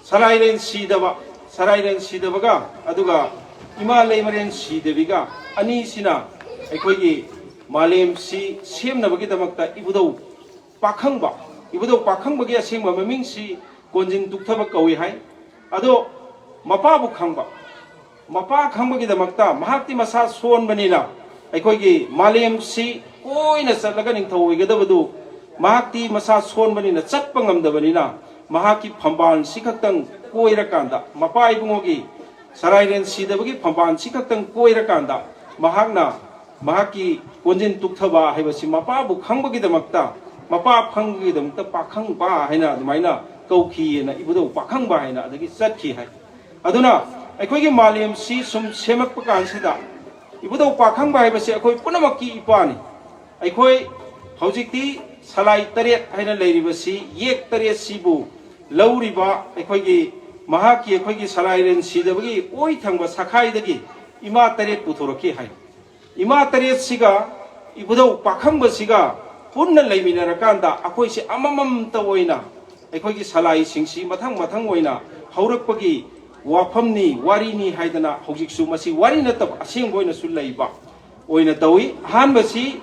ꯁꯂꯥꯏꯔꯦꯟ ꯁꯤꯗꯕ, ꯁꯂꯥꯏꯔꯦꯟ ꯁꯤꯗꯕꯒ ꯑꯗꯨꯒ ꯏꯃꯥ ꯂꯩꯃꯔꯦꯟ ꯁꯤꯗꯕꯤꯒ ꯑꯅꯤꯁꯤꯅ ꯑꯩꯈꯣꯏꯒꯤ ꯃꯥꯂꯦꯝꯁꯤ ꯁꯦꯝꯅꯕꯒꯤꯗꯃꯛꯇ ꯏꯕꯨꯙꯧ ꯄꯥꯈꯪꯕ, ꯏꯕꯨꯙꯧ ꯄꯥꯈꯪꯕꯒꯤ ꯑꯁꯦꯡꯕ ꯃꯃꯤꯡꯁꯤ ꯀꯣꯟꯖꯤꯟ ꯇꯨꯛꯊꯕ ꯀꯧꯏ ꯍꯥꯏ꯫ ꯑꯗꯣ ꯃꯄꯥꯕꯨ ꯈꯪꯕ, ꯃꯄꯥ ꯈꯪꯕꯒꯤꯗꯃꯛꯇ ꯃꯍꯥꯛꯇꯤ ꯃꯁꯥ ꯁꯣꯟꯕꯅꯤꯅ, ꯑꯩꯈꯣꯏꯒꯤ ꯃꯥꯂꯦꯝꯁꯤ ꯀꯣꯏꯅ ꯆꯠꯂꯒ ꯅꯤꯡꯊꯧ ꯑꯣꯏꯒꯗꯕꯗꯨ ꯃꯍꯥꯛꯇꯤ ꯃꯁꯥ ꯁꯣꯟꯕꯅꯤꯅ, ꯆꯠꯄ ꯉꯝꯗꯕꯅꯤꯅ, ꯃꯍꯥꯛꯀꯤ ꯐꯝꯕꯥꯜꯁꯤ ꯈꯛꯇꯪ ꯀꯣꯏꯔꯀꯥꯟꯗ, ꯃꯄꯥ ꯏꯕꯨꯡꯉꯣꯒꯤ ꯁꯂꯥꯏꯔꯦꯟ ꯁꯤꯗꯕꯒꯤ ꯐꯝꯕꯥꯜꯁꯤ ꯈꯛꯇꯪ ꯀꯣꯏꯔꯀꯥꯟꯗ, ꯃꯍꯥꯛꯅ ꯃꯍꯥꯛꯀꯤ ꯀꯣꯟꯖꯤꯟ ꯇꯨꯛꯊꯕ ꯍꯥꯏꯕꯁꯤ ꯃꯄꯥꯕꯨ ꯈꯪꯕꯒꯤꯗꯃꯛꯇ, ꯃꯄꯥ ꯈꯪꯕꯒꯤꯗꯃꯛꯇ ꯄꯥꯈꯪꯕ ꯍꯥꯏꯅ ꯑꯗꯨꯃꯥꯏꯅ ꯀꯧꯈꯤꯑꯅ ꯏꯕꯨꯙꯧ ꯄꯥꯈꯪꯕ ꯍꯥꯏꯅ ꯑꯗꯒꯤ ꯆꯠꯈꯤ ꯍꯥꯏ꯫ ꯑꯗꯨꯅ ꯑꯩꯈꯣꯏꯒꯤ ꯃꯥꯂꯦꯝꯁꯤ ꯁꯨꯝ ꯁꯦꯝꯃꯛꯄ ꯀꯥꯟꯁꯤꯗ ꯏꯕꯨꯙꯧ ꯄꯥꯈꯪꯕ ꯍꯥꯏꯕꯁꯤ ꯑꯩꯈꯣꯏ ꯄꯨꯝꯅꯃꯛꯀꯤ ꯏꯄꯥꯅꯤ꯫ ꯑꯩꯈꯣꯏ ꯍꯧꯖꯤꯛꯇꯤ ꯁꯂꯥꯏ ꯇꯔꯦꯠ ꯍꯥꯏꯅ ꯂꯩꯔꯤꯕꯁꯤ, ꯌꯦꯛ ꯇꯔꯦꯠꯁꯤꯕꯨ ꯂꯧꯔꯤꯕ ꯑꯩꯈꯣꯏꯒꯤ, ꯃꯍꯥꯛꯀꯤ, ꯑꯩꯈꯣꯏꯒꯤ ꯁꯂꯥꯏꯔꯦꯟ ꯁꯤꯗꯕꯒꯤ ꯑꯣꯏ ꯊꯪꯕ ꯁꯈꯥꯏꯗꯒꯤ ꯏꯃꯥ ꯇꯔꯦꯠ ꯄꯨꯊꯣꯔꯛꯈꯤ ꯍꯥꯏ꯫ ꯏꯃꯥ ꯇꯔꯦꯠꯁꯤꯒ ꯏꯕꯨꯙꯧ ꯄꯥꯈꯪꯕꯁꯤꯒ ꯄꯨꯟꯅ ꯂꯩꯃꯤꯟꯅꯔꯀꯥꯟꯗ ꯑꯩꯈꯣꯏꯁꯦ ꯑꯃꯃꯝꯇ ꯑꯣꯏꯅ, ꯑꯩꯈꯣꯏꯒꯤ ꯁꯂꯥꯏꯁꯤꯡꯁꯤ ꯃꯊꯪ ꯃꯊꯪ ꯑꯣꯏꯅ ꯍꯧꯔꯛꯄꯒꯤ ꯋꯥꯐꯝꯅꯤ, ꯋꯥꯔꯤꯅꯤ ꯍꯥꯏꯗꯅ ꯍꯧꯖꯤꯛꯁꯨ ꯃꯁꯤ ꯋꯥꯔꯤ ꯅꯠꯇꯕ ꯑꯁꯦꯡꯕ ꯑꯣꯏꯅꯁꯨ ꯂꯩꯕ ꯑꯣꯏꯅ ꯇꯧꯏ꯫ ꯑꯍꯥꯟꯕꯁꯤ,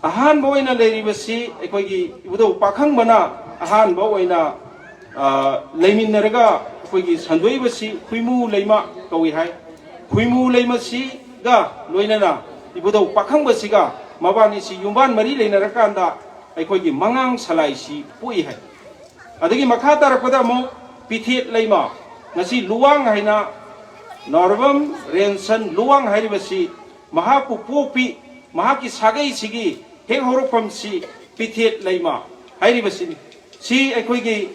ꯑꯍꯥꯟꯕ ꯑꯣꯏꯅ ꯂꯩꯔꯤꯕꯁꯤ ꯑꯩꯈꯣꯏꯒꯤ ꯏꯕꯨꯙꯧ ꯄꯥꯈꯪꯕꯅ ꯑꯍꯥꯟꯕ ꯑꯣꯏꯅ, ꯑ, ꯂꯩꯃꯤꯟꯅꯔꯒ ꯑꯩꯈꯣꯏꯒꯤ ꯁꯟꯗꯣꯛꯏꯕꯁꯤ ꯈꯨꯏꯃꯨ ꯂꯩꯃ ꯀꯧꯏ ꯍꯥꯏ꯫ ꯈꯨꯏꯃꯨ ꯂꯩꯃꯁꯤꯒ ꯂꯣꯏꯅꯅ ꯏꯕꯨꯙꯧ ꯄꯥꯈꯪꯕꯁꯤꯒ ꯃꯕꯥꯅꯤꯁꯤ ꯌꯨꯝꯕꯥꯟ ꯃꯔꯤ ꯂꯩꯅꯔꯀꯥꯟꯗ ꯑꯩꯈꯣꯏꯒꯤ ꯃꯉꯥꯡ ꯁꯂꯥꯏꯁꯤ ꯄꯣꯛꯏ ꯍꯥꯏ꯫ ꯑꯗꯒꯤ ꯃꯈꯥ ꯇꯥꯔꯛꯄꯗ ꯑꯃꯨꯛ ꯄꯤꯊꯦꯠ ꯂꯩꯃ, ꯉꯁꯤ ꯂꯨꯋꯥꯡ ꯍꯥꯏꯅ, ꯅꯥꯎꯔꯕꯝ ꯔꯦꯟꯁꯟ ꯂꯨꯋꯥꯡ ꯍꯥꯏꯔꯤꯕꯁꯤ ꯃꯍꯥꯛꯄꯨ ꯄꯣꯛꯄꯤ, ꯃꯍꯥꯛꯀꯤ ꯁꯥꯒꯩꯁꯤꯒꯤ ꯍꯦꯛ ꯍꯧꯔꯛꯐꯝꯁꯤ ꯄꯤꯊꯦꯠ ꯂꯩꯃ ꯍꯥꯏꯔꯤꯕꯁꯤꯅꯤ꯫ ꯁꯤ ꯑꯩꯈꯣꯏꯒꯤ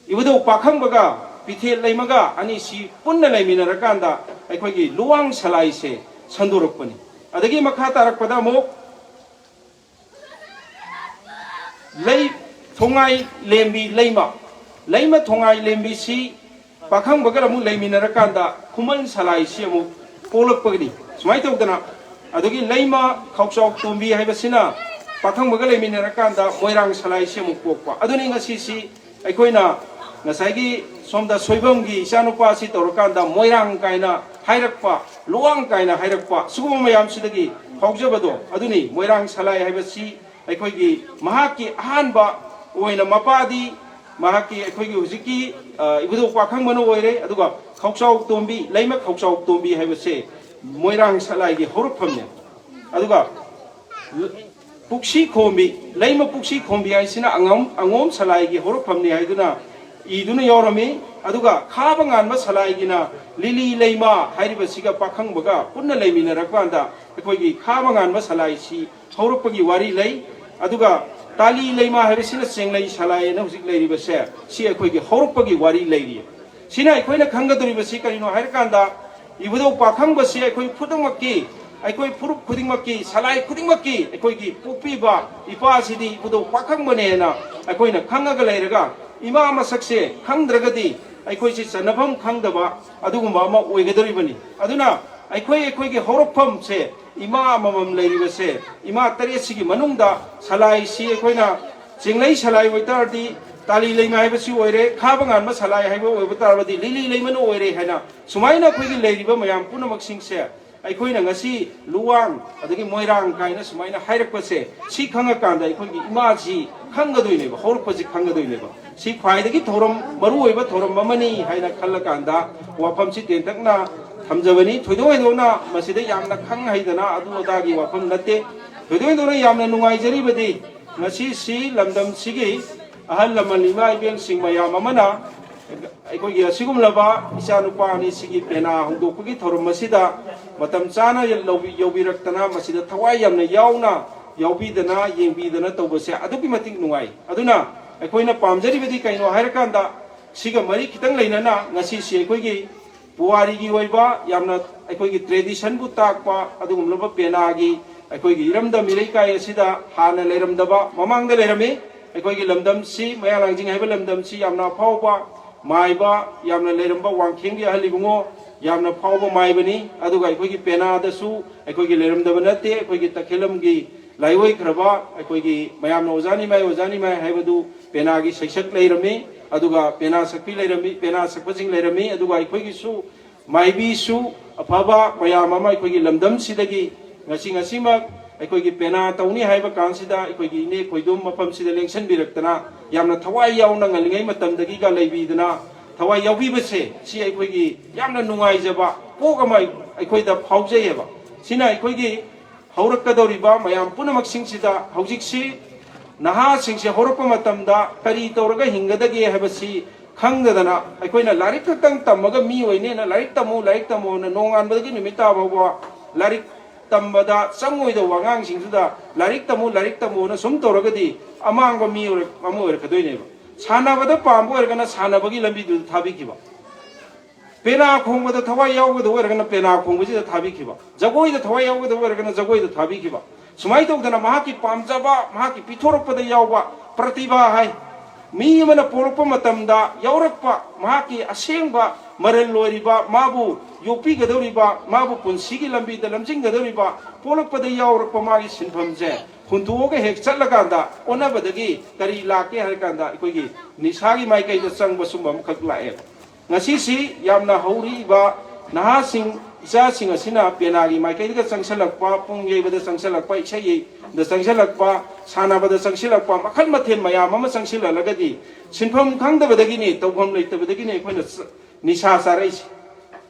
ꯏꯕꯨꯙꯧ ꯄꯥꯈꯪꯕꯒ ꯄꯤꯊꯦꯠ ꯂꯩꯃꯒ ꯑꯅꯤꯁꯤ ꯄꯨꯟꯅ ꯂꯩꯃꯤꯟꯅꯔꯀꯥꯟꯗ ꯑꯩꯈꯣꯏꯒꯤ ꯂꯨꯋꯥꯡ ꯁꯂꯥꯏꯁꯦ ꯁꯟꯗꯣꯔꯛꯄꯅꯤ꯫ ꯑꯗꯒꯤ ꯃꯈꯥ ꯇꯥꯔꯛꯄꯗ ꯑꯃꯨꯛ ꯂꯩ, ꯊꯣꯡꯉꯥꯏ ꯂꯦꯝꯕꯤ ꯂꯩꯃ, ꯂꯩꯃ ꯊꯣꯡꯉꯥꯏ ꯂꯦꯝꯕꯤꯁꯤ ꯄꯥꯈꯪꯕꯒ ꯑꯃꯨꯛ ꯂꯩꯃꯤꯟꯅꯔꯀꯥꯟꯗ ꯈꯨꯃꯟ ꯁꯂꯥꯏꯁꯤ ꯑꯃꯨꯛ ꯄꯣꯛꯂꯛꯄꯒꯤꯅꯤ꯫ ꯁꯨꯃꯥꯏꯅ ꯇꯧꯗꯅ, ꯑꯗꯒꯤ ꯂꯩꯃ ꯈꯥꯎꯆꯥꯎ ꯇꯣꯝꯕꯤ ꯍꯥꯏꯕꯁꯤꯅ ꯄꯥꯈꯪꯕꯒ ꯂꯩꯃꯤꯟꯅꯔꯀꯥꯟꯗ ꯃꯣꯏꯔꯥꯡ ꯁꯂꯥꯏꯁꯤ ꯑꯃꯨꯛ ꯄꯣꯛꯄ꯫ ꯑꯗꯨꯅꯤ ꯉꯁꯤꯁꯤ ꯑꯩꯈꯣꯏꯅ ꯉꯁꯥꯏꯒꯤ ꯁꯣꯝꯗ ꯁꯣꯏꯕꯝꯒꯤ ꯏꯆꯥꯅꯨꯄꯥꯁꯤ ꯇꯧꯔꯀꯥꯟꯗ ꯃꯣꯏꯔꯥꯡ ꯀꯥꯏꯅ ꯍꯥꯏꯔꯛꯄ, ꯂꯨꯋꯥꯡ ꯀꯥꯏꯅ ꯍꯥꯏꯔꯛꯄ, ꯁꯤꯒꯨꯝꯕ ꯃꯌꯥꯝꯁꯤꯗꯒꯤ ꯐꯥꯎꯖꯕꯗꯣ ꯑꯗꯨꯅꯤ꯫ ꯃꯣꯏꯔꯥꯡ ꯁꯂꯥꯏ ꯍꯥꯏꯕꯁꯤ ꯑꯩꯈꯣꯏꯒꯤ ꯃꯍꯥꯛꯀꯤ ꯑꯍꯥꯟꯕ ꯑꯣꯏꯅ ꯃꯄꯥꯗꯤ, ꯃꯍꯥꯛꯀꯤ ꯑꯩꯈꯣꯏꯒꯤ ꯍꯧꯖꯤꯛꯀꯤ, ꯑ, ꯏꯕꯨꯙꯧ ꯄꯥꯈꯪꯕꯅ ꯑꯣꯏꯔꯦ꯫ ꯑꯗꯨꯒ ꯈꯧꯆꯥꯎ ꯇꯣꯝꯕꯤ, ꯂꯩꯃ ꯈꯧꯆꯥꯎ ꯇꯣꯝꯕꯤ ꯍꯥꯏꯕꯁꯦ ꯃꯣꯏꯔꯥꯡ ꯁꯂꯥꯏꯒꯤ ꯍꯧꯔꯛꯐꯝꯅꯦ꯫ ꯑꯗꯨꯒ ꯄꯨꯛꯁꯤ ꯈꯣꯝꯕꯤ, ꯂꯩꯃ ꯄꯨꯛꯁꯤ ꯈꯣꯝꯕꯤ ꯍꯥꯏꯁꯤꯅ ꯑꯉꯝ-, ꯑꯉꯣꯝ ꯁꯂꯥꯏꯒꯤ ꯍꯧꯔꯛꯐꯝꯅꯤ ꯍꯥꯏꯗꯨꯅ ꯏꯗꯨꯅ ꯌꯥꯎꯔꯝꯃꯤ꯫ ꯑꯗꯨꯒ ꯈꯥꯕ ꯉꯥꯟꯕ ꯁꯂꯥꯏꯒꯤꯅ ꯂꯤꯂꯤ ꯂꯩꯃ ꯍꯥꯏꯔꯤꯕꯁꯤꯒ ꯄꯥꯈꯪꯕꯒ ꯄꯨꯟꯅ ꯂꯩꯃꯤꯟꯅꯔꯀꯥꯟꯗ ꯑꯩꯈꯣꯏꯒꯤ ꯈꯥꯕ ꯉꯥꯟꯕ ꯁꯂꯥꯏꯁꯤ ꯍꯧꯔꯛꯄꯒꯤ ꯋꯥꯔꯤ ꯂꯩ꯫ ꯑꯗꯨꯒ ꯇꯥꯂꯤ ꯂꯩꯃ ꯍꯥꯏꯕꯁꯤꯅ ꯆꯦꯡꯂꯩ ꯁꯂꯥꯏ ꯍꯥꯏꯅ ꯍꯧꯖꯤꯛ ꯂꯩꯔꯤꯕꯁꯦ, ꯁꯤ ꯑꯩꯈꯣꯏꯒꯤ ꯍꯧꯔꯛꯄꯒꯤ ꯋꯥꯔꯤ ꯂꯩꯔꯤ꯫ ꯁꯤꯅ ꯑꯩꯈꯣꯏꯅ ꯈꯪꯒꯗꯧꯔꯤꯕꯁꯤ ꯀꯔꯤꯅꯣ ꯍꯥꯏꯔꯀꯥꯟꯗ, ꯏꯕꯨꯙꯧ ꯄꯥꯈꯪꯕꯁꯤ ꯑꯩꯈꯣꯏ ꯈꯨꯗꯤꯡꯃꯛꯀꯤ, ꯑꯩꯈꯣꯏ ꯐꯨꯔꯨꯞ ꯈꯨꯗꯤꯡꯃꯛꯀꯤ, ꯁꯂꯥꯏ ꯈꯨꯗꯤꯡꯃꯛꯀꯤ ꯑꯩꯈꯣꯏꯒꯤ ꯄꯣꯛꯄꯤꯕ ꯏꯄꯥꯁꯤꯗꯤ ꯏꯕꯨꯙꯧ ꯄꯥꯈꯪꯕꯅꯦꯅ ꯑꯩꯈꯣꯏꯅ ꯈꯪꯉꯒ ꯂꯩꯔꯒ, ꯏꯃꯥ ꯃꯁꯛꯁꯦ ꯈꯪꯗ꯭ꯔꯒꯗꯤ ꯑꯩꯈꯣꯏꯁꯤ ꯆꯟꯅꯐꯝ ꯈꯪꯗꯕ ꯑꯗꯨꯒꯨꯝꯕ ꯑꯃ ꯑꯣꯏꯒꯗꯧꯔꯤꯕꯅꯤ꯫ ꯑꯗꯨꯅ ꯑꯩꯈꯣꯏ, ꯑꯩꯈꯣꯏꯒꯤ ꯍꯧꯔꯛꯐꯝꯁꯦ, ꯏꯃꯥ ꯑꯃꯃꯝ ꯂꯩꯔꯤꯕꯁꯦ, ꯏꯃꯥ ꯇꯔꯦꯠꯁꯤꯒꯤ ꯃꯅꯨꯡꯗ ꯁꯂꯥꯏꯁꯤ ꯑꯩꯈꯣꯏꯅ ꯆꯤꯡꯂꯩ ꯁꯂꯥꯏ ꯑꯣꯏꯇꯥꯔꯗꯤ ꯇꯥꯂꯤ ꯂꯩꯃ ꯍꯥꯏꯕꯁꯤ ꯑꯣꯏꯔꯦ, ꯈꯥꯕ ꯉꯥꯟꯕ ꯁꯂꯥꯏ ꯍꯥꯏꯕ ꯑꯣꯏꯕ ꯇꯥꯔꯕꯗꯤ ꯂꯤꯂꯤ ꯂꯩꯃꯅ ꯑꯣꯏꯔꯦ ꯍꯥꯏꯅ ꯁꯨꯃꯥꯏꯅ ꯑꯩꯈꯣꯏꯒꯤ ꯂꯩꯔꯤꯕ ꯃꯌꯥꯝ ꯄꯨꯝꯅꯃꯛꯁꯤꯡꯁꯦ ꯑꯩꯈꯣꯏꯅ ꯉꯁꯤ ꯂꯨꯋꯥꯡ ꯑꯗꯒꯤ ꯃꯣꯏꯔꯥꯡ ꯀꯥꯏꯅ ꯁꯨꯃꯥꯏꯅ ꯍꯥꯏꯔꯛꯄꯁꯦ, ꯁꯤ ꯈꯪꯉꯀꯥꯟꯗ ꯑꯩꯈꯣꯏꯒꯤ ꯏꯃꯥꯁꯤ ꯈꯪꯒꯗꯣꯏꯅꯦꯕ, ꯍꯧꯔꯛꯄꯁꯤ ꯈꯪꯒꯗꯣꯏꯅꯦꯕ꯫ ꯁꯤ ꯈ꯭ꯋꯥꯏꯗꯒꯤ ꯊꯧꯔꯝ, ꯃꯔꯨꯑꯣꯏꯕ ꯊꯧꯔꯝ ꯑꯃꯅꯤ ꯍꯥꯏꯅ ꯈꯜꯂꯀꯥꯟꯗ ꯋꯥꯐꯝꯁꯤ ꯇꯦꯟꯇꯛꯅ ꯊꯝꯖꯕꯅꯤ꯫ ꯊꯣꯏꯗꯣꯛ ꯍꯦꯟꯗꯣꯛꯅ ꯃꯁꯤꯗ ꯌꯥꯝꯅ ꯈꯪ ꯍꯩꯗꯅ ꯑꯗꯨ ꯑꯗꯥꯒꯤ ꯋꯥꯐꯝ ꯅꯠꯇꯦ꯫ ꯊꯣꯏꯗꯣꯛ ꯍꯦꯟꯗꯣꯛꯅ ꯌꯥꯝꯅ ꯅꯨꯡꯉꯥꯏꯖꯔꯤꯕꯗꯤ ꯉꯁꯤꯁꯤ ꯂꯝꯗꯝꯁꯤꯒꯤ ꯑꯍꯜ ꯂꯃꯟ, ꯏꯃꯥ ꯏꯕꯦꯜꯁꯤꯡ ꯃꯌꯥꯝ ꯑꯃꯅ ꯑꯩꯈꯣꯏꯒꯤ ꯑꯁꯤꯒꯨꯝꯂꯕ ꯏꯆꯥꯅꯨꯄꯥ ꯑꯅꯤꯁꯤꯒꯤ ꯄꯦꯅꯥ ꯍꯧꯗꯣꯛꯄꯒꯤ ꯊꯧꯔꯝ ꯑꯁꯤꯗ ꯃꯇꯝ ꯆꯥꯅ ꯂꯧꯕꯤ-, ꯌꯧꯕꯤꯔꯛꯇꯅ, ꯃꯁꯤꯗ ꯊꯋꯥꯏ ꯌꯥꯝꯅ ꯌꯥꯎꯅ ꯌꯥꯎꯕꯤꯗꯅ, ꯌꯦꯡꯕꯤꯗꯅ ꯇꯧꯕꯁꯦ ꯑꯗꯨꯛꯀꯤ ꯃꯇꯤꯛ ꯅꯨꯡꯉꯥꯏ꯫ ꯑꯗꯨꯅ ꯑꯩꯈꯣꯏꯅ ꯄꯥꯝꯖꯔꯤꯕꯗꯤ ꯀꯩꯅꯣ ꯍꯥꯏꯔꯀꯥꯟꯗ, ꯁꯤꯒ ꯃꯔꯤ ꯈꯤꯇꯪ ꯂꯩꯅꯅ ꯉꯁꯤꯁꯤ ꯑꯩꯈꯣꯏꯒꯤ ꯄꯨꯋꯥꯔꯤꯒꯤ ꯑꯣꯏꯕ ꯌꯥꯝꯅ ꯑꯩꯈꯣꯏꯒꯤ ꯇ꯭ꯔꯦꯗꯤꯁꯟꯕꯨ ꯇꯥꯛꯄ ꯑꯗꯨꯒꯨꯝꯂꯕ ꯄꯦꯅꯥꯒꯤ, ꯑꯩꯈꯣꯏꯒꯤ ꯏꯔꯝꯗꯝ ꯏꯔꯩꯀꯥꯏ ꯑꯁꯤꯗ ꯍꯥꯟꯅ ꯂꯩꯔꯝꯗꯕ, ꯃꯃꯥꯡꯗ ꯂꯩꯔꯝꯃꯤ꯫ ꯑꯩꯈꯣꯏꯒꯤ ꯂꯝꯗꯝꯁꯤ, ꯃꯌꯥꯡ ꯂꯥꯡꯖꯤꯡ ꯍꯥꯏꯕ ꯂꯝꯗꯝꯁꯤ ꯌꯥꯝꯅ ꯑꯐꯥꯎꯕ ꯃꯥꯏꯕ, ꯌꯥꯝꯅ ꯂꯩꯔꯝꯕ ꯋꯥꯡꯈꯦꯝꯒꯤ ꯑꯍꯜ ꯏꯕꯨꯡꯉꯣ, ꯌꯥꯝꯅ ꯐꯥꯎꯕ ꯃꯥꯏꯕꯅꯤ꯫ ꯑꯗꯨꯒ ꯑꯩꯈꯣꯏꯒꯤ ꯄꯦꯅꯥꯗꯁꯨ ꯑꯩꯈꯣꯏꯒꯤ ꯂꯩꯔꯝꯗꯕ ꯅꯠꯇꯦ꯫ ꯑꯩꯈꯣꯏꯒꯤ ꯇꯈꯦꯜꯂꯝꯒꯤ ꯂꯥꯏꯑꯣꯏꯈ꯭ꯔꯕ ꯑꯩꯈꯣꯏꯒꯤ ꯃꯌꯥꯝꯅ "ꯑꯣꯖꯥꯅꯤ ꯃꯥꯏ, ꯑꯣꯖꯥꯅꯤ ꯃꯥꯏ" ꯍꯥꯏꯕꯗꯨ ꯄꯦꯅꯥꯒꯤ ꯁꯩꯁꯛ ꯂꯩꯔꯝꯃꯤ, ꯑꯗꯨꯒ ꯄꯦꯅꯥ ꯁꯛꯄꯤ ꯂꯩꯔꯝꯃꯤ, ꯄꯦꯅꯥ ꯁꯛꯄꯁꯤꯡ ꯂꯩꯔꯝꯃꯤ꯫ ꯑꯗꯨꯒ ꯑꯩꯈꯣꯏꯒꯤꯁꯨ ꯃꯥꯏꯕꯤꯁꯨ ꯑꯐꯕ ꯃꯌꯥꯝ ꯑꯃ ꯑꯩꯈꯣꯏꯒꯤ ꯂꯝꯗꯝꯁꯤꯗꯒꯤ ꯉꯁꯤ ꯉꯁꯤꯃꯛ ꯑꯩꯈꯣꯏꯒꯤ ꯄꯦꯅꯥ ꯇꯧꯅꯤ ꯍꯥꯏꯕ ꯀꯥꯟꯁꯤꯗ ꯑꯩꯈꯣꯏꯒꯤ ꯏꯅꯦ ꯈꯣꯏꯗꯨꯝ ꯃꯐꯝꯁꯤꯗ ꯂꯦꯡꯁꯟꯕꯤꯔꯛꯇꯅ ꯌꯥꯝꯅ ꯊꯋꯥꯏ ꯌꯥꯎꯅ ꯉꯜꯂꯤꯉꯩ ꯃꯇꯝꯗꯒꯤꯒ ꯂꯩꯕꯤꯗꯅ ꯊꯋꯥꯏ ꯌꯥꯎꯕꯤꯕꯁꯦ, ꯁꯤ ꯑꯩꯈꯣꯏꯒꯤ ꯌꯥꯝꯅ ꯅꯨꯡꯉꯥꯏꯖꯕ ꯄꯣꯛ ꯑꯃ ꯑꯩꯈꯣꯏꯗ ꯐꯥꯎꯖꯩꯑꯕ꯫ ꯁꯤꯅ ꯑꯩꯈꯣꯏꯒꯤ ꯍꯧꯔꯛꯀꯗꯧꯔꯤꯕ ꯃꯌꯥꯝ ꯄꯨꯝꯅꯃꯛꯁꯤꯡꯁꯤꯗ ꯍꯧꯖꯤꯛꯁꯤ ꯅꯍꯥꯁꯤꯡꯁꯦ ꯍꯧꯔꯛꯄ ꯃꯇꯝꯗ ꯀꯔꯤ ꯇꯧꯔꯒ ꯍꯤꯡꯒꯗꯒꯦ ꯍꯥꯏꯕꯁꯤ ꯈꯪꯗꯗꯅ ꯑꯩꯈꯣꯏꯅ ꯂꯥꯏꯔꯤꯛ ꯈꯛꯇꯪ ꯇꯝꯃꯒ ꯃꯤ ꯑꯣꯏꯅꯦꯅ ꯂꯥꯏꯔꯤꯛ ꯇꯝꯃꯨ, ꯂꯥꯏꯔꯤꯛ ꯇꯝꯃꯨꯅ ꯅꯣꯡꯉꯥꯟꯕꯗꯒꯤ ꯅꯨꯃꯤꯠ ꯇꯥ ꯐꯥꯎꯕ ꯂꯥꯏꯔꯤꯛ ꯇꯝꯕꯗ ꯆꯪꯉꯣꯏꯗꯧꯕ ꯑꯉꯥꯡꯁꯤꯡꯗꯨꯗ ꯂꯥꯏꯔꯤꯛ ꯇꯝꯃꯨ, ꯂꯥꯏꯔꯤꯛ ꯇꯝꯃꯨꯅ ꯁꯨꯝ ꯇꯧꯔꯒꯗꯤ ꯑꯃꯥꯡꯕ ꯃꯤ ꯑꯣꯏꯔꯛ-, ꯑꯃ ꯑꯣꯏꯔꯛꯀꯗꯣꯏꯅꯦꯕ꯫ ꯁꯥꯟꯅꯕꯗ ꯄꯥꯝꯕ ꯑꯣꯏꯔꯒꯅ ꯁꯥꯟꯅꯕꯒꯤ ꯂꯝꯕꯤꯗꯨꯗ ꯊꯥꯕꯤꯈꯤꯕ, ꯄꯦꯅꯥ ꯈꯣꯡꯕꯗ ꯊꯋꯥꯏ ꯌꯥꯎꯒꯗꯕ ꯑꯣꯏꯔꯒꯅ ꯄꯦꯅꯥ ꯈꯣꯡꯕꯁꯤꯗ ꯊꯥꯕꯤꯈꯤꯕ, ꯖꯒꯣꯏꯗ ꯊꯋꯥꯏ ꯌꯥꯎꯒꯗꯕ ꯑꯣꯏꯔꯒꯅ ꯖꯒꯣꯏꯗ ꯊꯥꯕꯤꯈꯤꯕ꯫ ꯁꯨꯃꯥꯏꯅ ꯇꯧꯗꯅ ꯃꯍꯥꯛꯀꯤ ꯄꯥꯝꯖꯕ, ꯃꯍꯥꯛꯀꯤ ꯄꯤꯊꯣꯔꯛꯄꯗ ꯌꯥꯎꯕ ꯄ꯭ꯔꯇꯤꯚꯥ ꯍꯥꯏ, ꯃꯤ ꯑꯃꯅ ꯄꯣꯛꯂꯛꯄ ꯃꯇꯝꯗ ꯌꯥꯎꯔꯛꯄ ꯃꯍꯥꯛꯀꯤ ꯑꯁꯦꯡꯕ ꯃꯔꯜ ꯑꯣꯏꯔꯤꯕ, ꯃꯥꯕꯨ ꯌꯣꯛꯄꯤꯒꯗꯧꯔꯤꯕ, ꯃꯥꯕꯨ ꯄꯨꯟꯁꯤꯒꯤ ꯂꯝꯕꯤꯗ ꯂꯝꯖꯤꯡꯒꯗꯧꯔꯤꯕ, ꯄꯣꯛꯂꯛꯄꯗ ꯌꯥꯎꯔꯛꯄ ꯃꯥꯒꯤ ꯁꯤꯟꯐꯝꯁꯦ ꯍꯨꯟꯗꯣꯛꯑꯒ ꯍꯦꯛ ꯆꯠꯂꯀꯥꯟꯗ ꯑꯣꯟꯅꯕꯗꯒꯤ ꯀꯔꯤ ꯂꯥꯛꯀꯦ ꯍꯥꯏꯔ ꯀꯥꯟꯗ ꯑꯩꯈꯣꯏꯒꯤ ꯅꯤꯁꯥꯒꯤ ꯃꯥꯏꯀꯩꯗ ꯆꯪꯕ ꯁꯨꯝꯕ ꯑꯃꯈꯛ ꯂꯥꯛꯑꯦꯕ꯫ ꯉꯁꯤꯁꯤ ꯌꯥꯝꯅ ꯍꯧꯔꯛꯏꯕ ꯅꯍꯥꯁꯤꯡ, ꯏꯆꯥꯁꯤꯡ ꯑꯁꯤꯅ ꯄꯦꯅꯥꯒꯤ ꯃꯥꯏꯀꯩꯗꯒ ꯆꯪꯁꯤꯜꯂꯛꯄ, ꯄꯨꯡ ꯌꯩꯕꯗ ꯆꯪꯁꯤꯜꯂꯛꯄ, ꯏꯁꯩꯗ ꯆꯪꯁꯤꯜꯂꯛꯄ, ꯁꯥꯟꯅꯕꯗ ꯆꯪꯁꯤꯜꯂꯛꯄ, ꯃꯈꯜ ꯃꯊꯦꯜ ꯃꯌꯥꯝ ꯑꯃ ꯆꯪꯁꯤꯜꯂꯛꯂꯒꯗꯤ ꯁꯤꯟꯐꯝ ꯈꯪꯗꯕꯗꯒꯤꯅꯤ, ꯇꯧꯐꯝ ꯂꯩꯇꯕꯗꯒꯤꯅꯤ ꯑꯩꯈꯣꯏꯅ ꯆ-, ꯅꯤꯁꯥ ꯆꯥꯔꯛꯏꯁꯦ꯫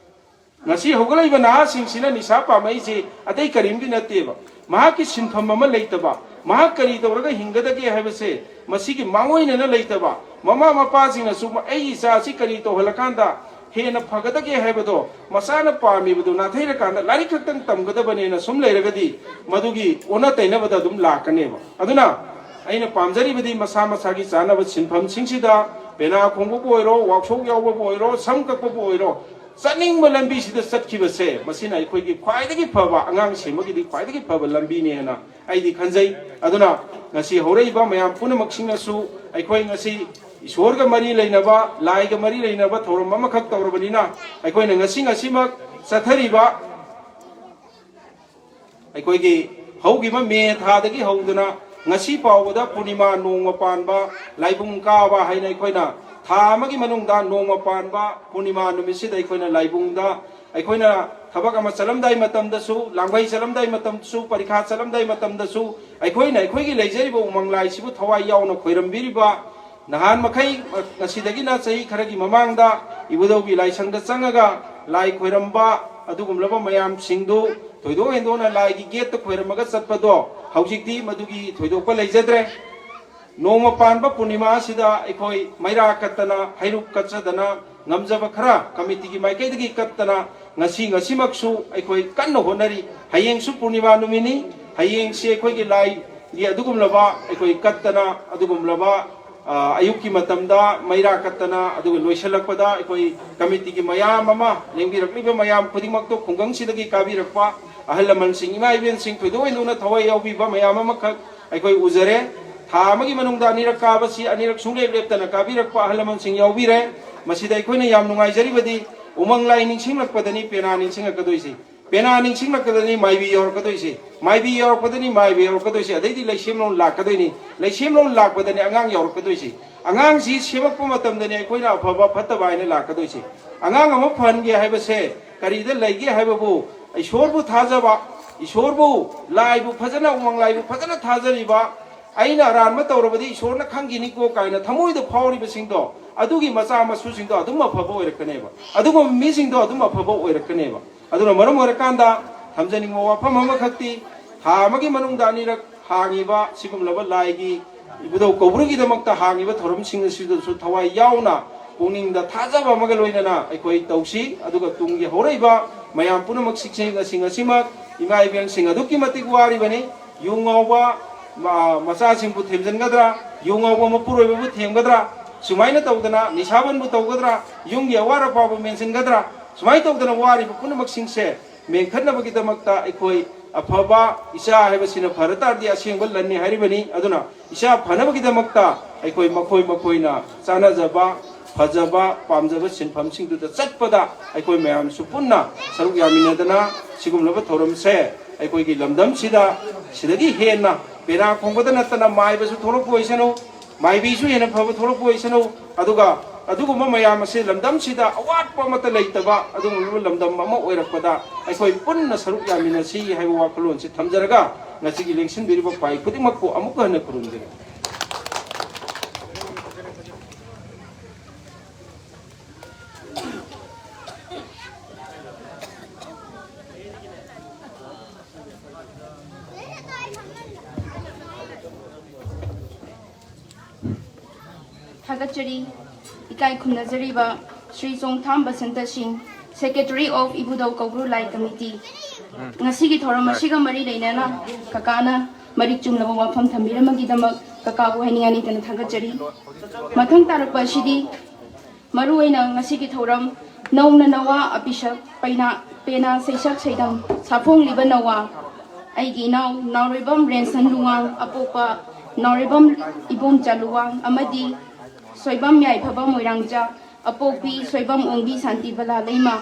ꯉꯁꯤ ꯍꯧꯒꯠꯂꯛꯏꯕ ꯅꯍꯥꯁꯤꯡꯁꯤꯅ ꯅꯤꯁꯥ ꯄꯥꯝꯃꯛꯏꯁꯦ ꯑꯇꯩ ꯀꯔꯤꯝꯒꯤ ꯅꯠꯇꯦꯕ꯫ ꯃꯍꯥꯛꯀꯤ ꯁꯤꯟꯐꯝ ꯑꯃ ꯂꯩꯇꯕ, ꯃꯍꯥꯛ ꯀꯔꯤ ꯇꯧꯔꯒ ꯍꯤꯡꯒꯗꯒꯦ ꯍꯥꯏꯕꯁꯦ ꯃꯁꯤꯒꯤ ꯃꯥꯡꯑꯣꯏꯅꯅ ꯂꯩꯇꯕ, ꯃꯃꯥ ꯃꯄꯥꯁꯤꯡꯅꯁꯨ ꯑꯩꯒꯤ ꯏꯆꯥ ꯑꯁꯤ ꯀꯔꯤ ꯇꯧꯍꯜꯂꯀꯥꯟꯗ ꯍꯦꯟꯅ ꯐꯒꯗꯒꯦ ꯍꯥꯏꯕꯗꯣ ꯃꯆꯥꯅ ꯄꯥꯝꯃꯤꯕꯗꯨ ꯅꯥꯊꯩꯔꯀꯥꯟꯗ ꯂꯥꯏꯔꯤꯛ ꯈꯛꯇꯪ ꯇꯝꯒꯗꯕꯅꯦꯅ ꯁꯨꯝ ꯂꯩꯔꯒꯗꯤ ꯃꯗꯨꯒꯤ ꯑꯣꯟꯅ ꯇꯩꯅꯕꯗ ꯑꯗꯨꯝ ꯂꯥꯛꯀꯅꯦꯕ꯫ ꯑꯗꯨꯅ ꯑꯩꯅ ꯄꯥꯝꯖꯔꯤꯕꯗꯤ ꯃꯁꯥ ꯃꯁꯥꯒꯤ ꯆꯥꯅꯕ ꯁꯤꯟꯐꯝꯁꯤꯡꯁꯤꯗ ꯄꯦꯅꯥ ꯈꯣꯡꯕꯕꯨ ꯑꯣꯏꯔꯣ, ꯋꯥꯛꯁꯣꯞ ꯌꯥꯎꯕꯕꯨ ꯑꯣꯏꯔꯣ, ꯁꯝ ꯀꯛꯄꯕꯨ ꯑꯣꯏꯔꯣ, ꯆꯠꯅꯤꯡꯕ ꯂꯝꯕꯤꯁꯤꯗ ꯆꯠꯈꯤꯕꯁꯦ ꯃꯁꯤꯅ ꯑꯩꯈꯣꯏꯒꯤ ꯈ꯭ꯋꯥꯏꯗꯒꯤ ꯐꯕ, ꯑꯉꯥꯡ ꯁꯦꯝꯕꯒꯤꯗꯤ ꯈ꯭ꯋꯥꯏꯗꯒꯤ ꯐꯕ ꯂꯝꯕꯤꯅꯦꯅ ꯑꯩꯗꯤ ꯈꯟꯖꯩ꯫ ꯑꯗꯨꯅ ꯉꯁꯤ ꯍꯧꯔꯛꯏꯕ ꯃꯌꯥꯝ ꯄꯨꯝꯅꯃꯛꯁꯤꯡꯅꯁꯨ ꯑꯩꯈꯣꯏ ꯉꯁꯤ ꯏꯁꯣꯔꯒ ꯃꯔꯤ ꯂꯩꯅꯕ, ꯂꯥꯏꯒ ꯃꯔꯤ ꯂꯩꯅꯕ ꯊꯧꯔꯝ ꯑꯃꯈꯛ ꯇꯧꯔꯕꯅꯤꯅ ꯑꯩꯈꯣꯏꯅ ꯉꯁꯤ ꯉꯁꯤꯃꯛ ꯆꯠꯊꯔꯤꯕ ꯑꯩꯈꯣꯏꯒꯤ ꯍꯧꯈꯤꯕ ꯃꯦ ꯊꯥꯗꯒꯤ ꯍꯧꯗꯨꯅ ꯉꯁꯤ ꯐꯥꯎꯕꯗ ꯄꯨꯔꯅꯤꯃꯥ ꯅꯣꯡꯃ ꯄꯥꯟꯕ, ꯂꯥꯏꯕꯨꯡ ꯀꯥꯕ ꯍꯥꯏꯅ ꯑꯩꯈꯣꯏꯅ ꯊꯥ ꯑꯃꯒꯤ ꯃꯅꯨꯡꯗ ꯅꯣꯡꯃ ꯄꯥꯟꯕ ꯄꯨꯔꯅꯤꯃꯥ ꯅꯨꯃꯤꯠꯁꯤꯗ ꯑꯩꯈꯣꯏꯅ ꯂꯥꯏꯕꯨꯡꯗ, ꯑꯩꯈꯣꯏꯅ ꯊꯕꯛ ꯑꯃ ꯆꯠꯂꯝꯗꯥꯏ ꯃꯇꯝꯗꯁꯨ, ꯂꯥꯡꯕꯩ ꯆꯠꯂꯝꯗꯥꯏ ꯃꯇꯝꯗꯁꯨ, ꯄꯔꯤꯈꯥ ꯆꯠꯂꯝꯗꯥꯏ ꯃꯇꯝꯗꯁꯨ, ꯑꯩꯈꯣꯏꯅ ꯑꯩꯈꯣꯏꯒꯤ ꯂꯩꯖꯔꯤꯕ ꯎꯃꯪ ꯂꯥꯏꯁꯤꯕꯨ ꯊꯋꯥꯏ ꯌꯥꯎꯅ ꯈꯣꯏꯔꯝꯕꯤꯔꯤꯕ ꯅꯍꯥꯟ ꯃꯈꯩ, ꯉꯁꯤꯗꯒꯤꯅ ꯆꯍꯤ ꯈꯔꯒꯤ ꯃꯃꯥꯡꯗ ꯏꯕꯨꯙꯧꯒꯤ ꯂꯥꯏꯁꯪꯗ ꯆꯪꯉꯒ ꯂꯥꯏ ꯈꯣꯏꯔꯝꯕ, ꯑꯗꯨꯒꯨꯝꯂꯕ ꯃꯌꯥꯝꯁꯤꯡꯗꯨ ꯊꯣꯏꯗꯣꯛ ꯍꯦꯟꯗꯣꯛꯅ ꯂꯥꯏꯒꯤ ꯒꯦꯠꯇ ꯈꯣꯏꯔꯝꯃꯒ ꯆꯠꯄꯗꯣ ꯍꯧꯖꯤꯛꯇꯤ ꯃꯗꯨꯒꯤ ꯊꯣꯏꯗꯣꯛꯄ ꯂꯩꯖꯗ꯭ꯔꯦ꯫ ꯅꯣꯡꯃ ꯄꯥꯟꯕ ꯄꯨꯔꯅꯤꯃꯥ ꯑꯁꯤꯗ ꯑꯩꯈꯣꯏ ꯃꯩꯔꯥ ꯀꯠꯇꯅ, ꯍꯩꯔꯨꯛ ꯀꯠꯆꯗꯅ, ꯉꯝꯖꯕ ꯈꯔ ꯀꯃꯤꯇꯤꯒꯤ ꯃꯥꯏꯀꯩꯗꯒꯤ ꯀꯠꯇꯅ ꯉꯁꯤ, ꯉꯁꯤꯃꯛꯁꯨ ꯑꯩꯈꯣꯏ ꯀꯟꯅ ꯍꯣꯠꯅꯔꯤ꯫ ꯍꯌꯦꯡꯁꯨ ꯄꯨꯔꯅꯤꯃꯥ ꯅꯨꯃꯤꯠꯅꯤ꯫ ꯍꯌꯦꯡꯁꯤ ꯑꯩꯈꯣꯏꯒꯤ ꯂꯥꯏꯒꯤ ꯑꯗꯨꯒꯨꯝꯂꯕ ꯑꯩꯈꯣꯏ ꯀꯠꯇꯅ, ꯑꯗꯨꯒꯨꯝꯂꯕ, ꯑ, ꯑꯌꯨꯛꯀꯤ ꯃꯇꯝꯗ ꯃꯩꯔꯥ ꯀꯠꯇꯅ, ꯑꯗꯨꯒ ꯂꯣꯏꯁꯤꯜꯂꯛꯄꯗ ꯑꯩꯈꯣꯏ ꯀꯃꯤꯇꯤꯒꯤ ꯃꯌꯥꯝ ꯑꯃ, ꯂꯦꯡꯕꯤꯔꯛꯂꯤꯕ ꯃꯌꯥꯝ ꯈꯨꯗꯤꯡꯃꯛꯇꯣ, ꯈꯨꯡꯒꯪꯁꯤꯗꯒꯤ ꯀꯥꯕꯤꯔꯛꯄ ꯑꯍꯜ ꯂꯃꯟꯁꯤꯡ, ꯏꯃꯥ ꯏꯕꯦꯟꯁꯤꯡ, ꯊꯣꯏꯗꯣꯛ ꯍꯦꯟꯗꯣꯛꯅ ꯊꯋꯥꯏ ꯌꯥꯎꯕꯤꯕ ꯃꯌꯥꯝ ꯑꯃꯈꯛ ꯑꯩꯈꯣꯏ ꯎꯖꯔꯦ꯫ ꯊꯥ ꯑꯃꯒꯤ ꯃꯅꯨꯡꯗ ꯑꯅꯤꯔꯛ ꯀꯥꯕꯁꯤ, ꯑꯅꯤꯔꯛ ꯁꯨꯡꯂꯦꯞ ꯂꯦꯞꯇꯅ ꯀꯥꯕꯤꯔꯛꯄ ꯑꯍꯜ ꯂꯃꯟꯁꯤꯡ ꯌꯥꯎꯕꯤꯔꯦ꯫ ꯃꯁꯤꯗ ꯑꯩꯈꯣꯏꯅ ꯌꯥꯝ ꯅꯨꯡꯉꯥꯏꯖꯔꯤꯕꯗꯤ, ꯎꯃꯪ ꯂꯥꯏ ꯅꯤꯡꯁꯤꯡꯂꯛꯄꯗꯅꯤ ꯄꯦꯅꯥ ꯅꯤꯡꯁꯤꯡꯂꯛꯀꯗꯣꯏꯁꯤ, ꯄꯦꯅꯥ ꯅꯤꯡꯁꯤꯡꯂꯛꯄꯗꯅꯤ ꯃꯥꯏꯕꯤ ꯌꯧꯔꯛꯀꯗꯣꯏꯁꯤ, ꯃꯥꯏꯕꯤ ꯌꯧꯔꯛꯄꯗꯅꯤ ꯃꯥꯏꯕ ꯌꯧꯔꯛꯀꯗꯣꯏꯁꯤ, ꯑꯗꯩꯗꯤ ꯂꯩꯁꯦꯝꯂꯣꯟ ꯂꯥꯛꯀꯗꯣꯏꯅꯤ, ꯂꯩꯁꯦꯝꯂꯣꯟ ꯂꯥꯛꯄꯗꯅꯤ ꯑꯉꯥꯡ ꯌꯧꯔꯛꯀꯗꯣꯏꯁꯤ꯫ ꯑꯉꯥꯡꯁꯤ ꯁꯦꯝꯃꯛꯄ ꯃꯇꯝꯗꯅꯤ ꯑꯩꯈꯣꯏꯅ ꯑꯐꯕ ꯐꯠꯇꯕ ꯍꯥꯏꯅ ꯂꯥꯛꯀꯗꯣꯏꯁꯤ꯫ ꯑꯉꯥꯡ ꯑꯃ ꯐꯍꯟꯒꯦ ꯍꯥꯏꯕꯁꯦ ꯀꯔꯤꯗ ꯂꯩꯒꯦ ꯍꯥꯏꯕꯕꯨ, ꯏꯁꯣꯔꯕꯨ ꯊꯥꯖꯕ, ꯏꯁꯣꯔꯕꯨ, ꯂꯥꯏꯕꯨ ꯐꯖꯅ, ꯎꯃꯪ ꯂꯥꯏꯕꯨ ꯐꯖꯅ ꯊꯥꯖꯔꯤꯕ, ꯑꯩꯅ ꯑꯔꯥꯟꯕ ꯇꯧꯔꯕꯗꯤ ꯏꯁꯣꯔꯅ ꯈꯪꯈꯤꯅꯤꯀꯣ ꯀꯥꯏꯅ ꯊꯃꯣꯏꯗ ꯐꯥꯎꯔꯤꯕꯁꯤꯡꯗꯣ, ꯑꯗꯨꯒꯤ ꯃꯆꯥ ꯃꯁꯨꯁꯤꯡꯗꯣ ꯑꯗꯨꯝ ꯑꯐꯕ ꯑꯣꯏꯔꯛꯀꯅꯦꯕ꯫ ꯑꯗꯨꯒꯨꯝꯕ ꯃꯤꯁꯤꯡꯗꯣ ꯑꯗꯨꯝ ꯑꯐꯕ ꯑꯣꯏꯔꯛꯀꯅꯦꯕ꯫ ꯑꯗꯨꯅ ꯃꯔꯝ ꯑꯣꯏꯔꯀꯥꯟꯗ ꯊꯝꯖꯅꯤꯡꯕ ꯋꯥꯐꯝ ꯑꯃꯈꯛꯇꯤ, ꯊꯥ ꯑꯃꯒꯤ ꯃꯅꯨꯡꯗ ꯑꯅꯤꯔꯛ ꯍꯥꯡꯉꯤꯕ ꯁꯤꯒꯨꯝꯂꯕ ꯂꯥꯏꯒꯤ ꯏꯕꯨꯙꯧ ꯀꯧꯕ꯭ꯔꯨꯒꯤꯗꯃꯛꯇ ꯍꯥꯡꯉꯤꯕ ꯊꯧꯔꯝꯁꯤꯡ ꯑꯁꯤꯗꯁꯨ ꯊꯋꯥꯏ ꯌꯥꯎꯅ, ꯄꯨꯛꯅꯤꯡꯗ ꯊꯥꯖꯕ ꯑꯃꯒ ꯂꯣꯏꯅꯅ ꯑꯩꯈꯣꯏ ꯇꯧꯁꯤ꯫ ꯑꯗꯨꯒ ꯇꯨꯡꯒꯤ ꯍꯧꯔꯛꯏꯕ ꯃꯌꯥꯝ ꯄꯨꯝꯅꯃꯛ ꯁꯤꯛꯁꯤꯡ ꯑꯁꯤ ꯉꯁꯤꯃꯛ ꯏꯃꯥ ꯏꯕꯦꯜꯁꯤꯡ ꯑꯗꯨꯛꯀꯤ ꯃꯇꯤꯛ ꯋꯥꯔꯤꯕꯅꯤ꯫ ꯌꯨ ꯉꯥꯎꯕ ꯃ-, ꯃꯆꯥꯁꯤꯡꯕꯨ ꯊꯦꯝꯖꯤꯟꯒꯗ꯭ꯔꯥ? ꯌꯨ ꯉꯥꯎꯕ ꯃꯄꯨꯔꯣꯏꯕꯕꯨ ꯊꯦꯝꯒꯗ꯭ꯔꯥ? ꯁꯨꯃꯥꯏꯅ ꯇꯧꯗꯅ ꯅꯤꯁꯥꯕꯟꯕꯨ ꯇꯧꯒꯗ꯭ꯔꯥ? ꯌꯨꯝꯒꯤ ꯑꯋꯥꯠ ꯑꯄꯥꯕꯨ ꯃꯦꯟꯁꯤꯟꯒꯗ꯭ꯔꯥ? ꯁꯨꯃꯥꯏꯅ ꯇꯧꯗꯅ ꯋꯥꯔꯤꯕ ꯄꯨꯝꯅꯃꯛꯁꯤꯡꯁꯦ ꯃꯦꯟꯈꯠꯅꯕꯒꯤꯗꯃꯛꯇ ꯑꯩꯈꯣꯏ ꯑꯐꯕ ꯏꯆꯥ ꯍꯥꯏꯕꯁꯤꯅ ꯐꯔ ꯇꯥꯔꯗꯤ ꯑꯁꯦꯡꯕ ꯂꯟꯅꯤ ꯍꯥꯏꯔꯤꯕꯅꯤ꯫ ꯑꯗꯨꯅ ꯏꯆꯥ ꯐꯅꯕꯒꯤꯗꯃꯛꯇ ꯑꯩꯈꯣꯏ ꯃꯈꯣꯏ ꯃꯈꯣꯏꯅ ꯆꯥꯅꯖꯕ, ꯐꯖꯕ, ꯄꯥꯝꯖꯕ ꯁꯤꯟꯐꯝꯁꯤꯡꯗꯨꯗ ꯆꯠꯄꯗ ꯑꯩꯈꯣꯏ ꯃꯌꯥꯝꯁꯨ ꯄꯨꯟꯅ ꯁꯔꯨꯛ ꯌꯥꯃꯤꯟꯅꯗꯅ ꯁꯤꯒꯨꯝꯂꯕ ꯊꯧꯔꯝꯁꯦ ꯑꯩꯈꯣꯏꯒꯤ ꯂꯝꯗꯝꯁꯤꯗ ꯁꯤꯗꯒꯤ ꯍꯦꯟꯅ ꯄꯦꯅꯥ ꯈꯣꯡꯕꯗ ꯅꯠꯇꯅ ꯃꯥꯏꯕꯁꯨ ꯊꯣꯛꯂꯛꯄ ꯑꯣꯏꯁꯅꯨ, ꯃꯥꯏꯕꯤꯁꯨ ꯍꯦꯟꯅ ꯐꯕ ꯊꯣꯛꯂꯛꯄ ꯑꯣꯏꯁꯅꯨ꯫ ꯑꯗꯨꯒ ꯑꯗꯨꯒꯨꯝꯕ ꯃꯌꯥꯝ ꯑꯁꯦ ꯂꯝꯗꯝꯁꯤꯗ ꯑꯋꯥꯠꯄ ꯑꯃꯠꯇ ꯂꯩꯇꯕ ꯑꯗꯨꯒꯨꯝꯂꯕ ꯂꯝꯗꯝ ꯑꯃ ꯑꯣꯏꯔꯛꯄꯗ ꯑꯩꯈꯣꯏ ꯄꯨꯟꯅ ꯁꯔꯨꯛ ꯌꯥꯃꯤꯟꯅꯁꯤ ꯍꯥꯏꯕ ꯋꯥꯈꯜꯂꯣꯟꯁꯤ ꯊꯝꯖꯔꯒ, ꯉꯁꯤꯒꯤ ꯂꯦꯡꯁꯤꯟꯕꯤꯔꯤꯕ ꯄꯥꯏ ꯈꯨꯗꯤꯡꯃꯛꯄꯨ ꯑꯃꯨꯛꯀ ꯍꯟꯅ ꯈꯨꯔꯨꯝꯖꯔꯤ꯫ ꯊꯥꯒꯠꯆꯔꯤ꯫ ꯏꯀꯥꯏ ꯈꯨꯝꯅꯖꯔꯤꯕ ꯁ꯭ꯔꯤ ꯆꯣꯡꯊꯥꯝ ꯕꯁꯟꯇ ꯁꯤꯡ, Secretary of ꯏꯕꯨꯙꯧ ꯀꯧꯕ꯭ꯔꯨ ꯂꯥꯏ ꯀꯃꯤꯇꯤ꯫ ꯉꯁꯤꯒꯤ ꯊꯧꯔꯝ ꯑꯁꯤꯒ ꯃꯔꯤ ꯂꯩꯅꯅ ꯀꯀꯥꯅ ꯃꯔꯤꯛ ꯆꯨꯝꯂꯕ ꯋꯥꯐꯝ ꯊꯝꯕꯤꯔꯝꯕꯒꯤꯗꯃꯛ ꯀꯀꯥꯕꯨ ꯍꯥꯏꯅꯤꯡꯉꯥꯏ ꯂꯩꯇꯅ ꯊꯥꯒꯠꯆꯔꯤ꯫ ꯃꯊꯪ ꯇꯥꯔꯛꯄ ꯑꯁꯤꯗꯤ ꯃꯔꯨꯑꯣꯏꯅ ꯉꯁꯤꯒꯤ ꯊꯧꯔꯝ ꯅꯧꯅ ꯅꯋꯥ ꯑꯄꯤꯁꯛ ꯄꯩꯅꯥ, ꯄꯦꯅꯥ ꯁꯩꯁꯛ ꯁꯩꯗꯝ ꯁꯥꯐꯣꯡꯂꯤꯕ ꯅꯋꯥ ꯑꯩꯒꯤ ꯏꯅꯥꯎ ꯅꯥꯎꯔꯦꯝꯕꯝ ꯔꯦꯟꯁꯟ ꯂꯨꯋꯥꯡ ꯑꯄꯣꯛꯄ ꯅꯥꯎꯔꯦꯝꯕꯝ ꯏꯕꯣꯝꯆꯥ ꯂꯨꯋꯥꯡ ꯑꯃꯗꯤ ꯁꯣꯏꯕꯝ ꯌꯥꯏꯐꯕ ꯃꯣꯏꯔꯥꯡꯆꯥ ꯑꯄꯣꯛꯄꯤ ꯁꯣꯏꯕꯝ ꯑꯣꯡꯕꯤ ꯁꯥꯟꯇꯤꯕꯂꯥ ꯂꯩꯃ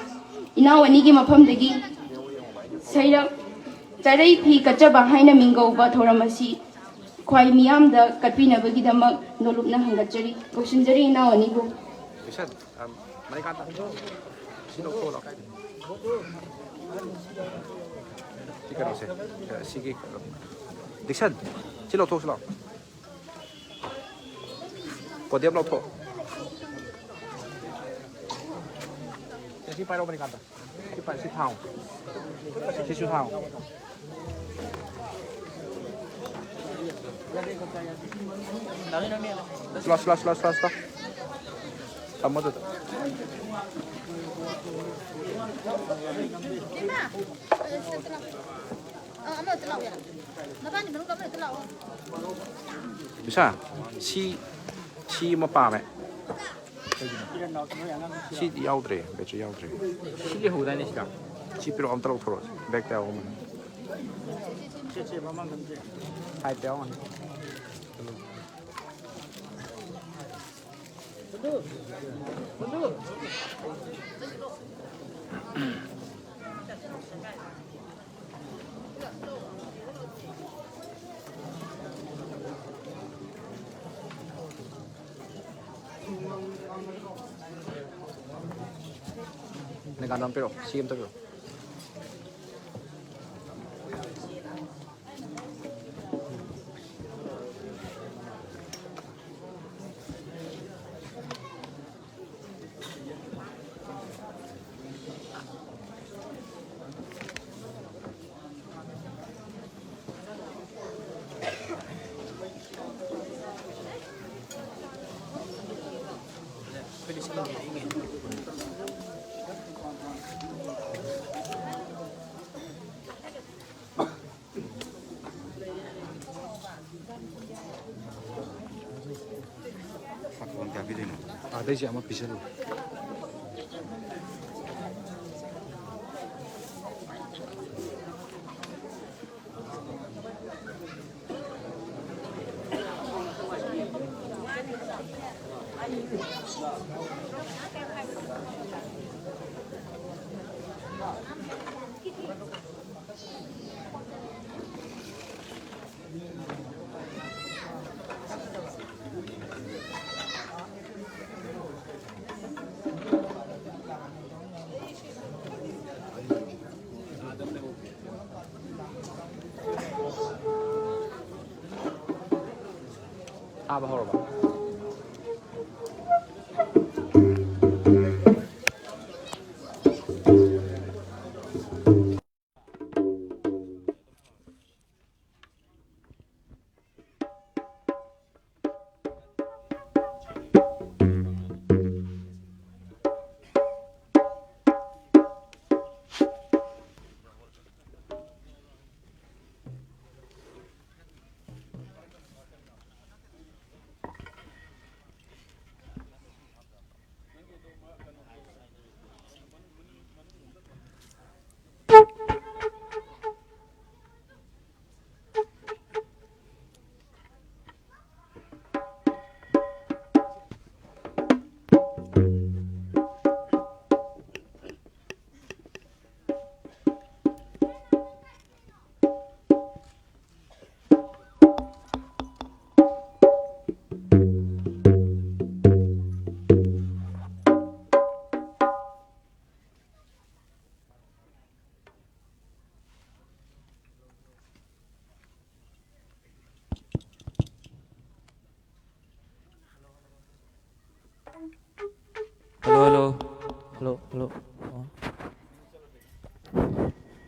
ꯏꯅꯥꯎ ꯑꯅꯤꯒꯤ ꯃꯐꯝꯗꯒꯤ ꯁꯩꯔꯛ ꯆꯔꯩ ꯐꯤ ꯀꯠꯆꯕ ꯍꯥꯏꯅ ꯃꯤꯡꯒꯧꯕ ꯊꯧꯔꯝ ꯑꯁꯤ ꯈ꯭ꯋꯥꯏ ꯃꯤꯌꯥꯝꯗ ꯀꯠꯄꯤꯅꯕꯒꯤꯗꯃꯛ ꯅꯣꯂꯨꯛꯅ ꯍꯪꯒꯠꯆꯔꯤ꯫ ꯀꯧꯁꯤꯟꯖꯔꯤ ꯏꯅꯥꯎ ꯑꯅꯤꯕꯨ꯫ ꯏꯁꯟ, ꯑꯝ, ꯃꯅꯤꯀꯥꯟꯇ, ꯁꯤ ꯂꯧꯊꯣꯛꯑꯣ ꯂꯥꯎ꯫ ꯁꯤ ꯀꯩꯅꯣꯁꯦ, ꯁꯤꯒꯤ, ꯗꯤꯛꯁꯟ, ꯁꯤ ꯂꯧꯊꯣꯛꯁꯤ ꯂꯥꯎ꯫ ꯀꯣꯗꯦꯞ ꯂꯧꯊꯣꯛ꯫ ꯁꯤ ꯄꯥꯏꯔꯛꯑꯣ ꯃꯅꯤꯀꯥꯟꯇ꯫ ꯁꯤ ꯄꯥꯏ-, ꯁꯤ ꯊꯥꯡꯉꯨ꯫ ꯁꯤꯁꯨ ꯊꯥꯡꯉꯨ꯫ ꯁꯤꯂꯥꯎ, ꯁꯤꯂꯥꯎ, ꯁꯤꯂꯥꯎ, ꯁꯤꯂꯥꯎ, ꯁꯤꯂꯥꯎ꯫ ꯊꯝꯃꯣ ꯑꯗꯨꯗ꯫ ꯕꯤꯁꯥ, ꯁꯤ, ꯁꯤ ꯑꯃ ꯄꯥꯝꯃꯦ꯫ ꯁꯤꯗꯤ ꯌꯥꯎꯗ꯭ꯔꯦ, ꯕꯦꯇ꯭ꯔꯤ ꯌꯥꯎꯗ꯭ꯔꯦ꯫ ꯁꯤ ꯂꯩꯍꯧꯗꯥꯏꯅꯦ ꯁꯤꯗ? ꯁꯤ ꯄꯤꯔꯛꯑꯣ, ꯑꯝꯇ ꯂꯧꯊꯣꯔꯛꯑꯣ꯫ ꯕꯦꯛꯇ ꯌꯥꯎꯔꯝꯃꯅꯤ꯫ ꯁꯥꯏꯠꯇ ꯌꯥꯎꯔꯝꯃꯅꯤ꯫ ꯅꯦꯀꯥꯟꯗ ꯑꯃ ꯄꯤꯔꯛꯑꯣ, ꯁꯤ ꯑꯃꯇ ꯄꯤꯔꯛꯑꯣ꯫ ꯁꯥꯐꯣꯟ ꯀꯌꯥ ꯄꯤꯗꯣꯏꯅꯣ? ꯑꯥꯗꯩꯁꯦ ꯑꯃ ꯄꯤꯁꯜꯂꯨ꯫ ꯊꯥꯕ ꯍꯧꯔꯕ? Hello, hello. ꯑꯣ꯫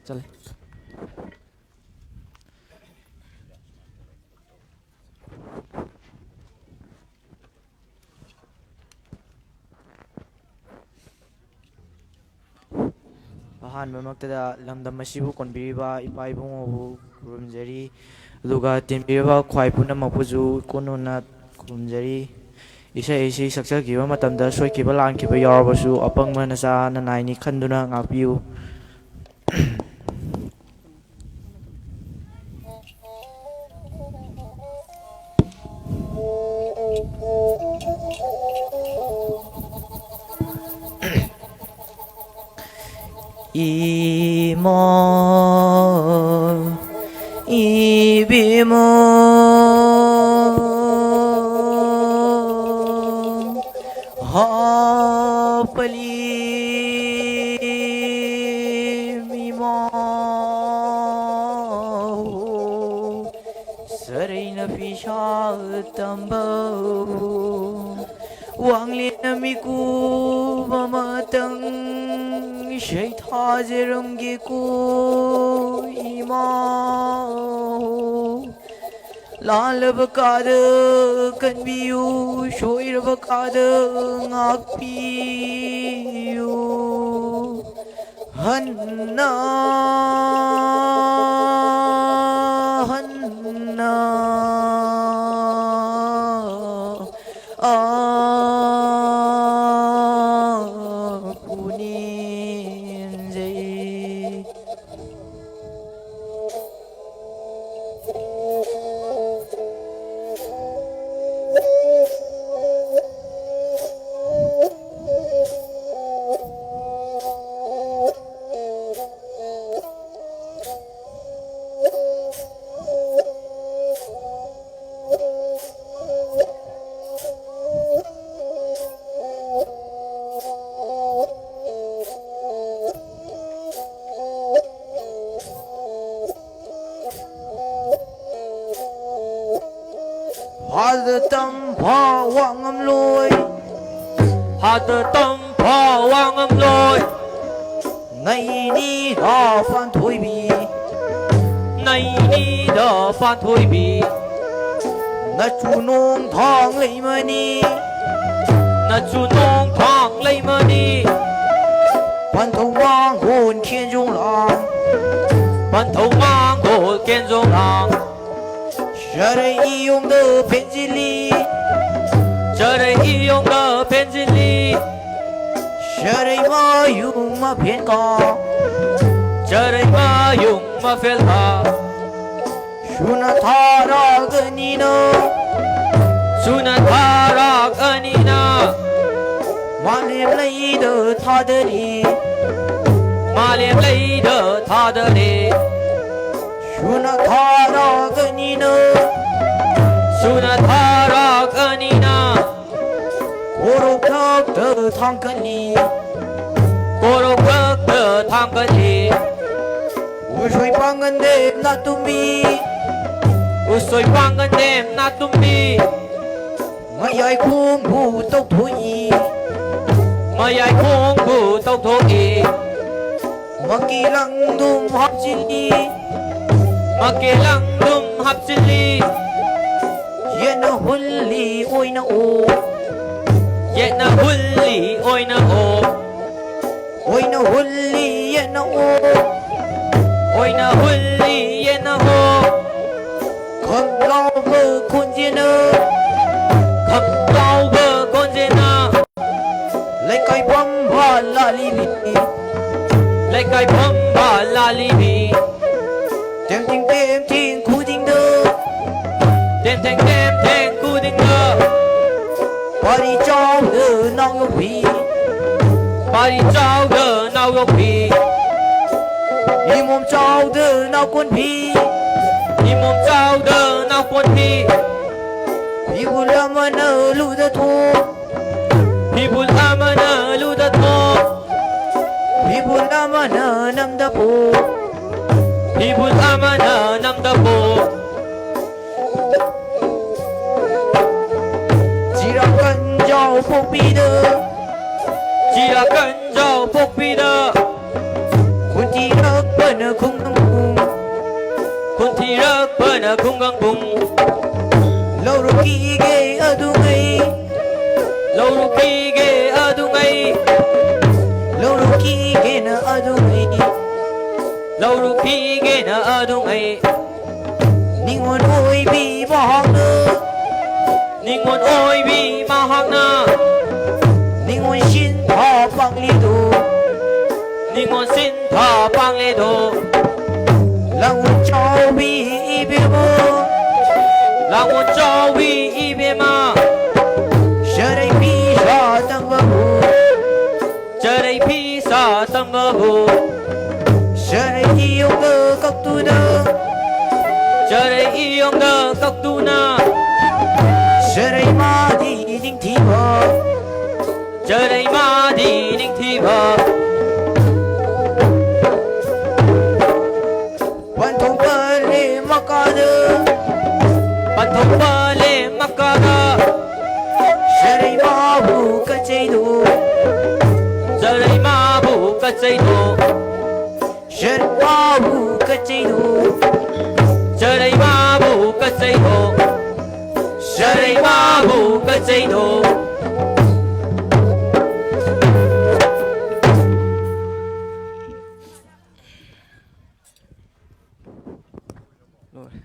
ꯆꯠꯂꯦ꯫ ꯑꯍꯥꯟꯕꯃꯛꯇꯗ ꯂꯝꯗꯝ ꯑꯁꯤꯕꯨ ꯀꯣꯟꯕꯤꯔꯤꯕ ꯏꯄꯥ ꯏꯕꯨꯡꯉꯣꯕꯨ ꯈꯨꯔꯨꯝꯖꯔꯤ, ꯑꯗꯨꯒ ꯇꯤꯟꯕꯤꯔꯤꯕ ꯈ꯭ꯋꯥꯏ ꯄꯨꯝꯅꯃꯛꯄꯨꯁꯨ ꯀꯣꯟꯅꯅ ꯈꯨꯔꯨꯝꯖꯔꯤ꯫ ꯏꯁꯩ ꯑꯁꯤ ꯁꯛꯆꯈꯤꯕ ꯃꯇꯝꯗ ꯁꯣꯏꯈꯤꯕ ꯂꯥꯟꯈꯤꯕ ꯌꯥꯎꯔꯕꯁꯨ ꯑꯄꯪꯕ ꯅꯆꯥ ꯅꯅꯥꯏꯅꯤ ꯈꯟꯗꯨꯅ ꯉꯥꯛꯄꯤꯌꯨ꯫ ꯏꯃꯥ, ꯏꯕꯦꯝꯃ, ꯍꯥꯞꯄꯂꯤ ꯃꯤꯃꯥ ꯍꯣ, ꯁꯔꯩꯅ ꯐꯤꯁꯥ ꯇꯝꯕ ꯍꯣ, ꯋꯥꯡꯂꯦꯟꯅ ꯃꯤꯀꯨꯞ ꯑꯃꯇꯪ ꯏꯁꯩ ꯊꯥꯖꯔꯝꯒꯦꯀꯣ ꯏꯃꯥ ꯍꯣ꯫ ꯂꯥꯜꯂꯕ ꯀꯥꯗ ꯀꯟꯕꯤꯌꯨ, ꯁꯣꯏꯔꯕ ꯀꯥꯗ ꯉꯥꯛꯄꯤꯌꯨ꯫ ꯍꯟꯅ, ꯍꯟꯅ, ꯑꯥ, ꯄꯨꯅꯦꯝꯖꯩ꯫ ꯍꯥꯗ ꯇꯝꯐꯥ ꯋꯥ ꯉꯝꯂꯣꯏ꯫ ꯍꯥꯗ ꯇꯝ ꯄꯥꯋꯥ ꯉꯝꯂꯣꯏ꯫ ꯅꯩꯅꯤꯗ ꯄꯥꯟꯊꯣꯏꯕꯤ꯫ ꯅꯩꯅꯤꯗ ꯄꯥꯟꯊꯣꯏꯕꯤ꯫ ꯅꯆꯨ ꯅꯣꯡꯊꯥꯡ ꯂꯩꯃꯅꯤ꯫ ꯅꯆꯨ ꯅꯣꯡꯊꯥꯡ ꯂꯩꯃꯅꯤ꯫ ꯄꯟꯊꯧ ꯃꯥꯡꯒꯣꯟ ꯈꯦꯟꯖꯣꯡ ꯂꯥꯡ꯫ ꯄꯟꯊꯧ ꯃꯥꯡꯒꯣꯟ ꯈꯦꯟꯖꯣꯡ ꯂꯥꯡ꯫ ꯆꯔꯩ ꯏꯌꯣꯡꯗ ꯐꯦꯟꯖꯤꯜꯂꯤ꯫ ꯆꯔꯩ ꯏꯌꯣꯡꯗ ꯐꯦꯟꯖꯤꯜꯂꯤ꯫ ꯆꯔꯩ ꯃꯌꯨꯡ ꯃꯐꯦꯟ ꯀꯥ꯫ ꯆꯔꯩ ꯃꯌꯨꯡ ꯃꯐꯦꯟ ꯀꯥ꯫ ꯁꯨꯅ ꯊꯥꯔꯛꯑꯅꯤꯅ꯫ ꯁꯨꯅ ꯊꯥꯔꯛꯑꯅꯤꯅ꯫ ꯃꯥꯂꯦꯝ ꯂꯩꯗ ꯊꯥꯗꯔꯤ꯫ ꯃꯥꯂꯦꯝ ꯂꯩꯗ ꯊꯥꯗꯔꯤ꯫ ꯁꯨꯅ ꯊꯥꯔꯛꯑꯅꯤꯅ꯫ ꯁꯨꯅ ꯊꯥꯔꯛꯑꯅꯤꯅ꯫ ꯀꯣꯔꯣꯛ ꯊꯛꯇ ꯊꯥꯡꯀꯠꯂꯤ꯫ ꯀꯣꯔꯣꯛ ꯊꯛꯇ ꯊꯥꯡꯀꯠꯂꯤ꯫ ꯎꯁꯣꯏ ꯄꯥꯡꯒꯟꯗꯦꯝ ꯅꯥꯇꯨꯝꯕꯤ꯫ ꯎꯁꯣꯏ ꯄꯥꯡꯒꯟꯗꯦꯝ ꯅꯥꯇꯨꯝꯕꯤ꯫ ꯃꯌꯥꯏ ꯈꯣꯡꯕꯨ ꯇꯧꯊꯣꯛꯏ꯫ ꯃꯌꯥꯏ ꯈꯣꯡꯕꯨ ꯇꯧꯊꯣꯛꯏ꯫ ꯃꯀꯤ ꯂꯪꯗꯨꯝ ꯍꯥꯞꯆꯤꯜꯂꯤ꯫ ꯃꯀꯤ ꯂꯪꯗꯨꯝ ꯍꯥꯞꯆꯤꯜꯂꯤ꯫ ꯌꯦꯠꯅ ꯍꯨꯜꯂꯤ ꯑꯣꯏꯅ ꯑꯣ꯫ ꯌꯦꯠꯅ ꯍꯨꯜꯂꯤ ꯑꯣꯏꯅ ꯑꯣ꯫ ꯑꯣꯏꯅ ꯍꯨꯜꯂꯤ ꯌꯦꯠꯅ ꯑꯣ꯫ ꯑꯣꯏꯅ ꯍꯨꯜꯂꯤ ꯌꯦꯠꯅ ꯑꯣ꯫ ꯈꯪꯂꯥꯎꯕ ꯈꯣꯟꯖꯦꯜꯅ꯫ ꯈꯪꯂꯥꯎꯕ ꯈꯣꯟꯖꯦꯜꯅ꯫ ꯂꯩꯀꯥꯏ ꯐꯝꯕ ꯂꯥꯂꯤꯕꯤ꯫ ꯂꯩꯀꯥꯏ ꯐꯝꯕ ꯂꯥꯂꯤꯕꯤ꯫ ꯇꯦꯝꯊꯤꯡ ꯇꯦꯝꯊꯤꯡ ꯈꯨꯗꯤꯡꯗ꯫ ꯇꯦꯝꯊꯤꯡ ꯇꯦꯝꯊꯤꯡ ꯈꯨꯗꯤꯡꯗ꯫ ꯄꯥꯔꯤ ꯆꯥꯎꯗ ꯅꯥꯎ ꯌꯣꯛꯄꯤ꯫ ꯄꯥꯔꯤ ꯆꯥꯎꯗ ꯅꯥꯎ ꯌꯣꯛꯄꯤ꯫ ꯏꯃꯣꯝ ꯆꯥꯎꯗ ꯅꯥꯎ ꯀꯣꯟꯕꯤ꯫ ꯏꯃꯣꯝ ꯆꯥꯎꯗ ꯅꯥꯎ ꯀꯣꯟꯕꯤ꯫ ꯐꯤꯕꯨꯜ ꯑꯃꯅ ꯂꯨꯗ ꯊꯣꯛ꯫ ꯐꯤꯕꯨꯜ ꯑꯃꯅ ꯂꯨꯗ ꯊꯣꯛ꯫ ꯐꯤꯕꯨꯜ ꯑꯃꯅ ꯅꯝꯗ ꯄꯣꯛ꯫ ꯐꯤꯕꯨꯜ ꯑꯃꯅ ꯅꯝꯗ ꯄꯣꯛ꯫ ꯆꯤꯔꯥꯛ ꯀꯟꯖꯥꯎ ꯄꯣꯛꯄꯤꯗ꯫ ꯆꯤꯌꯥꯀꯟꯖꯥꯎ ꯄꯣꯛꯄꯤꯗ ꯈꯨꯟꯊꯤꯔꯛꯄꯅ ꯈꯨꯡꯒꯪꯕꯨꯡ, ꯈꯨꯟꯊꯤꯔꯛꯄꯅ ꯈꯨꯡꯒꯪꯕꯨꯡ꯫ ꯂꯧꯔꯨꯈꯤꯒꯦ ꯑꯗꯨꯉꯩ, ꯂꯧꯔꯨꯈꯤꯒꯦ ꯑꯗꯨꯉꯩ, ꯂꯧꯔꯨꯈꯤꯒꯦꯅ ꯑꯗꯨꯉꯩ, ꯂꯧꯔꯨꯈꯤꯒꯦꯅ ꯑꯗꯨꯉꯩ꯫ ꯅꯤꯉꯣꯜ ꯑꯣꯏꯕꯤ ꯃꯍꯥꯛꯅ, ꯅꯤꯉꯣꯜ ꯑꯣꯏꯕꯤ ꯃꯍꯥꯛꯅ, ꯅꯤꯉꯣꯜ ꯁꯤꯟꯊꯥ ꯄꯥꯡꯂꯤꯗꯣ, ꯅꯤꯉꯣꯜ ꯁꯤꯟꯊꯥ ꯄꯥꯡꯂꯤꯗꯣ꯫ ꯂꯥꯡꯑꯣꯟ ꯆꯥꯎꯕꯤ ꯏꯕꯦꯝꯃ, ꯂꯥꯡꯑꯣꯟ ꯆꯥꯎꯕꯤ ꯏꯕꯦꯝꯃ, ꯆꯔꯩ ꯐꯤꯁꯥ ꯇꯝꯕꯕꯨ, ꯆꯔꯩ ꯐꯤꯁꯥ ꯇꯝꯕꯕꯨ꯫ ꯆꯔꯩ ꯏꯌꯣꯡꯗ ꯀꯛꯇꯨꯅ, ꯆꯔꯩ ꯏꯌꯣꯡꯗ ꯀꯛꯇꯨꯅ꯫ ꯆꯔꯩ ꯃꯥꯗꯤ ꯅꯤꯡꯊꯤꯕ, ꯆꯔꯩ ꯃꯥꯗꯤ ꯅꯤꯡꯊꯤꯕ꯫ ꯄꯟꯊꯨꯡ ꯄꯜꯂꯦ ꯃꯀꯥꯗ, ꯄꯟꯊꯨꯡ ꯄꯜꯂꯦ ꯃꯀꯥꯗ꯫ ꯆꯔꯩ ꯃꯥꯕꯨ ꯀꯠꯆꯩꯗꯣ, ꯆꯔꯩ ꯃꯥꯕꯨ ꯀꯠꯆꯩꯗꯣ꯫ ꯆꯔꯩ ꯃꯥꯕꯨ ꯀꯠꯆꯩꯗꯣ, ꯆꯔꯩ ꯃꯥꯕꯨ ꯀꯠꯆꯩꯗꯣ꯫ ꯆꯔꯩ ꯃꯥꯕꯨ ꯀꯠꯆꯩꯗꯣ꯫ ꯂꯣꯏꯔꯦ꯫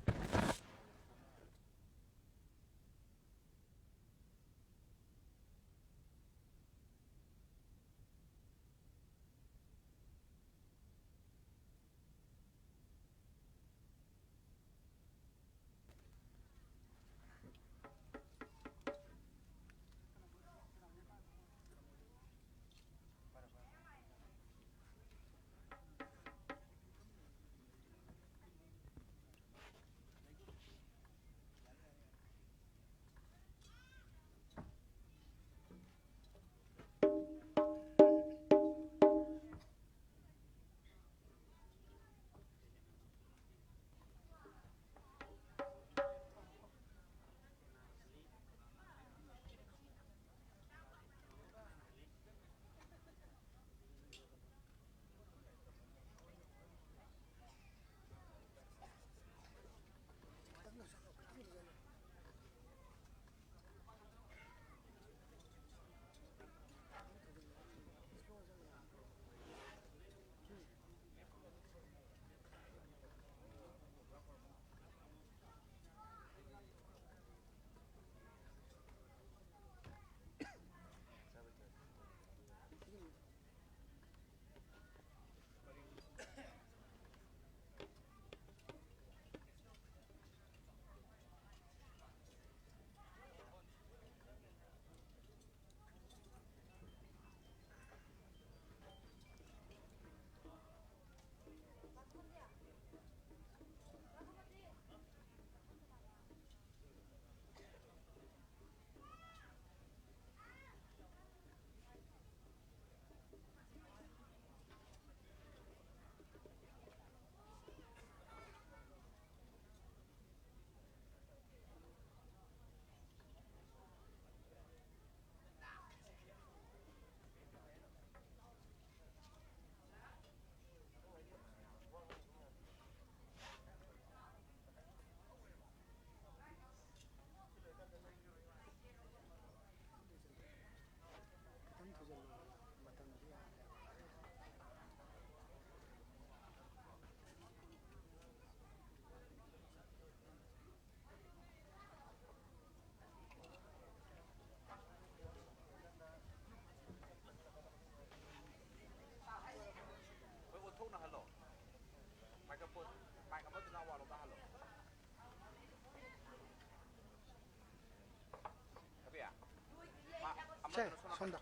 ꯁꯣꯝꯗ꯫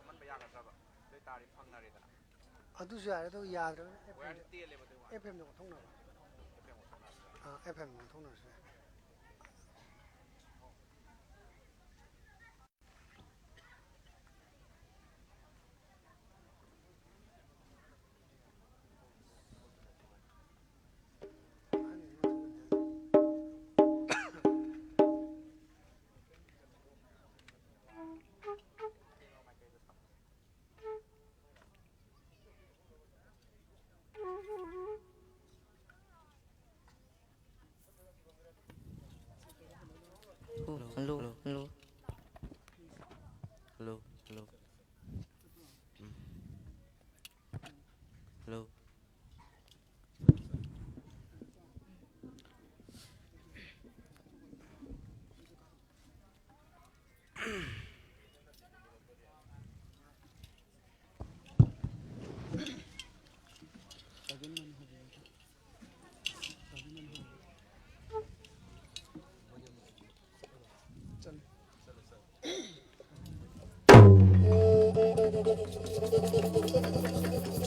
ꯑꯗꯨꯁꯨ ꯌꯥꯔꯦ, ꯑꯗꯨ ꯌꯥꯗ꯭ꯔꯒꯅ ꯑꯦꯐ ꯑꯦꯝꯗ ꯑꯣꯟꯊꯣꯛꯅꯕ꯫ ꯑꯥ, ꯑꯦꯐ ꯑꯦꯝꯗ ꯑꯣꯟꯊꯣꯛꯅꯔꯁꯨ ꯌꯥꯏ꯫ Hello, hello, hello. Hello, hello. Mm. Hello.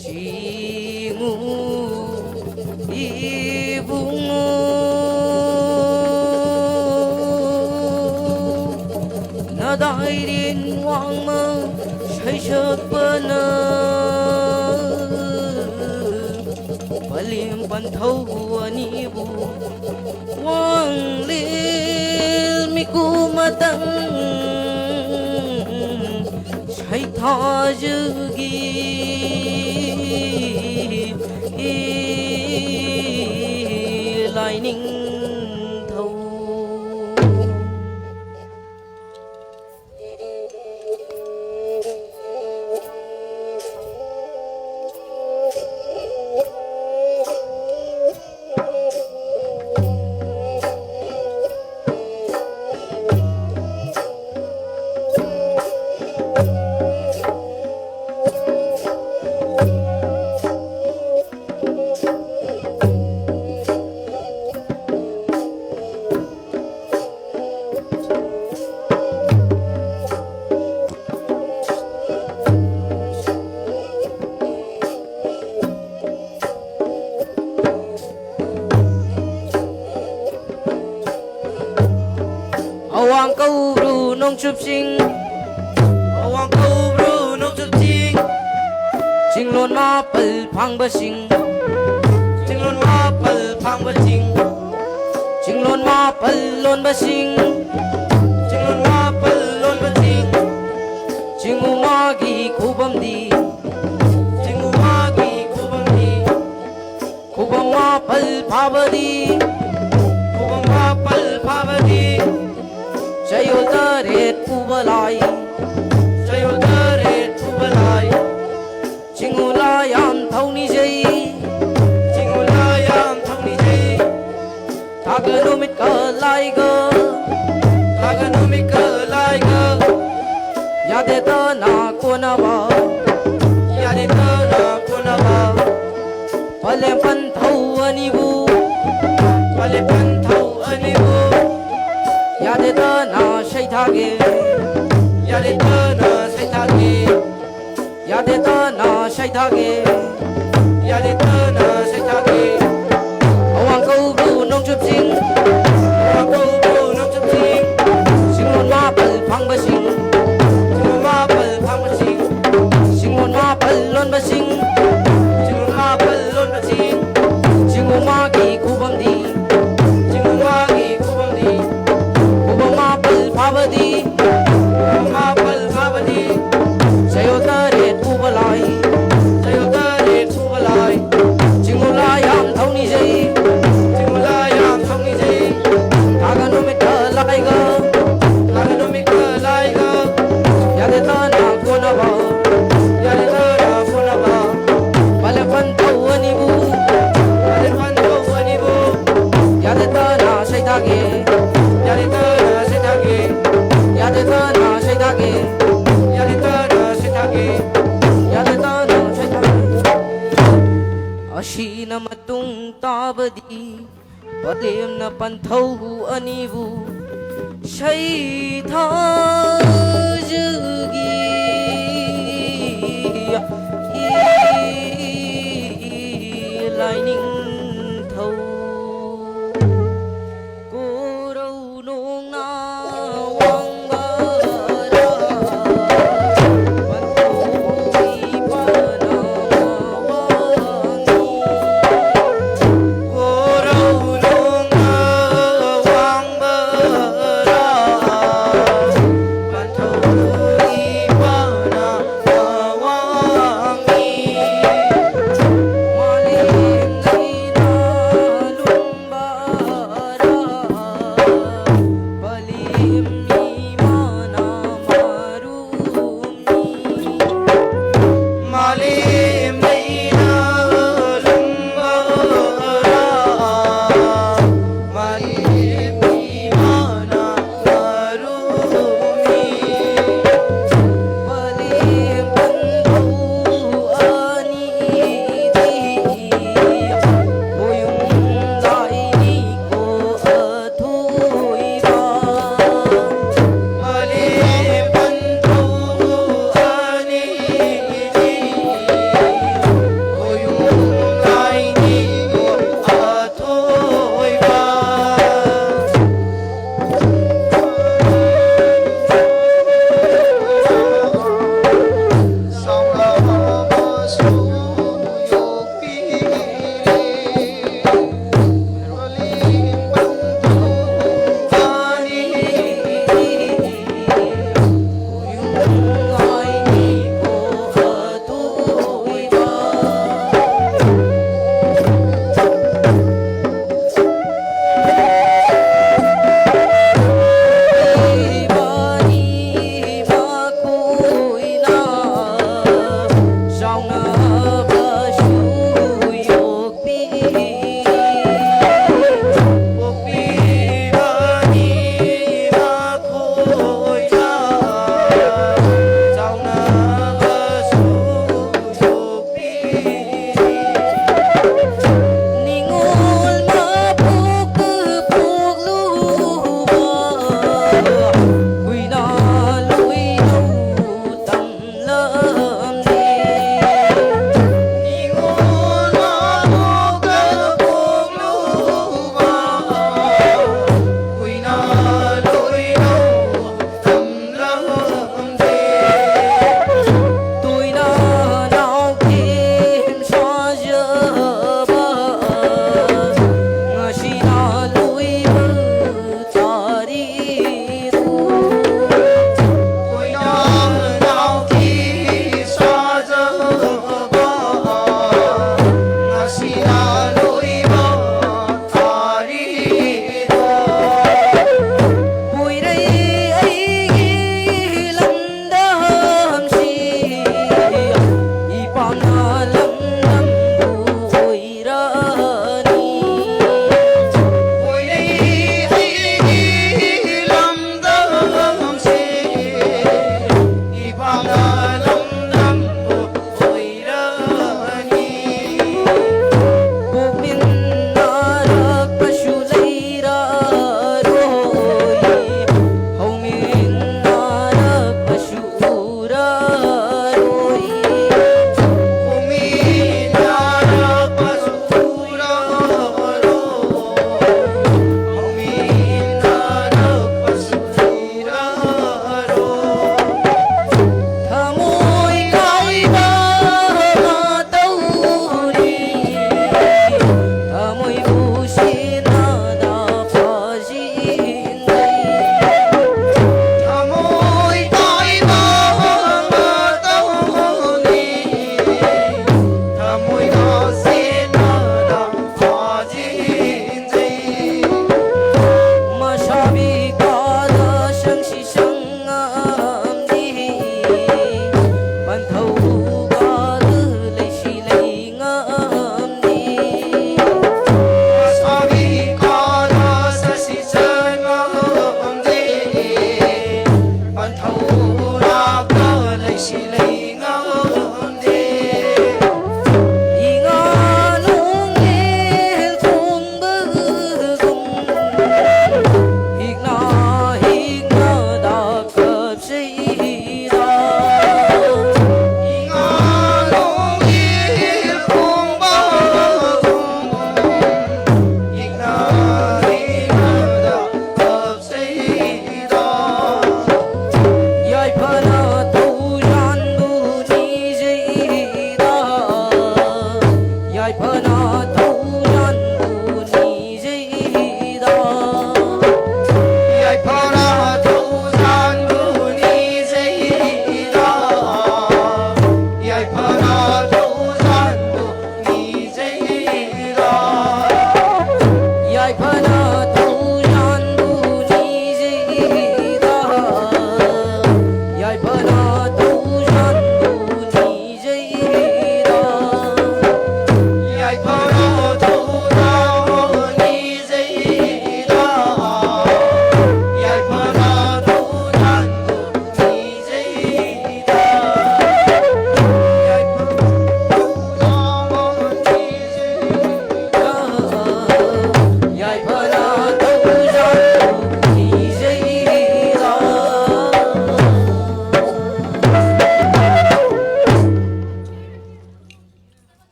ꯆꯤꯡꯉꯨ ꯏꯕꯨꯡꯉꯣ, ꯅꯗꯥꯏꯔꯦꯟ ꯋꯥꯡꯃ ꯁꯩꯁꯛꯄꯅ ꯄꯂꯦꯝ ꯄꯟꯊꯧ ꯑꯅꯤꯕꯨ ꯋꯥꯡꯂꯦꯟ ꯃꯤꯀꯨꯞ ꯑꯃꯇꯪ ꯁꯩꯊꯥꯖꯒꯤ ꯂꯥꯏꯅꯤꯡꯊꯧ꯫ ꯅꯣꯡꯆꯨꯞ ꯆꯤꯡ, ꯑꯋꯥꯡ ꯀꯧꯕ꯭ꯔꯨ ꯅꯣꯡꯆꯨꯞ ꯆꯤꯡ, ꯆꯤꯡꯂꯣꯟ ꯃꯥꯄꯜ ꯐꯥꯡꯕ ꯆꯤꯡ, ꯆꯤꯡꯂꯣꯟ ꯃꯥꯄꯜ ꯐꯥꯡꯕ ꯆꯤꯡ, ꯆꯤꯡꯂꯣꯟ ꯃꯥꯄꯜ ꯂꯣꯟꯕ ꯆꯤꯡ, ꯆꯤꯡꯂꯣꯟ ꯃꯥꯄꯜ ꯂꯣꯟꯕ ꯆꯤꯡ, ꯆꯤꯡꯉꯨ ꯃꯥꯒꯤ ꯈꯨꯕꯝꯗꯤ, ꯆꯤꯡꯉꯨ ꯃꯥꯒꯤ ꯈꯨꯕꯝꯗꯤ, ꯈꯨꯕꯝ ꯃꯥꯄꯜ ꯐꯥꯕꯗꯤ, ꯈꯨꯕꯝ ꯃꯥꯄꯜ ꯐꯥꯕꯗꯤ, ꯆꯌꯣꯜ ꯇꯔꯦꯠ ꯄꯨꯕ ꯂꯥꯏ, ꯆꯌꯣꯜ ꯇꯔꯦꯠ ꯄꯨꯕ ꯂꯥꯏ, ꯆꯤꯡꯉꯨ ꯂꯥꯏ ꯌꯥꯝ ꯊꯧꯅꯤꯖꯩ, ꯆꯤꯡꯉꯨ ꯂꯥꯏ ꯌꯥꯝ ꯊꯧꯅꯤꯖꯩ, ꯊꯥꯒ ꯅꯨꯃꯤꯠꯀ ꯂꯥꯏꯒ, ꯊꯥꯒ ꯅꯨꯃꯤꯠꯀ ꯂꯥꯏꯒ, ꯌꯥꯗꯦꯗꯅ ꯀꯣꯟꯅꯕ, ꯌꯥꯗꯦꯗꯅ ꯀꯣꯟꯅꯕ, ꯄꯂꯦꯝ ꯄꯟꯊꯧ ꯑꯅꯤꯕꯨ, ꯄꯂꯦꯝ ꯄꯟꯊꯧ ꯑꯅꯤꯕꯨ, ꯌꯥꯗꯦꯗꯅ ꯁꯩꯊꯥꯒꯦ, ꯌꯥꯗꯦꯗꯅ ꯁꯩꯊꯥꯒꯦ, ꯌꯥꯗꯦꯗꯅ ꯁꯩꯊꯥꯒꯦ, ꯌꯥꯗꯦꯗꯅ ꯁꯩꯊꯥꯒꯦ꯫ ꯑꯋꯥꯡ ꯀꯧꯕ꯭ꯔꯨ ꯅꯣꯡꯆꯨꯞ ꯆꯤꯡ, ꯑꯋꯥꯡ ꯀꯧꯕ꯭ꯔꯨ ꯅꯣꯡꯆꯨꯞ ꯆꯤꯡ, ꯆꯤꯡꯂꯣꯟ ꯃꯥꯄꯜ ꯐꯥꯡꯕꯁꯤꯡ, ꯆꯤꯡꯂꯣꯟ ꯃꯥꯄꯜ ꯐꯥꯡꯕꯁꯤꯡ, ꯆꯤꯡꯂꯣꯟ ꯃꯥꯄꯜ ꯂꯣꯟꯕꯁꯤꯡ, ꯆꯤꯡꯂꯣꯟ ꯃꯥꯄꯜ ꯂꯣꯟꯕꯁꯤꯡ, ꯆꯤꯡꯉꯨ ꯃꯥꯒꯤ ꯈꯨꯕꯝꯗꯤ, ꯆꯤꯡꯉꯨ ꯃꯥꯒꯤ ꯈꯨꯕꯝꯗꯤ, ꯈꯨꯕꯝ ꯃꯥꯄꯜ ꯐꯥꯕꯗꯤ, ꯈꯨꯕꯝ ꯃꯥꯄꯜ ꯐꯥꯕꯗꯤ, ꯆꯌꯣꯜ ꯇꯔꯦꯠ ꯄꯨꯕ ꯂꯥꯏ, ꯆꯌꯣꯜ ꯇꯔꯦꯠ ꯄꯨꯕ ꯂꯥꯏ, ꯆꯤꯡꯉꯨ ꯂꯥꯏ ꯌꯥꯝ ꯊꯧꯅꯤꯖꯩ, ꯆꯤꯡꯉꯨ ꯂꯥꯏ ꯌꯥꯝ ꯊꯧꯅꯤꯖꯩ, ꯊꯥꯒ ꯅꯨꯃꯤꯠꯀ ꯂꯥꯏꯒ, ꯊꯥꯒ ꯅꯨꯃꯤꯠꯀ ꯂꯥꯏꯒ, ꯌꯥꯗꯦꯗꯅ ꯀꯣꯟꯅꯕ, ꯌꯥꯗꯦꯗꯅ ꯀꯣꯟꯅꯕ, ꯄꯂꯦꯝ ꯄꯟꯊꯧ ꯑꯅꯤꯕꯨ, ꯄꯂꯦꯝ ꯄꯟꯊꯧ ꯑꯅꯤꯕꯨ, ꯌꯥꯗꯦꯗꯅ ꯁꯩꯊꯥꯒꯦ, ꯌꯥꯗꯦꯗꯅ ꯁꯩꯊꯥꯒꯦ, ꯌꯥꯗꯦꯗꯅ ꯁꯩꯊꯥꯒꯦ, ꯌꯥꯗꯦꯗꯅ ꯁꯩꯊꯥꯒꯦ, ꯌꯥꯗꯦꯗꯅ ꯁꯩꯊꯥꯒꯦ꯫ ꯑꯁꯤꯅ ꯃꯇꯨꯡ ꯇꯥꯕꯗꯤ ꯄꯂꯦꯝꯅ ꯄꯟꯊꯧ ꯑꯅꯤꯕꯨ ꯁꯩꯊꯥꯖꯒꯤ꯫ ꯂꯥꯏꯅꯤꯡꯊꯧ ꯀꯣꯔꯧ ꯅꯣꯡꯅ ꯋꯥꯡꯕ ꯌꯥꯏꯐꯅ ꯊꯧꯖꯥꯟꯕꯨ ꯅꯤꯖꯩꯗ꯫ ꯌꯥꯏꯐꯅ ꯊꯧꯖꯥꯟꯕꯨ ꯅꯤꯖꯩꯗ꯫ ꯌꯥꯏꯐꯅ ꯊꯧꯖꯥꯟꯕꯨ ꯅꯤꯖꯩꯗ꯫ ꯌꯥꯏꯐꯅ ꯊꯧꯖꯥꯟꯕꯨ ꯅꯤꯖꯩꯗ꯫ ꯌꯥꯏꯐꯅ ꯊꯧꯖꯥꯟꯕꯨ ꯅꯤꯖꯩꯗ꯫ ꯌꯥꯏꯐꯅ ꯊꯧꯖꯥꯟꯕꯨ ꯅꯤꯖꯩꯗ꯫ ꯌꯥꯏꯐꯅ ꯊꯧꯖꯥꯟꯕꯨ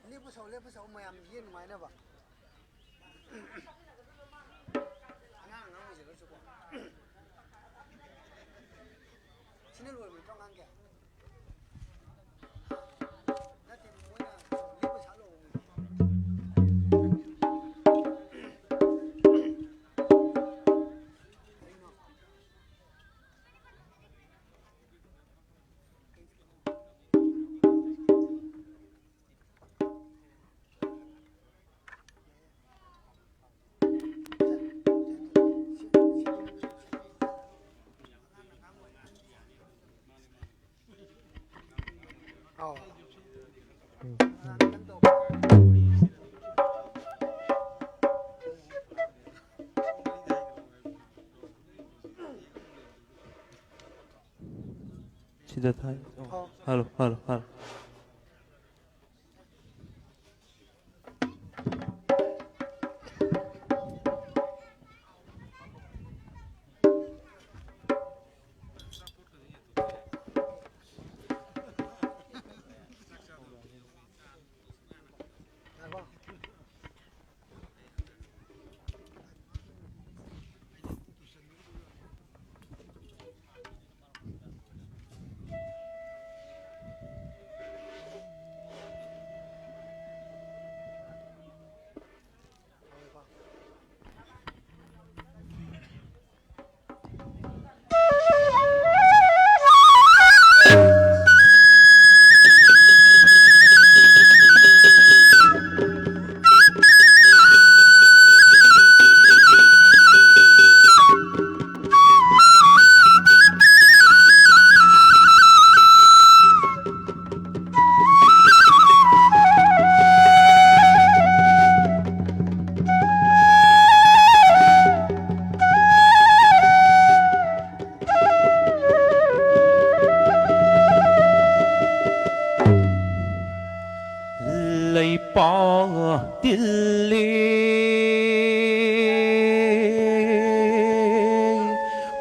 ꯂꯦꯞꯄꯨ ꯁꯧ, ꯂꯦꯞꯄꯨ ꯁꯧ, ꯃꯌꯥꯝ ꯌꯦꯡ ꯅꯨꯡꯉꯥꯏꯅꯕ꯫ ꯑꯉꯥꯡ ꯑꯉꯥꯡ ꯑꯣꯏꯖꯔꯁꯨꯀꯣ꯫ ꯁꯤꯅ ꯂꯣꯏꯔꯕ ꯅꯠꯇ꯭ꯔꯣ ꯑꯉꯥꯡꯒꯤ? ꯅꯠꯇꯦ, ꯃꯣꯏꯅ ꯂꯦꯞꯄ ꯁꯥ ꯂꯣꯏꯔꯕ ꯃꯣꯏꯗꯤ꯫ ꯁꯤꯗ ꯊꯥꯏ꯫ Hello, hello, hello. ꯂꯩꯄꯥꯛ ꯇꯤꯜꯂꯤ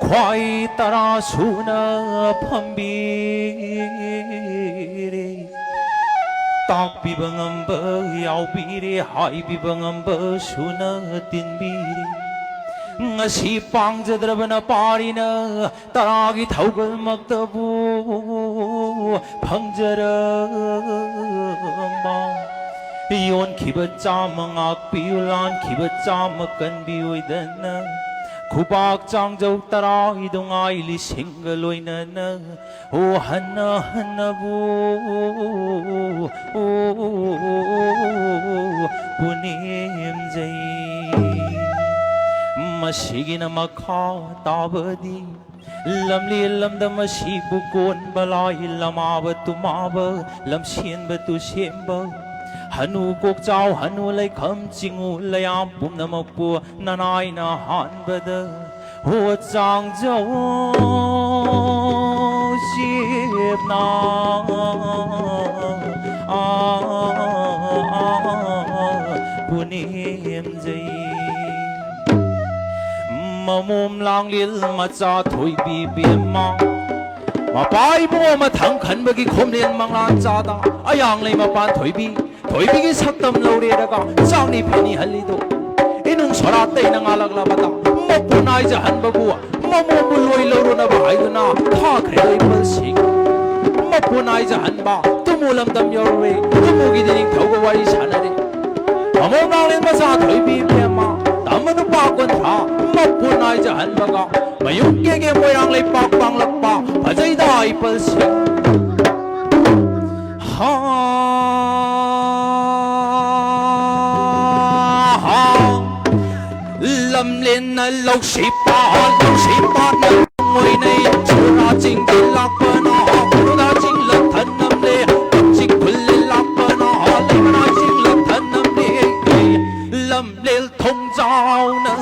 ꯈ꯭ꯋꯥꯏ ꯇꯔꯥ ꯁꯨꯅ ꯐꯝꯕꯤꯔꯦ꯫ ꯇꯥꯛꯄꯤꯕ ꯉꯝꯕ ꯌꯥꯎꯕꯤꯔꯦ, ꯍꯥꯏꯕꯤꯕ ꯉꯝꯕ ꯁꯨꯅ ꯇꯤꯟꯕꯤꯔꯦ꯫ ꯉꯁꯤ ꯄꯥꯡꯖꯗ꯭ꯔꯕꯅ ꯄꯥꯔꯤꯅ ꯇꯔꯥꯒꯤ ꯊꯧꯒꯜꯃꯛꯇꯕꯨ ꯐꯪꯖꯔꯃ꯫ ꯌꯣꯟꯈꯤꯕ ꯆꯥꯝꯃ ꯉꯥꯛꯄꯤꯌꯨ, ꯂꯥꯟꯈꯤꯕ ꯆꯥꯝꯃ ꯀꯟꯕꯤꯌꯨꯗꯅ, ꯈꯨꯕꯥꯛ ꯆꯥꯡꯖꯧ ꯇꯔꯥꯒꯤꯗꯣ ꯉꯥꯏ ꯂꯤꯁꯤꯡꯒ ꯂꯣꯏꯅꯅ ꯑꯣ ꯍꯟꯅ ꯍꯟꯅꯕꯨ ꯄꯨꯅꯦꯝꯖꯩ꯫ ꯃꯁꯤꯒꯤꯅ ꯃꯈꯥ ꯇꯥꯕꯗꯤ ꯂꯝꯂꯦꯟ ꯂꯝꯗꯝ ꯑꯁꯤꯕꯨ ꯀꯣꯟꯕ ꯂꯥꯏ ꯂꯃꯥꯕ ꯇꯨꯃꯥꯕ ꯂꯝꯁꯦꯟꯕ ꯇꯨꯁꯦꯝꯕ ꯍꯅꯨ ꯀꯣꯛꯆꯥꯎ ꯍꯅꯨ ꯂꯩꯈꯝ ꯆꯤꯡꯉꯨ ꯂꯩꯌꯥꯝ ꯄꯨꯝꯅꯃꯛꯄꯨ ꯅꯅꯥꯏꯅ ꯍꯥꯟꯕꯗ ꯍꯣ ꯆꯥꯡꯖꯧ ꯆꯦꯞꯅ ꯄꯨꯅꯦꯝꯖꯩ꯫ ꯃꯃꯣꯝ ꯂꯥꯡꯂꯦꯜ ꯃꯆꯥ ꯊꯣꯏꯕꯤ ꯕꯦꯝꯃ, ꯃꯄꯥ ꯏꯕꯨꯡꯉꯣ ꯃꯊꯪ ꯈꯟꯕꯒꯤ ꯈꯣꯝꯂꯦꯟ ꯃꯪꯂꯥꯟ ꯆꯥꯗ ꯑꯌꯥꯡꯂꯩ ꯃꯄꯥꯟ ꯊꯣꯏꯕꯤ, ꯊꯣꯏꯕꯤꯒꯤ ꯁꯛꯇꯝ ꯂꯧꯔꯦꯔꯒ ꯆꯥꯛꯅꯤ ꯐꯦꯅꯤ ꯍꯜꯂꯤꯗꯣ꯫ ꯏꯅꯨꯡ ꯁꯣꯔꯥꯠꯇꯩꯅ ꯉꯥꯜꯂꯛꯂꯕꯗ ꯃꯄꯨ ꯅꯥꯏꯖꯍꯟꯕꯕꯨ ꯃꯃꯣꯕꯨ ꯂꯣꯏ ꯂꯧꯔꯨꯅꯕ ꯍꯥꯏꯗꯨꯅ ꯊꯥꯈ꯭ꯔꯦ ꯂꯩꯕꯜꯁꯤꯡ꯫ ꯃꯄꯨ ꯅꯥꯏꯖꯍꯟꯕ ꯇꯨꯃꯨ ꯂꯝꯗꯝ ꯌꯧꯔꯨꯔꯦ꯫ ꯇꯨꯃꯨꯒꯤꯗꯤ ꯅꯤꯡꯊꯧꯒ ꯋꯥꯔꯤ ꯁꯥꯟꯅꯔꯦ꯫ ꯃꯃꯣ ꯉꯥꯡꯂꯦꯟ ꯃꯆꯥ ꯊꯣꯏꯕꯤ ꯏꯕꯦꯝꯃ, ꯇꯝꯕ ꯅꯨꯄꯥ ꯀꯨꯟꯊ꯭ꯔꯥ ꯃꯄꯨ ꯅꯥꯏꯖꯍꯟꯕꯒ ꯃꯌꯨꯝ ꯀꯦꯒꯦ ꯃꯣꯏꯔꯥꯡ ꯂꯩꯄꯥꯛ ꯄꯥꯡꯂꯛꯄ ꯐꯖꯩꯗ ꯏꯄꯜꯁꯤꯡ꯫ ꯍꯥ, ꯍꯥ꯫ ꯂꯝꯂꯦꯟꯅ ꯂꯧꯁꯤꯄꯥ, ꯂꯧꯁꯤꯄꯥꯅ ꯑꯣꯏꯅꯩ꯫ ꯆꯨꯔꯥ ꯆꯤꯡꯗ ꯂꯥꯛꯄꯅ, ꯈꯨꯔꯨꯗꯥ ꯆꯤꯡ ꯂꯛꯊꯟꯅꯝꯂꯦ꯫ ꯀꯛꯆꯤꯡ ꯈꯨꯜꯂꯦ ꯂꯥꯛꯄꯅ, ꯂꯩꯃꯅꯥ ꯆꯤꯡ ꯂꯛꯊꯟꯅꯝꯂꯦ꯫ ꯂꯝꯂꯦꯜ ꯊꯣꯡꯖꯥꯎꯅ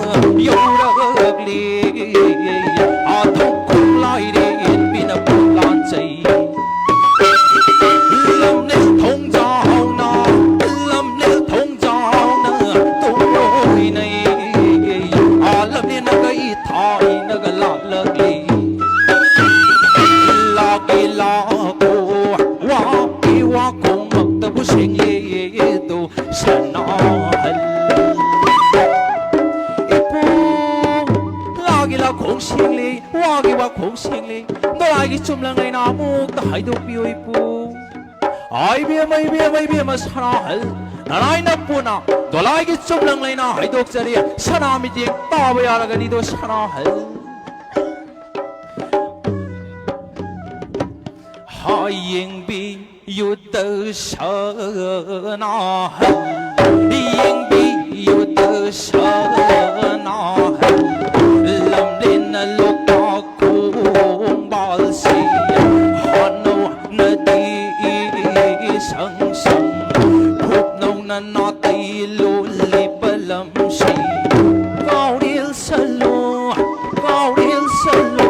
ꯌꯧꯔꯛꯂꯤ꯫ ꯑꯥ ꯊꯣꯡꯈꯣꯡ ꯂꯥꯏꯔꯦꯟꯕꯤꯅ ꯄꯣꯂꯥꯟꯖꯩ꯫ ꯂꯝꯂꯦꯜ ꯊꯣꯡꯖꯥꯎꯅ, ꯂꯝꯂꯦꯜ ꯊꯣꯡꯖꯥꯎꯅ ꯇꯣꯏꯅꯩ꯫ ꯑꯥ ꯂꯝꯂꯦꯟꯅꯒ ꯏꯊꯥꯏꯅꯒ ꯂꯥꯛꯂꯛꯂꯤ꯫ ꯂꯥꯛꯀꯦ ꯂꯥꯛꯀꯣ, ꯋꯥꯒꯤ ꯋꯥꯈꯣꯡꯃꯛꯇꯕꯨ ꯁꯦꯡꯂꯦꯗꯣ꯫ ꯁꯅꯥꯍꯜ꯫ ꯏꯄꯨ, ꯂꯥꯒꯤ ꯂꯥꯈꯣꯡ ꯁꯦꯡꯂꯤ, ꯋꯥꯒꯤ ꯋꯥꯈꯣꯡ ꯁꯦꯡꯂꯤ, ꯗꯣꯂꯥꯏꯒꯤ ꯆꯨꯝꯂꯪ ꯂꯩꯅꯥ ꯑꯃꯨꯛꯇ ꯍꯥꯏꯗꯣꯛꯄꯤꯌꯨ ꯏꯄꯨ꯫ ꯑꯥ, ꯏꯕꯦꯝꯃ, ꯏꯕꯦꯝꯃ, ꯏꯕꯦꯝꯃ ꯁꯅꯥꯍꯜ, ꯅꯔꯥꯏ ꯅꯄꯨꯅ ꯗꯣꯂꯥꯏꯒꯤ ꯆꯨꯝꯂꯪ ꯂꯩꯅꯥ ꯍꯥꯏꯗꯣꯛꯆꯔꯤ, ꯁꯅꯥ ꯃꯤꯠꯌꯦꯡ ꯇꯥꯕ ꯌꯥꯔꯒꯅꯤꯗꯣ ꯁꯅꯥꯍꯜ꯫ ꯍꯥ, ꯌꯦꯡꯕꯤꯌꯨꯗ ꯁꯅꯥꯍꯜ, ꯌꯦꯡꯕꯤꯌꯨꯗ ꯁꯅꯥꯍꯜ, ꯂꯝꯂꯦꯟꯅ ꯂꯣꯛꯇꯥꯛ ꯈꯣꯡꯕꯥꯜꯁꯤ ꯍꯥꯟꯅꯧ ꯅꯗꯤ ꯏꯁꯪ ꯁꯪ, ꯈꯨꯞꯅꯧꯅ ꯅꯥꯇꯩ ꯂꯣꯜꯂꯤꯕ ꯂꯝꯁꯤ꯫ ꯀꯥꯎꯔꯦꯜ ꯁꯜꯂꯣ, ꯀꯥꯎꯔꯦꯜ ꯁꯜꯂꯣ,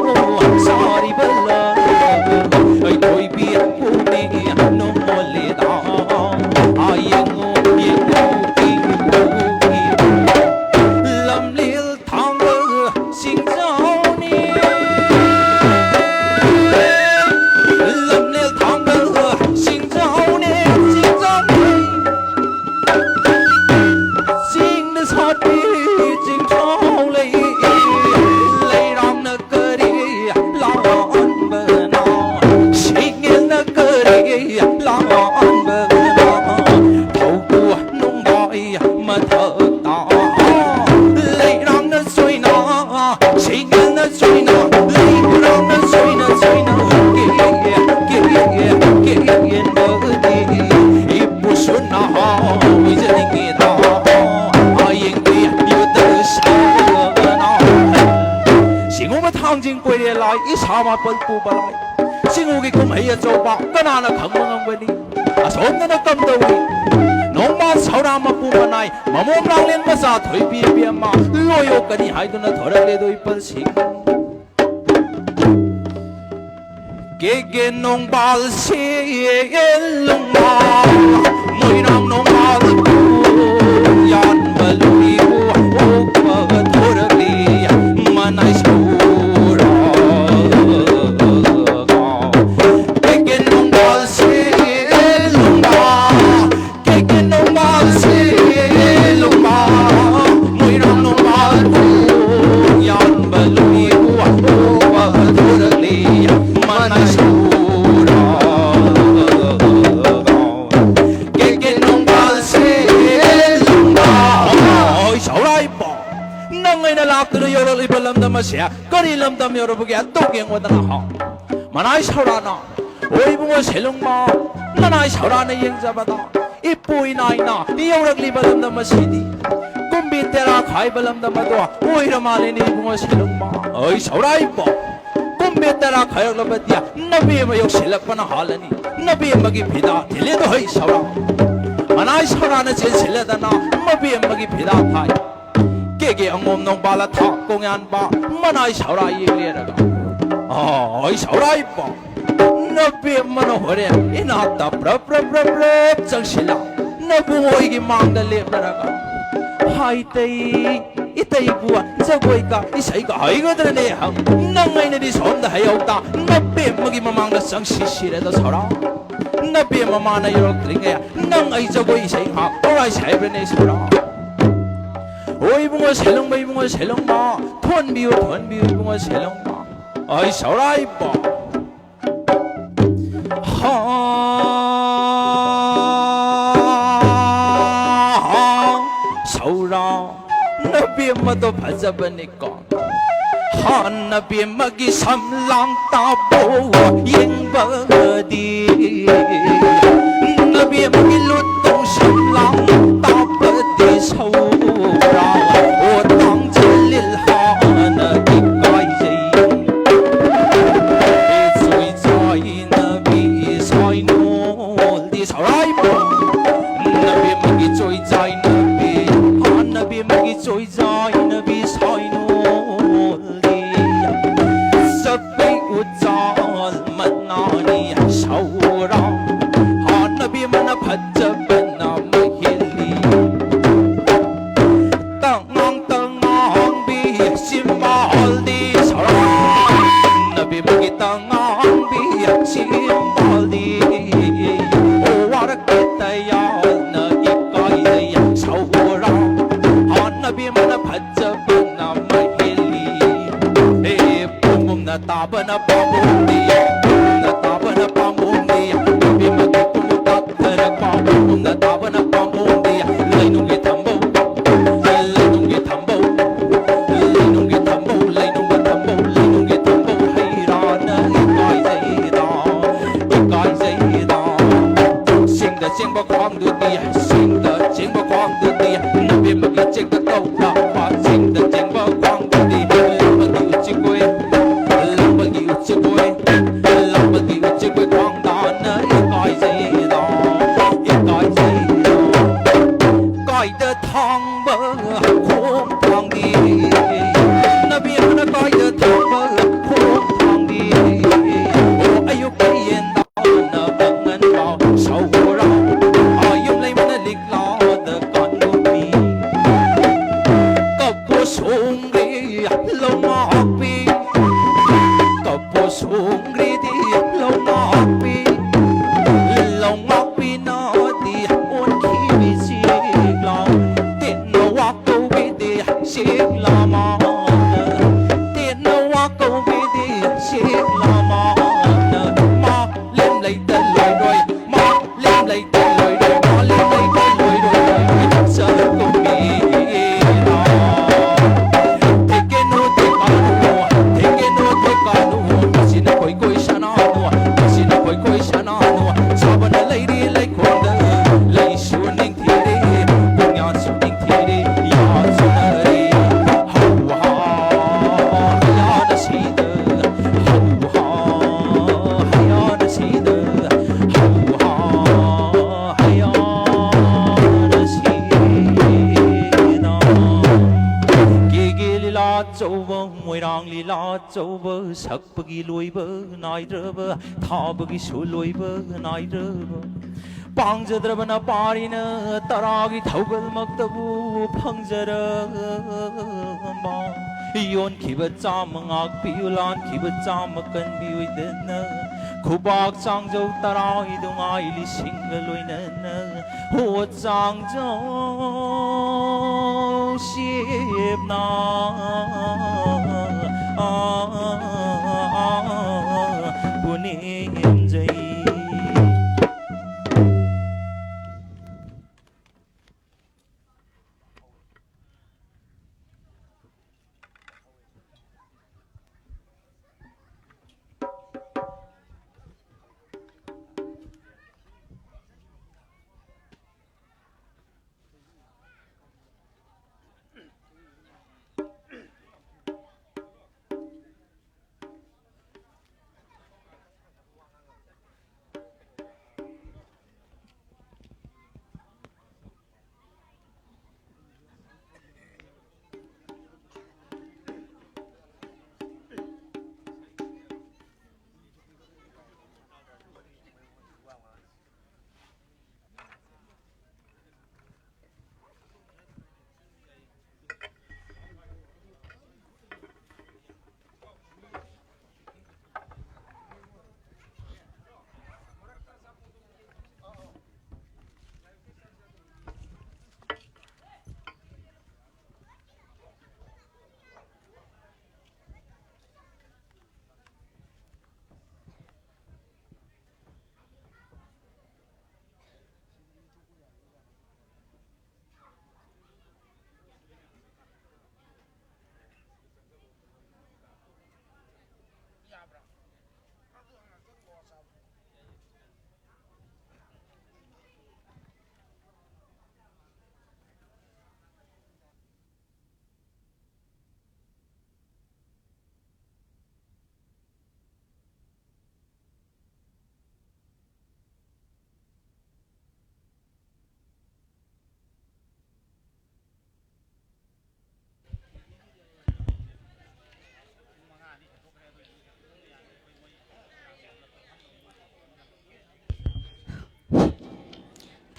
ꯁꯥꯔꯤꯕ ꯂꯝ ꯊꯥꯡꯖꯤꯡ ꯀꯣꯏꯔꯦ ꯂꯥꯏ, ꯏꯁꯥ ꯃꯥꯄꯜ ꯄꯨꯕ ꯂꯥꯏ꯫ ꯆꯤꯡꯉꯨꯒꯤ ꯀꯨꯝꯍꯩ ꯑꯆꯧꯕ ꯀꯅꯥꯅ ꯈꯪꯕ ꯉꯝꯒꯅꯤ? ꯑꯁꯣꯝꯗꯅ ꯀꯝꯗꯧꯔꯤ? ꯅꯣꯡꯃꯥꯟ ꯁꯧꯔꯥ ꯃꯄꯨ ꯃꯅꯥꯏ, ꯃꯃꯣꯝ ꯂꯥꯡꯂꯦꯟ ꯃꯆꯥ ꯊꯣꯏꯕꯤ ꯏꯕꯦꯝꯃ, ꯂꯣꯏ ꯑꯣꯛꯀꯅꯤ ꯍꯥꯏꯗꯨꯅ ꯊꯣꯔꯛꯂꯦꯗꯣ ꯏꯄꯜꯁꯤꯡ꯫ ꯀꯦꯒꯦ ꯅꯣꯡꯕꯥꯜꯁꯦ ꯂꯨꯡꯃꯥ, ꯃꯣꯏꯔꯥꯡ ꯅꯣꯡꯕꯥꯜ ꯌꯥꯟꯕ ꯂꯨꯏꯕꯨ ꯑꯣꯛꯄ ꯊꯣꯔꯛꯂꯤ ꯃꯅꯥꯏ ꯁꯧꯔꯥ꯫ ꯀꯦꯒꯦ ꯅꯣꯡꯕꯥꯜꯁꯦ ꯂꯨꯡꯃꯥ, ꯀꯦꯒꯦ ꯅꯣꯡꯕꯥꯜꯁꯦ ꯂꯨꯡꯃꯥ, ꯃꯣꯏꯔꯥꯡ ꯅꯣꯡꯕꯥꯜꯕꯨ ꯌꯥꯟꯕ ꯂꯨꯏꯕꯨ ꯑꯣꯛꯄ ꯊꯣꯔꯛꯂꯤ ꯃꯅꯥꯏ ꯁꯧꯔꯥ꯫ ꯀꯦꯒꯦ ꯅꯣꯡꯕꯥꯜꯁꯦ ꯂꯨꯡꯃꯥ꯫ ꯑꯣꯏ ꯁꯧꯔꯥꯏꯕꯣ, ꯅꯪ ꯑꯩꯅ ꯂꯥꯛꯇꯨꯅ ꯌꯧꯔꯛꯂꯤꯕ ꯂꯝꯗꯝ ꯑꯁꯦ ꯀꯔꯤ ꯂꯝꯗꯝ ꯌꯧꯔꯕꯒꯦ? ꯑꯗꯨ ꯌꯦꯡꯉꯣꯗꯅ ꯍꯥ꯫ ꯃꯅꯥꯏ ꯁꯧꯔꯥꯅ, ꯑꯣ ꯏꯕꯨꯡꯉꯣ ꯁꯦꯂꯨꯡꯃ, ꯃꯅꯥꯏ ꯁꯧꯔꯥꯅ ꯌꯦꯡꯖꯕꯗ ꯏꯄꯨ ꯏꯅꯥꯏꯅ ꯌꯧꯔꯛꯂꯤꯕ ꯂꯝꯗꯝ ꯑꯁꯤꯗꯤ ꯀꯨꯝꯕꯤ ꯇꯦꯔꯥ ꯈꯥꯏꯕ ꯂꯝꯗꯝ ꯑꯗꯣ ꯑꯣꯏꯔ ꯃꯥꯜꯂꯦꯅꯦ ꯏꯕꯨꯡꯉꯣ ꯁꯦꯂꯨꯡꯃ꯫ ꯑꯩ ꯁꯧꯔꯥꯏꯕꯣ, ꯀꯨꯝꯕꯤ ꯇꯦꯔꯥ ꯈꯥꯏꯔꯛꯂꯕꯗꯤ ꯅꯕꯦꯝꯃ ꯌꯧꯁꯤꯜꯂꯛꯄꯅ ꯍꯥꯜꯂꯅꯤ꯫ ꯅꯕꯦꯝꯃꯒꯤ ꯐꯤꯗꯥ ꯊꯤꯜꯂꯦꯗꯣ ꯍꯩ ꯁꯧꯔꯥ꯫ ꯃꯅꯥꯏ ꯁꯧꯔꯥꯅ ꯆꯦꯟꯁꯤꯜꯂꯗꯅ ꯃꯕꯦꯝꯃꯒꯤ ꯐꯤꯗꯥ ꯊꯥꯏ꯫ ꯀꯦꯒꯦ ꯑꯉꯣꯝ ꯅꯣꯡꯕꯥꯜ ꯑꯊꯥ ꯀꯣꯡꯌꯥꯟꯕ ꯃꯅꯥꯏ ꯁꯧꯔꯥ ꯌꯦꯡꯂꯦꯔꯒ꯫ ꯑꯥ, ꯑꯩ ꯁꯧꯔꯥꯏꯕꯣ꯫ ꯅꯕꯦꯝꯃꯅ ꯍꯣꯔꯦꯟ ꯏꯅꯥꯛꯇ ꯄ꯭ꯔꯞ ꯄ꯭ꯔꯞ ꯄ꯭ꯔꯞ ꯄ꯭ꯔꯞ ꯆꯪꯁꯤꯜꯂ ꯅꯕꯨꯡ ꯑꯣꯏꯒꯤ ꯃꯥꯡꯗ ꯂꯦꯞꯅꯔꯒ, "ꯍꯥꯏ ꯇꯩ, ꯏꯇꯩꯕꯨ ꯖꯒꯣꯏꯒ ꯏꯁꯩꯒ ꯍꯩꯒꯗ꯭ꯔꯅꯦ?" ꯍꯪ꯫ ꯅꯪ ꯑꯩꯅꯗꯤ ꯁꯣꯝꯗ ꯍꯩꯍꯧ ꯇꯥ, ꯅꯕꯦꯝꯃꯒꯤ ꯃꯃꯥꯡꯗ ꯆꯪꯁꯤ ꯁꯤꯔꯦꯗ ꯁꯧꯔꯥ꯫ ꯅꯕꯦꯝꯃ ꯃꯥꯅ ꯌꯧꯔꯛꯇ꯭ꯔꯤꯉꯩ ꯅꯪ ꯑꯩ ꯖꯒꯣꯏ ꯏꯁꯩ ꯉꯥꯏꯍꯥꯛ ꯇꯧꯔꯥꯏꯁꯦ ꯍꯥꯏꯕ꯭ꯔꯅꯦ ꯁꯧꯔꯥ? ꯑꯣ ꯏꯕꯨꯡꯉꯣ ꯁꯦꯂꯨꯡꯕ, ꯏꯕꯨꯡꯉꯣ ꯁꯦꯂꯨꯡꯕ, ꯊꯣꯟꯕꯤꯌꯨ, ꯊꯣꯟꯕꯤꯌꯨ ꯏꯕꯨꯡꯉꯣ ꯁꯦꯂꯨꯡꯕ꯫ ꯑꯩ ꯁꯧꯔꯥꯏꯕꯣ꯫ ꯍꯥ, ꯍꯥ, ꯁꯧꯔꯥ, ꯅꯕꯦꯝꯃꯗꯣ ꯐꯖꯕꯅꯤꯀꯣ꯫ ꯍꯥ, ꯅꯕꯦꯝꯃꯒꯤ ꯁꯝꯂꯥꯡ ꯇꯥꯕꯣ ꯌꯦꯡꯕꯒꯗꯤ, ꯅꯕꯦꯝꯃꯒꯤ ꯂꯨꯠꯇꯧ ꯁꯝꯂꯥꯡ ꯇꯥꯕꯗꯤ ꯁꯧꯔꯥ꯫ ꯑꯣ ꯇꯥꯡꯖꯂꯤꯜ ꯍꯥꯟꯅ ꯏꯀꯥꯏꯖꯩ꯫ ꯇꯥꯕꯅ ꯄꯥꯝꯕꯣꯝꯗꯤ, ꯄꯨꯝꯅ ꯇꯥꯕꯅ ꯄꯥꯝꯕꯣꯝꯗꯤ, ꯅꯨꯄꯤꯃꯛꯀꯤ ꯄꯨꯡ ꯇꯥꯛꯊꯔꯛꯄ, ꯄꯨꯝꯅ ꯇꯥꯕꯅ ꯄꯥꯝꯕꯣꯝꯗꯤ, ꯂꯩꯅꯨꯡꯒꯤ ꯊꯝꯕꯧ, ꯂꯩꯅꯨꯡꯒꯤ ꯊꯝꯕꯧ, ꯂꯩꯅꯨꯡꯒꯤ ꯊꯝꯕꯧ, ꯂꯩꯅꯨꯡꯒꯤ ꯊꯝꯕꯧ, ꯂꯩꯅꯨꯡꯒꯤ ꯊꯝꯕꯧ, ꯍꯩ ꯔꯥꯅ ꯏꯀꯥꯏꯖꯩꯗ, ꯏꯀꯥꯏꯖꯩꯗ꯫ ꯆꯤꯡꯗ ꯆꯦꯡꯕ ꯈ꯭ꯋꯥꯡꯗꯨꯗꯤ, ꯆꯤꯡꯗ ꯆꯦꯡꯕ ꯈ꯭ꯋꯥꯡꯗꯨꯗꯤ, ꯅꯕꯦꯝꯕꯔꯒꯤ ꯆꯦꯡꯗ ꯇꯧꯔꯛꯄ, ꯆꯤꯡꯗ ꯆꯦꯡꯕ ꯈ꯭ꯋꯥꯡꯗꯨꯗꯤ, ꯂꯝꯕꯒꯤ ꯎꯆꯤꯛ ꯑꯣꯏ, ꯂꯝꯕꯒꯤ ꯎꯆꯤꯛ ꯑꯣꯏ, ꯂꯝꯕꯒꯤ ꯎꯆꯤꯛ ꯑꯣꯏ, ꯈ꯭ꯋꯥꯡꯗꯥꯅ ꯏꯀꯥꯏꯖꯩꯗ, ꯏꯀꯥꯏꯖꯩꯗ꯫ ꯀꯥꯏꯗ ꯊꯥꯡꯕ ꯈꯣꯡ ꯊꯥꯡꯗꯤ, ꯅꯕꯦꯝꯕꯔꯅ ꯀꯥꯏꯗ ꯊꯥꯡꯕ ꯈꯣꯡ ꯊꯥꯡꯗꯤ, ꯑꯣ ꯑꯌꯨꯛꯀꯤ ꯌꯦꯟꯗꯥ ꯁꯧꯒꯣꯔꯥ, ꯌꯨꯝ ꯂꯩꯃꯅ ꯂꯤꯛꯂꯥꯗ ꯀꯥꯟꯒꯨꯝꯕꯤ꯫ ꯀꯞꯄꯣ ꯁꯣꯡꯒ꯭ꯔꯤ ꯂꯧꯃꯥꯛꯄꯤ, ꯀꯞꯄꯣ ꯁꯣꯡꯒ꯭ꯔꯤꯗꯤ ꯂꯧꯃꯥꯛꯄꯤ, ꯂꯧꯃꯥꯛꯄꯤꯅꯗꯤ ꯑꯣꯟꯈꯤꯕꯤ ꯁꯤꯛꯂꯥ, ꯇꯤꯟꯅ ꯋꯥ ꯀꯧꯕꯤꯗꯤ ꯁꯤꯛꯂꯥ ꯃꯥꯅ, ꯇꯤꯟꯅ ꯋꯥ ꯀꯧꯕꯤꯗꯤ ꯁꯤꯛꯂꯥ ꯃꯥꯅ, ꯃꯥ ꯂꯦꯝ ꯂꯩꯇ ꯂꯣꯏꯔꯣꯏ, ꯃꯥ ꯂꯦꯝ ꯂꯩꯇ ꯂꯣꯏꯔꯣꯏ, ꯃꯥ ꯂꯦꯝ ꯂꯩꯇ ꯂꯣꯏꯔꯣꯏ, ꯂꯣꯏꯔꯣꯏ ꯆꯠꯀꯨꯝꯃꯤꯔꯥ꯫ ꯊꯦꯛꯀꯦꯅꯨ ꯊꯦꯛꯀꯥꯅꯨ, ꯊꯦꯛꯀꯦꯅꯨ ꯊꯦꯛꯀꯥꯅꯨ, ꯃꯁꯤꯅ ꯈꯣꯏ ꯈꯣꯏ ꯁꯅꯥꯅꯨ, ꯃꯁꯤꯅ ꯈꯣꯏ ꯈꯣꯏ ꯁꯅꯥꯅꯨ, ꯁꯥꯕꯅ ꯂꯩꯔꯤ ꯂꯩꯈꯣꯡꯗ, ꯂꯩꯁꯨ ꯅꯤꯡ ꯊꯤꯔꯦ, ꯄꯨꯡꯌꯥꯁꯨ ꯅꯤꯡꯊꯤꯔꯦ, ꯌꯥꯁꯨꯅꯔꯦ꯫ ꯍꯧ ꯍꯥ, ꯍꯌꯥꯅ ꯁꯤꯗ, ꯍꯧ ꯍꯥ, ꯍꯌꯥꯅ ꯁꯤꯗ, ꯍꯧ ꯍꯥ, ꯍꯌꯥꯅ ꯁꯤꯗ꯫ ꯀꯦꯒꯦ ꯂꯤꯂꯥ ꯑꯆꯧꯕ, ꯃꯣꯏꯔꯥꯡ ꯂꯤꯂꯥ ꯑꯆꯧꯕ, ꯁꯛꯄꯒꯤ ꯂꯣꯏꯕ ꯅꯥꯏꯗ꯭ꯔꯕ, ꯊꯥꯕꯒꯤꯁꯨ ꯂꯣꯏꯕ ꯅꯥꯏꯗ꯭ꯔꯕ, ꯄꯥꯡꯖꯗ꯭ꯔꯕꯅ ꯄꯥꯔꯤꯅ ꯇꯔꯥꯒꯤ ꯊꯧꯒꯜꯃꯛꯇꯕꯨ ꯐꯪꯖꯔꯕ꯫ ꯌꯣꯟꯈꯤꯕ ꯆꯥꯝꯃ ꯉꯥꯛꯄꯤꯌꯨ, ꯂꯥꯟꯈꯤꯕ ꯆꯥꯝꯃ ꯀꯟꯕꯤꯌꯨ ꯏꯗꯅ, ꯈꯨꯕꯥꯛ ꯆꯥꯡꯖꯧ ꯇꯔꯥꯒꯤꯗꯨ ꯉꯥꯏ ꯂꯤꯁꯤꯡꯒ ꯂꯣꯏꯅꯅ꯫ ꯍꯣ ꯆꯥꯡꯖꯧ ꯁꯦꯞꯅ꯫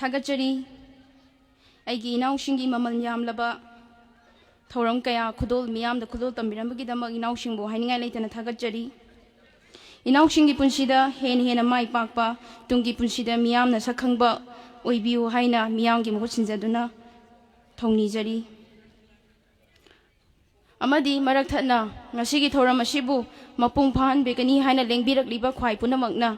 ꯊꯥꯒꯠꯆꯔꯤ꯫ ꯑꯩꯒꯤ ꯏꯅꯥꯎꯁꯤꯡꯒꯤ ꯃꯃꯜ ꯌꯥꯝꯂꯕ ꯊꯧꯔꯝ ꯀꯌꯥ ꯈꯨꯗꯣꯜ, ꯃꯤꯌꯥꯝꯗ ꯈꯨꯗꯣꯜ ꯇꯝꯕꯤꯔꯝꯕꯒꯤꯗꯃꯛ ꯏꯅꯥꯎꯁꯤꯡꯕꯨ ꯍꯥꯏꯅꯤꯡꯉꯥꯏ ꯂꯩꯇꯅ ꯊꯥꯒꯠꯆꯔꯤ꯫ ꯏꯅꯥꯎꯁꯤꯡꯒꯤ ꯄꯨꯟꯁꯤꯗ ꯍꯦꯟꯅ ꯍꯦꯟꯅ ꯃꯥꯏ ꯄꯥꯛꯄ, ꯇꯨꯡꯒꯤ ꯄꯨꯟꯁꯤꯗ ꯃꯤꯌꯥꯝꯅ ꯁꯛ ꯈꯪꯕ ꯑꯣꯏꯕꯤꯌꯨ ꯍꯥꯏꯅ ꯃꯤꯌꯥꯝꯒꯤ ꯃꯍꯨꯠ ꯁꯤꯟꯖꯗꯨꯅ ꯊꯧꯅꯤꯖꯔꯤ꯫ ꯑꯃꯗꯤ ꯃꯔꯛ ꯊꯠꯅ ꯉꯁꯤꯒꯤ ꯊꯧꯔꯝ ꯑꯁꯤꯕꯨ ꯃꯄꯨꯡ ꯐꯥꯍꯟꯕꯤꯒꯅꯤ ꯍꯥꯏꯅ ꯂꯦꯡꯕꯤꯔꯛꯂꯤꯕ ꯈ꯭ꯋꯥꯏ ꯄꯨꯝꯅꯃꯛꯅ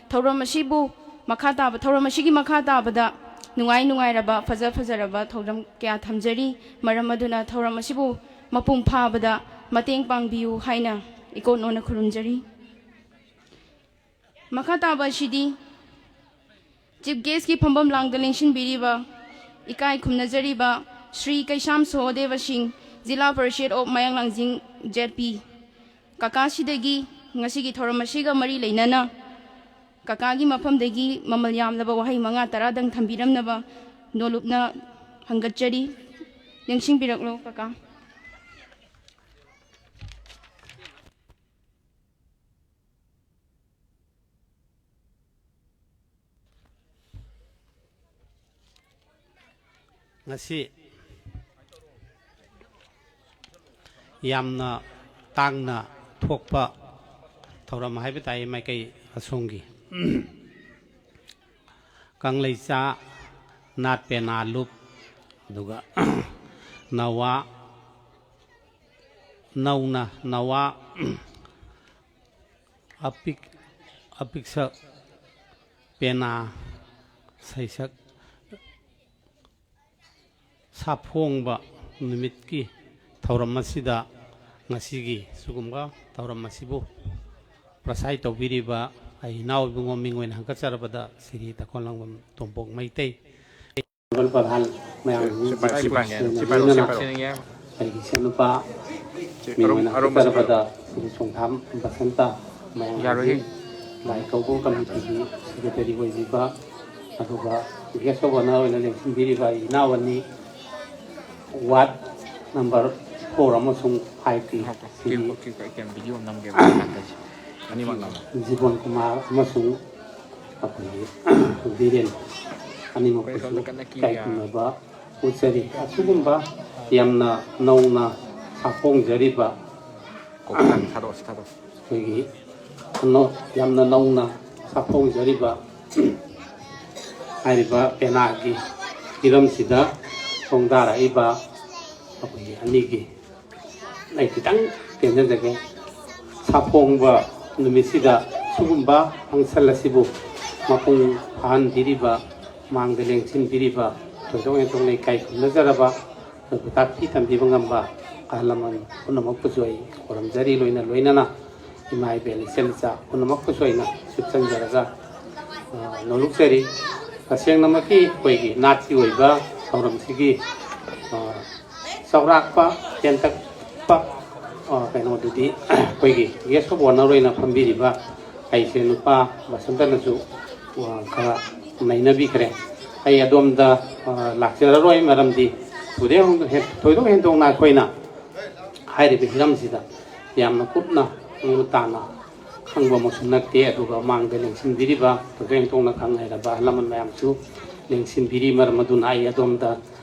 ꯊꯧꯔꯝ ꯑꯁꯤꯕꯨ ꯃꯈꯥ ꯇꯥꯕ, ꯊꯧꯔꯝ ꯑꯁꯤꯒꯤ ꯃꯈꯥ ꯇꯥꯕꯗ ꯅꯨꯡꯉꯥꯏ ꯅꯨꯡꯉꯥꯏꯔꯕ, ꯐꯖ ꯐꯖꯔꯕ ꯊꯧꯔꯝ ꯀꯌꯥ ꯊꯝꯖꯔꯤ꯫ ꯃꯔꯝ ꯑꯗꯨꯅ ꯊꯧꯔꯝ ꯑꯁꯤꯕꯨ ꯃꯄꯨꯡ ꯐꯥꯕꯗ ꯃꯇꯦꯡ ꯄꯥꯡꯕꯤꯌꯨ ꯍꯥꯏꯅ ꯏꯀꯣꯟ ꯅꯣꯟꯅ ꯈꯨꯔꯨꯝꯖꯔꯤ꯫ ꯃꯈꯥ ꯇꯥꯕ ꯑꯁꯤꯗꯤ ꯆꯤꯐ ꯒꯦꯁꯀꯤ ꯐꯝꯐꯝ ꯂꯥꯡꯗ ꯂꯦꯡꯁꯤꯟꯕꯤꯔꯤꯕ ꯏꯀꯥꯏ ꯈꯨꯝꯅꯖꯔꯤꯕ ꯁ꯭ꯔꯤ ꯀꯩꯁꯥꯝ ꯁꯣꯍꯣꯗꯦꯕ ꯁꯤꯡ, ꯖꯤꯂꯥ ꯄꯔꯤꯁꯠ ꯑꯣꯐ ꯃꯌꯥꯡ ꯂꯥꯡꯖꯤꯡ ꯖꯦꯠ ꯄꯤ, ꯀꯀꯥꯁꯤꯗꯒꯤ ꯉꯁꯤꯒꯤ ꯊꯧꯔꯝ ꯑꯁꯤꯒ ꯃꯔꯤ ꯂꯩꯅꯅ ꯀꯀꯥꯒꯤ ꯃꯐꯝꯗꯒꯤ ꯃꯃꯜ ꯌꯥꯝꯂꯕ ꯋꯥꯍꯩ ꯃꯉꯥ ꯇꯔꯥꯗꯪ ꯊꯝꯕꯤꯔꯝꯅꯕ ꯅꯣꯂꯨꯞꯅ ꯍꯪꯒꯠꯆꯔꯤ꯫ ꯂꯦꯡꯁꯤꯟꯕꯤꯔꯛꯂꯣ ꯀꯀꯥ꯫ ꯉꯁꯤ ꯌꯥꯝꯅ ꯇꯥꯡꯅ ꯊꯣꯛꯄ ꯊꯧꯔꯝ ꯍꯥꯏꯕ ꯇꯥꯏ ꯃꯥꯏꯀꯩ ꯑꯁꯣꯝꯒꯤ꯫ ꯀꯪꯂꯩꯆꯥ ꯅꯥꯠ ꯄꯦꯅꯥ ꯂꯨꯞ, ꯑꯗꯨꯒ ꯅꯋꯥ, ꯅꯧꯅ ꯅꯋꯥ ꯑꯄꯤꯛ-, ꯑꯄꯤꯛꯁꯛ ꯄꯦꯅꯥ ꯁꯩꯁꯛ ꯁꯥꯐꯣꯡꯕ ꯅꯨꯃꯤꯠꯀꯤ ꯊꯧꯔꯝ ꯑꯁꯤꯗ ꯉꯁꯤꯒꯤ ꯁꯤꯒꯨꯝꯕ ꯊꯧꯔꯝ ꯑꯁꯤꯕꯨ ꯄ꯭ꯔꯁꯥꯏ ꯇꯧꯕꯤꯔꯤꯕ ꯑꯩ ꯏꯅꯥꯎ ꯏꯕꯨꯡꯉꯣ ꯃꯤꯡ ꯑꯣꯏꯅ ꯍꯪꯒꯠꯆꯔꯕꯗ ꯁ꯭ꯔꯤ ꯇꯈꯣꯜꯂꯥꯡꯕꯝ ꯇꯣꯝꯄꯣꯛ ꯃꯩꯇꯩ, ꯄ꯭ꯔꯙꯥꯟ ꯃꯌꯥꯝ ꯁꯤ ꯄꯥꯏ-, ꯁꯤ ꯄꯥꯏ-, ꯁꯤ ꯄꯥꯏꯔꯣ, ꯁꯤ ꯄꯥꯏꯔꯣ꯫ ꯑꯩꯒꯤ ꯏꯆꯥꯅꯨꯄꯥ ꯁꯤ ꯃꯤꯡ ꯑꯔꯨꯝ-, ꯑꯣꯏꯅ ꯑꯔꯨꯝꯕꯁꯤ ꯍꯪꯒꯠꯆꯔꯕꯗ ꯄꯥꯏꯔꯣ꯫ ꯁ꯭ꯔꯤ ꯁꯣꯡꯊꯥꯝ ꯕꯁꯟꯇ ꯃꯌꯥꯝ ꯌꯥꯔꯣꯏꯍꯦ꯫ ꯂꯥꯏ ꯀꯧꯕ ꯀꯃꯤꯇꯤꯒꯤ ꯁꯦꯀ꯭ꯔꯦꯇꯔꯤ ꯑꯣꯏꯕꯤꯕ, ꯑꯗꯨꯒ ꯒꯦꯁ ꯑꯣꯐ ꯑꯣꯅꯔ ꯑꯣꯏꯅ ꯂꯦꯡꯁꯤꯟꯕꯤꯔꯤꯕ ꯑꯩ ꯏꯅꯥꯎ ꯑꯅꯤ, ꯋꯥꯔꯗ ꯅꯝꯕꯔ ꯐꯣꯔ ꯑꯃꯁꯨꯡ ꯐꯥꯏꯚꯀꯤ ꯉꯥꯏꯈꯣ, ꯁꯤꯒꯤ ꯀꯦꯛ, ꯀꯦꯛ, ꯑꯩ ꯀꯩꯅꯣ ꯚꯤꯗꯤꯑꯣ ꯑꯃ ꯅꯝꯒꯦꯕ, ꯅꯥꯀꯟꯁꯦ꯫ ꯑꯅꯤꯃꯛ ꯅꯝꯃꯣ꯫ ꯖꯤꯕꯣꯟ ꯀꯨꯃꯥꯔ ꯑꯃꯁꯨꯡ ꯑꯩꯈꯣꯏꯒꯤ ꯕꯤꯔꯦꯟ꯫ ꯑꯅꯤꯃꯛꯄꯨꯁꯨ ꯏꯀꯥꯏ ꯈꯨꯝꯅꯕ ꯎꯠꯆꯔꯤ꯫ ꯑꯁꯤꯒꯨꯝꯕ ꯌꯥꯝꯅ ꯅꯧꯅ ꯁꯥꯐꯣꯡꯖꯔꯤꯕ, ꯑꯩꯈꯣꯏꯒꯤ ꯌꯥꯝꯅ ꯅꯧꯅ ꯁꯥꯐꯣꯡꯖꯔꯤꯕ ꯍꯥꯏꯔꯤꯕ ꯄꯦꯅꯥꯒꯤ ꯍꯤꯔꯝꯁꯤꯗ ꯈꯣꯡꯗꯥꯔꯛꯏꯕ ꯑꯩꯈꯣꯏꯒꯤ ꯑꯅꯤꯒꯤ ꯑꯩ ꯈꯤꯇꯪ ꯇꯦꯟꯖꯖꯒꯦ꯫ ꯁꯥꯐꯣꯡꯕ ꯅꯨꯃꯤꯠꯁꯤꯗ ꯁꯤꯒꯨꯝꯕ function ꯑꯁꯤꯕꯨ ꯃꯄꯨꯡ ꯐꯥꯍꯟꯕꯤꯔꯤꯕ, ꯃꯥꯡꯗ ꯂꯦꯡꯁꯤꯟꯕꯤꯔꯤꯕ, ꯊꯣꯏꯗꯣꯛ ꯍꯦꯟꯗꯣꯛꯅ ꯏꯀꯥꯏ ꯈꯨꯝꯅꯖꯔꯕ, ꯑꯩꯈꯣꯏꯕꯨ ꯇꯥꯛꯄꯤ ꯇꯝꯕꯤꯕ ꯉꯝꯕ ꯑꯍꯜ ꯂꯃꯟ ꯄꯨꯝꯅꯃꯛꯄꯨꯁꯨ ꯑꯩ ꯈꯨꯔꯨꯝꯖꯔꯤ꯫ ꯂꯣꯏꯅ ꯂꯣꯏꯅꯅ ꯏꯃꯥ ꯏꯕꯦꯜ ꯏꯆꯜ ꯏꯆꯥ ꯄꯨꯝꯅꯃꯛꯄꯨꯁꯨ ꯑꯩꯅ ꯆꯨꯞꯆꯟꯖꯔꯒ, ꯑ, ꯅꯣꯂꯨꯛꯆꯔꯤ꯫ ꯇꯁꯦꯡꯅꯃꯛꯀꯤ ꯑꯩꯈꯣꯏꯒꯤ ꯅꯥꯠꯀꯤ ꯑꯣꯏꯕ ꯊꯧꯔꯝꯁꯤꯒꯤ, ꯑ, ꯆꯥꯎꯔꯥꯛꯄ ꯇꯦꯟꯇꯛꯄ, ꯑ, ꯀꯩꯅꯣꯗꯨꯗꯤ ꯑꯩꯈꯣꯏꯒꯤ guest of honour ꯑꯣꯏꯅ ꯐꯝꯕꯤꯔꯤꯕ ꯑꯩꯁꯦ ꯅꯨꯄꯥ ꯕꯁꯟꯇꯅꯁꯨ, ꯑ, ꯈꯔ ꯅꯩꯅꯕꯤꯈ꯭ꯔꯦ꯫ ꯑꯩ ꯑꯗꯣꯝꯗ, ꯑ, ꯂꯥꯛꯆꯔꯔꯣꯏ, ꯃꯔꯝꯗꯤ ꯊꯣꯏꯗꯣꯛ ꯍꯦꯟ-, ꯊꯣꯏꯗꯣꯛ ꯍꯦꯟꯗꯣꯛꯅ ꯑꯩꯈꯣꯏꯅ ꯍꯥꯏꯔꯤꯕ ꯍꯤꯔꯝꯁꯤꯗ ꯌꯥꯝꯅ ꯀꯨꯞꯅ ꯃꯃꯨꯠ ꯇꯥꯅ ꯈꯪꯕꯃꯛꯁꯨ ꯅꯠꯇꯦ꯫ ꯑꯗꯨꯒ ꯃꯥꯡꯗ ꯂꯦꯡꯁꯤꯟꯕꯤꯔꯤꯕ ꯊꯣꯏꯗꯣꯛ ꯍꯦꯟꯗꯣꯛꯅ ꯈꯪ ꯍꯩꯔꯕ ꯑꯍꯜ ꯂꯃꯟ ꯃꯌꯥꯝꯁꯨ ꯂꯦꯡꯁꯤꯟꯕꯤꯔꯤ꯫ ꯃꯔꯝ ꯑꯗꯨꯅ ꯑꯩ ꯑꯗꯣꯝꯗ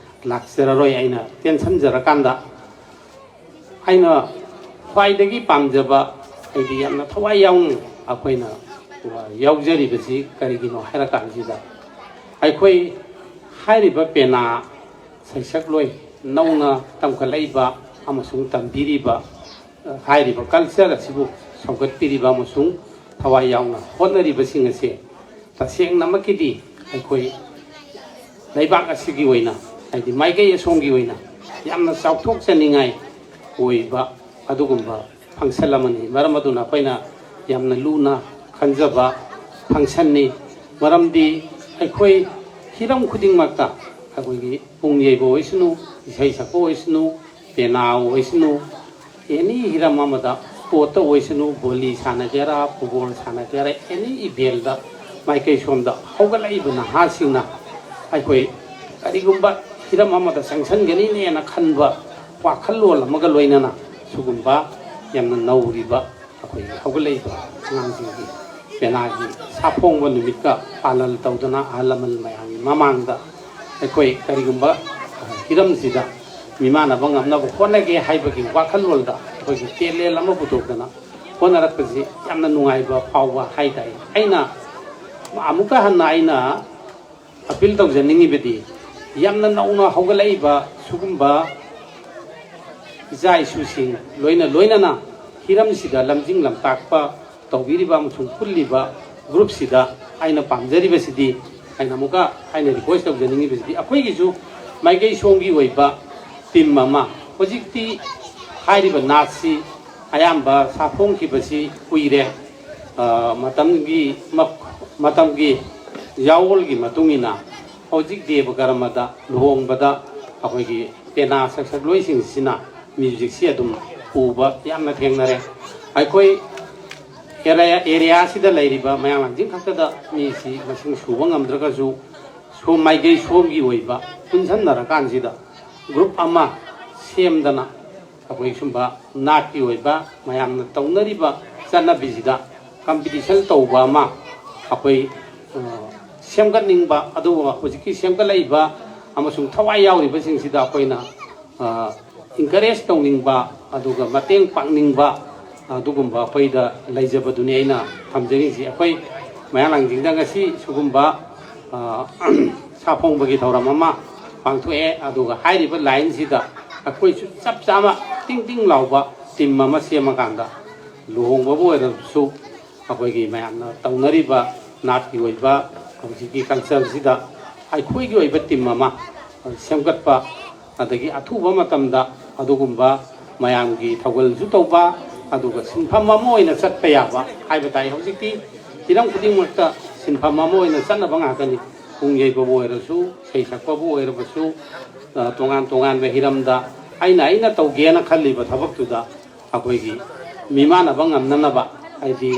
ꯂꯥꯛꯆꯔꯔꯣꯏ꯫ ꯑꯩꯅ ꯇꯦꯟꯁꯟꯖꯔꯀꯥꯟꯗ ꯑꯩꯅ ꯈ꯭ꯋꯥꯏꯗꯒꯤ ꯄꯥꯝꯖꯕ, ꯑꯩꯗꯤ ꯌꯥꯝꯅ ꯊꯋꯥꯏ ꯌꯥꯎꯅ ꯑꯩꯈꯣꯏꯅ ꯌꯥꯎꯖꯔꯤꯕꯁꯤ ꯀꯔꯤꯒꯤꯅꯣ ꯍꯥꯏꯔꯀꯥꯟꯁꯤꯗ, ꯑꯩꯈꯣꯏ ꯍꯥꯏꯔꯤꯕ ꯄꯦꯅꯥ ꯁꯩꯁꯛꯂꯣꯏ ꯅꯧꯅ ꯇꯝꯈꯠꯂꯛꯏꯕ ꯑꯃꯁꯨꯡ ꯇꯝꯕꯤꯔꯤꯕ, ꯑ, ꯍꯥꯏꯔꯤꯕ culture ꯑꯁꯤꯕꯨ ꯁꯧꯒꯠꯄꯤꯔꯤꯕ ꯑꯃꯁꯨꯡ ꯊꯋꯥꯏ ꯌꯥꯎꯅ ꯍꯣꯠꯅꯔꯤꯕꯁꯤꯡ ꯑꯁꯦ ꯇꯁꯦꯡꯅꯃꯛꯀꯤꯗꯤ ꯑꯩꯈꯣꯏ ꯂꯩꯕꯥꯛ ꯑꯁꯤꯒꯤ ꯑꯣꯏꯅ, ꯍꯥꯏꯗꯤ ꯃꯥꯏꯀꯩ ꯑꯁꯣꯝꯒꯤ ꯑꯣꯏꯅ ꯌꯥꯝꯅ ꯆꯥꯎꯊꯣꯛꯆꯅꯤꯡꯉꯥꯏ ꯑꯣꯏꯕ ꯑꯗꯨꯒꯨꯝꯕ function ꯑꯃꯅꯤ꯫ ꯃꯔꯝ ꯑꯗꯨꯅ ꯑꯩꯈꯣꯏꯅ ꯌꯥꯝꯅ ꯂꯨꯅ ꯈꯟꯖꯕ functionꯅꯤ꯫ ꯃꯔꯝꯗꯤ ꯑꯩꯈꯣꯏ ꯍꯤꯔꯝ ꯈꯨꯗꯤꯡꯃꯛꯇ, ꯑꯩꯈꯣꯏꯒꯤ ꯄꯨꯡ ꯌꯩꯕ ꯑꯣꯏꯁꯅꯨ, ꯏꯁꯩ ꯁꯛꯄ ꯑꯣꯏꯁꯅꯨ, ꯄꯦꯅꯥ ꯑꯣꯏꯁꯅꯨ, ꯑꯦꯅꯤ ꯍꯤꯔꯝ ꯑꯃꯗ, sportꯇ ꯑꯣꯏꯁꯅꯨ, ꯕꯣꯂꯤ ꯁꯥꯟꯅꯒꯦꯔꯥ, ꯐꯨꯠꯕꯣꯜ ꯁꯥꯟꯅꯒꯦꯔꯥ, ꯑꯦꯅꯤ eventꯇ ꯃꯥꯏꯀꯩ ꯁꯣꯝꯗ ꯍꯧꯒꯠꯂꯛꯏꯕ ꯅꯍꯥꯁꯤꯡꯅ ꯑꯩꯈꯣꯏ ꯀꯔꯤꯒꯨꯝꯕ ꯍꯤꯔꯝ ꯑꯃꯗ ꯆꯪꯁꯤꯟꯒꯅꯤꯅꯦꯅ ꯈꯟꯕ ꯋꯥꯈꯜꯂꯣꯟ ꯑꯃꯒ ꯂꯣꯏꯅꯅ ꯁꯤꯒꯨꯝꯕ ꯌꯥꯝꯅ ꯅꯧꯔꯤꯕ ꯑꯩꯈꯣꯏꯒꯤ ꯍꯧꯒꯠꯂꯛꯏꯕ ꯑꯉꯥꯡꯁꯤꯡꯒꯤ ꯄꯦꯅꯥꯒꯤ ꯁꯥꯐꯣꯡꯕ ꯅꯨꯃꯤꯠꯀ ꯄꯥꯂꯟ ꯇꯧꯗꯅ ꯑꯍꯜ ꯂꯃꯟ ꯃꯌꯥꯝꯒꯤ ꯃꯃꯥꯡꯗ ꯑꯩꯈꯣꯏ ꯀꯔꯤꯒꯨꯝꯕ ꯍꯤꯔꯝꯁꯤꯗ ꯃꯤꯃꯥꯟꯅꯕ ꯉꯝꯅꯕ ꯍꯣꯠꯅꯒꯦ ꯍꯥꯏꯕꯒꯤ ꯋꯥꯈꯜꯂꯣꯟꯗ ꯑꯩꯈꯣꯏꯒꯤ ꯇꯦꯂꯦꯟ ꯑꯃ ꯄꯨꯊꯣꯛꯇꯅ ꯍꯣꯠꯅꯔꯛꯄꯁꯤ ꯌꯥꯝꯅ ꯅꯨꯡꯉꯥꯏꯕ ꯐꯥꯎꯕ ꯍꯥꯏ ꯇꯥꯏ꯫ ꯑꯩꯅ ꯑꯃꯨꯛꯀ ꯍꯟꯅ ꯑꯩꯅ ꯑꯄꯤꯜ ꯇꯧꯖꯅꯤꯡꯉꯤꯕꯗꯤ, ꯌꯥꯝꯅ ꯅꯧꯅ ꯍꯧꯒꯠꯂꯛꯏꯕ ꯁꯤꯒꯨꯝꯕ ꯏꯆꯥ ꯏꯁꯨꯁꯤꯡ ꯂꯣꯏꯅ ꯂꯣꯏꯅꯅ ꯍꯤꯔꯝꯁꯤꯗ ꯂꯝꯖꯤꯡ ꯂꯝꯇꯥꯛꯄ ꯇꯧꯕꯤꯔꯤꯕ ꯑꯃꯁꯨꯡ ꯄꯨꯜꯂꯤꯕ ꯒ꯭ꯔꯨꯞꯁꯤꯗ ꯑꯩꯅ ꯄꯥꯝꯖꯔꯤꯕꯁꯤꯗꯤ, ꯑꯩꯅ ꯑꯃꯨꯛꯀ ꯑꯩꯅ ꯔꯤꯀ꯭ꯋꯦꯁ ꯇꯧꯖꯅꯤꯡꯉꯤꯕꯁꯤꯗꯤ, ꯑꯩꯈꯣꯏꯒꯤꯁꯨ ꯃꯥꯏꯀꯩ ꯁꯣꯝꯒꯤ ꯑꯣꯏꯕ ꯇꯤꯝ ꯑꯃ, ꯍꯧꯖꯤꯛꯇꯤ ꯍꯥꯏꯔꯤꯕ ꯅꯥꯠꯁꯤ ꯑꯌꯥꯝꯕ ꯁꯥꯐꯣꯡꯈꯤꯕꯁꯤ ꯀꯨꯏꯔꯦ꯫ ꯑ, ꯃꯇꯝꯒꯤ ꯃ-, ꯃꯇꯝꯒꯤ ꯌꯥꯑꯣꯜꯒꯤ ꯃꯇꯨꯡ ꯏꯟꯅ ꯍꯧꯖꯤꯛ ꯗꯦꯕ ꯀꯔꯃꯗ, ꯂꯨꯍꯣꯡꯕꯗ ꯑꯩꯈꯣꯏꯒꯤ ꯄꯦꯅꯥ ꯁꯛꯁꯛꯂꯣꯏꯁꯤꯡꯁꯤꯅ ꯃ꯭ꯌꯨꯖꯤꯛꯁꯤ ꯑꯗꯨꯝ ꯄꯨꯕ ꯌꯥꯝꯅ ꯊꯦꯡꯅꯔꯦ꯫ ꯑꯩꯈꯣꯏ ꯑꯦꯔꯤꯌꯥ, ꯑꯦꯔꯤꯌꯥꯁꯤꯗ ꯂꯩꯔꯤꯕ ꯃꯌꯥꯡ ꯂꯥꯡꯖꯤꯡ ꯈꯛꯇꯗ ꯃꯤꯁꯤ ꯃꯁꯤꯡ ꯁꯨꯕ ꯉꯝꯗ꯭ꯔꯒꯁꯨ, ꯁꯣꯝ ꯃꯥꯏꯀꯩ ꯁꯣꯝꯒꯤ ꯑꯣꯏꯕ ꯄꯨꯟꯁꯤꯟꯅꯔꯀꯥꯟꯁꯤꯗ ꯒ꯭ꯔꯨꯞ ꯑꯃ ꯁꯦꯝꯗꯅ ꯑꯩꯈꯣꯏ ꯁꯨꯝꯕ ꯅꯥꯠꯀꯤ ꯑꯣꯏꯕ ꯃꯌꯥꯝꯅ ꯇꯧꯅꯔꯤꯕ ꯆꯠꯅꯕꯤꯁꯤꯗ ꯀꯝꯄꯤꯇꯤꯁꯟ ꯇꯧꯕ ꯑꯃ ꯑꯩꯈꯣꯏ, ꯑ, ꯁꯦꯝꯒꯠꯅꯤꯡꯕ, ꯑꯗꯨꯒ ꯍꯧꯖꯤꯛꯀꯤ ꯁꯦꯝꯒꯠꯂꯛꯏꯕ ꯑꯃꯁꯨꯡ ꯊꯋꯥꯏ ꯌꯥꯎꯔꯤꯕꯁꯤꯡꯁꯤꯗ ꯑꯩꯈꯣꯏꯅ, ꯑ, ꯏꯟꯀꯔꯦꯖ ꯇꯧꯅꯤꯡꯕ, ꯑꯗꯨꯒ ꯃꯇꯦꯡ ꯄꯥꯡꯅꯤꯡꯕ, ꯑꯗꯨꯒꯨꯝꯕ ꯑꯩꯈꯣꯏꯗ ꯂꯩꯖꯕꯗꯨꯅꯤ ꯑꯩꯅ ꯊꯝꯖꯔꯤꯁꯤ꯫ ꯑꯩꯈꯣꯏ ꯃꯌꯥꯡ ꯂꯥꯡꯖꯤꯡꯗ ꯉꯁꯤ ꯁꯤꯒꯨꯝꯕ, ꯑ, ꯁꯥꯐꯣꯡꯕꯒꯤ ꯊꯧꯔꯝ ꯑꯃ ꯄꯥꯡꯊꯣꯛꯑꯦ, ꯑꯗꯨꯒ ꯍꯥꯏꯔꯤꯕ ꯂꯥꯏꯟꯁꯤꯗ ꯑꯩꯈꯣꯏꯁꯨ ꯆꯞ ꯆꯥꯕ ꯇꯤꯡ ꯇꯤꯡ ꯂꯥꯎꯕ ꯇꯤꯝ ꯑꯃ ꯁꯦꯝꯃꯀꯥꯟꯗ, ꯂꯨꯍꯣꯡꯕꯕꯨ ꯑꯣꯏꯔꯕꯁꯨ, ꯑꯩꯈꯣꯏꯒꯤ ꯃꯌꯥꯝꯅ ꯇꯧꯅꯔꯤꯕ ꯅꯥꯠꯀꯤ ꯑꯣꯏꯕ ꯍꯧꯖꯤꯛꯀꯤ ꯀꯜꯆꯔꯁꯤꯗ ꯑꯩꯈꯣꯏꯒꯤ ꯑꯣꯏꯕ ꯇꯤꯝ ꯑꯃ ꯁꯦꯝꯒꯠꯄ, ꯑꯗꯒꯤ ꯑꯊꯨꯕ ꯃꯇꯝꯗ ꯑꯗꯨꯒꯨꯝꯕ ꯃꯌꯥꯝꯒꯤ ꯊꯧꯒꯜꯁꯨ ꯇꯧꯕ, ꯑꯗꯨꯒ ꯁꯤꯟꯐꯝ ꯑꯃ ꯑꯣꯏꯅ ꯆꯠꯄ ꯌꯥꯕ ꯍꯥꯏꯕ ꯇꯥꯏ꯫ ꯍꯧꯖꯤꯛꯇꯤ ꯍꯤꯔꯝ ꯈꯨꯗꯤꯡꯃꯛꯇ ꯁꯤꯟꯐꯝ ꯑꯃ ꯑꯣꯏꯅ ꯆꯠꯅꯕ ꯉꯥꯛꯇꯅꯤ꯫ ꯄꯨꯡ ꯌꯩꯕꯕꯨ ꯑꯣꯏꯔꯁꯨ, ꯏꯁꯩ ꯁꯛꯄꯕꯨ ꯑꯣꯏꯔꯕꯁꯨ, ꯑ, ꯇꯣꯉꯥꯟ ꯇꯣꯉꯥꯟꯕ ꯍꯤꯔꯝꯗ ꯑꯩꯅ, ꯑꯩꯅ ꯇꯧꯒꯦꯅ ꯈꯜꯂꯤꯕ ꯊꯕꯛꯇꯨꯗ ꯑꯩꯈꯣꯏꯒꯤ ꯃꯤꯃꯥꯟꯅꯕ ꯉꯝꯅꯅꯕ, ꯍꯥꯏꯗꯤ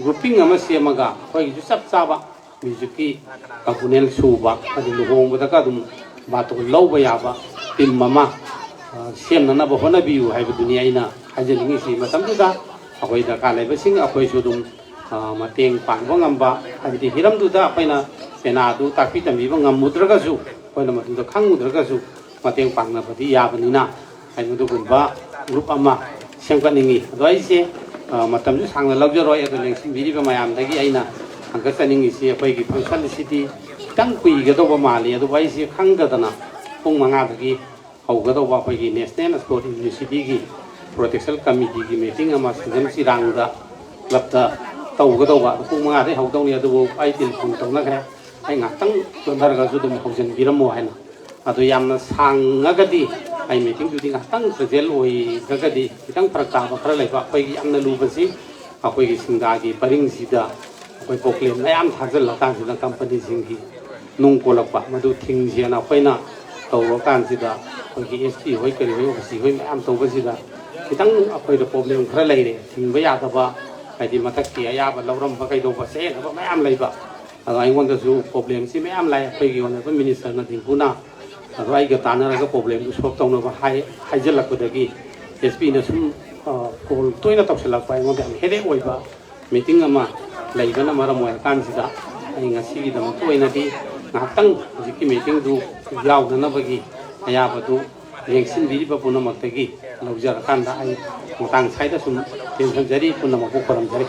ꯒ꯭ꯔꯨꯞꯄꯤꯡ ꯑꯃ ꯁꯦꯝꯃꯒ ꯑꯩꯈꯣꯏꯒꯤꯁꯨ ꯆꯞ ꯆꯥꯕ ꯃ꯭ꯌꯨꯖꯤꯛꯀꯤ ꯀꯝꯄꯣꯅꯦꯟ ꯁꯨꯕ, ꯑꯗꯨ ꯂꯨꯍꯣꯡꯕꯗꯒ ꯑꯗꯨꯝ ꯕꯥꯇꯣꯟ ꯂꯧꯕ ꯌꯥꯕ ꯇꯤꯝ ꯑꯃ, ꯑ, ꯁꯦꯝꯅꯅꯕ ꯍꯣꯠꯅꯕꯤꯌꯨ ꯍꯥꯏꯕꯗꯨꯅꯤ ꯑꯩꯅ ꯍꯥꯏꯖꯅꯤꯡꯉꯤꯁꯤ꯫ ꯃꯇꯝꯗꯨꯗ ꯑꯩꯈꯣꯏ ꯗꯔꯀꯥꯔ ꯂꯩꯕꯁꯤꯡ ꯑꯩꯈꯣꯏꯁꯨ ꯑꯗꯨꯝ ꯑ, ꯃꯇꯦꯡ ꯄꯥꯡꯕ ꯉꯝꯕ, ꯍꯥꯏꯕꯗꯤ ꯍꯤꯔꯝꯗꯨꯗ ꯑꯩꯈꯣꯏꯅ ꯄꯦꯅꯥꯗꯨ ꯇꯥꯛꯄꯤ ꯇꯝꯕꯤꯕ ꯉꯝꯃꯨꯗ꯭ꯔꯒꯁꯨ, ꯑꯩꯈꯣꯏꯅ ꯃꯗꯨꯗ ꯈꯪꯉꯨꯗ꯭ꯔꯒꯁꯨ ꯃꯇꯦꯡ ꯄꯥꯡꯅꯕꯗꯤ ꯌꯥꯕꯅꯤꯅ, ꯑꯩ ꯃꯗꯨꯒꯨꯝꯕ ꯒ꯭ꯔꯨꯞ ꯑꯃ ꯁꯦꯝꯒꯠꯅꯤꯡꯉꯤ꯫ ꯑꯗꯣ ꯑꯩꯁꯦ, ꯑ, ꯃꯇꯝꯁꯨ ꯁꯥꯡꯅ ꯂꯧꯖꯔꯣꯏ꯫ ꯑꯗꯣ ꯂꯦꯡꯁꯤꯟꯕꯤꯔꯤꯕ ꯃꯌꯥꯝꯗꯒꯤ ꯑꯩꯅ ꯊꯥꯒꯠꯆꯅꯤꯡꯉꯤꯁꯤ, ꯑꯩꯈꯣꯏꯒꯤ ꯐꯪꯁꯟꯁꯤꯗꯤ ꯈꯤꯇꯪ ꯀꯨꯏꯒꯗꯧꯕ ꯃꯥꯜꯂꯤ, ꯑꯗꯨꯕꯨ ꯑꯩꯁꯦ ꯈꯪꯗꯗꯅ ꯄꯨꯡ ꯃꯉꯥꯗꯒꯤ ꯍꯧꯒꯗꯧꯕ ꯑꯩꯈꯣꯏꯒꯤ ꯅꯦꯁꯅꯦꯜ ꯏꯁꯄꯣꯔꯠ ꯌꯨꯅꯤꯚꯔꯁꯤꯇꯤꯒꯤ ꯄ꯭ꯔꯣꯇꯦꯛꯁꯟ ꯀꯃꯤꯇꯤꯒꯤ ꯃꯤꯇꯤꯡ ꯑꯃ ꯁꯤꯡꯖꯝ ꯆꯤꯔꯥꯡꯗ ꯀ꯭ꯂꯕꯇ ꯇꯧꯒꯗꯧꯕ, ꯑꯗꯣ ꯄꯨꯡ ꯃꯉꯥꯗꯒꯤ ꯍꯧꯗꯧꯅꯤ꯫ ꯑꯗꯨꯕꯨ ꯑꯩ ꯇꯦꯂꯤꯐꯣꯟ ꯇꯧꯅꯈ꯭ꯔꯦ, ꯑꯩ ꯉꯥꯏꯍꯥꯛꯇꯪ ꯆꯣꯟꯊꯔꯒꯁꯨ ꯑꯗꯨꯝ ꯍꯧꯖꯤꯟꯕꯤꯔꯝꯃꯣ ꯍꯥꯏꯅ꯫ ꯑꯗꯣ ꯌꯥꯝꯅ ꯁꯥꯡꯉꯒꯗꯤ ꯑꯩ ꯃꯤꯇꯤꯡꯗꯨꯗꯤ ꯉꯥꯏꯍꯥꯛꯇꯪ ꯄ꯭ꯔꯖꯦꯟ ꯑꯣꯏꯔꯒꯗꯤ ꯈꯤꯇꯪ ꯐꯔꯛ ꯇꯥꯕ ꯈꯔ ꯂꯩꯕ꯫ ꯑꯩꯈꯣꯏꯒꯤ ꯌꯥꯝꯅ ꯂꯨꯕꯁꯤ ꯑꯩꯈꯣꯏꯒꯤ ꯁꯤꯡꯗꯥꯒꯤ ꯄꯔꯤꯡꯁꯤꯗ ꯑꯩꯈꯣꯏ ꯄꯣꯀ꯭ꯂꯦꯟ ꯃꯌꯥꯝ ꯊꯥꯖꯤꯜꯂꯀꯥꯟꯁꯤꯗ ꯀꯝꯄꯅꯤꯁꯤꯡꯒꯤ ꯅꯨꯡ ꯀꯣꯜꯂꯛꯄ, ꯃꯗꯨ ꯊꯤꯡꯁꯦꯅ ꯑꯩꯈꯣꯏꯅ ꯇꯧꯔꯀꯥꯟꯁꯤꯗ ꯑꯩꯈꯣꯏꯒꯤ ꯑꯦꯁ ꯄꯤ ꯍꯣꯏ, ꯀꯔꯤ ꯍꯣꯏ, ꯑꯣ ꯁꯤ ꯍꯣꯏ ꯃꯌꯥꯝ ꯇꯧꯕꯁꯤꯗ ꯈꯤꯇꯪ ꯑꯩꯈꯣꯏꯗ ꯄ꯭ꯔꯣꯕ꯭ꯂꯦꯝ ꯈꯔ ꯂꯩꯔꯦ꯫ ꯊꯤꯡꯕ ꯌꯥꯗꯕ, ꯍꯥꯏꯗꯤ ꯃꯊꯛꯀꯤ ꯑꯌꯥꯕ ꯂꯧꯔꯝꯕ ꯀꯩꯗꯧꯕ ꯆꯌꯦꯠꯅꯕ ꯃꯌꯥꯝ ꯂꯩꯕ꯫ ꯑꯗꯣ ꯑꯩꯉꯣꯟꯗꯁꯨ ꯄ꯭ꯔꯣꯕ꯭ꯂꯦꯝꯁꯤ ꯃꯌꯥꯝ ꯂꯥꯛꯑꯦ꯫ ꯑꯩꯈꯣꯏꯒꯤ ꯑꯣꯅꯔꯦꯕꯜ ꯃꯤꯅꯤꯁꯇꯔꯅ ꯗꯤꯡꯀꯨꯅ ꯑꯗꯣ ꯑꯩꯒ ꯇꯥꯟꯅꯔꯒ ꯄ꯭ꯔꯣꯕ꯭ꯂꯦꯝꯗꯨ ꯁꯣꯜꯕ ꯇꯧꯅꯕ ꯍꯥꯏ-, ꯍꯥꯏꯖꯤꯜꯂꯛꯄꯗꯒꯤ ꯑꯦꯁ ꯄꯤꯅ ꯁꯨꯝ, ꯑ, ꯀꯣꯜ ꯇꯣꯏꯅ ꯇꯧꯁꯤꯜꯂꯛꯄ, ꯑꯩꯉꯣꯟꯗ ꯌꯥꯝ ꯍꯦꯗꯦꯛ ꯑꯣꯏꯕ ꯃꯤꯇꯤꯡ ꯑꯃ ꯂꯩꯕꯅ ꯃꯔꯝ ꯑꯣꯏꯔꯀꯥꯟꯁꯤꯗ ꯑꯩ ꯉꯁꯤꯒꯤꯗꯃꯛꯇ ꯑꯣꯏꯅꯗꯤ ꯉꯥꯏꯍꯥꯛꯇꯪ ꯍꯧꯖꯤꯛꯀꯤ ꯃꯤꯇꯤꯡꯗꯨ ꯌꯥꯎꯗꯅꯕꯒꯤ ꯑꯌꯥꯕꯗꯨ ꯌꯦꯡꯁꯤꯟꯕꯤꯔꯤꯕ ꯄꯨꯝꯅꯃꯛꯇꯒꯤ ꯂꯧꯖꯔꯀꯥꯟꯗ ꯑꯩ ꯃꯇꯥꯡ ꯁ꯭ꯋꯥꯏꯗ ꯁꯨꯝ ꯇꯦꯟꯁꯤꯟꯖꯔꯤ꯫ ꯄꯨꯝꯅꯃꯛꯄꯨ ꯈꯨꯔꯨꯝꯖꯔꯤ꯫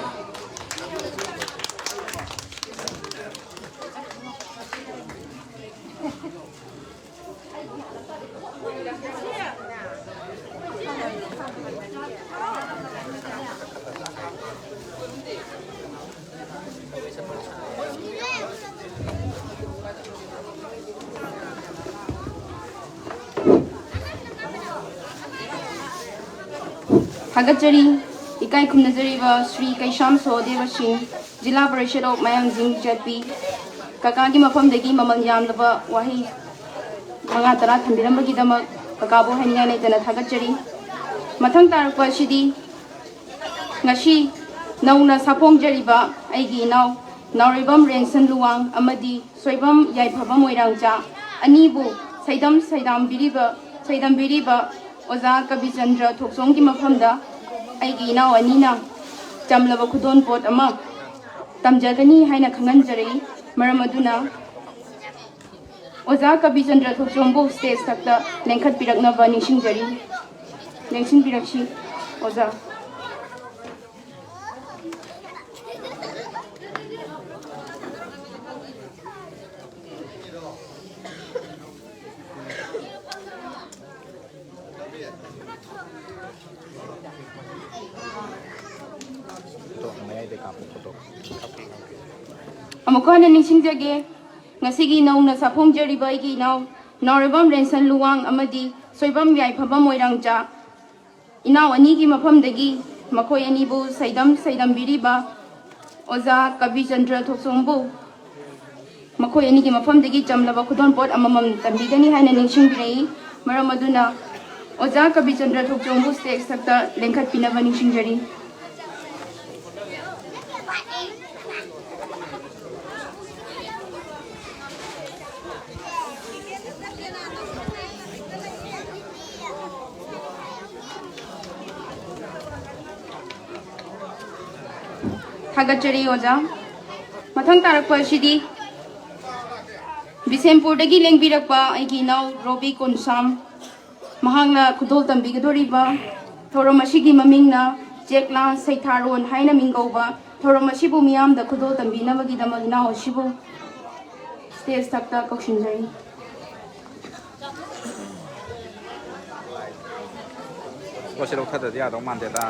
ꯊꯥꯒꯠꯆꯔꯤ꯫ ꯏꯀꯥꯏ ꯈꯨꯝꯅꯖꯔꯤꯕ ꯁ꯭ꯔꯤ ꯀꯩꯁꯥꯝ ꯁꯣꯍꯗꯦꯕ ꯁꯤꯡ, ꯖꯤꯂꯥ ꯄꯔꯤꯁꯗ ꯑꯣꯐ ꯃꯌꯥꯡꯁꯤꯡ ꯆꯠꯄꯤ, ꯀꯀꯥꯒꯤ ꯃꯐꯝꯗꯒꯤ ꯃꯃꯜ ꯌꯥꯝꯂꯕ ꯋꯥꯍꯩ ꯃꯉꯥ ꯇꯔꯥ ꯊꯝꯕꯤꯔꯝꯕꯒꯤꯗꯃꯛ ꯀꯀꯥꯕꯨ ꯍꯥꯏꯅꯤꯡꯉꯥꯏ ꯂꯩꯇꯅ ꯊꯥꯒꯠꯆꯔꯤ꯫ ꯃꯊꯪ ꯇꯥꯔꯛꯄ ꯑꯁꯤꯗꯤ ꯉꯁꯤ ꯅꯧꯅ ꯁꯥꯐꯣꯡꯖꯔꯤꯕ ꯑꯩꯒꯤ ꯏꯅꯥꯎ ꯅꯥꯎꯔꯦꯝꯕꯝ ꯔꯦꯟꯁꯟ ꯂꯨꯋꯥꯡ ꯑꯃꯗꯤ ꯁꯣꯏꯕꯝ ꯌꯥꯏꯐꯕ ꯃꯣꯏꯔꯥꯡꯆꯥ ꯑꯅꯤꯕꯨ ꯁꯩꯗꯝ ꯁꯩꯗꯥꯝꯕꯤꯔꯤꯕ, ꯁꯩꯗꯝꯕꯤꯔꯤꯕ ꯑꯣꯖꯥ ꯀꯕꯤꯆꯟꯗ꯭ꯔ ꯊꯣꯛꯆꯣꯝꯒꯤ ꯃꯐꯝꯗ ꯑꯩꯒꯤ ꯏꯅꯥꯎ ꯑꯅꯤꯅ ꯆꯝꯂꯕ ꯈꯨꯗꯣꯜꯄꯣꯠ ꯑꯃ ꯇꯝꯖꯒꯅꯤ ꯍꯥꯏꯅ ꯈꯪꯍꯟꯖꯔꯤ꯫ ꯃꯔꯝ ꯑꯗꯨꯅ ꯑꯣꯖꯥ ꯀꯕꯤꯆꯟꯗ꯭ꯔ ꯊꯣꯛꯆꯣꯝꯕꯨ stage ꯊꯛꯇ ꯂꯦꯡꯈꯠꯄꯤꯔꯛꯅꯕ ꯅꯤꯡꯁꯤꯡꯖꯔꯤ꯫ ꯂꯦꯡꯁꯤꯟꯕꯤꯔꯛꯁꯤ ꯑꯣꯖꯥ꯫ ꯑꯃꯨꯛꯀ ꯍꯟꯅ ꯅꯤꯡꯁꯤꯡꯖꯒꯦ, ꯉꯁꯤꯒꯤ ꯅꯧꯅ ꯁꯥꯐꯣꯡꯖꯔꯤꯕ ꯑꯩꯒꯤ ꯏꯅꯥꯎ, ꯅꯥꯎꯔꯦꯝꯕꯝ ꯔꯦꯟꯁꯟ ꯂꯨꯋꯥꯡ ꯑꯃꯗꯤ ꯁꯣꯏꯕꯝ ꯌꯥꯏꯐꯕꯝ ꯃꯣꯏꯔꯥꯡꯆꯥ, ꯏꯅꯥꯎ ꯑꯅꯤꯒꯤ ꯃꯐꯝꯗꯒꯤ ꯃꯈꯣꯏ ꯑꯅꯤꯕꯨ ꯁꯩꯗꯝ ꯁꯩꯗꯝꯕꯤꯔꯤꯕ ꯑꯣꯖꯥ ꯀꯕꯤꯆꯟꯗ꯭ꯔ ꯊꯣꯛꯆꯣꯝꯕꯨ ꯃꯈꯣꯏ ꯑꯅꯤꯒꯤ ꯃꯐꯝꯗꯒꯤ ꯆꯝꯂꯕ ꯈꯨꯗꯣꯜꯄꯣꯠ ꯑꯃꯃꯝ ꯇꯝꯕꯤꯒꯅꯤ ꯍꯥꯏꯅ ꯅꯤꯡꯁꯤꯡꯕꯤꯔꯛꯏ꯫ ꯃꯔꯝ ꯑꯗꯨꯅ ꯑꯣꯖꯥ ꯀꯕꯤꯆꯟꯗ꯭ꯔ ꯊꯣꯛꯆꯣꯝꯕꯨ stage ꯊꯛꯇ ꯂꯦꯡꯈꯠꯄꯤꯅꯕ ꯅꯤꯡꯁꯤꯡꯖꯔꯤ꯫ ꯊꯥꯒꯠꯆꯔꯤ ꯑꯣꯖꯥ꯫ ꯃꯊꯪ ꯇꯥꯔꯛꯄ ꯑꯁꯤꯗꯤ ꯕꯤꯁꯦꯝꯄꯨꯔꯗꯒꯤ ꯂꯦꯡꯕꯤꯔꯛꯄ ꯑꯩꯒꯤ ꯏꯅꯥꯎ ꯔꯣꯕꯤ ꯀꯣꯟꯁꯥꯝ, ꯃꯍꯥꯛꯅ ꯈꯨꯗꯣꯜ ꯇꯝꯕꯤꯒꯗꯧꯔꯤꯕ ꯊꯧꯔꯝ ꯑꯁꯤꯒꯤ ꯃꯃꯤꯡꯅ ꯆꯦꯛꯂꯥ ꯁꯩꯊꯥꯔꯣꯟ ꯍꯥꯏꯅ ꯃꯤꯡꯒꯧꯕ ꯊꯧꯔꯝ ꯑꯁꯤꯕꯨ ꯃꯤꯌꯥꯝꯗ ꯈꯨꯗꯣꯜ ꯇꯝꯕꯤꯅꯕꯒꯤꯗꯃꯛ ꯏꯅꯥꯎ ꯑꯁꯤꯕꯨ stage ꯊꯛꯇ ꯀꯧꯁꯤꯟꯖꯔꯤ꯫ ꯄꯣꯠꯁꯦ ꯂꯧꯊꯗ꯭ꯔꯗꯤ ꯌꯥꯗꯧ ꯃꯥꯟꯗꯦꯗ꯫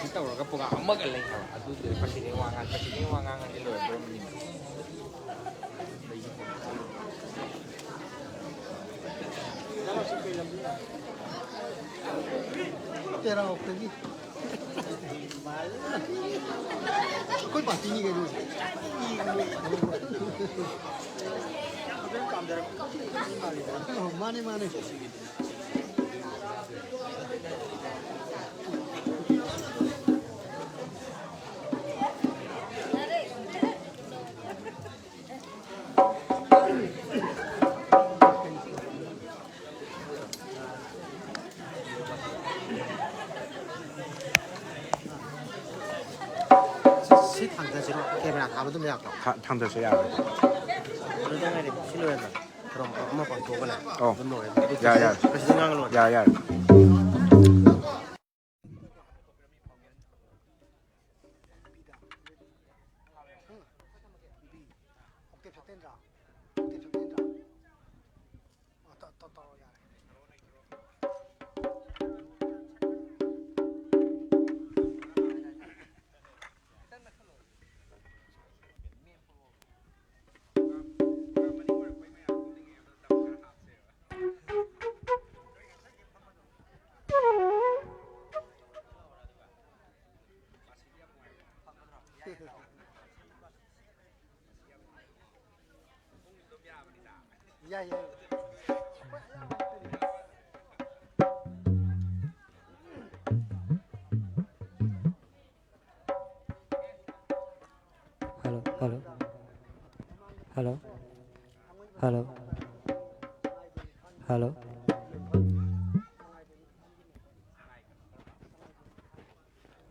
ꯁꯤ ꯇꯧꯔꯒ ꯄ꯭ꯔꯣꯒ꯭ꯔꯥꯝ ꯑꯃꯒ ꯂꯩ ꯍꯥꯏꯕ꯫ ꯑꯗꯨꯗꯤ ꯄ꯭ꯔꯁꯤꯗꯦꯟ ꯋꯥ ꯉꯥꯡ-, ꯄ꯭ꯔꯁꯤꯗꯦꯟ ꯋꯥ ꯉꯥꯡꯉꯗꯤ ꯂꯣꯏꯔꯗꯧꯔꯕꯅꯤꯅꯦ꯫ ꯇꯦꯔꯥ ꯑꯣꯛꯇꯒꯤ꯫ ꯑꯩꯈꯣꯏ ꯄꯥꯔꯇꯤꯅꯤ ꯀꯩꯅꯣ꯫ ꯃꯥꯅꯦ, ꯃꯥꯅꯦ꯫ ꯊꯥꯡꯗꯁꯤꯔꯣ? ꯀꯦꯃꯦꯔꯥ ꯊꯥꯕ ꯑꯗꯨꯝ ꯌꯥꯕ꯭ꯔꯣ? ꯊꯥ-, ꯊꯥꯡꯗꯁꯨ ꯌꯥꯕ꯭ꯔꯣ? ꯑꯗꯨꯗ ꯉꯥꯏꯔꯦ, ꯁꯤ ꯂꯣꯏꯔꯒ ꯊꯧꯔꯝ ꯑꯃ ꯄꯥꯡꯊꯣꯛꯑꯒꯅꯦ꯫ ꯑꯣ꯫ ꯑꯗꯨꯝ ꯂꯣꯏꯔꯦ꯫ ꯑꯗꯨꯗꯤ ꯌꯥꯔꯦ, ꯌꯥꯔꯦ꯫ ꯄ꯭ꯔꯁꯤꯗꯦꯟ ꯉꯥꯡꯉ ꯂꯣꯏꯔꯦ꯫ ꯌꯥꯔꯦ, ꯌꯥꯔꯦ꯫ ꯌꯥꯏ, ꯌꯥꯏ꯫ Hello, hello. Hello. Hello. Hello.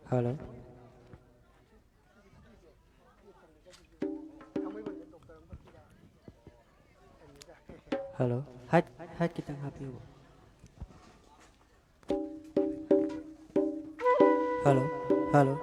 Hello. Hello. ꯍꯥꯏꯠ, ꯍꯥꯏꯠ ꯈꯤꯇꯪ ꯍꯥꯞꯄꯤꯌꯨ꯫ Hello, hello.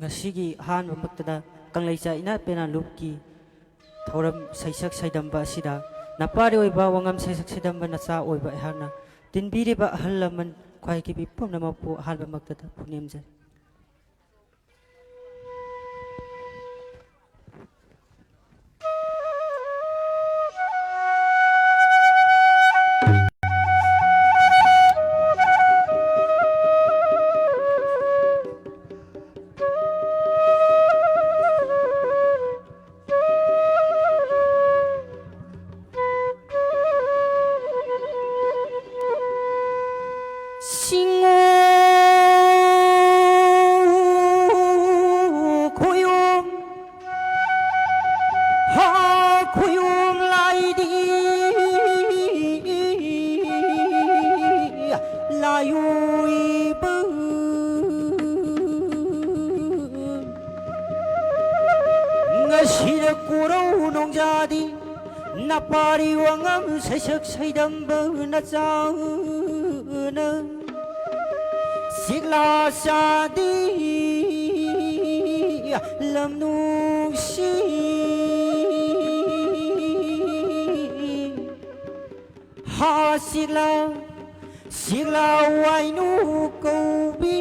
ꯉꯁꯤꯒꯤ ꯑꯍꯥꯟꯕꯃꯛꯇꯗ ꯀꯪꯂꯩꯆꯥ ꯏꯅꯥꯠ ꯄꯦꯅꯥ ꯂꯨꯞꯀꯤ ꯊꯧꯔꯝ ꯁꯩꯁꯛ ꯁꯩꯗꯝꯕ ꯑꯁꯤꯗ ꯅꯄꯥꯔꯤ ꯑꯣꯏꯕ ꯋꯥꯉꯝ ꯁꯩꯁꯛ ꯁꯩꯗꯝꯕ ꯅꯆꯥ ꯑꯣꯏꯕ ꯑꯩꯍꯥꯛꯅ ꯇꯤꯟꯕꯤꯔꯤꯕ ꯑꯍꯜ ꯂꯃꯟ ꯈ꯭ꯋꯥꯏ ꯀꯤꯕꯤ ꯄꯨꯝꯅꯃꯛꯄꯨ ꯑꯍꯥꯟꯕꯃꯛꯇꯗ ꯄꯨꯅꯦꯝꯖꯔꯤ꯫ ꯁꯤꯡꯉꯣ ꯇꯥꯌꯣꯏꯕ꯫ ꯉꯁꯤꯗ ꯀꯣꯔꯧ ꯅꯣꯡꯖꯥꯗꯤ ꯅꯄꯥꯔꯤ ꯋꯥꯉꯝ ꯁꯩꯁꯛ ꯁꯩꯗꯝꯕ ꯅꯆꯥꯅ ꯁꯤꯛꯂꯥ ꯆꯥꯗꯤ ꯂꯝ ꯅꯨꯡꯁꯤ꯫ ꯍꯥ ꯁꯤꯛꯂꯥ, ꯁꯤꯛꯂꯥ ꯋꯥꯏꯅꯨ ꯀꯧꯕꯤ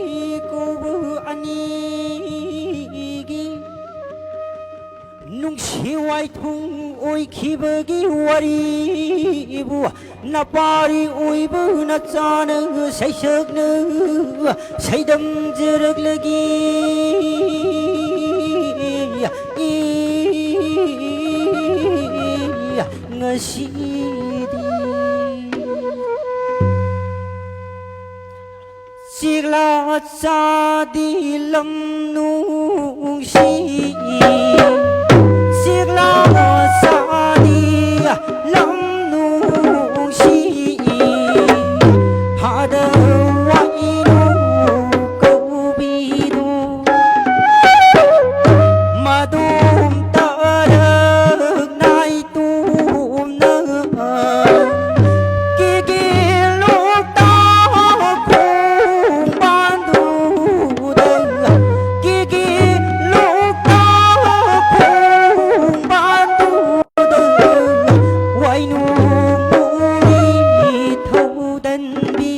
ꯀꯧꯕ ꯑꯅꯤꯒꯤ ꯅꯨꯡꯁꯤ ꯋꯥꯏꯊꯨꯡ ꯑꯣꯏꯈꯤꯕꯒꯤ ꯋꯥꯔꯤꯕꯨ ꯅꯄꯥꯔꯤ ꯑꯣꯏꯕ ꯅꯆꯥꯅ ꯁꯩꯁꯛꯅ ꯁꯩꯗꯝꯖꯔꯛꯂꯒꯦ꯫ ꯉꯁꯤꯗꯤ ꯁꯤꯛꯂꯥ ꯆꯥꯗꯤ ꯂꯝ ꯅꯨꯡꯁꯤ꯫ ꯁꯤꯛꯂꯥ ꯆꯥꯗꯤ ꯂꯝ ꯅꯨꯡꯁꯤ꯫ ꯍꯥꯗ ꯋꯥꯏꯅꯨ ꯀꯧꯕꯤꯗꯨ ꯃꯗꯨꯝ ꯇꯔꯛ ꯅꯥꯏ ꯇꯨꯝꯅ ꯀꯦꯒꯦ ꯂꯣꯛꯇꯥꯛ ꯈꯣꯡꯕꯥꯟꯗꯨꯗ, ꯀꯦꯒꯦ ꯂꯣꯛꯇꯥꯛ ꯈꯣꯡꯕꯥꯟꯗꯨꯗ ꯋꯥꯏꯅꯨ ꯃꯨꯔꯤ ꯊꯧꯗꯟꯕꯤ꯫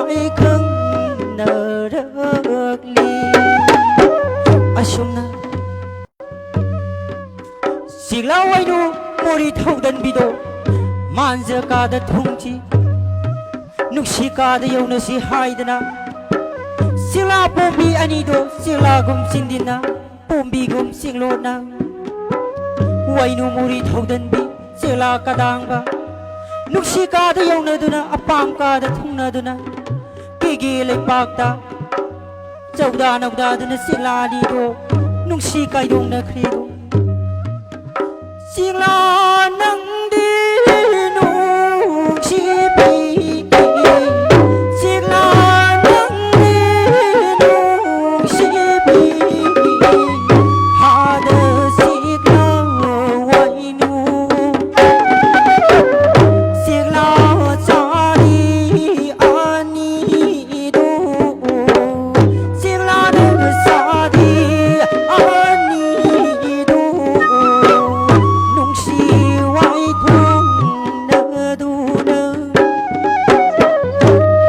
ꯑꯩ ꯈꯪꯅꯔꯛꯂꯤ꯫ ꯑꯁꯨꯝꯅ ꯆꯤꯛꯂꯥ ꯋꯥꯏꯅꯨ ꯃꯣꯔꯤ ꯊꯧꯗꯟꯕꯤꯗꯣ ꯃꯥꯟꯖ ꯀꯥꯗ ꯊꯨꯡꯁꯤ, ꯅꯨꯡꯁꯤ ꯀꯥꯗ ꯌꯧꯅꯁꯤ ꯍꯥꯏꯗꯅ, ꯆꯤꯛꯂꯥ ꯄꯣꯝꯕꯤ ꯑꯅꯤꯗꯣ ꯆꯤꯛꯂꯥꯒꯨꯝ ꯆꯤꯟꯗꯤꯟꯅ, ꯄꯣꯝꯕꯤꯒꯨꯝ ꯆꯤꯛꯂꯣꯠꯅ, ꯋꯥꯏꯅꯨ ꯃꯣꯔꯤ ꯊꯧꯗꯟꯕꯤ ꯆꯤꯛꯂꯥ ꯀꯗꯥꯡꯕ, ꯅꯨꯡꯁꯤ ꯀꯥꯗ ꯌꯧꯅꯗꯨꯅ, ꯑꯄꯥꯝ ꯀꯥꯗ ꯊꯨꯡꯅꯗꯨꯅ, ꯀꯦꯒꯦ ꯂꯩꯄꯥꯛꯇ ꯆꯧꯗꯥ ꯅꯧꯗꯥꯗꯨꯅ ꯆꯤꯛꯂꯥ ꯑꯅꯤꯗꯣ ꯅꯨꯡꯁꯤ ꯀꯥꯏꯗꯣꯡꯅꯈ꯭ꯔꯦꯗꯣ꯫ ꯆꯤꯛꯂꯥ ꯅꯪꯗꯤ ꯅꯨꯡꯁꯤꯕꯤ, ꯆꯤꯛꯂꯥ ꯅꯪꯗꯤ ꯅꯨꯡꯁꯤꯕꯤ, ꯍꯥꯗ ꯆꯤꯛꯂꯥ ꯋꯥꯏꯅꯨ, ꯆꯤꯛꯂꯥ ꯆꯥꯔꯤ ꯑꯅꯤꯗꯨ, ꯆꯤꯛꯂꯥꯗ ꯆꯥꯔꯤ ꯑꯅꯤꯗꯨ, ꯅꯨꯡꯁꯤ ꯋꯥꯏꯊꯨꯡꯅꯗꯨꯅ,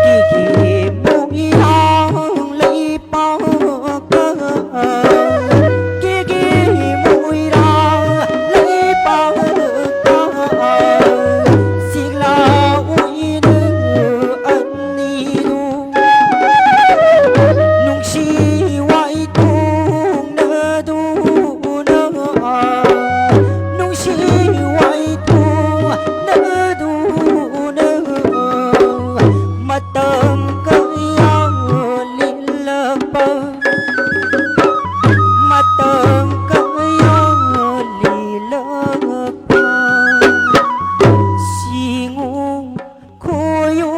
ꯀꯦꯒꯦ ꯃꯣꯏꯔꯥꯡ ꯂꯩꯄꯥꯛꯇ, ꯀꯦꯒꯦ ꯃꯣꯏꯔꯥꯡ ꯂꯩꯄꯥꯛꯇ, ꯆꯤꯛꯂꯥ ꯎꯏꯅ ꯑꯅꯤꯗꯨ, ꯅꯨꯡꯁꯤ ꯋꯥꯏꯊꯨꯡꯅꯗꯨꯅ, ꯅꯨꯡꯁꯤ ꯋꯥꯏꯊꯨꯡꯅꯗꯨꯅ, ꯃꯇꯝ ꯀꯌꯥ ꯂꯤꯜꯂꯛꯄ, ꯃꯇꯝ ꯀꯌꯥ ꯂꯤꯜꯂꯛꯄ, ꯁꯤꯡꯉꯨ ꯈꯣꯏꯌꯨ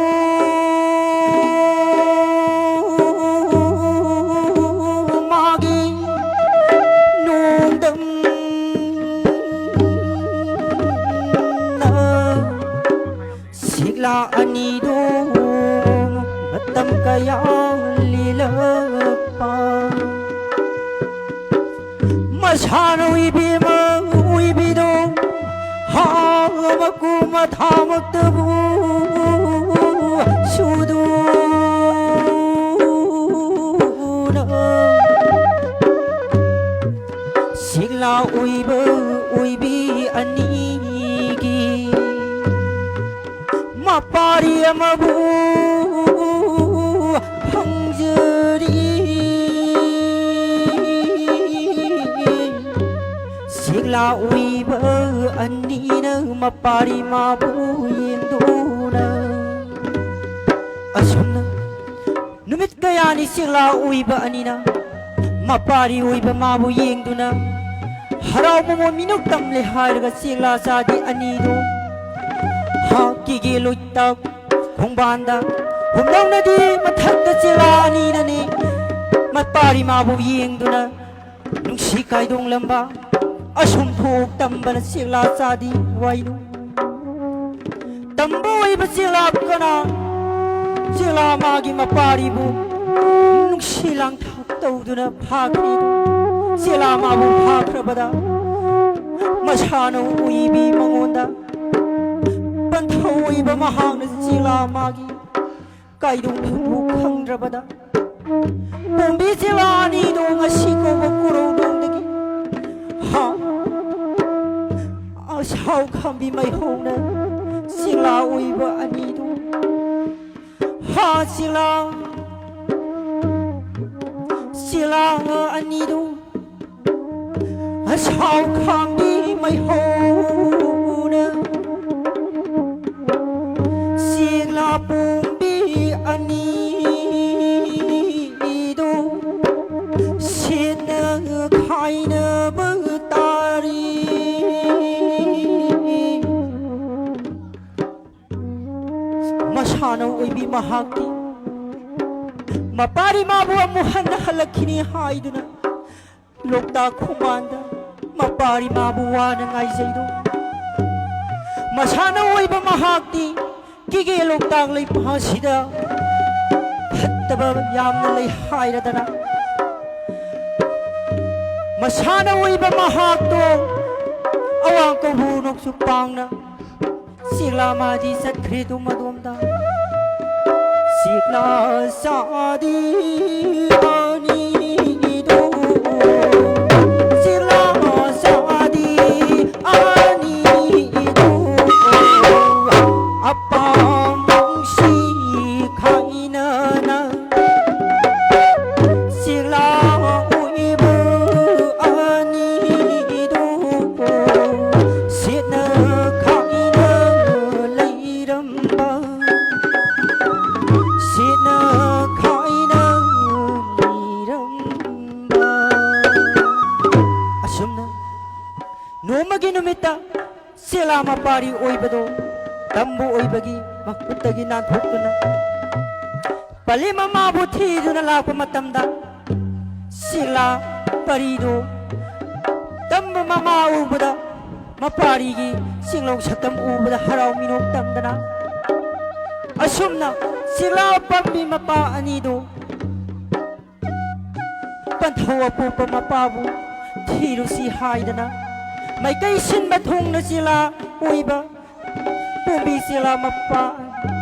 ꯃꯥꯒꯤ ꯅꯣꯡꯗꯝ ꯁꯤꯛꯂꯥ ꯑꯅꯤꯗꯨ ꯃꯇꯝ ꯀꯌꯥ ꯂꯤꯂꯛꯄ꯫ ꯃꯁꯥꯅ ꯎꯏꯕꯤꯃ ꯎꯏꯕꯤꯗꯣ ꯍꯥ ꯃꯀꯨ ꯃꯊꯥꯃꯛꯇꯕꯨ ꯁꯨꯗꯨ ꯆꯦꯛꯂꯥ ꯑꯣꯏꯕ ꯑꯅꯤꯅ ꯃꯄꯥꯔꯤ ꯃꯥꯕꯨ ꯌꯦꯡꯗꯨꯅ ꯑꯁꯨꯝꯅ ꯅꯨꯃꯤꯠ ꯀꯌꯥꯅꯤ ꯆꯦꯛꯂꯥ ꯑꯣꯏꯕ ꯑꯅꯤꯅ ꯃꯄꯥꯔꯤ ꯑꯣꯏꯕ ꯃꯥꯕꯨ ꯌꯦꯡꯗꯨꯅ ꯍꯔꯥꯎ ꯃꯃꯣꯟ ꯃꯤꯅꯣꯛ ꯇꯝꯂꯦ ꯍꯥꯏꯔꯒ ꯆꯦꯛꯂꯥ ꯆꯥꯗꯤ ꯑꯅꯤꯗꯨ ꯍꯥ ꯀꯤꯒꯦ ꯂꯣꯏꯇꯥꯛ ꯈꯣꯡꯕꯥꯟꯗ ꯍꯨꯝꯅꯧꯅꯗꯤ ꯃꯊꯛꯇ ꯆꯦꯛꯂꯥ ꯑꯅꯤꯅꯅꯤ ꯃꯄꯥꯔꯤ ꯃꯥꯕꯨ ꯌꯦꯡꯗꯨꯅ ꯅꯨꯡꯁꯤ ꯀꯥꯏꯗꯣꯡꯂꯝꯕ ꯑꯁꯨꯝ ꯊꯣꯛ ꯇꯝꯕꯅ ꯆꯦꯛꯂꯥ ꯆꯥꯗꯤ ꯋꯥꯏꯅꯨ꯫ ꯇꯝꯕ ꯑꯣꯏꯕ ꯆꯦꯛꯂꯥ ꯀꯅꯥ ꯆꯦꯛꯂꯥ ꯃꯥꯒꯤ ꯃꯄꯥꯔꯤꯕꯨ ꯅꯨꯡꯁꯤ ꯂꯥꯡꯊꯥꯛ ꯇꯧꯗꯨꯅ ꯐꯥꯈ꯭ꯔꯤ꯫ ꯆꯦꯛꯂꯥ ꯃꯥꯕꯨ ꯐꯥꯈ꯭ꯔꯕꯗ ꯃꯁꯥꯅ ꯎꯏꯕꯤ ꯃꯉꯣꯟꯗ ꯄꯟꯊꯧ ꯑꯣꯏꯕ ꯃꯍꯥꯛꯅ ꯆꯦꯛꯂꯥ ꯃꯥꯒꯤ ꯀꯥꯏꯗꯣꯡ ꯈꯪꯗ꯭ꯔꯕꯗ ꯄꯣꯝꯕꯤ ꯆꯦꯛꯂꯥ ꯑꯅꯤꯗꯣ ꯉꯁꯤ ꯀꯧꯕ ꯀꯣꯔꯧꯗꯣꯡꯗꯒꯤ ꯍꯥ ꯑꯁꯥꯎ ꯈꯥꯝꯕꯤ ꯃꯩꯍꯧꯅ ꯆꯦꯛꯂꯥ ꯑꯣꯏꯕ ꯑꯅꯤꯗꯣ ꯍꯥ ꯆꯦꯛꯂꯥ ꯆꯦꯛꯂꯥ ꯑꯅꯤꯗꯣ ꯑꯁꯥꯎ ꯈꯥꯝꯕꯤ ꯃꯩꯍꯧꯅ ꯆꯦꯛꯂꯥ ꯄꯣꯝꯕꯤ ꯑꯅꯤꯗꯨ ꯁꯦꯠꯅ ꯈꯥꯏꯅꯕ ꯇꯥꯔꯤ꯫ ꯃꯁꯥꯅ ꯑꯣꯏꯕꯤ ꯃꯍꯥꯛꯇꯤ ꯃꯄꯥꯔꯤ ꯃꯥꯕꯨ ꯑꯃꯨꯛ ꯍꯟꯅ ꯍꯜꯂꯛꯈꯤꯅꯤ ꯍꯥꯏꯗꯨꯅ ꯂꯣꯛꯇꯥꯛ ꯈꯣꯡꯕꯥꯟꯗ ꯃꯄꯥꯔꯤ ꯃꯥꯕꯨ ꯋꯥꯅ ꯉꯥꯏꯖꯩꯗꯣ꯫ ꯃꯁꯥꯅ ꯑꯣꯏꯕ ꯃꯍꯥꯛꯇꯤ ꯀꯤꯒꯦ ꯂꯣꯛꯇꯥꯛ ꯂꯩꯄꯥꯛꯁꯤꯗ ꯐꯠꯇꯕ ꯌꯥꯝꯅ ꯂꯩ ꯍꯥꯏꯔꯗꯅ ꯃꯁꯥꯅ ꯑꯣꯏꯕ ꯃꯍꯥꯛꯇꯣ ꯑꯋꯥꯡ ꯀꯧꯕ꯭ꯔꯨ ꯅꯣꯡꯆꯨꯞ ꯄꯥꯡꯅ ꯆꯦꯛꯂꯥ ꯃꯥꯗꯤ ꯆꯠꯈ꯭ꯔꯦ ꯑꯗꯨꯝ ꯑꯗꯣꯝꯗ꯫ ꯆꯦꯛꯂꯥ ꯆꯥꯗꯤ ꯑꯅꯤꯗꯣ, ꯆꯦꯛꯂꯥ ꯆꯥꯗꯤ ꯑꯅꯤꯗꯣ, ꯑꯄꯥꯝꯕ ꯅꯨꯡꯁꯤ ꯈꯥꯏꯅꯅ ꯆꯦꯛꯂꯥ ꯑꯣꯏꯕ ꯑꯅꯤꯗꯨ ꯈꯥꯏꯅ ꯂꯩꯔꯝꯕ꯫ ꯑꯁꯨꯝꯅ ꯅꯣꯡꯃꯒꯤ ꯅꯨꯃꯤꯠꯇ ꯁꯤꯂꯥ ꯃꯄꯥꯔꯤ ꯑꯣꯏꯕꯗꯣ ꯇꯝꯕ ꯑꯣꯏꯕꯒꯤ ꯃꯈꯨꯠꯇꯒꯤ ꯅꯥꯟꯊꯣꯛꯇꯨꯅ ꯄꯂꯤ ꯃꯃꯥꯕꯨ ꯊꯤꯗꯨꯅ ꯂꯥꯛꯄ ꯃꯇꯝꯗ, ꯁꯤꯂꯥ ꯄꯔꯤꯗꯨ ꯇꯝꯕ ꯃꯃꯥ ꯎꯕꯗ, ꯃꯄꯥꯔꯤꯒꯤ ꯆꯤꯡꯂꯧ ꯁꯛꯇꯝ ꯎꯕꯗ ꯍꯔꯥꯎ ꯃꯤꯅꯣꯛ ꯇꯝꯗꯅ, ꯑꯁꯨꯝꯅ ꯁꯤꯂꯥ ꯄꯥꯝꯕꯤ ꯃꯄꯥ ꯑꯅꯤꯗꯨ ꯄꯟꯊꯧ ꯑꯄꯣꯛꯄ ꯃꯄꯥꯕꯨ ꯊꯤꯔꯨꯁꯤ ꯍꯥꯏꯗꯅ, ꯃꯥꯏꯀꯩ ꯁꯤꯟꯕ ꯊꯨꯡꯅ ꯁꯤꯂꯥ ꯑꯣꯏꯕ ꯄꯣꯝꯕꯤ ꯁꯤꯂꯥ ꯃꯄꯥ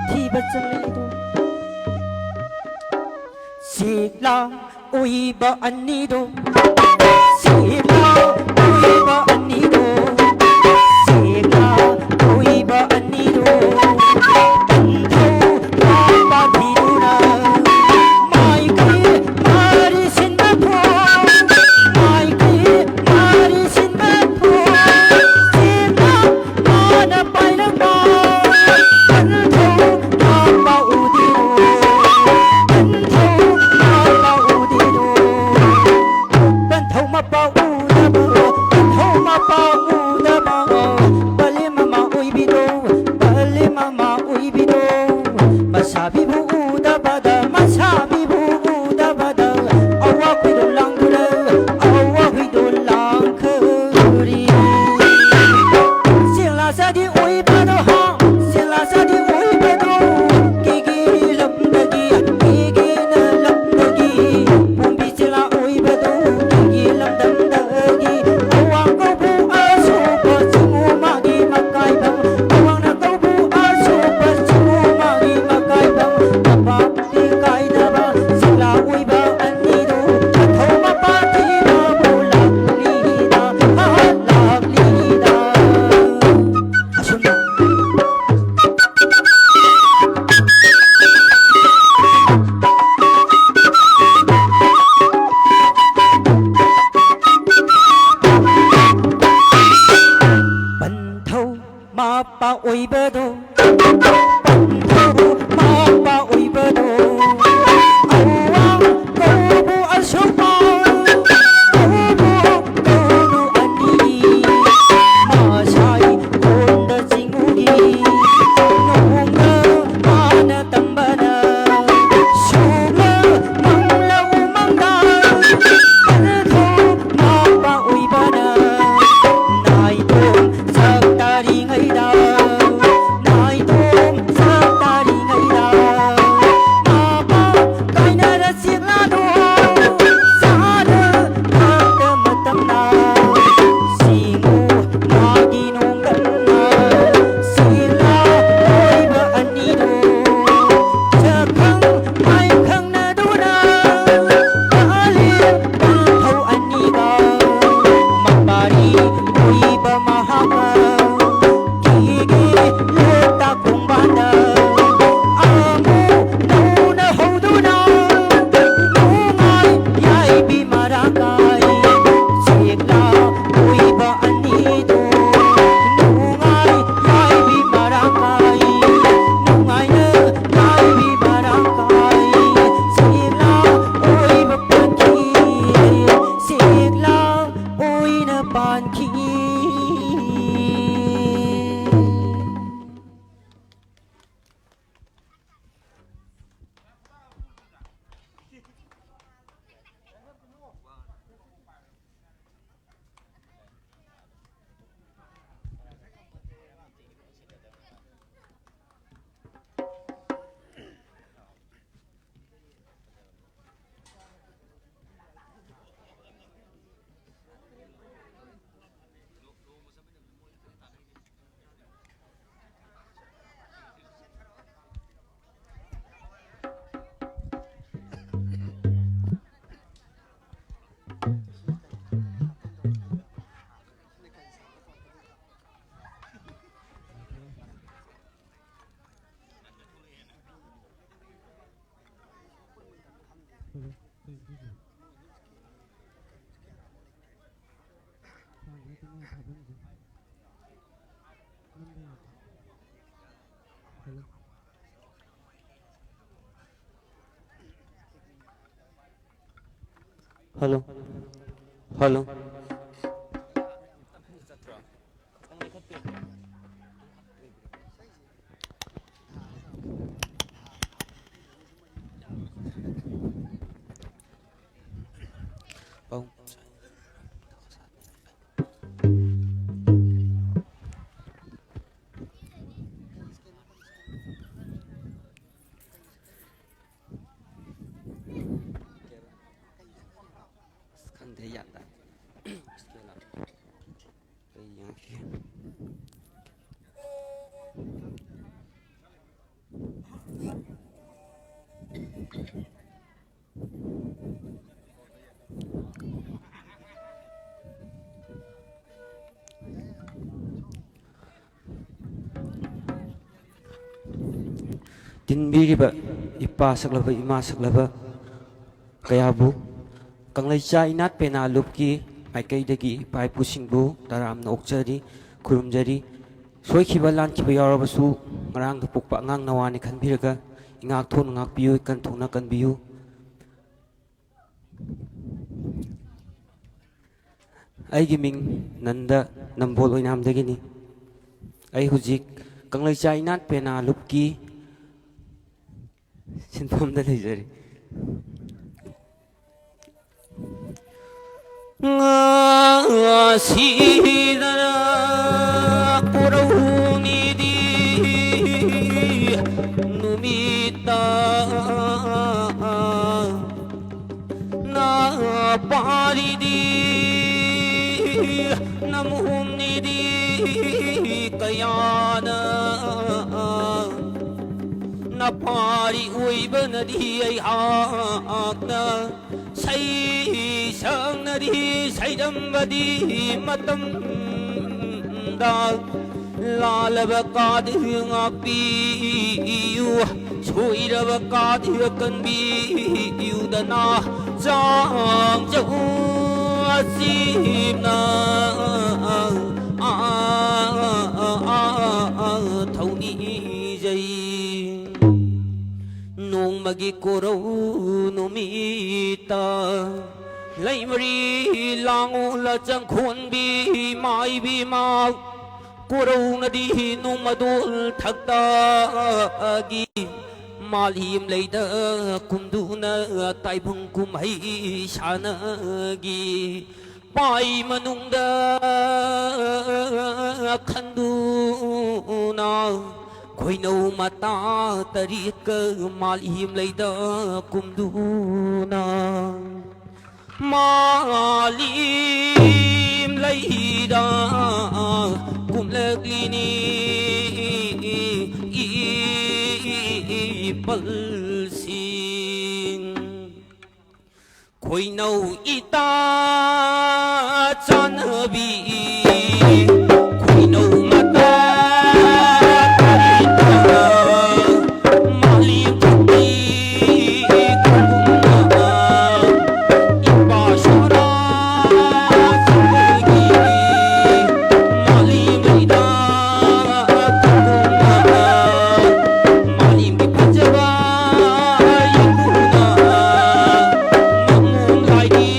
ꯊꯤꯕ ꯆꯠꯂꯤꯗꯨ꯫ ꯁꯤꯂꯥ ꯑꯣꯏꯕ ꯑꯅꯤꯗꯨ, ꯁꯤꯂꯥ ꯑꯣꯏꯕ ꯑꯅꯤꯗꯨ, ꯁꯤꯂꯥ ꯑꯣꯏꯕ ꯑꯅꯤꯗꯨ, ꯄꯟꯊꯧ ꯃꯄꯥ ꯊꯤꯗꯨꯅ ꯃꯥꯏꯀꯩ ꯃꯔꯤ ꯁꯤꯟꯕ ꯊꯣꯡ, ꯃꯥꯏꯀꯩ ꯃꯔꯤ ꯁꯤꯟꯕ ꯊꯣꯡ, ꯁꯤꯂꯥ ꯃꯥꯅ ꯄꯥꯏꯔꯝꯕ ꯄꯟꯊꯧ ꯃꯄꯥ ꯎꯗꯤꯔꯣ, ꯄꯟꯊꯧ ꯃꯄꯥ ꯎꯗꯤꯔꯣ꯫ ꯄꯟꯊꯧ ꯃꯄꯥ ꯎꯗꯕ, ꯄꯟꯊꯧ Hello. Hello. ꯑꯁ, ꯈꯪꯗꯦ, ꯒ꯭ꯌꯥꯟ ꯇꯥꯗꯦ꯫ ꯀꯩ ꯌꯦꯡꯉꯛꯁꯤꯒꯦ? ꯇꯤꯟꯕꯤꯔꯤꯕ ꯏꯄꯥ ꯁꯛꯂꯕ, ꯏꯃꯥ ꯁꯛꯂꯕ ꯀꯌꯥꯕꯨ ꯀꯪꯂꯩꯆꯥ ꯏꯅꯥꯠ ꯄꯦꯅꯥ ꯂꯨꯞꯀꯤ ꯃꯥꯏꯀꯩꯗꯒꯤ ꯏꯄꯥ ꯏꯄꯨꯁꯤꯡꯕꯨ ꯇꯔꯥꯝꯅ ꯑꯣꯛꯆꯔꯤ, ꯈꯨꯔꯨꯝꯖꯔꯤ꯫ ꯁꯣꯏꯈꯤꯕ ꯂꯥꯟꯈꯤꯕ ꯌꯥꯎꯔꯕꯁꯨ, ꯉꯔꯥꯡꯗ ꯄꯣꯛꯄ ꯑꯉꯥꯡ ꯅꯋꯥꯅꯤ ꯈꯟꯕꯤꯔꯒ ꯏꯉꯥꯛ ꯊꯣꯛꯅ ꯉꯥꯛꯄꯤꯌꯨ, ꯏꯀꯟ ꯊꯣꯛꯅ ꯀꯟꯕꯤꯌꯨ꯫ ꯑꯩꯒꯤ ꯃꯤꯡ ꯅꯟꯗ ꯅꯝꯕꯣꯜ ꯑꯣꯏꯅꯥꯝꯗꯒꯤꯅꯤ꯫ ꯑꯩ ꯍꯧꯖꯤꯛ ꯀꯪꯂꯩꯆꯥ ꯏꯅꯥꯠ ꯄꯦꯅꯥ ꯂꯨꯞꯀꯤ ꯁꯤꯟꯐꯝꯗ ꯂꯩꯖꯔꯤ꯫ ꯉꯁꯤꯗꯅ ꯀꯣꯔꯧꯅꯤꯗꯤ ꯅꯨꯃꯤꯠꯇ ꯅ ꯄꯥꯔꯤꯗꯤ ꯅꯝꯍꯨꯝꯅꯤꯗꯤ ꯀꯌꯥꯅ ꯅꯄꯥꯔꯤ ꯑꯣꯏꯕꯅꯗꯤ ꯑꯩꯍꯥꯛꯅ ꯁꯩ ꯁꯪꯅꯗꯤ ꯁꯩꯔꯝꯕꯗꯤ ꯃꯇꯝꯗ ꯂꯥꯜꯂꯕ ꯀꯥꯗꯨ ꯉꯥꯛꯄꯤꯌꯨ꯫ ꯁꯣꯏꯔꯕ ꯀꯥꯗꯤꯌ ꯀꯟꯕꯤꯌꯨꯗꯅ ꯆꯥꯡꯖꯧ ꯑꯁꯤꯝꯅ ꯊꯧꯅꯤꯖꯩ꯫ ꯅꯣꯡꯃꯒꯤ ꯀꯣꯔꯧ ꯅꯨꯃꯤꯠꯇ ꯂꯩꯃꯔꯤ ꯂꯥꯡꯉꯣꯜ ꯆꯪꯈꯣꯟꯕꯤ ꯃꯥꯏꯕꯤꯃ ꯀꯣꯔꯧꯅꯗꯤ ꯅꯣꯡꯃꯗꯣꯜ ꯊꯛꯇꯒꯤ ꯃꯥꯂꯦꯝ ꯂꯩꯗ ꯀꯨꯝꯗꯨꯅ ꯇꯥꯏꯕꯪ ꯀꯨꯝꯍꯩ ꯁꯥꯟꯅꯒꯤ꯫ ꯄꯥꯏ ꯃꯅꯨꯡꯗ ꯈꯟꯗꯨꯅ ꯈꯣꯏꯅꯧ ꯃꯇꯥ ꯇꯔꯦꯠꯀ ꯃꯥꯂꯦꯝ ꯂꯩꯗ ꯀꯨꯝꯗꯨꯅ ꯃꯥꯂꯦꯝ ꯂꯩꯗ ꯀꯨꯝꯂꯛꯂꯤꯅꯤ ꯏꯄꯜꯁꯤꯡ꯫ ꯈꯣꯏꯅꯧ ꯏꯇꯥ ꯆꯥꯟꯅꯕꯤ ꯈꯣꯏꯅꯧ ꯃꯇꯥ ꯇꯔꯦꯠꯇ ꯃꯥꯂꯦꯝ ꯊꯣꯛꯄꯤ ꯈꯨꯕꯨꯝꯅ ꯏꯄꯥ ꯁꯣꯔꯥ ꯆꯪꯕꯒꯤ ꯃꯥꯂꯦꯝ ꯂꯩꯗ ꯈꯨꯕꯨꯝꯅ ꯃꯥꯂꯦꯝꯒꯤ ꯐꯖꯕ ꯌꯦꯡꯗꯨꯅ ꯃꯃꯣꯝ ꯂꯥꯏꯒꯤ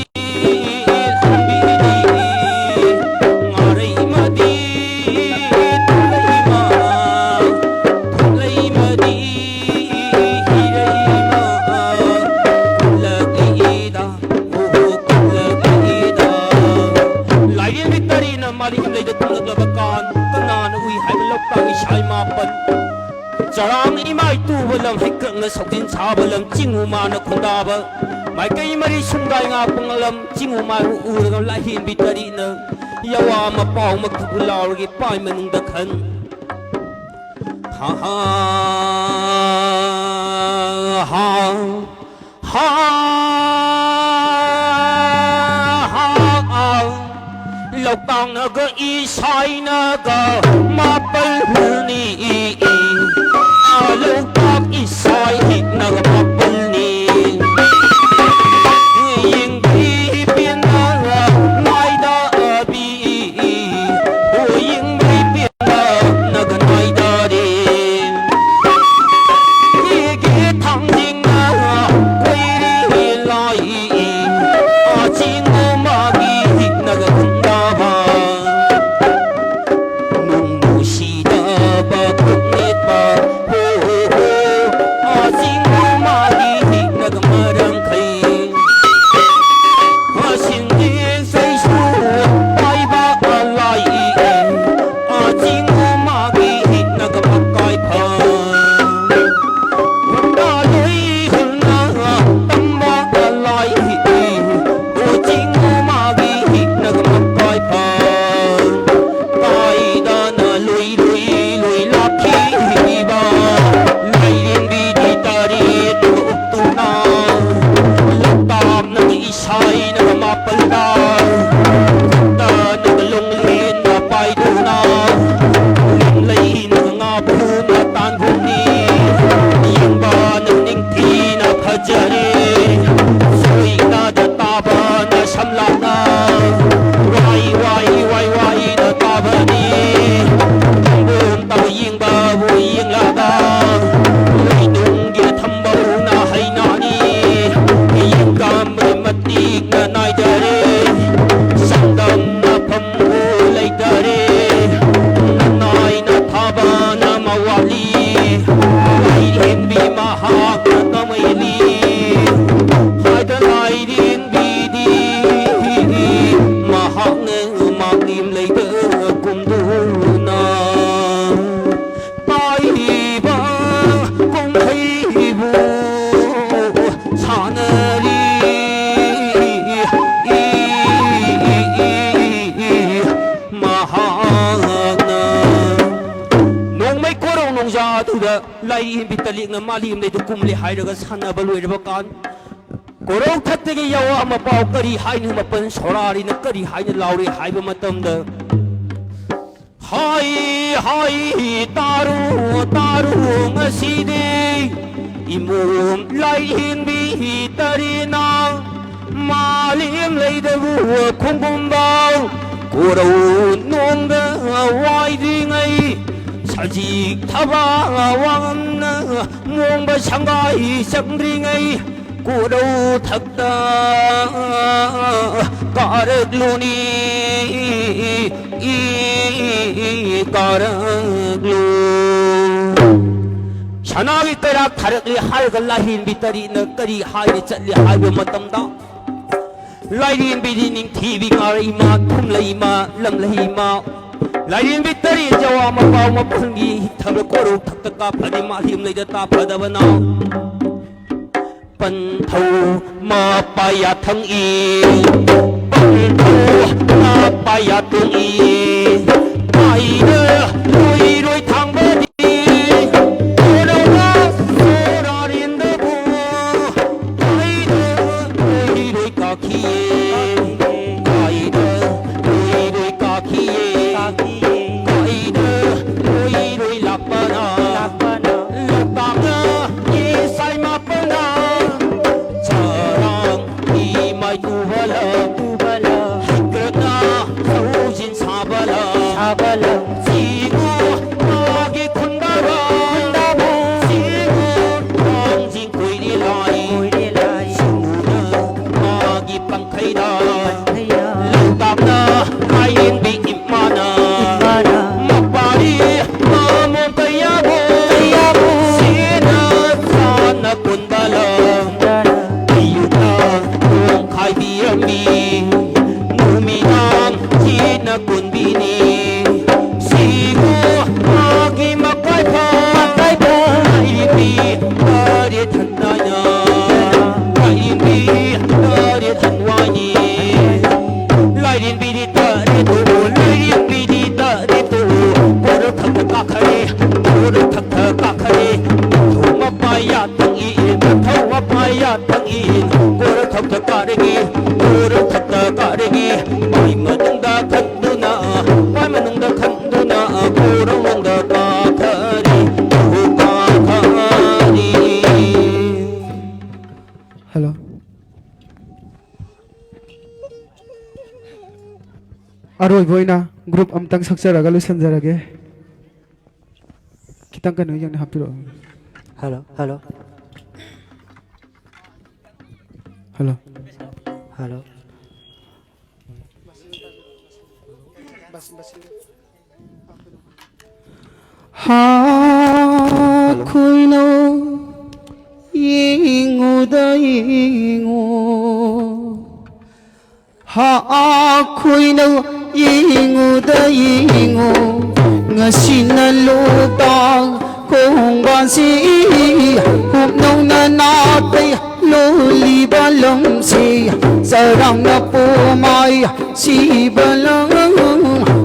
ꯂꯥꯏꯔꯦꯝꯕꯤ ꯇꯔꯦꯠꯅ ꯃꯥꯂꯦꯝ ꯂꯩꯗ ꯀꯨꯝꯂꯛꯂꯕ ꯀꯥꯟ ꯀꯅꯥꯅ ꯎꯏ ꯍꯥꯏꯕ ꯂꯣꯛꯇꯥꯛ ꯏꯁꯥ ꯏꯃꯥ ꯄꯟ ꯆꯔꯥꯡ ꯏꯃꯥꯏ ꯇꯨꯕ ꯂꯝ ꯍꯩꯀ꯭ꯔꯛꯅ ꯁꯧꯖꯤꯟ ꯁꯥꯕ ꯂꯝ ꯆꯤꯡ ꯎꯃꯥꯅ ꯈꯨꯟꯗꯥꯕ ꯃꯥꯏꯀꯩ ꯃꯔꯤ ꯁꯨꯝꯗꯥꯏ ꯉꯥꯛꯄ ꯉꯝꯂꯝ ꯆꯤꯡ ꯎꯃꯥꯏꯕꯨ ꯎꯔꯒ ꯂꯥꯏꯍꯦꯟꯕꯤ ꯇꯔꯤꯅ ꯌꯥꯋꯥ ꯃꯄꯥꯎ ꯃꯈꯨꯕꯨ ꯂꯥꯎꯔꯒꯦ ꯄꯥꯏ ꯃꯅꯨꯡꯗ ꯈꯟ ꯍꯥ ꯍꯥ ꯍꯥ ꯍꯥ ꯍꯥ ꯂꯣꯛꯇꯥꯛꯅꯒ ꯏꯁꯥꯏꯅꯒ ꯃꯥꯄꯜ ꯍꯨꯔꯅꯤ ꯂꯣꯛꯇꯥꯛ ꯏꯁꯥꯏ ꯍꯤꯛꯅꯒ ꯃꯥꯄꯜꯅꯤ꯫ ꯌꯦꯡꯕꯤ ꯄꯦꯟꯅ ꯅꯥꯏꯗ ꯑꯕꯤ꯫ ꯌꯦꯡꯕꯤ ꯄꯦꯟꯅ ꯅꯒ ꯅꯥꯏꯗꯔꯦ꯫ ꯀꯦꯒꯦ ꯊꯥꯡꯖꯤꯡꯅ ꯀꯣꯏꯔꯤ ꯂꯥꯏ꯫ ꯑꯆꯤꯡ ꯃꯥꯒꯤ ꯍꯤꯛꯅꯒ ꯈꯨꯟꯗꯥꯕ꯫ ꯅꯨꯡꯕꯨ ꯁꯤꯗꯕ ꯈꯨꯠꯅꯤꯠꯄ, ꯍꯣ, ꯍꯣ, ꯍꯣ, ꯑꯁꯤꯡꯕ ꯃꯥꯒꯤ ꯍꯤꯛꯅꯒ ꯃꯔꯝꯈꯩ꯫ ꯑꯁꯤꯡ ꯌꯦꯟꯁꯩꯁꯨ ꯄꯥꯏꯕ ꯑꯂꯥꯏ, ꯑꯁꯤꯡꯕ ꯃꯥꯒꯤ ꯍꯤꯛꯅꯒ ꯃꯀꯥꯏ ꯐ꯫ ꯍꯨꯟꯗꯥ ꯂꯣꯏ ꯍꯨꯟꯅ ꯇꯝꯕ ꯑꯂꯥꯏ, ꯎꯆꯤꯡ ꯃꯥꯒꯤ ꯍꯤꯛꯅꯒ ꯃꯀꯥꯏ ꯐ꯫ ꯀꯥꯏꯗꯅ ꯂꯨꯏ ꯂꯨꯏ ꯂꯨꯏ ꯂꯥꯛꯈꯤꯕ ꯂꯥꯏꯔꯦꯝꯕꯤꯗꯤ ꯇꯔꯦꯠ ꯎꯞꯇꯨꯅ, ꯂꯣꯛꯇꯥꯛꯅ ꯏꯁꯩꯅ ꯃꯥꯄꯜꯗ, ꯈꯨꯠꯇꯅ ꯂꯣꯡꯂꯦꯟꯅ ꯄꯥꯏꯗꯨꯅ, ꯂꯩꯅ ꯉꯥꯕꯨꯅ ꯇꯥꯟꯒꯨꯝꯅꯤ꯫ ꯌꯦꯡꯕꯅ ꯅꯤꯡꯊꯤꯅ ꯐꯖꯔꯦ, ꯁꯣꯏꯅꯗ ꯇꯥꯕꯅ ꯁꯝꯂꯥꯡꯅ ꯋꯥꯏ ꯋꯥꯏ ꯋꯥꯏ ꯋꯥꯏꯅ ꯇꯥꯕꯅꯤ꯫ ꯇꯨꯝꯕꯨꯝꯇ ꯌꯦꯡꯕꯕꯨ ꯌꯦꯡꯂꯒ ꯂꯩꯅꯨꯡꯒꯤ ꯊꯝꯕꯧꯅ ꯍꯩꯅꯥꯅꯤ꯫ ꯌꯦꯡꯒꯥꯝꯕ ꯃꯇꯤꯛꯅ ꯅꯥꯏꯗꯔꯦ, ꯆꯥꯡꯗꯝꯅꯐꯝꯕꯨ ꯂꯩꯇꯔꯦ꯫ ꯅꯥꯏꯅ ꯊꯥꯕꯅ ꯃꯋꯥꯂꯤ, ꯂꯥꯏꯔꯦꯝꯕꯤ ꯃꯍꯥꯛꯅ ꯀꯃꯩꯂꯤ꯫ ꯍꯥꯏꯗ ꯂꯥꯏꯔꯦꯝꯕꯤꯗꯤ ꯃꯍꯥꯛꯅ ꯃꯥꯡꯂꯦꯝ ꯂꯩꯗ ꯀꯨꯝꯗꯨꯅ ꯄꯥꯏꯔꯤꯕ ꯀꯨꯝꯍꯩꯕꯨ ꯁꯥꯟꯅꯔꯤ ꯃꯍꯥꯛꯅ꯫ ꯅꯣꯡꯃꯩ ꯀꯣꯔꯧ ꯅꯣꯡꯖꯥ ꯑꯗꯨꯗ ꯂꯥꯏꯔꯦꯝꯕꯤ ꯇꯂꯦꯛꯅ ꯃꯥꯂꯦꯝ ꯂꯩꯗ ꯀꯨꯝꯂꯦ ꯍꯥꯏꯔꯒ ꯁꯥꯟꯅꯕ ꯂꯣꯏꯔꯕ ꯀꯥꯟ, ꯀꯣꯔꯧ ꯊꯛꯇꯒꯤ ꯌꯥꯋꯥ ꯑꯃ ꯄꯥꯎ ꯀꯔꯤ ꯍꯥꯏꯅ ꯃꯄꯜ ꯁꯣꯔꯥꯔꯤꯅ ꯀꯔꯤ ꯍꯥꯏꯅ ꯂꯥꯎꯔꯤ ꯍꯥꯏꯕ ꯃꯇꯝꯗ, ꯍꯥꯏ, ꯍꯥꯏ, ꯇꯥꯔꯨ, ꯇꯥꯔꯨ ꯉꯁꯤꯗꯤ ꯏꯃꯣꯝ ꯂꯥꯏꯔꯦꯝꯕꯤ ꯇꯔꯦꯠꯅ ꯃꯥꯂꯦꯝ ꯂꯩꯗꯕꯨ ꯈꯣꯡꯒꯨꯝꯕ ꯀꯣꯔꯧ ꯅꯣꯡꯗ ꯋꯥꯏꯗ꯭ꯔꯤꯉꯩ, ꯁꯖꯤꯛ ꯊꯕꯥꯛ ꯋꯥꯡꯅ ꯃꯣꯡꯕ ꯁꯪꯒꯥꯏ ꯆꯪꯗ꯭ꯔꯤꯉꯩ, ꯀꯣꯔꯧ ꯊꯛꯇ ꯀꯥꯔꯛꯂꯨꯅꯤ, ꯀꯥꯔꯛꯂꯨ꯫ ꯁꯅꯥꯒꯤ ꯀꯩꯔꯥꯛ ꯊꯥꯔꯛꯂꯤ ꯍꯥꯏꯔꯒ ꯂꯥꯏꯔꯦꯝꯕꯤ ꯇꯔꯦꯠꯅ ꯀꯔꯤ ꯍꯥꯏꯅ ꯆꯠꯂꯤ ꯍꯥꯏꯕ ꯃꯇꯝꯗ, ꯂꯥꯏꯔꯦꯝꯕꯤꯗꯤ ꯅꯤꯡꯊꯤꯕꯤ ꯉꯥꯔꯩꯃ, ꯊꯨꯝꯂꯩꯃ, ꯂꯝꯂꯩꯃ꯫ ꯂꯥꯏꯔꯦꯝꯕꯤ ꯇꯔꯦꯠ ꯖꯋꯥ ꯃꯄꯥꯎ ꯃꯄꯨꯟꯒꯤ ꯊꯕꯛ ꯀꯣꯔꯧ ꯊꯛꯇ ꯀꯥꯞꯐꯗꯤ ꯃꯥꯂꯦꯝ ꯂꯩꯗ ꯇꯥꯐꯗꯕꯅ꯫ ꯄꯟꯊꯧ ꯃꯄꯥ ꯌꯥꯊꯪ ꯏ, ꯄꯟꯊꯧ ꯃꯄꯥ ꯌꯥꯊꯪ ꯏ, ꯀꯥꯏꯗ ꯂꯣꯏꯔꯣꯏ ꯊꯥꯡꯕꯗꯤ, ꯀꯣꯔꯧꯅ ꯁꯣꯔꯥꯔꯦꯟꯗꯕꯨ, ꯀꯥꯏꯗ ꯂꯣꯏꯔꯣꯏ ꯀꯥꯈꯤꯌꯦ, ꯀꯥꯏꯗ ꯂꯣꯏꯔꯣꯏ ꯀꯥꯈꯤꯌꯦ, ꯀꯥꯈꯤꯌꯦ꯫ ꯀꯥꯏꯗ ꯂꯣꯏꯔꯣꯏ ꯂꯥꯛꯄꯅ, ꯂꯥꯛꯄꯅ꯫ ꯂꯣꯛꯇꯥꯛꯅ ꯏꯁꯩ ꯃꯥꯄꯅ, ꯆꯔꯥꯡ ꯏꯃꯥꯏ ꯇꯨꯕꯂ, ꯇꯨꯕꯂ꯫ ꯍꯩꯀ꯭ꯔꯛꯅ ꯊꯧꯖꯤꯟ ꯁꯥꯕꯂ, ꯁꯥꯕꯂ꯫ ꯆꯤꯡꯉꯨ ꯃꯥꯒꯤ ꯈꯨꯟꯗꯥꯕ, ꯈꯨꯟꯗꯥꯕ꯫ ꯆꯤꯡꯉꯨ ꯊꯥꯡꯖꯤꯡ ꯈꯣꯏꯔꯤ ꯂꯥꯏ, ꯈꯣꯏꯔꯤ ꯂꯥꯏ꯫ ꯆꯤꯡꯉꯨꯅ ꯃꯥꯒꯤ ꯄꯪꯈꯩꯗ, ꯄꯪꯈꯩꯗ꯫ ꯂꯣꯛꯇꯥꯛꯅ ꯂꯥꯏꯔꯦꯝꯕꯤ ꯏꯃꯥꯅ, ꯏꯃꯥꯅ꯫ ꯃꯄꯥꯔꯤ ꯃꯃꯣꯟ ꯀꯌꯥꯕꯨ, ꯀꯌꯥꯕꯨ꯫ ꯁꯤꯅ ꯆꯥꯅ ꯀꯨꯟꯕꯂ꯫ ꯀꯨꯟꯕꯂ꯫ ꯑꯌꯨꯛꯇ ꯅꯣꯡ ꯈꯥꯏꯕꯤꯔꯝꯃꯤ꯫ ꯅꯨꯃꯤꯗꯥꯡ ꯊꯤꯅ ꯀꯨꯟꯕꯤꯅꯤ꯫ ꯁꯤꯕꯨ ꯃꯥꯒꯤ ꯃꯀꯥꯏꯐ꯫ ꯃꯀꯥꯏꯐ꯫ ꯂꯥꯏꯔꯦꯝꯕꯤ ꯇꯔꯦꯠ ꯍꯟꯗꯥꯏꯅ꯫ ꯂꯥꯏꯔꯦꯝꯕꯤ ꯇꯔꯦꯠ ꯍꯟꯋꯥꯏꯅꯤ꯫ ꯂꯥꯏꯔꯦꯝꯕꯤꯗꯤ ꯇꯔꯦꯠꯇꯨ, ꯂꯥꯏꯔꯦꯝꯕꯤꯗꯤ ꯇꯔꯦꯠꯇꯨ꯫ ꯀꯣꯔꯧ ꯊꯛꯇ ꯀꯥꯈꯔꯦ, ꯀꯣꯔꯧ ꯊꯛꯇ ꯀꯥꯈꯔꯦ꯫ ꯃꯊꯧ ꯃꯄꯥ ꯌꯥ ꯇꯪꯏ, ꯃꯊꯧ ꯃꯄꯥ ꯌꯥ ꯇꯪꯏ꯫ ꯀꯣꯔꯧ ꯊꯛꯇ ꯀꯥꯔꯒꯦ, ꯀꯣꯔꯧ ꯊꯛꯇ ꯀꯥꯔꯒꯦ꯫ ꯃꯥꯏ ꯃꯅꯨꯡꯗ ꯈꯟꯗꯨꯅ, ꯃꯥꯏ ꯃꯅꯨꯡꯗ ꯈꯟꯗꯨꯅ, ꯀꯣꯔꯧ ꯅꯣꯡꯗ ꯀꯥꯈꯔꯦ, ꯀꯥꯈꯔꯦ꯫ ꯍꯜꯂꯣ꯫ ꯑꯔꯣꯏꯕ ꯑꯣꯏꯅ ꯒ꯭ꯔꯨꯞ ꯑꯝꯇꯪ ꯁꯛꯆꯔꯒ ꯂꯣꯏꯁꯤꯟꯖꯔꯒꯦ꯫ ꯈꯤꯇꯪ ꯀꯩꯅꯣ ꯌꯦꯡꯅ ꯍꯥꯞꯄꯤꯔꯛꯑꯣ꯫ Hello, hello. ꯍꯜꯂꯣ꯫ ꯍꯜꯂꯣ꯫ ꯍꯥ ꯈꯣꯏꯅꯧ ꯌꯦꯡꯉꯨꯗ ꯌꯦꯡꯉꯨ꯫ ꯍꯥ ꯈꯣꯏꯅꯧ ꯌꯦꯡꯉꯨꯗ ꯌꯦꯡꯉꯨ꯫ ꯉꯁꯤꯅ ꯂꯣꯛꯇꯥꯛ ꯈꯣꯡꯕꯥꯟꯁꯤ ꯍꯨꯞꯅꯧꯅ ꯅꯥꯠꯄꯩ ꯂꯣꯜꯂꯤꯕ ꯂꯝꯁꯤ ꯆꯔꯥꯡꯅ ꯄꯣꯃꯥꯏ ꯁꯤꯕ ꯂꯝ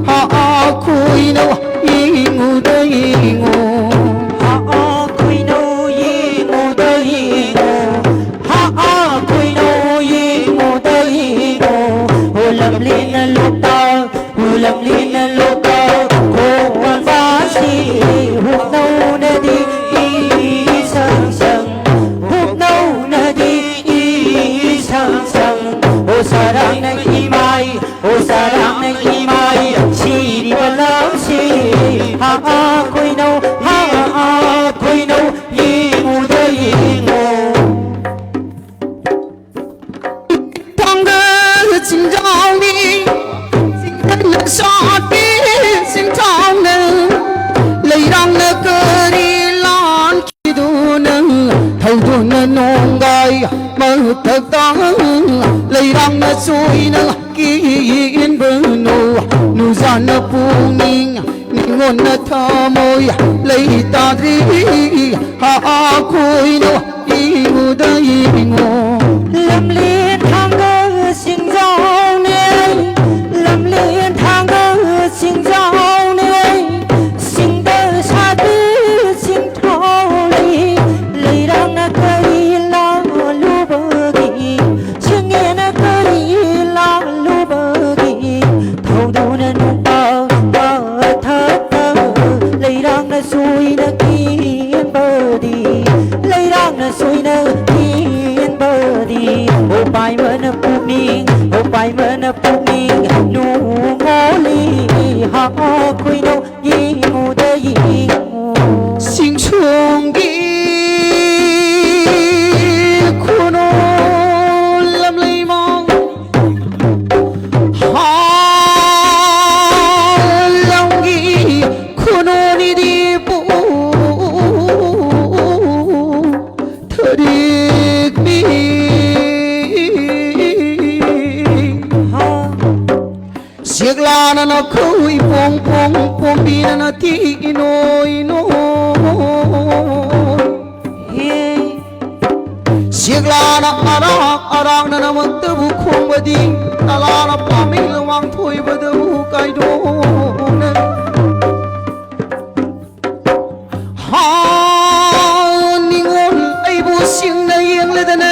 ꯍꯥ ꯈꯣꯏꯅꯧ ꯌꯦꯡꯉꯨꯗ ꯌꯦꯡꯉꯨ꯫ ꯍꯥ ꯈꯣꯏꯅꯧ ꯌꯦꯡꯉꯨꯗ ꯌꯦꯡꯉꯨ꯫ ꯍꯥ ꯈꯣꯏꯅꯧ ꯌꯦꯡꯉꯨꯗ ꯌꯦꯡꯉꯨ꯫ ꯍꯣꯂꯝꯂꯦꯅ ꯂꯣꯛꯇꯥꯛ ꯍꯨꯂꯝꯂꯤꯅ ꯂꯣꯛꯇꯥꯛ ꯈꯣꯡꯕꯥꯟꯁꯤ ꯍꯨꯞꯅꯧꯅꯗꯤ ꯏꯁꯪ ꯁꯪ, ꯍꯨꯞꯅꯧꯅꯗꯤ ꯏꯁꯪ ꯁꯪ꯫ ꯑꯣ ꯁꯔꯥꯡꯅ ꯏꯃꯥꯏ, ꯑꯣ ꯁꯔꯥꯡꯅ ꯏꯃꯥꯏ, ꯁꯤꯔꯤꯕ ꯂꯝꯁꯤ ꯍꯥ ꯈꯣꯏꯅꯧ, ꯍꯥ ꯈꯣꯏꯅꯧ, ꯌꯦꯡꯉꯨꯗ ꯌꯦꯡꯉꯨ꯫ ꯊꯥꯡꯒ ꯆꯤꯡꯖꯥꯎꯅꯤ, ꯆꯤꯡꯈꯠꯅ ꯁꯥꯠꯄꯤ ꯆꯤꯡꯊꯥꯎꯅ, ꯂꯩꯔꯥꯡꯅ ꯀꯔꯤ ꯂꯥꯟꯈꯤꯗꯨꯅ, ꯊꯧꯗꯨꯅ ꯅꯣꯡꯒꯥꯏ ꯃꯊꯛꯇ, ꯂꯩꯔꯥꯡꯅ ꯆꯣꯏꯅ ꯀꯤꯟꯕꯅꯣ, ꯅꯨꯖꯥꯅ ꯄꯨꯛꯅꯤꯡ ꯅꯤꯉꯣꯟꯅ ꯊꯃꯣꯏ ꯂꯩꯇꯥꯗ꯭ꯔꯤ, ꯍꯥ ꯈꯣꯏꯅꯣ ꯌꯦꯡꯉꯨꯗ ꯌꯦꯡꯉꯣ꯫ ꯂꯝꯂꯦꯟ ꯊꯥꯡꯒ ꯆꯤꯡꯖꯥꯎꯅꯦ, ꯂꯝꯂꯦꯟ ꯊꯥꯡꯒ ꯆꯤꯡꯖꯥꯎꯅꯦ, ꯆꯤꯡꯗ ꯁꯥꯠꯄꯤ ꯆꯤꯡꯊꯥꯎꯅꯤ, ꯂꯩꯔꯥꯡꯅ ꯀꯔꯤ ꯂꯥꯜꯂꯨꯕꯒꯤ, ꯆꯤꯡꯉꯦꯅ ꯀꯔꯤ ꯂꯥꯜꯂꯨꯕꯒꯤ, ꯊꯧꯗꯨꯅ ꯅꯨꯡꯄꯥ ꯃꯊꯛꯇ, ꯂꯩꯔꯥꯡꯅ ꯁꯣꯏꯅ ꯀꯤꯕꯗꯤ, ꯂꯩꯔꯥꯡꯅ ꯁꯣꯏꯅ ꯀꯤ ꯄꯥꯏꯕꯅ ꯄꯨꯛꯅꯤꯡ, ꯑꯣ ꯄꯥꯏꯕꯅ ꯄꯨꯛꯅꯤꯡ ꯅꯨꯡꯉꯣꯜꯂꯤ, ꯍꯥ ꯈꯣꯏꯅꯧ ꯌꯦꯡꯉꯨꯗ ꯌꯦꯡꯉꯨ꯫ ꯁꯤꯡꯁꯣꯡꯒꯤ ꯈꯨꯅꯣ ꯂꯝꯂꯩꯃꯥꯡ, ꯍꯥ ꯂꯝꯒꯤ ꯈꯨꯅꯣ ꯅꯤꯗꯤ ꯄꯨ ꯊꯔꯤꯛ ꯃꯤ꯫ ꯁꯦꯛꯂꯥꯅ ꯅꯈꯨ ꯏꯄꯣꯡ ꯄꯣꯡ ꯄꯣꯝꯕꯤꯅ ꯅꯊꯤ ꯏꯅꯣꯏ ꯏꯅꯣꯏ꯫ ꯁꯦꯛꯂꯥꯅ ꯑꯔꯥꯛ ꯑꯔꯥꯛꯅ ꯅꯃꯛꯇꯕꯨ ꯈꯣꯡꯕꯗꯤ ꯇꯂꯥꯅ ꯄꯥꯝꯃꯤ ꯂꯋꯥꯡ ꯊꯣꯏꯕꯗꯕꯨ ꯀꯥꯏꯗꯣꯛꯅ꯫ ꯍꯥ, ꯅꯤꯉꯣꯜ ꯑꯩꯕꯨ ꯁꯤꯡꯅ ꯌꯦꯡꯂꯗꯅ,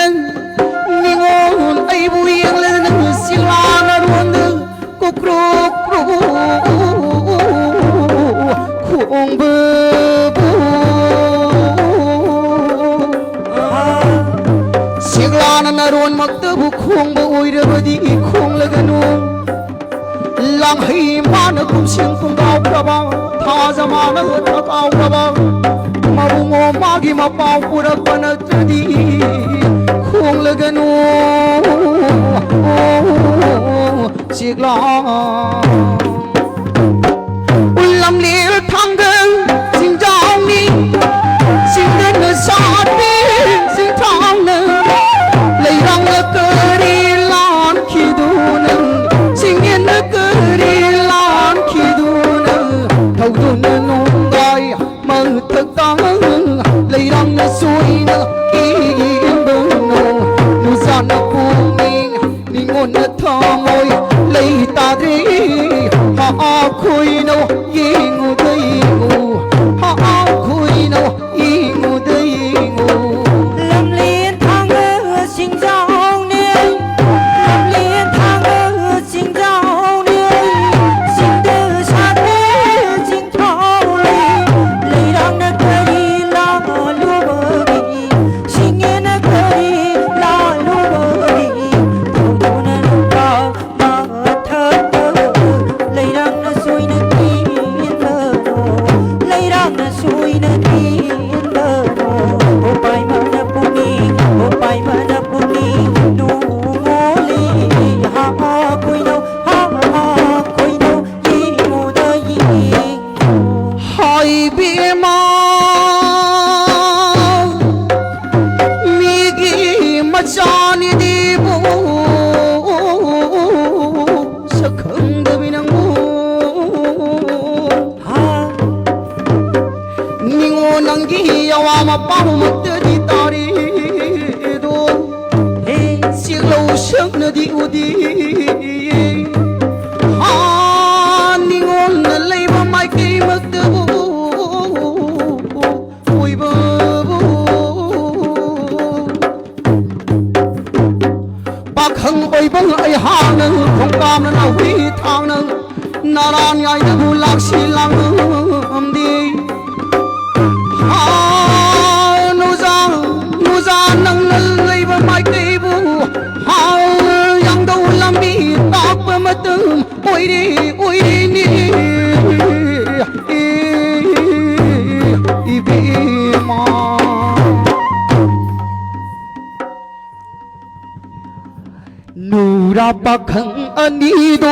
ꯅꯤꯉꯣꯜ ꯑꯩꯕꯨ ꯌꯦꯡꯂꯗꯅ, ꯁꯤꯂꯥꯅ ꯔꯣꯟꯗ ꯀꯨꯀ꯭ꯔꯨ ꯀ꯭ꯔꯨ ꯈꯣꯡꯕꯕꯨ꯫ ꯁꯤꯛꯂꯥꯅ ꯅꯔꯣꯟꯃꯛꯇꯕꯨ ꯈꯣꯡꯕ ꯑꯣꯏꯔꯕꯗꯤ ꯈꯣꯡꯂꯒꯅꯨ꯫ ꯂꯥꯡꯍꯩ ꯃꯥꯅ ꯀꯨꯝꯁꯤꯡ ꯄꯨꯡꯒꯥꯎꯈ꯭ꯔꯕ, ꯊꯥꯖ ꯃꯥꯅ ꯊꯀꯥꯎꯈ꯭ꯔꯕ, ꯃꯕꯨꯡꯉꯣ ꯃꯥꯒꯤ ꯃꯄꯥꯎ ꯄꯨꯔꯛꯄ ꯅꯠꯇ꯭ꯔꯗꯤ ꯈꯣꯡꯂꯒꯅꯨ꯫ ꯆꯦꯛꯂꯥ ꯎꯜꯂꯝꯂꯦꯜ ꯊꯥꯡꯒ ꯆꯤꯡꯖꯥꯎꯅꯤ, ꯆꯤꯡꯗꯅ ꯁꯥꯠꯄꯤ ꯆꯤꯡꯊꯥꯎꯅ, ꯂꯩꯔꯥꯡꯅ ꯀꯔꯤ ꯂꯥꯟꯈꯤꯗꯨꯅ, ꯆꯤꯡꯌꯦꯟꯅ ꯀꯔꯤ ꯂꯥꯟꯈꯤꯗꯨꯅ, ꯊꯧꯗꯨꯅ ꯅꯣꯡꯒꯥꯏ ꯃꯊꯛꯇ ꯂꯩꯔꯥꯡꯅ ꯁꯣꯏꯅ ꯏꯕꯅꯣ, ꯅꯨꯖꯥꯅ ꯄꯨꯛꯅꯤꯡ ꯅꯤꯉꯣꯟꯅ ꯊꯃꯣꯏ ꯂꯩꯇꯥꯗ꯭ꯔꯦ꯫ ꯍꯥ ꯈꯣꯏꯅꯧ ꯌꯦꯡꯉꯨꯗ ꯌꯦꯡꯉꯨ, ꯍꯥ ꯈꯣꯏꯅꯧ ꯌꯦꯡꯉꯨꯗ ꯌꯦꯡꯉꯨ꯫ ꯂꯝꯂꯦꯟ ꯊꯥꯡꯒ ꯆꯤꯡꯖꯥꯎꯅꯦ, ꯂꯝꯂꯦꯟ ꯊꯥꯡꯒ ꯆꯤꯡꯖꯥꯎꯅꯦ, ꯆꯤꯡꯗ ꯁꯥꯠꯄ ꯆꯤꯡꯊꯥꯎ ꯂꯩ, ꯂꯩꯔꯥꯡꯅ ꯀꯔꯤ ꯂꯥꯜꯂꯨꯕꯒꯤ, ꯆꯤꯡꯌꯦꯅ ꯀꯔꯤ ꯂꯥꯜꯂꯨꯕꯒꯤ, ꯆꯥꯅꯤꯗꯤꯕꯨ ꯁꯛꯈꯪꯗꯕꯤ ꯅꯪꯕꯨ꯫ ꯍꯥ꯫ ꯅꯤꯉꯣ ꯅꯪꯒꯤ ꯑꯋꯥ ꯃꯄꯥꯎꯃꯛꯇꯗꯤ ꯇꯥꯔꯦꯗꯣ꯫ ꯍꯦ꯫ ꯆꯦꯛꯂꯧ ꯁꯛꯅꯗꯤ ꯎꯗꯤ꯫ ꯍꯥ, ꯅꯤꯉꯣꯜꯅ ꯂꯩꯕ ꯃꯥꯏꯀꯩꯃꯛꯇꯕꯨ ꯑꯣꯏꯕꯕꯨ꯫ ꯄꯥꯈꯪ ꯑꯣꯏꯕ ꯑꯩꯍꯥꯛꯅ ꯈꯣꯡꯀꯥꯞꯅ ꯅꯥꯍꯨꯏ ꯊꯥꯡꯅ ꯅꯥꯔꯥꯟ ꯌꯥꯏꯗꯕꯨ ꯂꯥꯛꯁꯤ ꯂꯥꯡꯉꯝꯗꯦ꯫ ꯍꯥ, ꯅꯨꯖꯥ, ꯅꯨꯖꯥ ꯅꯪꯅ ꯂꯩꯕ ꯃꯥꯏꯀꯩꯕꯨ ꯍꯥ, ꯌꯥꯡꯗꯧ ꯂꯝꯕꯤ ꯇꯥꯛꯄ ꯃꯇꯝ ꯑꯣꯏꯔꯦ, ꯑꯣꯏꯔꯦꯅꯦ, ꯏꯕꯦꯝꯃ꯫ ꯅꯨꯔꯥ ꯄꯥꯈꯪ ꯑꯅꯤꯗꯣ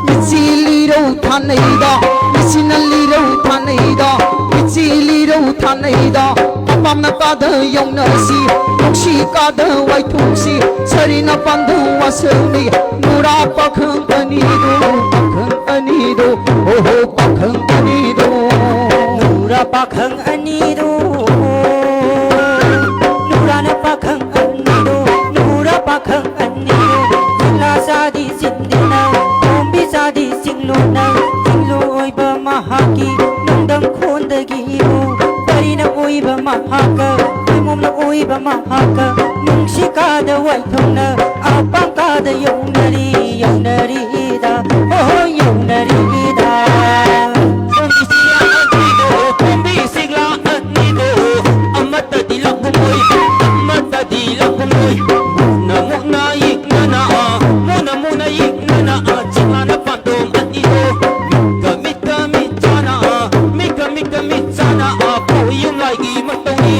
ꯃꯤꯆꯤ ꯂꯤꯔꯧ ꯊꯥꯅꯩꯗ, ꯃꯤꯆꯤꯅ ꯂꯤꯔꯧ ꯊꯥꯅꯩꯗ, ꯃꯤꯆꯤ ꯂꯤꯔꯧ ꯊꯥꯅꯩꯗ꯫ ꯃꯄꯥꯝꯅ ꯀꯥꯗ ꯌꯧꯅꯁꯤ, ꯅꯨꯡꯁꯤ ꯀꯥꯗ ꯋꯥꯏꯊꯣꯛꯁꯤ, ꯁꯔꯤꯅ ꯄꯥꯟꯗ ꯋꯥꯁꯛꯅꯤ꯫ ꯅꯨꯔꯥ ꯄꯥꯈꯪ ꯑꯅꯤꯗꯣ, ꯄꯥꯈꯪ ꯑꯅꯤꯗꯣ, ꯑꯣꯍꯣ ꯄꯥꯈꯪ ꯑꯅꯤꯗꯣ꯫ ꯅꯨꯔꯥ ꯄꯥꯈꯪ ꯑꯅꯤꯗꯣ, ꯅꯨꯔꯥꯅ ꯄꯥꯈꯪ ꯑꯅꯤꯗꯣ, ꯅꯨꯔꯥ ꯄꯥꯈꯪ ꯑꯅꯤꯗꯣ꯫ ꯆꯤꯡꯂꯥ ꯆꯥꯗꯤ ꯆꯤꯡꯗꯦꯅ, ꯀꯣꯝꯕꯤ ꯆꯥꯗꯤ ꯆꯤꯡꯂꯨꯅ, ꯆꯤꯡꯂꯨ ꯑꯣꯏꯕ ꯃꯍꯥꯛꯀꯤ ꯅꯨꯡꯗꯪ ꯈꯣꯟꯗꯒꯤꯕꯨ꯫ ꯀꯔꯤꯅ ꯑꯣꯏꯕ ꯃꯍꯥꯛꯀ, ꯀꯩꯃꯣꯝꯅ ꯑꯣꯏꯕ ꯃꯍꯥꯛꯀ, ꯅꯨꯡꯁꯤ ꯀꯥꯗ ꯋꯥꯏꯊꯧꯅ, ꯑꯄꯥꯝ ꯀꯥꯗ ꯌꯧꯅꯔꯤ, ꯌꯧꯅꯔꯤꯗ, ꯍꯣ ꯍꯣ, ꯌꯧꯅꯔꯤꯗ꯫ ꯀꯣꯝꯕꯤ ꯆꯤꯡꯂꯥ ꯑꯅꯤꯗꯣ, ꯀꯣꯝꯕꯤ ꯆꯤꯡꯂꯥ ꯑꯅꯤꯗꯣ, ꯑꯃꯠꯇꯗꯤ ꯂꯥꯛꯄ ꯃꯣꯏ, ꯑꯃꯠꯇꯗꯤ ꯂꯥꯛꯄ ꯃꯣꯏ꯫ ꯃꯨꯛꯅ ꯃꯨꯛꯅ ꯌꯦꯛꯅꯅ, ꯃꯨꯛꯅ ꯃꯨꯛꯅ ꯌꯦꯛꯅꯅ, ꯆꯤꯡꯂꯥꯅ ꯄꯥꯟꯗꯣꯝ ꯑꯅꯤꯗꯣ꯫ ꯃꯤꯠꯀ ꯃꯤꯠꯀ ꯃꯤꯠ ꯆꯥꯅ, ꯃꯤꯠꯀ ꯃꯤꯠꯀ ꯃꯤꯠ ꯆꯥꯅ, ꯈꯣꯏ ꯌꯨꯝ ꯂꯥꯏꯒꯤ ꯃꯇꯧꯅꯤ,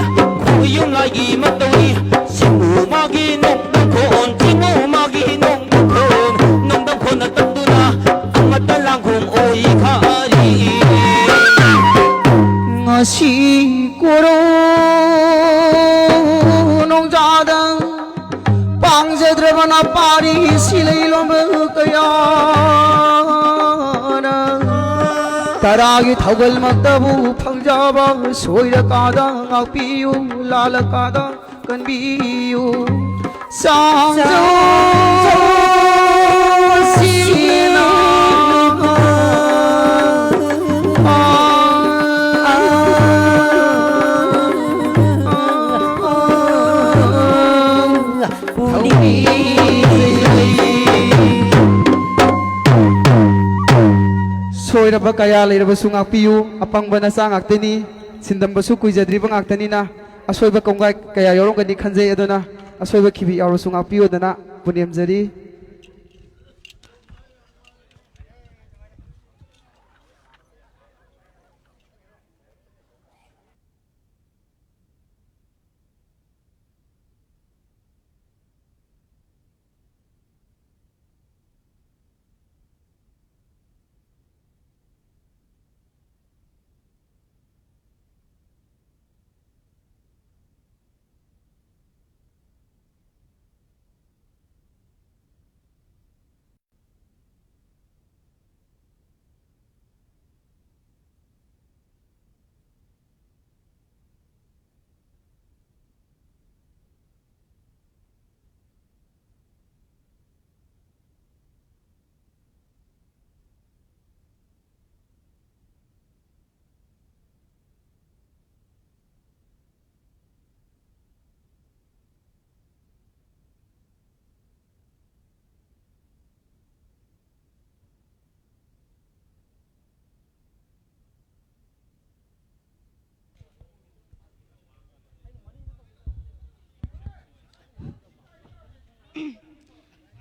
ꯈꯣꯏ ꯌꯨꯝ ꯂꯥꯏꯒꯤ ꯃꯇꯧꯅꯤ꯫ ꯆꯤꯡꯉꯨ ꯃꯥꯒꯤ ꯅꯣꯡ ꯃꯈꯣꯟ, ꯆꯤꯡꯉꯨ ꯃꯥꯒꯤ ꯅꯣꯡ ꯃꯈꯣꯟ, ꯅꯣꯡꯗꯝ ꯈꯣꯟꯅ ꯇꯝꯗꯨꯅ ꯑꯃꯠꯇ ꯂꯥꯡꯈꯣꯡ ꯑꯣꯏꯈꯔꯤ꯫ ꯉꯁꯤ ꯀꯣꯔꯣ ꯄꯥꯔꯤ ꯁꯤꯂꯩ ꯂꯣꯝꯕ ꯀꯌꯥꯅ ꯇꯔꯥꯒꯤ ꯊꯧꯒꯜꯃꯛꯇꯕꯨ ꯐꯪꯖꯕ ꯁꯣꯏꯔꯀꯥꯗ ꯉꯥꯛꯄꯤꯌꯨ, ꯂꯥꯜꯂꯀꯥꯗ ꯀꯟꯕꯤꯌꯨ꯫ ꯆꯥꯡꯖꯧ ꯁꯤꯅ ꯁꯣꯏꯔꯕ ꯀꯌꯥ ꯂꯩꯔꯕꯁꯨ ꯉꯥꯛꯄꯤꯌꯨ꯫ ꯑꯄꯪꯕ ꯅꯆꯥ ꯉꯥꯛꯇꯅꯤ, ꯁꯤꯟꯗꯝꯕꯁꯨ ꯀꯨꯏꯖꯗ꯭ꯔꯤꯕ ꯉꯥꯛꯇꯅꯤꯅ꯫ ꯑꯁꯣꯏꯕ ꯀꯣꯡꯒꯥꯏ ꯀꯌꯥ ꯌꯥꯎꯔꯝꯒꯅꯤ ꯈꯟꯖꯩ, ꯑꯗꯨꯅ ꯑꯁꯣꯏꯕ ꯈꯤꯕꯤ ꯌꯥꯎꯔꯁꯨ ꯉꯥꯛꯄꯤꯌꯨꯗꯅ ꯄꯨꯅꯦꯝꯖꯔꯤ꯫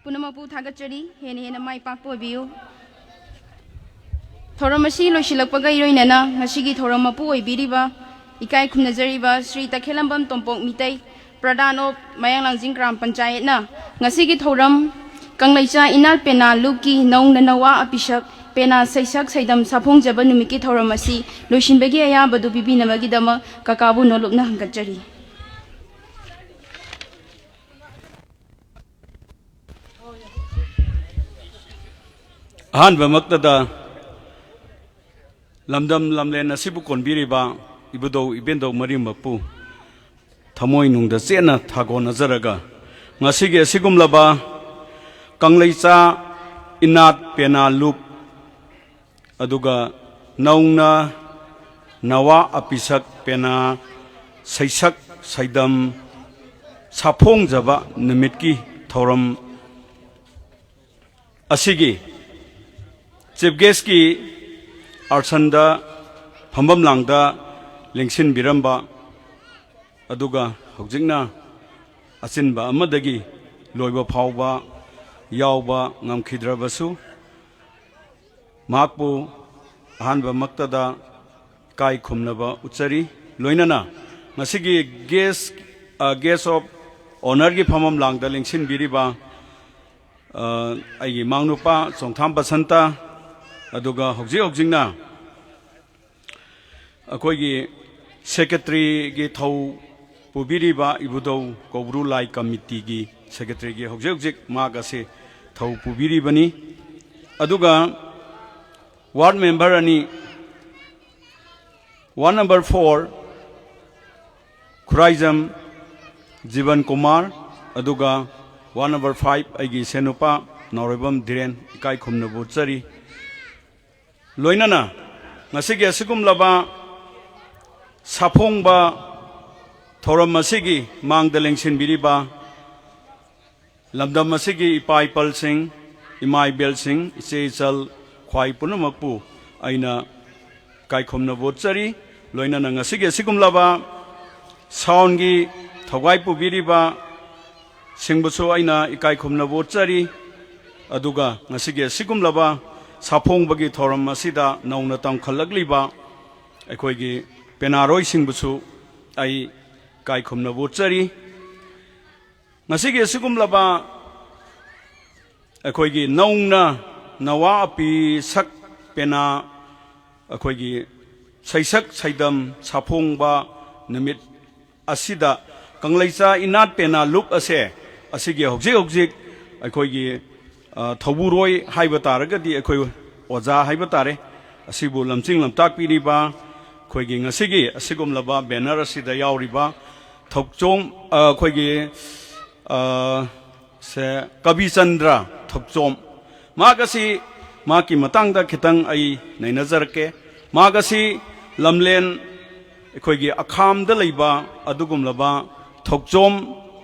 ꯄꯨꯝꯅꯃꯛꯄꯨ ꯊꯥꯒꯠꯆꯔꯤ꯫ ꯍꯦꯟꯅ ꯍꯦꯟꯅ ꯃꯥꯏ ꯄꯥꯛꯄ ꯑꯣꯏꯕꯤꯌꯨ꯫ ꯊꯧꯔꯝ ꯑꯁꯤ ꯂꯣꯏꯁꯤꯜꯂꯛꯄꯒ ꯏꯔꯣꯏꯅꯅ ꯉꯁꯤꯒꯤ ꯊꯧꯔꯝ ꯃꯄꯨ ꯑꯣꯏꯕꯤꯔꯤꯕ ꯏꯀꯥꯏ ꯈꯨꯝꯅꯖꯔꯤꯕ ꯁ꯭ꯔꯤ ꯇꯈꯦꯂꯝꯕꯝ ꯇꯣꯝꯄꯣꯛ ꯃꯤꯇꯩ, ꯄ꯭ꯔꯙꯥꯟ ꯑꯣꯐ ꯃꯌꯥꯡꯂꯥꯡꯖꯤꯡ ꯒ꯭ꯔꯥꯝ ꯄꯟꯆꯥꯌꯠꯅ ꯉꯁꯤꯒꯤ ꯊꯧꯔꯝ ꯀꯪꯂꯩꯆꯥ ꯏꯅꯥꯠ ꯄꯦꯅꯥ ꯂꯨꯞꯀꯤ ꯅꯧꯅ ꯅꯋꯥ ꯑꯄꯤꯁꯛ ꯄꯦꯅꯥ ꯁꯩꯁꯛ ꯁꯩꯗꯝ ꯁꯥꯐꯣꯡꯖꯕ ꯅꯨꯃꯤꯠꯀꯤ ꯊꯧꯔꯝ ꯑꯁꯤ ꯂꯣꯏꯁꯤꯟꯕꯒꯤ ꯑꯌꯥꯕꯗꯨ ꯄꯤꯕꯤꯅꯕꯒꯤꯗꯃꯛ ꯀꯀꯥꯕꯨ ꯅꯣꯂꯨꯛꯅ ꯍꯪꯒꯠꯆꯔꯤ꯫ ꯑꯍꯥꯟꯕꯃꯛꯇꯗ ꯂꯝꯗꯝ ꯂꯝꯂꯦꯟ ꯑꯁꯤꯕꯨ ꯀꯣꯟꯕꯤꯔꯤꯕ ꯏꯕꯨꯙꯧ ꯏꯕꯦꯟꯙꯧ ꯃꯔꯤꯃꯛꯄꯨ ꯊꯃꯣꯏꯅꯨꯡꯗ ꯆꯦꯠꯅ ꯊꯥꯒꯣꯟꯅꯖꯔꯒ, ꯉꯁꯤꯒꯤ ꯑꯁꯤꯒꯨꯝꯂꯕ ꯀꯪꯂꯩꯆꯥ ꯏꯅꯥꯠ ꯄꯦꯅꯥ ꯂꯨꯞ, ꯑꯗꯨꯒ ꯅꯧꯅ ꯅꯋꯥ ꯑꯄꯤꯁꯛ ꯄꯦꯅꯥ ꯁꯩꯁꯛ ꯁꯩꯗꯝ ꯁꯥꯐꯣꯡꯖꯕ ꯅꯨꯃꯤꯠꯀꯤ ꯊꯧꯔꯝ ꯑꯁꯤꯒꯤ ꯆꯤꯐ ꯒꯦꯁꯀꯤ ꯑꯥꯁꯟꯗ, ꯐꯝꯐꯝ ꯂꯥꯡꯗ ꯂꯦꯡꯁꯤꯟꯕꯤꯔꯝꯕ, ꯑꯗꯨꯒ ꯍꯧꯖꯤꯛꯅ ꯑꯆꯤꯟꯕ ꯑꯃꯗꯒꯤ ꯂꯣꯏꯕ ꯐꯥꯎꯕ ꯌꯥꯎꯕ ꯉꯝꯈꯤꯗ꯭ꯔꯕꯁꯨ, ꯃꯍꯥꯛꯄꯨ ꯑꯍꯥꯟꯕꯃꯛꯇꯗ ꯏꯀꯥꯏ ꯈꯨꯝꯅꯕ ꯎꯠꯆꯔꯤ꯫ ꯂꯣꯏꯅꯅ ꯉꯁꯤꯒꯤ ꯒꯦꯁ, ꯑ, ꯒꯦꯁ ꯑꯣꯐ ꯑꯣꯅꯔꯒꯤ ꯐꯝꯐꯝ ꯂꯥꯡꯗ ꯂꯦꯡꯁꯤꯟꯕꯤꯔꯤꯕ, ꯑ, ꯑꯩꯒꯤ ꯏꯃꯥꯅꯨꯄꯥ ꯆꯣꯡꯊꯥꯝ ꯕꯁꯟꯇ, ꯑꯗꯨꯒ ꯍꯧꯖꯤꯛ ꯍꯧꯖꯤꯛꯅ ꯑꯩꯈꯣꯏꯒꯤ ꯁꯦꯀ꯭ꯔꯦꯇꯔꯤꯒꯤ ꯊꯧ ꯄꯨꯕꯤꯔꯤꯕ ꯏꯕꯨꯙꯧ ꯀꯧꯕ꯭ꯔꯨ ꯂꯥꯏ ꯀꯃꯤꯇꯤꯒꯤ ꯁꯦꯀ꯭ꯔꯦꯇꯔꯤꯒꯤ ꯍꯧꯖꯤꯛ ꯍꯧꯖꯤꯛ ꯃꯍꯥꯛ ꯑꯁꯤ ꯊꯧ ꯄꯨꯕꯤꯔꯤꯕꯅꯤ꯫ ꯑꯗꯨꯒ ꯋꯥꯔꯗ ꯃꯦꯝꯕꯔ ꯑꯅꯤ, ꯋꯥꯔꯗ ꯅꯝꯕꯔ ꯐꯣꯔ ꯈꯨꯔꯥꯏꯖꯝ ꯖꯤꯕꯟ ꯀꯨꯃꯥꯔ, ꯑꯗꯨꯒ ꯋꯥꯔꯗ ꯅꯝꯕꯔ ꯐꯥꯏꯚ ꯑꯩꯒꯤ ꯏꯁꯦꯟꯅꯨꯄꯥ ꯅꯥꯎꯔꯩꯕꯝ ꯙꯤꯔꯦꯟ, ꯏꯀꯥꯏ ꯈꯨꯝꯅꯕ ꯎꯠꯆꯔꯤ꯫ ꯂꯣꯏꯅꯅ ꯉꯁꯤꯒꯤ ꯑꯁꯤꯒꯨꯝꯂꯕ ꯁꯥꯐꯣꯡꯕ ꯊꯧꯔꯝ ꯑꯁꯤꯒꯤ ꯃꯥꯡꯗ ꯂꯦꯡꯁꯤꯟꯕꯤꯔꯤꯕ ꯂꯝꯗꯝ ꯑꯁꯤꯒꯤ ꯏꯄꯥ ꯏꯄꯜꯁꯤꯡ, ꯏꯃꯥ ꯏꯕꯦꯜꯁꯤꯡ, ꯏꯆꯦ ꯏꯆꯜ, ꯈ꯭ꯋꯥꯏ ꯄꯨꯝꯅꯃꯛꯄꯨ ꯑꯩꯅ ꯏꯀꯥꯏ ꯈꯨꯝꯅꯕ ꯎꯠꯆꯔꯤ꯫ ꯂꯣꯏꯅꯅ ꯉꯁꯤꯒꯤ ꯑꯁꯤꯒꯨꯝꯂꯕ ꯁꯥꯎꯟꯒꯤ ꯊꯧꯒꯥꯏ ꯄꯨꯕꯤꯔꯤꯕ ꯁꯤꯡꯕꯨꯁꯨ ꯑꯩꯅ ꯏꯀꯥꯏ ꯈꯨꯝꯅꯕ ꯎꯠꯆꯔꯤ꯫ ꯑꯗꯨꯒ ꯉꯁꯤꯒꯤ ꯑꯁꯤꯒꯨꯝꯂꯕ ꯁꯥꯐꯣꯡꯕꯒꯤ ꯊꯧꯔꯝ ꯑꯁꯤꯗ ꯅꯧꯅ ꯇꯝꯈꯠꯂꯛꯂꯤꯕ ꯑꯩꯈꯣꯏꯒꯤ ꯄꯦꯅꯥꯔꯣꯏꯁꯤꯡꯕꯨꯁꯨ ꯑꯩ ꯏꯀꯥꯏ ꯈꯨꯝꯅꯕ ꯎꯠꯆꯔꯤ꯫ ꯉꯁꯤꯒꯤ ꯑꯁꯤꯒꯨꯝꯂꯕ ꯑꯩꯈꯣꯏꯒꯤ ꯅꯧꯅ ꯅꯋꯥ ꯑꯄꯤ ꯁꯛ ꯄꯦꯅꯥ, ꯑꯩꯈꯣꯏꯒꯤ ꯁꯩꯁꯛ ꯁꯩꯗꯝ ꯁꯥꯐꯣꯡꯕ ꯅꯨꯃꯤꯠ ꯑꯁꯤꯗ ꯀꯪꯂꯩꯆꯥ ꯏꯅꯥꯠ ꯄꯦꯅꯥ ꯂꯨꯞ ꯑꯁꯦ, ꯑꯁꯤꯒꯤ ꯍꯧꯖꯤꯛ ꯍꯧꯖꯤꯛ ꯑꯩꯈꯣꯏꯒꯤ ꯑ, ꯊꯧꯕꯨꯔꯣꯏ ꯍꯥꯏꯕ ꯇꯥꯔꯒꯗꯤ ꯑꯩꯈꯣꯏ ꯑꯣꯖꯥ ꯍꯥꯏꯕ ꯇꯥꯔꯦ꯫ ꯑꯁꯤꯕꯨ ꯂꯝꯖꯤꯡ ꯂꯝꯇꯥꯛꯄꯤꯔꯤꯕ ꯑꯩꯈꯣꯏꯒꯤ ꯉꯁꯤꯒꯤ ꯑꯁꯤꯒꯨꯝꯂꯕ banner ꯑꯁꯤꯗ ꯌꯥꯎꯔꯤꯕ ꯊꯣꯛꯆꯣꯝ, ꯑ, ꯑꯩꯈꯣꯏꯒꯤ, ꯑ, ꯁꯦ ꯀꯕꯤꯆꯟꯗ꯭ꯔ ꯊꯣꯛꯆꯣꯝ, ꯃꯍꯥꯛ ꯑꯁꯤ, ꯃꯍꯥꯛꯀꯤ ꯃꯇꯥꯡꯗ ꯈꯤꯇꯪ ꯑꯩ ꯅꯩꯅꯖꯔꯛꯀꯦ꯫ ꯃꯍꯥꯛ ꯑꯁꯤ ꯂꯝꯂꯦꯟ ꯑꯩꯈꯣꯏꯒꯤ ꯑꯈꯥꯝꯗ ꯂꯩꯕ ꯑꯗꯨꯒꯨꯝꯂꯕ ꯊꯣꯛꯆꯣꯝ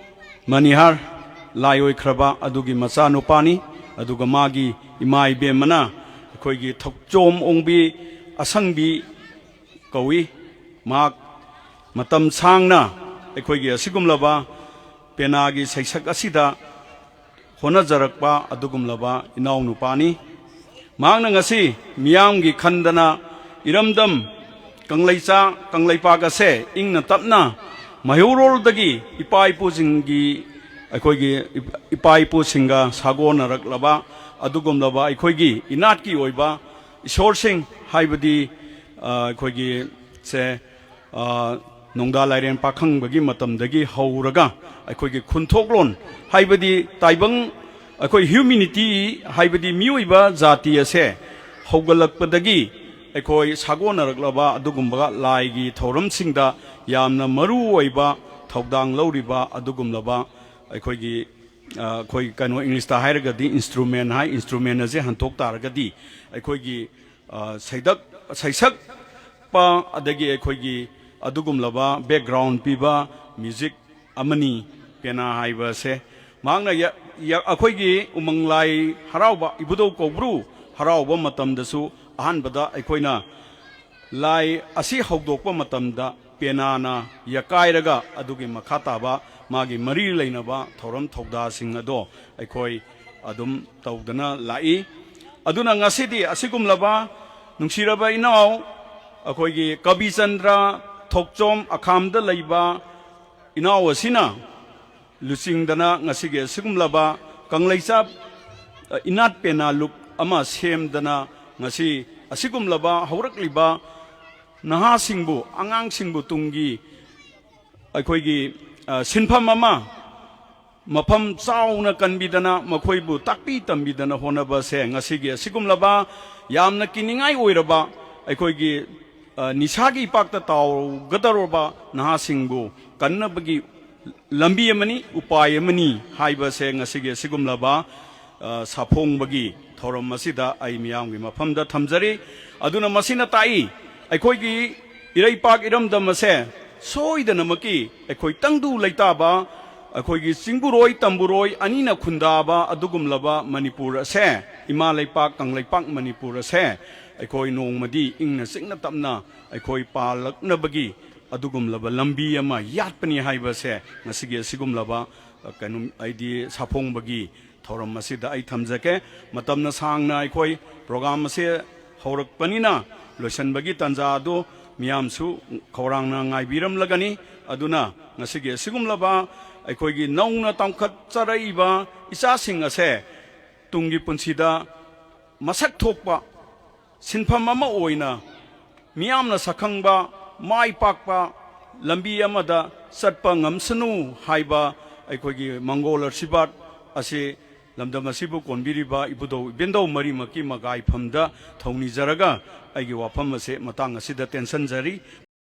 ꯃꯅꯤꯍꯥꯔ ꯂꯥꯏ ꯑꯣꯏꯈ꯭ꯔꯕ ꯑꯗꯨꯒꯤ ꯃꯆꯥꯅꯨꯄꯥꯅꯤ꯫ ꯑꯗꯨꯒ ꯃꯥꯒꯤ ꯏꯃꯥ ꯏꯕꯦꯝꯃꯅ ꯑꯩꯈꯣꯏꯒꯤ ꯊꯣꯛꯆꯣꯝ ꯑꯣꯡꯕꯤ ꯑꯁꯪꯕꯤ ꯀꯧꯏ꯫ ꯃꯍꯥꯛ ꯃꯇꯝ ꯁꯥꯡꯅ ꯑꯩꯈꯣꯏꯒꯤ ꯑꯁꯤꯒꯨꯝꯂꯕ ꯄꯦꯅꯥꯒꯤ ꯁꯩꯁꯛ ꯑꯁꯤꯗ ꯍꯣꯠꯅꯖꯔꯛꯄ ꯑꯗꯨꯒꯨꯝꯂꯕ ꯏꯅꯥꯎꯅꯨꯄꯥꯅꯤ꯫ ꯃꯍꯥꯛꯅ ꯉꯁꯤ ꯃꯤꯌꯥꯝꯒꯤ ꯈꯟꯗꯅ ꯏꯔꯝꯗꯝ ꯀꯪꯂꯩꯆꯥ ꯀꯪꯂꯩꯄꯥꯛ ꯑꯁꯦ ꯏꯪꯅ ꯇꯞꯅ ꯃꯩꯍꯧꯔꯣꯜꯗꯒꯤ ꯏꯄꯥ ꯏꯄꯨꯁꯤꯡꯒꯤ, ꯑꯩꯈꯣꯏꯒꯤ ꯏꯄꯥ ꯏꯄꯨꯁꯤꯡꯒ ꯁꯥꯒꯣꯟꯅꯔꯛꯂꯕ ꯑꯗꯨꯒꯨꯝꯂꯕ ꯑꯩꯈꯣꯏꯒꯤ ꯏꯅꯥꯠꯀꯤ ꯑꯣꯏꯕ ꯏꯁꯣꯔꯁꯤꯡ, ꯍꯥꯏꯕꯗꯤ, ꯑ, ꯑꯩꯈꯣꯏꯒꯤ ꯁꯦ, ꯑ, ꯅꯣꯡꯗꯥ ꯂꯥꯏꯔꯦꯟ ꯄꯥꯈꯪꯕꯒꯤ ꯃꯇꯝꯗꯒꯤ ꯍꯧꯔꯒ ꯑꯩꯈꯣꯏꯒꯤ ꯈꯨꯟꯊꯣꯛꯂꯣꯟ, ꯍꯥꯏꯕꯗꯤ ꯇꯥꯏꯕꯪ, ꯑꯩꯈꯣꯏ humanity, ꯍꯥꯏꯕꯗꯤ ꯃꯤꯑꯣꯏꯕ ꯖꯥꯇꯤ ꯑꯁꯦ ꯍꯧꯒꯠꯂꯛꯄꯗꯒꯤ ꯑꯩꯈꯣꯏ ꯁꯥꯒꯣꯟꯅꯔꯛꯂꯕ ꯑꯗꯨꯒꯨꯝꯕ ꯂꯥꯏꯒꯤ ꯊꯧꯔꯝꯁꯤꯡꯗ ꯌꯥꯝꯅ ꯃꯔꯨ ꯑꯣꯏꯕ ꯊꯧꯗꯥꯡ ꯂꯧꯔꯤꯕ ꯑꯗꯨꯒꯨꯝꯂꯕ ꯑꯩꯈꯣꯏꯒꯤ, ꯑ, ꯑꯩꯈꯣꯏ ꯀꯩꯅꯣ, ꯏꯪꯂꯤꯁꯇ ꯍꯥꯏꯔꯒꯗꯤ instrument ꯍꯥꯏ, instrument ꯑꯁꯦ ꯍꯟꯗꯣꯛ ꯇꯥꯔꯒꯗꯤ ꯑꯩꯈꯣꯏꯒꯤ, ꯑ, ꯁꯩꯗꯛ, ꯁꯩꯁꯛꯄ, ꯑꯗꯒꯤ ꯑꯩꯈꯣꯏꯒꯤ ꯑꯗꯨꯒꯨꯝꯂꯕ background ꯄꯤꯕ music ꯑꯃꯅꯤ ꯄꯦꯅꯥ ꯍꯥꯏꯕꯁꯦ꯫ ꯃꯍꯥꯛꯅ ꯌ-, ꯌ-, ꯑꯩꯈꯣꯏꯒꯤ ꯎꯃꯪ ꯂꯥꯏ ꯍꯔꯥꯎꯕ, ꯏꯕꯨꯙꯧ ꯀꯧꯕ꯭ꯔꯨ ꯍꯔꯥꯎꯕ ꯃꯇꯝꯗꯁꯨ ꯑꯍꯥꯟꯕꯗ ꯑꯩꯈꯣꯏꯅ ꯂꯥꯏ ꯑꯁꯤ ꯍꯧꯗꯣꯛꯄ ꯃꯇꯝꯗ ꯄꯦꯅꯥꯅ ꯌꯀꯥꯏꯔꯒ ꯑꯗꯨꯒꯤ ꯃꯈꯥ ꯇꯥꯕ ꯃꯥꯒꯤ ꯃꯔꯤ ꯂꯩꯅꯕ ꯊꯧꯔꯝ ꯊꯧꯗꯥꯁꯤꯡ ꯑꯗꯣ ꯑꯩꯈꯣꯏ ꯑꯗꯨꯝ ꯇꯧꯗꯅ ꯂꯥꯛꯏ꯫ ꯑꯗꯨꯅ ꯉꯁꯤꯗꯤ ꯑꯁꯤꯒꯨꯝꯂꯕ ꯅꯨꯡꯁꯤꯔꯕ ꯏꯅꯥꯎ, ꯑꯩꯈꯣꯏꯒꯤ ꯀꯕꯤꯆꯟꯗ꯭ꯔ ꯊꯣꯛꯆꯣꯝ ꯑꯈꯥꯝꯗ ꯂꯩꯕ ꯏꯅꯥꯎ ꯑꯁꯤꯅ ꯂꯨꯆꯤꯡꯗꯅ ꯉꯁꯤꯒꯤ ꯑꯁꯤꯒꯨꯝꯂꯕ ꯀꯪꯂꯩꯆꯥ, ꯑ, ꯏꯅꯥꯠ ꯄꯦꯅꯥ ꯂꯨꯞ ꯑꯃ ꯁꯦꯝꯗꯅ ꯉꯁꯤ ꯑꯁꯤꯒꯨꯝꯂꯕ ꯍꯧꯔꯛꯂꯤꯕ ꯅꯍꯥꯁꯤꯡꯕꯨ, ꯑꯉꯥꯡꯁꯤꯡꯕꯨ ꯇꯨꯡꯒꯤ ꯑꯩꯈꯣꯏꯒꯤ, ꯑ, ꯁꯤꯟꯐꯝ ꯑꯃ ꯃꯐꯝ ꯆꯥꯎꯅ ꯀꯟꯕꯤꯗꯅ, ꯃꯈꯣꯏꯕꯨ ꯇꯥꯛꯄꯤ ꯇꯝꯕꯤꯗꯅ ꯍꯣꯠꯅꯕꯁꯦ ꯉꯁꯤꯒꯤ ꯑꯁꯤꯒꯨꯝꯂꯕ ꯌꯥꯝꯅ ꯀꯤꯅꯤꯡꯉꯥꯏ ꯑꯣꯏꯔꯕ ꯑꯩꯈꯣꯏꯒꯤ, ꯑ, ꯅꯤꯁꯥꯒꯤ ꯏꯄꯥꯛꯇ ꯇꯥꯎꯒꯗꯧꯔꯕ ꯅꯍꯥꯁꯤꯡꯕꯨ ꯀꯟꯅꯕꯒꯤ ꯂꯝꯕꯤ ꯑꯃꯅꯤ, ꯎꯄꯥꯏ ꯑꯃꯅꯤ ꯍꯥꯏꯕꯁꯦ ꯉꯁꯤꯒꯤ ꯑꯁꯤꯒꯨꯝꯂꯕ, ꯑ, ꯁꯥꯐꯣꯡꯕꯒꯤ ꯊꯧꯔꯝ ꯑꯁꯤꯗ ꯑꯩ ꯃꯤꯌꯥꯝꯒꯤ ꯃꯐꯝꯗ ꯊꯝꯖꯔꯤ꯫ ꯑꯗꯨꯅ ꯃꯁꯤꯅ ꯇꯥꯛꯏ, ꯑꯩꯈꯣꯏꯒꯤ ꯏꯔꯩꯄꯥꯛ ꯏꯔꯝꯗꯝ ꯑꯁꯦ ꯁꯣꯏꯗꯅꯃꯛꯀꯤ ꯑꯩꯈꯣꯏ ꯇꯪꯗꯨ ꯂꯩꯇꯥꯕ, ꯑꯩꯈꯣꯏꯒꯤ ꯆꯤꯡꯕꯨꯔꯣꯏ ꯇꯝꯕꯨꯔꯣꯏ ꯑꯅꯤꯅ ꯈꯨꯟꯗꯥꯕ ꯑꯗꯨꯒꯨꯝꯂꯕ ꯃꯅꯤꯄꯨꯔ ꯑꯁꯦ, ꯏꯃꯥ ꯂꯩꯄꯥꯛ ꯀꯪꯂꯩꯄꯥꯛ ꯃꯅꯤꯄꯨꯔ ꯑꯁꯦ ꯑꯩꯈꯣꯏ ꯅꯣꯡꯃꯗꯤ ꯏꯪꯅ ꯆꯤꯛꯅ ꯇꯞꯅ ꯑꯩꯈꯣꯏ ꯄꯥꯜꯂꯛꯅꯕꯒꯤ ꯑꯗꯨꯒꯨꯝꯂꯕ ꯂꯝꯕꯤ ꯑꯃ ꯌꯥꯠꯄꯅꯤ ꯍꯥꯏꯕꯁꯦ ꯉꯁꯤꯒꯤ ꯑꯁꯤꯒꯨꯝꯂꯕ, ꯑ, ꯀꯩꯅꯣ, ꯍꯥꯏꯗꯤ ꯁꯥꯐꯣꯡꯕꯒꯤ ꯊꯧꯔꯝ ꯑꯁꯤꯗ ꯑꯩ ꯊꯝꯖꯒꯦ꯫ ꯃꯇꯝꯅ ꯁꯥꯡꯅ ꯑꯩꯈꯣꯏ ꯄ꯭ꯔꯣꯒ꯭ꯔꯥꯝ ꯑꯁꯦ ꯍꯧꯔꯛꯄꯅꯤꯅ ꯂꯣꯏꯁꯤꯟꯕꯒꯤ ꯇꯥꯟꯖꯥ ꯑꯗꯨ ꯃꯤꯌꯥꯝꯁꯨ ꯈꯧꯔꯥꯡꯅ ꯉꯥꯏꯕꯤꯔꯝꯂꯒꯅꯤ꯫ ꯑꯗꯨꯅ ꯉꯁꯤꯒꯤ ꯑꯁꯤꯒꯨꯝꯂꯕ ꯑꯩꯈꯣꯏꯒꯤ ꯅꯧꯅ ꯇꯝꯈꯠꯆꯔꯛꯏꯕ ꯏꯆꯥꯁꯤꯡ ꯑꯁꯦ ꯇꯨꯡꯒꯤ ꯄꯨꯟꯁꯤꯗ ꯃꯁꯛ ꯊꯣꯛꯄ ꯁꯤꯟꯐꯝ ꯑꯃ ꯑꯣꯏꯅ ꯃꯤꯌꯥꯝꯅ ꯁꯛꯈꯪꯕ, ꯃꯥꯏ ꯄꯥꯛꯄ ꯂꯝꯕꯤ ꯑꯃꯗ ꯆꯠꯄ ꯉꯝꯁꯅꯨ ꯍꯥꯏꯕ ꯑꯩꯈꯣꯏꯒꯤ ꯃꯪꯒꯣꯜ ꯑꯁꯤꯔꯕꯥꯗ ꯑꯁꯤ ꯂꯝꯗꯝ ꯑꯁꯤꯕꯨ ꯀꯣꯟꯕꯤꯔꯤꯕ ꯏꯕꯨꯙꯧ ꯏꯕꯦꯟꯙꯧ ꯃꯔꯤꯃꯛꯀꯤ ꯃꯒꯥꯏꯐꯝꯗ ꯊꯧꯅꯤꯖꯔꯒ ꯑꯩꯒꯤ ꯋꯥꯐꯝ ꯑꯁꯦ ꯃꯇꯥꯡ ꯑꯁꯤꯗ ꯇꯦꯟꯁꯤꯟꯖꯔꯤ꯫